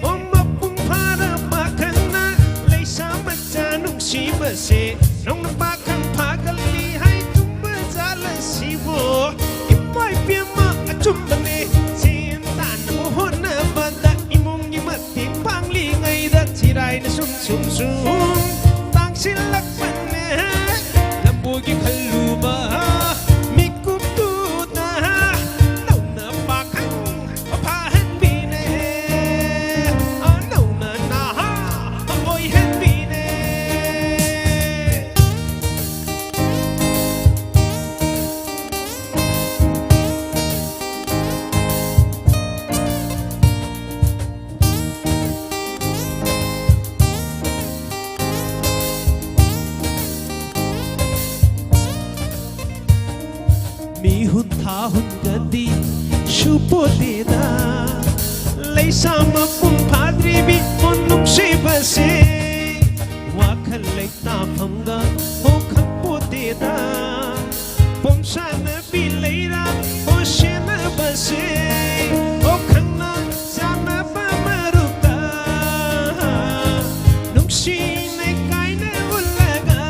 ꯑꯣ, ꯃꯄꯨꯡ ꯐꯥꯔꯕ ꯈꯪꯅ ꯂꯩꯁꯥ ꯃꯆꯥ ꯅꯨꯡꯁꯤꯕꯁꯦ ꯅꯧꯅ ꯄꯥꯈꯪ ꯐꯥꯒꯜꯂꯤ ꯍꯥꯏ ꯆꯨꯝꯕ ꯖꯥꯠꯂ ꯁꯤꯕꯣ? ꯏꯃꯥ ꯏꯕꯦꯝꯃ ꯑꯆꯨꯝꯕꯅꯦ, ꯁꯦꯟ ꯇꯥꯟꯅꯕ ꯍꯣꯠꯅꯕꯗ ꯏꯃꯨꯡꯒꯤ ꯃꯇꯦꯡ ꯄꯥꯡꯂꯤꯉꯩꯗ ꯆꯤꯔꯥꯏꯅ ꯁꯨꯝ ꯁꯨꯝ ꯁꯨꯝ ꯇꯥꯡꯁꯤꯜꯂꯛꯄꯅꯦ꯫ ꯂꯝꯕꯣꯏꯒꯤ ꯈꯜꯂꯨꯕ ꯃꯤꯀꯨꯞꯇꯨꯗ ꯅꯧꯅ ꯄꯥꯈꯪ ꯐꯥꯍꯟꯕꯤꯅꯦ, ꯅꯧꯅ ꯅꯍꯥ ꯑꯣꯏꯍꯟꯕꯤꯅꯦ꯫ ꯏꯁꯥ ꯃꯄꯨꯡ ꯐꯥꯗ꯭ꯔꯤꯕꯤ ꯄꯣꯟ ꯅꯨꯡꯁꯤꯕꯁꯦ, ꯋꯥꯈꯜ ꯂꯩꯇꯥꯐꯝꯒ ꯍꯣ ꯈꯪꯄꯣꯠꯇꯦꯗ꯫ ꯄꯣꯝꯁꯥꯅꯕꯤ ꯂꯩꯔꯥ ꯍꯣ ꯁꯦꯟꯅꯕꯁꯦ, ꯍꯣ ꯈꯪꯅ ꯆꯥꯟꯅꯕ ꯃꯔꯨꯞꯇ ꯅꯨꯡꯁꯤꯅ ꯀꯥꯏꯅ ꯎꯜꯂꯒ,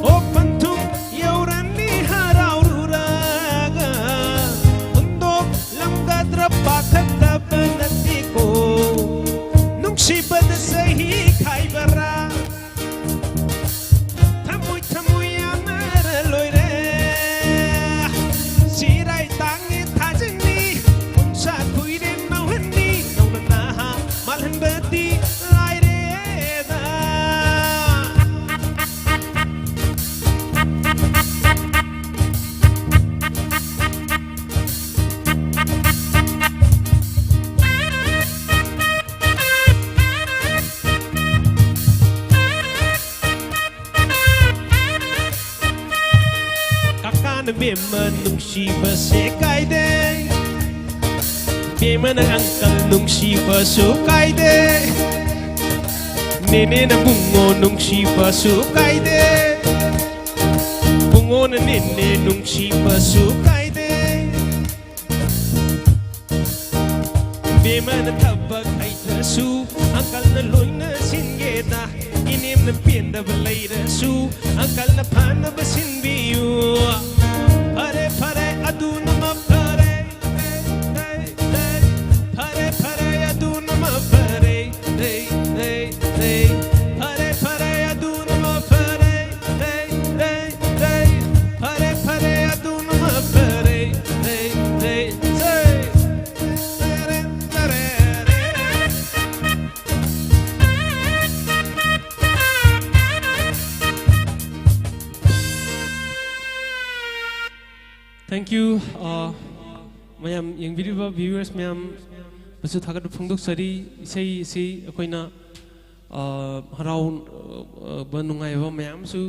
ꯑꯣ ꯄꯟꯊꯨꯡ ꯌꯧꯔꯅꯤ ꯍꯔꯥꯎꯔꯨꯔꯒ, ꯍꯨꯟꯗꯣꯛꯂꯝꯒꯗ꯭ꯔꯥ ꯄꯥꯈꯠꯇꯕ ꯅꯠꯇꯦꯀꯣ꯫ ꯅꯨꯡꯁꯤꯕꯗ ꯆꯍꯤ ꯈꯥꯏꯕꯔꯥ? ꯊꯃꯣꯏ ꯊꯃꯣꯏ ꯌꯥꯅꯔ ꯂꯣꯏꯔꯦ꯫ ꯆꯤꯔꯥꯏ ꯇꯥꯡꯉꯦ ꯊꯥꯖꯤꯟꯅꯤ, ꯄꯨꯡꯁꯥ ꯀꯨꯏꯔꯦ ꯅꯧꯍꯟꯅꯤ, ꯅꯧꯅ ꯅꯍꯥ ꯃꯥꯜꯍꯟꯕꯗꯤ ꯂꯥꯏꯔꯦꯗ꯫ ꯀꯀꯥꯅ ꯃꯦꯝꯃ ꯅꯨꯡꯁꯤꯕꯁꯦ ꯀꯥꯏꯗꯦ, ꯃꯦꯝꯃꯅ ꯑꯪꯀꯜ ꯅꯨꯡꯁꯤꯕꯁꯨ ꯀꯥꯏꯗꯦ, ꯅꯦꯅꯦꯅ ꯕꯨꯡꯉꯣ ꯅꯨꯡꯁꯤꯕꯁꯨ ꯀꯥꯏꯗꯦ, ꯕꯨꯡꯉꯣꯅ ꯅꯦꯅꯦ ꯅꯨꯡꯁꯤꯕꯁꯨ ꯀꯥꯏꯗꯦ꯫ ꯕꯦꯝꯃꯅ ꯊꯕꯛ ꯍꯩꯇ꯭ꯔꯁꯨ ꯑꯪꯀꯜꯅ ꯂꯣꯏꯅ ꯁꯤꯟꯒꯦꯗ꯫ ꯏꯅꯦꯝꯅ ꯄꯦꯟꯗꯕ ꯂꯩꯔꯁꯨ ꯑꯪꯀꯜꯅ ꯐꯅꯕ ꯁꯤꯟꯕꯤꯌꯨ꯫ ꯐꯔꯦ, ꯐꯔꯦ, ꯑꯗꯨꯅ ꯃꯐꯔꯦ꯫ ꯐꯔꯦ, ꯐꯔꯦ, ꯑꯗꯨꯅ ꯃꯐꯔꯦ꯫ ꯐꯔꯦ, ꯐꯔꯦ, ꯑꯗꯨꯅ ꯃꯐꯔꯦ꯫ ꯐꯔꯦ, ꯐꯔꯦ, ꯑꯗꯨꯅ ꯃꯐꯔꯦ꯫ Thank you. ꯑ, ꯃꯌꯥꯝ ꯌꯦꯡꯕꯤꯔꯤꯕ viewers ꯃꯌꯥꯝꯕꯨꯁꯨ ꯊꯥꯒꯠꯄ ꯐꯣꯡꯗꯣꯛꯆꯔꯤ꯫ ꯏꯁꯩ ꯑꯁꯤ ꯑꯩꯈꯣꯏꯅ, ꯑ, ꯍꯔꯥꯎꯕ ꯅꯨꯡꯉꯥꯏꯕ ꯃꯌꯥꯝꯁꯨ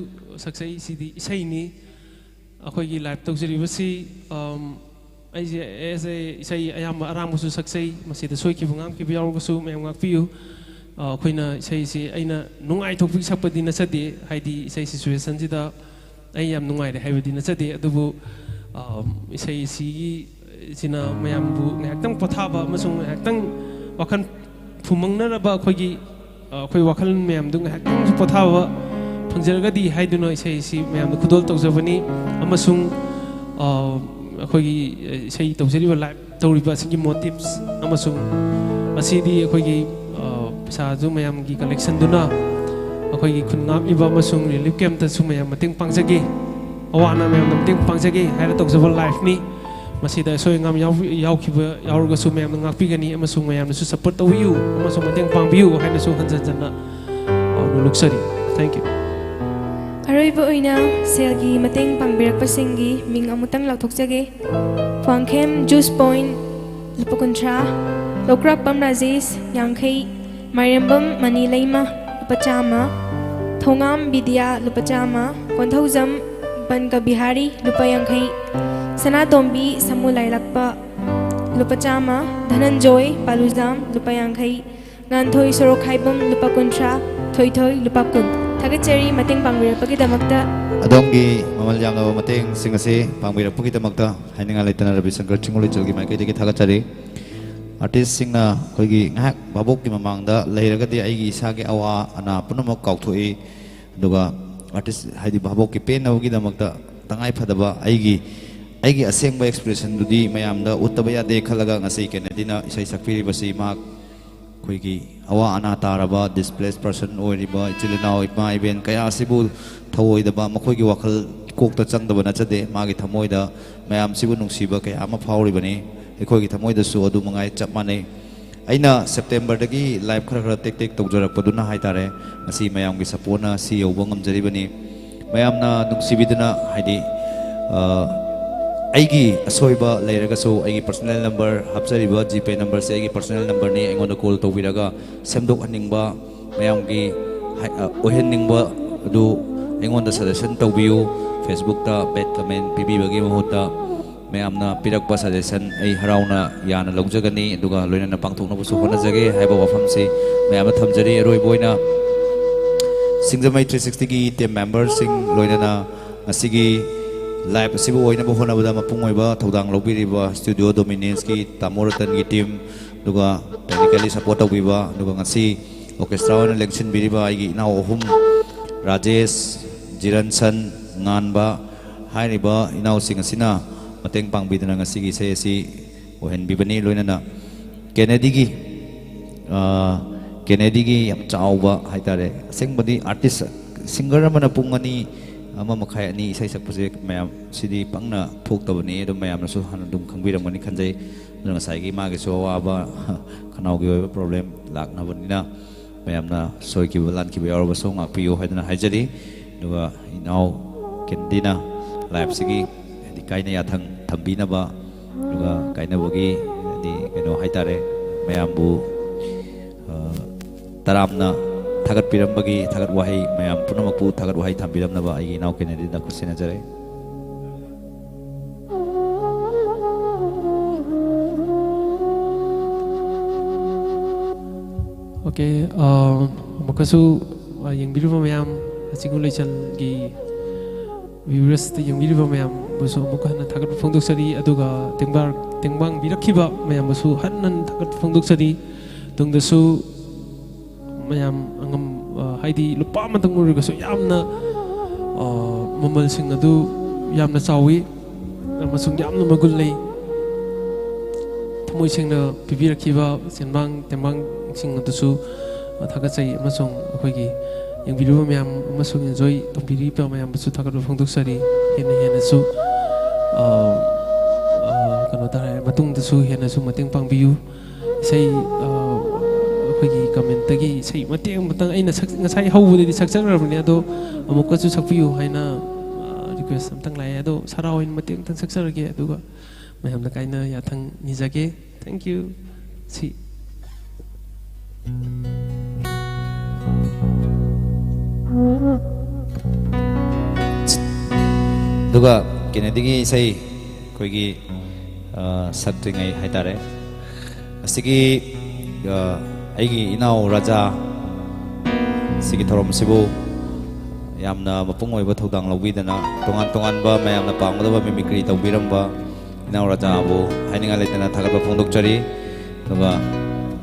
ꯁꯛꯆꯩ꯫ ꯁꯤꯗꯤ ꯏꯁꯩꯅꯤ꯫ ꯑꯩꯈꯣꯏꯒꯤ live ꯇꯧꯖꯔꯤꯕꯁꯤ, ꯑꯝ, ꯑꯩꯁꯦ ꯑꯦꯁ ꯑꯦ ꯏꯁꯩ ꯑꯌꯥꯝꯕ ꯑꯔꯥꯡꯕꯁꯨ ꯁꯛꯆꯩ꯫ ꯃꯁꯤꯗ ꯁꯣꯏꯈꯤꯕ ꯉꯥꯝꯈꯤꯕ ꯌꯥꯎꯔꯒꯁꯨ ꯃꯌꯥꯝ ꯉꯥꯛꯄꯤꯌꯨ꯫ ꯑ, ꯑꯩꯈꯣꯏꯅ ꯏꯁꯩꯁꯤ ꯑꯩꯅ ꯅꯨꯡꯉꯥꯏꯊꯣꯛꯄꯒꯤ ꯁꯛꯄꯗꯤ ꯅꯠꯆꯗꯦ, ꯍꯥꯏꯗꯤ ꯏꯁꯩ ꯁꯤꯆꯨꯋꯦꯁꯟꯁꯤꯗ ꯑꯩ ꯌꯥꯝ ꯅꯨꯡꯉꯥꯏꯔꯦ ꯍꯥꯏꯕꯗꯤ ꯅꯠꯆꯗꯦ꯫ ꯑꯗꯨꯕꯨ, ꯑ, ꯏꯁꯩ ꯑꯁꯤꯒꯤ ꯁꯤꯅ ꯃꯌꯥꯝꯕꯨ ꯉꯥꯏꯍꯥꯛꯇꯪ ꯄꯣꯊꯥꯕ ꯑꯃꯁꯨꯡ ꯉꯥꯏꯍꯥꯛꯇꯪ ꯋꯥꯈꯜ ꯐꯨꯃꯪꯅꯔꯕ ꯑꯩꯈꯣꯏꯒꯤ, ꯑ, ꯑꯩꯈꯣꯏ ꯋꯥꯈꯜ ꯃꯌꯥꯝꯗꯨ ꯉꯥꯏꯍꯥꯛꯇꯪꯁꯨ ꯄꯣꯊꯥꯕ ꯐꯪꯖꯔꯒꯗꯤ ꯍꯥꯏꯗꯨꯅ ꯏꯁꯩ ꯑꯁꯤ ꯃꯌꯥꯝꯗ ꯈꯨꯗꯣꯜ ꯇꯧꯖꯕꯅꯤ꯫ ꯑꯃꯁꯨꯡ, ꯑ, ꯑꯩꯈꯣꯏꯒꯤ, ꯑ, ꯏꯁꯩ ꯇꯧꯖꯔꯤꯕ, ꯂꯥꯏꯚ ꯇꯧꯔꯤꯕ ꯑꯁꯤꯒꯤ ꯃꯣꯇꯤꯞꯁ ꯑꯃꯁꯨꯡ ꯑꯁꯤꯗꯤ ꯑꯩꯈꯣꯏꯒꯤ, ꯑ, ꯄꯩꯁꯥꯁꯨ ꯃꯌꯥꯝꯒꯤ ꯀꯂꯦꯛꯁꯟꯗꯨꯅ ꯑꯩꯈꯣꯏꯒꯤ ꯈꯨꯟ ꯉꯥꯛꯂꯤꯕ ꯑꯃꯁꯨꯡ ꯔꯤꯂꯤꯐ ꯀꯦꯝꯞꯇꯁꯨ ꯃꯌꯥꯝ ꯃꯇꯦꯡ ꯄꯥꯡꯖꯒꯦ, ꯑꯋꯥ ꯑꯅꯥ ꯃꯌꯥꯝꯗ ꯃꯇꯦꯡ ꯄꯥꯡꯖꯒꯦ ꯍꯥꯏꯅ ꯇꯧꯖꯕ ꯂꯥꯏꯐꯅꯤ꯫ ꯃꯁꯤꯗ ꯑꯁꯣꯏ ꯑꯉꯥꯝ ꯌꯥꯎ-, ꯌꯥꯎꯈꯤꯕ ꯌꯥꯎꯔꯒꯁꯨ ꯃꯌꯥꯝꯅ ꯉꯥꯛꯄꯤꯒꯅꯤ ꯑꯃꯁꯨꯡ ꯃꯌꯥꯝꯅꯁꯨ ꯁꯞꯄꯣꯔꯠ ꯇꯧꯕꯤꯌꯨ ꯑꯃꯁꯨꯡ ꯃꯇꯦꯡ ꯄꯥꯡꯕꯤꯌꯨ ꯍꯥꯏꯅꯁꯨ ꯍꯟꯖꯟ ꯍꯟꯖꯟꯅ, ꯑ, ꯅꯣꯂꯨꯛꯆꯔꯤ꯫ Thank you꯫ ꯑꯔꯣꯏꯕ ꯑꯣꯏꯅ ꯁꯦꯜꯒꯤ ꯃꯇꯦꯡ ꯄꯥꯡꯕꯤꯔꯛꯄꯁꯤꯡꯒꯤ ꯃꯤꯡ ꯑꯃꯨꯛꯇꯪ ꯂꯥꯎꯊꯣꯛꯆꯒꯦ꯫ ꯈ꯭ꯋꯥꯡꯈꯦꯝ ꯖꯨꯁ ꯄꯣꯏꯟ, ꯂꯨꯄꯥ ꯀꯨꯟꯊ꯭ꯔꯥ, ꯂꯧꯀ꯭ꯔꯥꯛꯄꯝ ꯔꯥꯖꯦꯁ, ꯌꯥꯡꯈꯩ, ꯃꯥꯏꯔꯦꯝꯕꯝ ꯃꯅꯤ ꯂꯩꯃ, ꯂꯨꯄꯥ ꯆꯥꯝꯃ, ꯊꯣꯉꯥꯝ ꯕꯤꯗ꯭ꯌꯥ, ꯂꯨꯄꯥ ꯆꯥꯝꯃ, ꯀꯣꯟꯊꯧꯖꯝ ꯕꯟꯀ ꯕꯤꯍꯥꯔꯤ, ꯂꯨꯄꯥ ꯌꯥꯡꯈꯩ, ꯁꯅꯥꯇꯣꯝꯕꯤ ꯁꯃꯨ ꯂꯥꯏꯂꯛꯄ, ꯂꯨꯄꯥ ꯆꯥꯝꯃ, ꯙꯅꯟꯖꯣꯏ ꯄꯥꯂꯨꯖꯥꯝ, ꯂꯨꯄꯥ ꯌꯥꯡꯈꯩ, ꯉꯥꯟꯊꯣꯏ ꯁꯣꯔꯣꯛꯈꯥꯏꯕꯝ, ꯂꯨꯄꯥ ꯀꯨꯟꯊ꯭ꯔꯥ, ꯊꯣꯏꯊꯣꯏ, ꯂꯨꯄꯥ ꯀꯨꯟ꯫ ꯊꯥꯒꯠꯆꯔꯤ ꯃꯇꯦꯡ ꯄꯥꯡꯕꯤꯔꯛꯄꯒꯤꯗꯃꯛꯇ꯫ ꯑꯗꯣꯝꯒꯤ ꯃꯃꯜ ꯌꯥꯝꯂꯕ ꯃꯇꯦꯡꯁꯤꯡ ꯑꯁꯤ ꯄꯥꯡꯕꯤꯔꯛꯄꯒꯤꯗꯃꯛꯇ ꯍꯥꯏꯅꯤꯡꯉꯥꯏ ꯂꯩꯇꯅ ꯔꯕꯤ ꯁꯪꯀꯔ ꯆꯤꯡꯉꯨ ꯂꯩꯆꯜꯒꯤ ꯃꯥꯏꯀꯩꯗꯒꯤ ꯊꯥꯒꯠꯆꯔꯤ꯫ ꯑꯥꯔꯇꯤꯁꯁꯤꯡꯅ ꯑꯩꯈꯣꯏꯒꯤ ꯉꯥꯏꯍꯥꯛ ꯚꯥꯕꯣꯛꯀꯤ ꯃꯃꯥꯡꯗ ꯂꯩꯔꯒꯗꯤ ꯑꯩꯒꯤ ꯏꯁꯥꯒꯤ ꯑꯋꯥ ꯑꯅꯥ ꯄꯨꯝꯅꯃꯛ ꯀꯥꯎꯊꯣꯛꯏ꯫ ꯑꯗꯨꯒ ꯑꯥꯔꯇꯤꯁ ꯍꯥꯏꯗꯤ ꯚꯥꯕꯣꯛꯀꯤ ꯄꯦꯟꯅꯕꯒꯤꯗꯃꯛꯇ ꯇꯉꯥꯏ ꯐꯗꯕ ꯑꯩꯒꯤ, ꯑꯩꯒꯤ ꯑꯁꯦꯡꯕ ꯑꯦꯛꯁꯄ꯭ꯔꯦꯁꯟꯗꯨꯗꯤ ꯃꯌꯥꯝꯗ ꯎꯠꯇꯕ ꯌꯥꯗꯦ ꯈꯜꯂꯒ ꯉꯁꯤ ꯀꯦꯅꯦꯗꯤꯅ ꯏꯁꯩ ꯁꯛꯄꯤꯔꯤꯕꯁꯤ ꯃꯍꯥꯛ ꯑꯩꯈꯣꯏꯒꯤ ꯑꯋꯥ ꯑꯅꯥ ꯇꯥꯔꯕ, ꯗꯤꯁꯄ꯭ꯂꯦꯁ ꯄꯔꯁꯟ ꯑꯣꯏꯔꯤꯕ ꯏꯆꯤꯜ ꯏꯅꯥꯎ, ꯏꯃꯥ ꯏꯕꯦꯟ ꯀꯌꯥ ꯑꯁꯤꯕꯨ ꯊꯧꯑꯣꯏꯗꯕ, ꯃꯈꯣꯏꯒꯤ ꯋꯥꯈꯜ ꯀꯣꯛꯇ ꯆꯪꯗꯕ ꯅꯠꯆꯗꯦ꯫ ꯃꯥꯒꯤ ꯊꯃꯣꯏꯗ ꯃꯌꯥꯝꯁꯤꯕꯨ ꯅꯨꯡꯁꯤꯕ ꯀꯌꯥ ꯑꯃ ꯐꯥꯎꯔꯤꯕꯅꯤ꯫ ꯑꯩꯈꯣꯏꯒꯤ ꯊꯃꯣꯏꯗꯁꯨ ꯑꯗꯨ ꯃꯉꯥꯏ ꯆꯞ ꯃꯥꯟꯅꯩ꯫ ꯑꯩꯅ ꯁꯦꯞꯇꯦꯝꯕꯔꯗꯒꯤ ꯂꯥꯏꯚ ꯈꯔ ꯈꯔ ꯇꯦꯛ ꯇꯦꯛ ꯇꯧꯖꯔꯛꯄꯗꯨꯅ ꯍꯥꯏꯇꯥꯔꯦ, ꯉꯁꯤ ꯃꯌꯥꯝꯒꯤ ꯁꯞꯄꯣꯔꯠꯅ ꯁꯤ ꯌꯧꯕ ꯉꯝꯖꯔꯤꯕꯅꯤ꯫ ꯃꯌꯥꯝꯅ ꯅꯨꯡꯁꯤꯕꯤꯗꯨꯅ, ꯍꯥꯏꯗꯤ, ꯑ, ꯑꯩꯒꯤ ꯑꯁꯣꯏꯕ ꯂꯩꯔꯒꯁꯨ ꯑꯩꯒꯤ ꯄꯔꯁꯣꯅꯦꯜ ꯅꯝꯕꯔ ꯍꯥꯞꯆꯔꯤꯕ ꯖꯤꯄꯦ ꯅꯝꯕꯔꯁꯦ ꯑꯩꯒꯤ ꯄꯔꯁꯣꯅꯦꯜ ꯅꯝꯕꯔꯅꯤ꯫ ꯑꯩꯉꯣꯟꯗ ꯀꯣꯜ ꯇꯧꯕꯤꯔꯒ ꯁꯦꯝꯗꯣꯛꯍꯟꯅꯤꯡꯕ, ꯃꯌꯥꯝꯒꯤ ꯍꯥꯏ-, ꯑ, ꯑꯣꯏꯍꯟꯅꯤꯡꯕ ꯑꯗꯨ ꯑꯩꯉꯣꯟꯗ ꯁꯖꯦꯁꯟ ꯇꯧꯕꯤꯌꯨ꯫ ꯐꯦꯁꯕꯨꯛꯇ ꯕꯦꯗ ꯀꯃꯦꯟ ꯄꯤꯕꯤꯕꯒꯤ ꯃꯍꯨꯠꯇ ꯃꯌꯥꯝꯅ ꯄꯤꯔꯛꯄ suggestion ꯑꯩ ꯍꯔꯥꯎꯅ ꯌꯥꯅ ꯂꯧꯖꯒꯅꯤ, ꯑꯗꯨꯒ ꯂꯣꯏꯅꯅ ꯄꯥꯡꯊꯣꯛꯅꯕꯁꯨ ꯍꯣꯠꯅꯖꯒꯦ ꯍꯥꯏꯕ ꯋꯥꯐꯝꯁꯤ ꯃꯌꯥꯝꯗ ꯊꯝꯖꯔꯤ꯫ ꯑꯔꯣꯏꯕ ꯑꯣꯏꯅ ꯁꯤꯡꯖꯃꯩ three sixty ꯒꯤ team member ꯁꯤꯡ, ꯂꯣꯏꯅꯅ ꯉꯁꯤꯒꯤ live ꯑꯁꯤꯕꯨ ꯑꯣꯏꯅꯕ ꯍꯣꯠꯅꯕꯗ ꯃꯄꯨꯡ ꯑꯣꯏꯕ ꯊꯧꯗꯥꯡ ꯂꯧꯕꯤꯔꯤꯕ Studio Dominance ꯀꯤ ꯇꯥꯃꯣ ꯔꯇꯟꯒꯤ team, ꯑꯗꯨꯒ technically support ꯇꯧꯕꯤꯕ, ꯑꯗꯨꯒ ꯉꯁꯤ orchestra ꯑꯣꯏꯅ ꯂꯦꯡꯁꯤꯟꯕꯤꯔꯤꯕ ꯑꯩꯒꯤ ꯏꯅꯥꯎ ꯑꯍꯨꯝ, ꯔꯥꯖꯦꯁ, ꯖꯤꯔꯟꯁꯟ, ꯉꯥꯟꯕ, ꯍꯥꯏꯔꯤꯕ ꯏꯅꯥꯎꯁꯤꯡ ꯑꯁꯤꯅ ꯃꯇꯦꯡ ꯄꯥꯡꯕꯤꯗꯨꯅ ꯉꯁꯤꯒꯤ ꯏꯁꯩ ꯑꯁꯤ ꯑꯣꯏꯍꯟꯕꯤꯕꯅꯤ꯫ ꯂꯣꯏꯅꯅ ꯀꯦꯅꯦꯗꯤꯒꯤ, ꯑ, ꯀꯦꯅꯦꯗꯤꯒꯤ ꯌꯥꯝ ꯆꯥꯎꯕ ꯍꯥꯏꯇꯥꯔꯦ, ꯑꯁꯦꯡꯕꯗꯤ artist, singer ꯑꯃꯅ ꯄꯨꯡ ꯑꯅꯤ, ꯑꯃ ꯃꯈꯥꯏ, ꯑꯅꯤ ꯏꯁꯩ ꯁꯛꯄꯁꯦ ꯃꯌꯥꯝ ꯁꯤꯗꯤ ꯄꯪꯅ ꯊꯣꯛꯇꯕꯅꯤ꯫ ꯑꯗꯨꯝ ꯃꯌꯥꯝꯅꯁꯨ ꯍꯥꯟꯅ ꯑꯗꯨꯝ ꯈꯪꯕꯤꯔꯝꯒꯅꯤ ꯈꯟꯖꯩ꯫ ꯑꯗꯨꯅ ꯉꯁꯥꯏꯒꯤ ꯃꯥꯒꯤꯁꯨ ꯑꯋꯥꯕ, ꯈꯅꯥꯎꯒꯤ ꯑꯣꯏꯕ problem ꯂꯥꯛꯅꯕꯅꯤꯅ, ꯃꯌꯥꯝꯅ ꯁꯣꯏꯈꯤꯕ ꯂꯥꯟꯈꯤꯕ ꯌꯥꯎꯔꯕꯁꯨ ꯉꯥꯛꯄꯤꯌꯨ ꯍꯥꯏꯗꯨꯅ ꯍꯥꯏꯖꯔꯤ꯫ ꯑꯗꯨꯒ ꯏꯅꯥꯎ ꯀꯦꯅꯦꯗꯤꯅ live ꯁꯤꯒꯤ ꯍꯥꯏꯗꯤ ꯀꯥꯏꯅ ꯌꯥꯊꯪ ꯊꯝꯕꯤꯅꯕ, ꯑꯗꯨꯒ ꯀꯥꯏꯅꯕꯒꯤ ꯍꯥꯏꯗꯤ ꯀꯩꯅꯣ ꯍꯥꯏꯇꯥꯔꯦ, ꯃꯌꯥꯝꯕꯨ, ꯑ, ꯇꯔꯥꯝꯅ ꯊꯥꯒꯠꯄꯤꯔꯝꯕꯒꯤ ꯊꯥꯒꯠ ꯋꯥꯍꯩ, ꯃꯌꯥꯝ ꯄꯨꯝꯅꯃꯛꯄꯨ ꯊꯥꯒꯠ ꯋꯥꯍꯩ ꯊꯝꯕꯤꯔꯝꯅꯕ ꯑꯩꯒꯤ ꯏꯅꯥꯎ ꯀꯦꯅꯦꯗꯤꯗ ꯈꯨꯠꯁꯤꯟꯅꯖꯔꯤ꯫ Okay, ꯑ, ꯑꯃꯨꯛꯀꯁꯨ, ꯑ, ꯌꯦꯡꯕꯤꯔꯤꯕ ꯃꯌꯥꯝ, ꯑꯁꯤꯒꯨꯝ ꯂꯩꯆꯜꯒꯤ viewersꯇ ꯌꯦꯡꯕꯤꯔꯤꯕ ꯃꯌꯥꯝꯕꯨꯁꯨ ꯑꯃꯨꯛ ꯍꯟꯅ ꯊꯥꯒꯠꯄ ꯐꯣꯡꯗꯣꯛꯆꯔꯤ, ꯑꯗꯨꯒ ꯇꯦꯡꯕꯥꯡ-, ꯇꯦꯡꯕꯥꯡꯕꯤꯔꯛꯈꯤꯕ ꯃꯌꯥꯝꯕꯨꯁꯨ ꯍꯟꯅ ꯍꯟꯅ ꯊꯥꯒꯠꯄ ꯐꯣꯡꯗꯣꯛꯆꯔꯤ꯫ ꯇꯨꯡꯗꯁꯨ ꯃꯌꯥꯝ ꯑꯉꯝ-, ꯑ, ꯍꯥꯏꯗꯤ ꯂꯨꯄꯥ ꯑꯃꯇꯪ ꯑꯣꯏꯔꯒꯁꯨ ꯌꯥꯝꯅ, ꯑ, ꯃꯃꯜꯁꯤꯡ ꯑꯗꯨ ꯌꯥꯝꯅ ꯆꯥꯎꯏ ꯑꯃꯁꯨꯡ ꯌꯥꯝꯅ ꯃꯒꯨꯟ ꯂꯩ꯫ ꯊꯃꯣꯏ ꯁꯦꯡꯅ ꯄꯤꯕꯤꯔꯛꯈꯤꯕ ꯆꯦꯟꯕꯥꯡ ꯇꯦꯡꯕꯥꯡꯁꯤꯡ ꯑꯗꯨꯁꯨ, ꯑ, ꯊꯥꯒꯠꯆꯔꯤ, ꯑꯃꯁꯨꯡ ꯑꯩꯈꯣꯏꯒꯤ ꯌꯦꯡꯕꯤꯔꯤꯕ ꯃꯌꯥꯝ ꯑꯃꯁꯨꯡ enjoy ꯇꯧꯕꯤꯔꯤꯕ ꯃꯌꯥꯝꯕꯨꯁꯨ ꯊꯥꯒꯠꯄ ꯐꯣꯡꯗꯣꯛꯆꯔꯤ꯫ ꯍꯦꯟꯅ ꯍꯦꯟꯅꯁꯨ, ꯑ, ꯑ, ꯀꯩꯅꯣ ꯇꯧꯔꯦ, ꯃꯇꯨꯡꯗꯁꯨ ꯍꯦꯟꯅꯁꯨ ꯃꯇꯦꯡ ꯄꯥꯡꯕꯤꯌꯨ꯫ ꯏꯁꯩ, ꯑ, ꯑꯩꯈꯣꯏꯒꯤ commentꯇꯒꯤ ꯏꯁꯩ ꯃꯇꯦꯛ ꯑꯃꯇꯪ ꯑꯩꯅ ꯁꯛ-, ꯉꯁꯥꯏ ꯍꯧꯕꯗꯗꯤ ꯁꯛꯆꯈ꯭ꯔꯕꯅꯤ, ꯑꯗꯣ ꯑꯃꯨꯛꯀꯁꯨ ꯁꯛꯄꯤꯌꯨ ꯍꯥꯏꯅ, ꯑ, request ꯑꯝꯇꯪ ꯂꯥꯛꯑꯦ꯫ ꯑꯗꯣ ꯁꯔꯥ ꯑꯣꯏꯅ ꯃꯇꯦꯛ ꯑꯃꯇꯪ ꯁꯛꯆꯔꯒꯦ, ꯑꯗꯨꯒ ꯃꯌꯥꯝꯗ ꯀꯥꯏꯅ ꯌꯥꯊꯪ ꯅꯤꯖꯒꯦ꯫ Thank you꯫ ꯁꯤ꯫ ꯑꯗꯨꯒ ꯀꯦꯅꯦꯗꯤꯒꯤ ꯏꯁꯩ ꯑꯩꯈꯣꯏꯒꯤ, ꯑ, ꯁꯛꯇ꯭ꯔꯤꯉꯩ ꯍꯥꯏꯇꯥꯔꯦ, ꯑꯁꯤꯒꯤ, ꯑ, ꯑꯩꯒꯤ ꯏꯅꯥꯎ ꯔꯥꯖꯥ ꯁꯤꯒꯤ ꯊꯧꯔꯝ ꯑꯁꯤꯕꯨ ꯌꯥꯝꯅ ꯃꯄꯨꯡ ꯑꯣꯏꯕ ꯊꯧꯗꯥꯡ ꯂꯧꯕꯤꯗꯅ, ꯇꯣꯉꯥꯟ ꯇꯣꯉꯥꯟꯕ ꯃꯌꯥꯝꯅ ꯄꯥꯝꯒꯗꯕ ꯃꯤꯃꯤꯀ꯭ꯔꯤ ꯇꯧꯕꯤꯔꯝꯕ ꯏꯅꯥꯎ ꯔꯥꯖꯥꯕꯨ ꯍꯥꯏꯅꯤꯡꯉꯥꯏ ꯂꯩꯇꯅ ꯊꯥꯒꯠꯄ ꯐꯣꯡꯗꯣꯛꯆꯔꯤ꯫ ꯑꯗꯨꯒ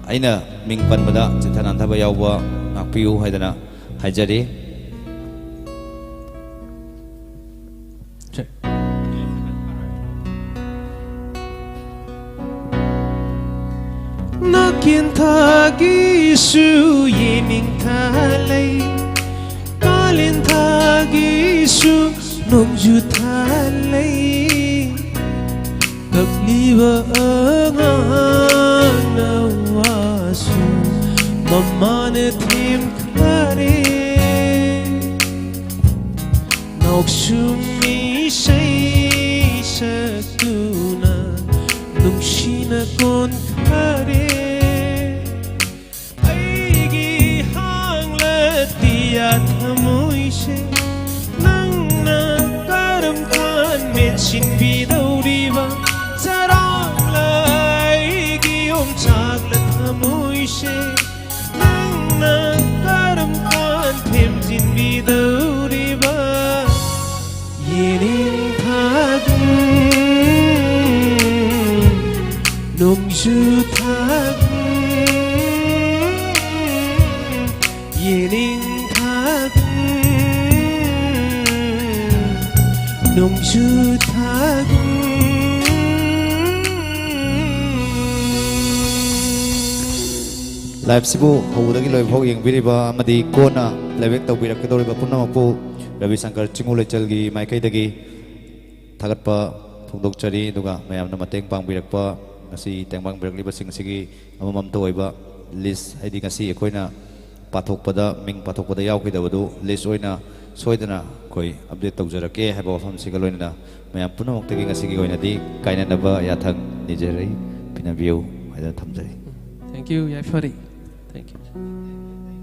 ꯑꯩꯅ ꯃꯤꯡ ꯄꯟꯕꯗ ꯆꯤꯠꯊ ꯅꯥꯟꯊꯕ ꯌꯥꯎꯕ ꯉꯥꯛꯄꯤꯌꯨ ꯍꯥꯏꯗꯅ ꯍꯥꯏꯖꯔꯤ꯫ ꯅꯥꯀꯦꯟ ꯊꯥꯒꯤꯁꯨ ꯌꯦꯅꯤꯡꯊꯥ ꯂꯩ, ꯀꯥꯂꯦꯟ ꯊꯥꯒꯤꯁꯨ ꯅꯣꯡꯖꯨ ꯊꯥ ꯂꯩ꯫ ꯀꯞꯂꯤꯕ ꯑꯉꯥꯡꯅ ꯋꯥꯁꯨ ꯃꯃꯥꯅ ꯊꯦꯝꯈꯔꯦ꯫ ꯅꯣꯛꯁꯨꯝ ꯏꯁꯩ ꯁꯛꯇꯨꯅ ꯅꯨꯡꯁꯤꯅ ꯀꯣꯟꯈꯔꯦ꯫ ꯑꯩꯒꯤ ꯍꯥꯡꯂꯇꯤꯌꯥ ꯊꯃꯣꯏꯁꯦ ꯅꯪꯅ ꯀꯔꯝ ꯀꯥꯟ ꯃꯦꯟꯁꯤꯟꯕꯤꯗꯧꯔꯤꯕ? ꯆꯔꯥꯡꯂ ꯑꯩꯒꯤ ꯌꯣꯡꯆꯥꯛꯂ ꯊꯃꯣꯏꯁꯦ ꯅꯪꯅ ꯀꯔꯝ ꯀꯥꯟ ꯊꯦꯝꯖꯤꯟꯕꯤꯗꯧꯔꯤꯕ? ꯌꯦꯅꯤꯡꯊꯥꯒꯨꯝ ꯅꯣꯡꯖꯨ ꯊꯥꯒꯨꯝ, ꯌꯦꯅꯤꯡꯊꯥꯒꯨꯝ ꯅꯣꯡꯖꯨ ꯊꯥꯒꯨꯝ꯫ ꯂꯥꯏꯞꯁꯤꯕꯨ ꯍꯧꯕꯗꯒꯤ ꯂꯣꯏꯕ ꯐꯥꯎ ꯌꯦꯡꯕꯤꯔꯤꯕ ꯑꯃꯗꯤ ꯀꯣꯟꯅ ꯄ꯭ꯂꯦꯕꯦꯛ ꯇꯧꯕꯤꯔꯛꯀꯗꯧꯔꯤꯕ ꯄꯨꯝꯅꯃꯛꯄꯨ ꯔꯕꯤ ꯁꯪꯀꯔ ꯆꯤꯡꯉꯨ ꯂꯩꯆꯜꯒꯤ ꯃꯥꯏꯀꯩꯗꯒꯤ ꯊꯥꯒꯠꯄ ꯐꯣꯡꯗꯣꯛꯆꯔꯤ꯫ ꯑꯗꯨꯒ ꯃꯌꯥꯝꯅ ꯃꯇꯦꯡ ꯄꯥꯡꯕꯤꯔꯛꯄ, ꯉꯁꯤ ꯇꯦꯡꯕꯥꯡꯕꯤꯔꯛꯂꯤꯕꯁꯤꯡ ꯑꯁꯤꯒꯤ ꯑꯃꯃꯝꯇ ꯑꯣꯏꯕ ꯂꯤꯁ, ꯍꯥꯏꯗꯤ ꯉꯁꯤ ꯑꯩꯈꯣꯏꯅ ꯄꯥꯊꯣꯛꯄꯗ, ꯃꯤꯡ ꯄꯥꯊꯣꯛꯄꯗ ꯌꯥꯎꯈꯤꯗꯕꯗꯨ ꯂꯤꯁ ꯑꯣꯏꯅ ꯁꯣꯏꯗꯅ ꯑꯩꯈꯣꯏ ꯑꯞꯗꯦꯠ ꯇꯧꯖꯔꯛꯀꯦ ꯍꯥꯏꯕ ꯋꯥꯐꯝꯁꯤꯒ ꯂꯣꯏꯅꯅ ꯃꯌꯥꯝ ꯄꯨꯝꯅꯃꯛꯇꯒꯤ ꯉꯁꯤꯒꯤ ꯑꯣꯏꯅꯗꯤ ꯀꯥꯏꯅꯅꯕ ꯌꯥꯊꯪ ꯅꯤꯖꯔꯤ, ꯄꯤꯅꯕꯤꯌꯨ ꯍꯥꯏꯗꯅ ꯊꯝꯖꯔꯤ꯫ Thank you, ꯌꯥꯏꯐꯔꯤ꯫ Thank you.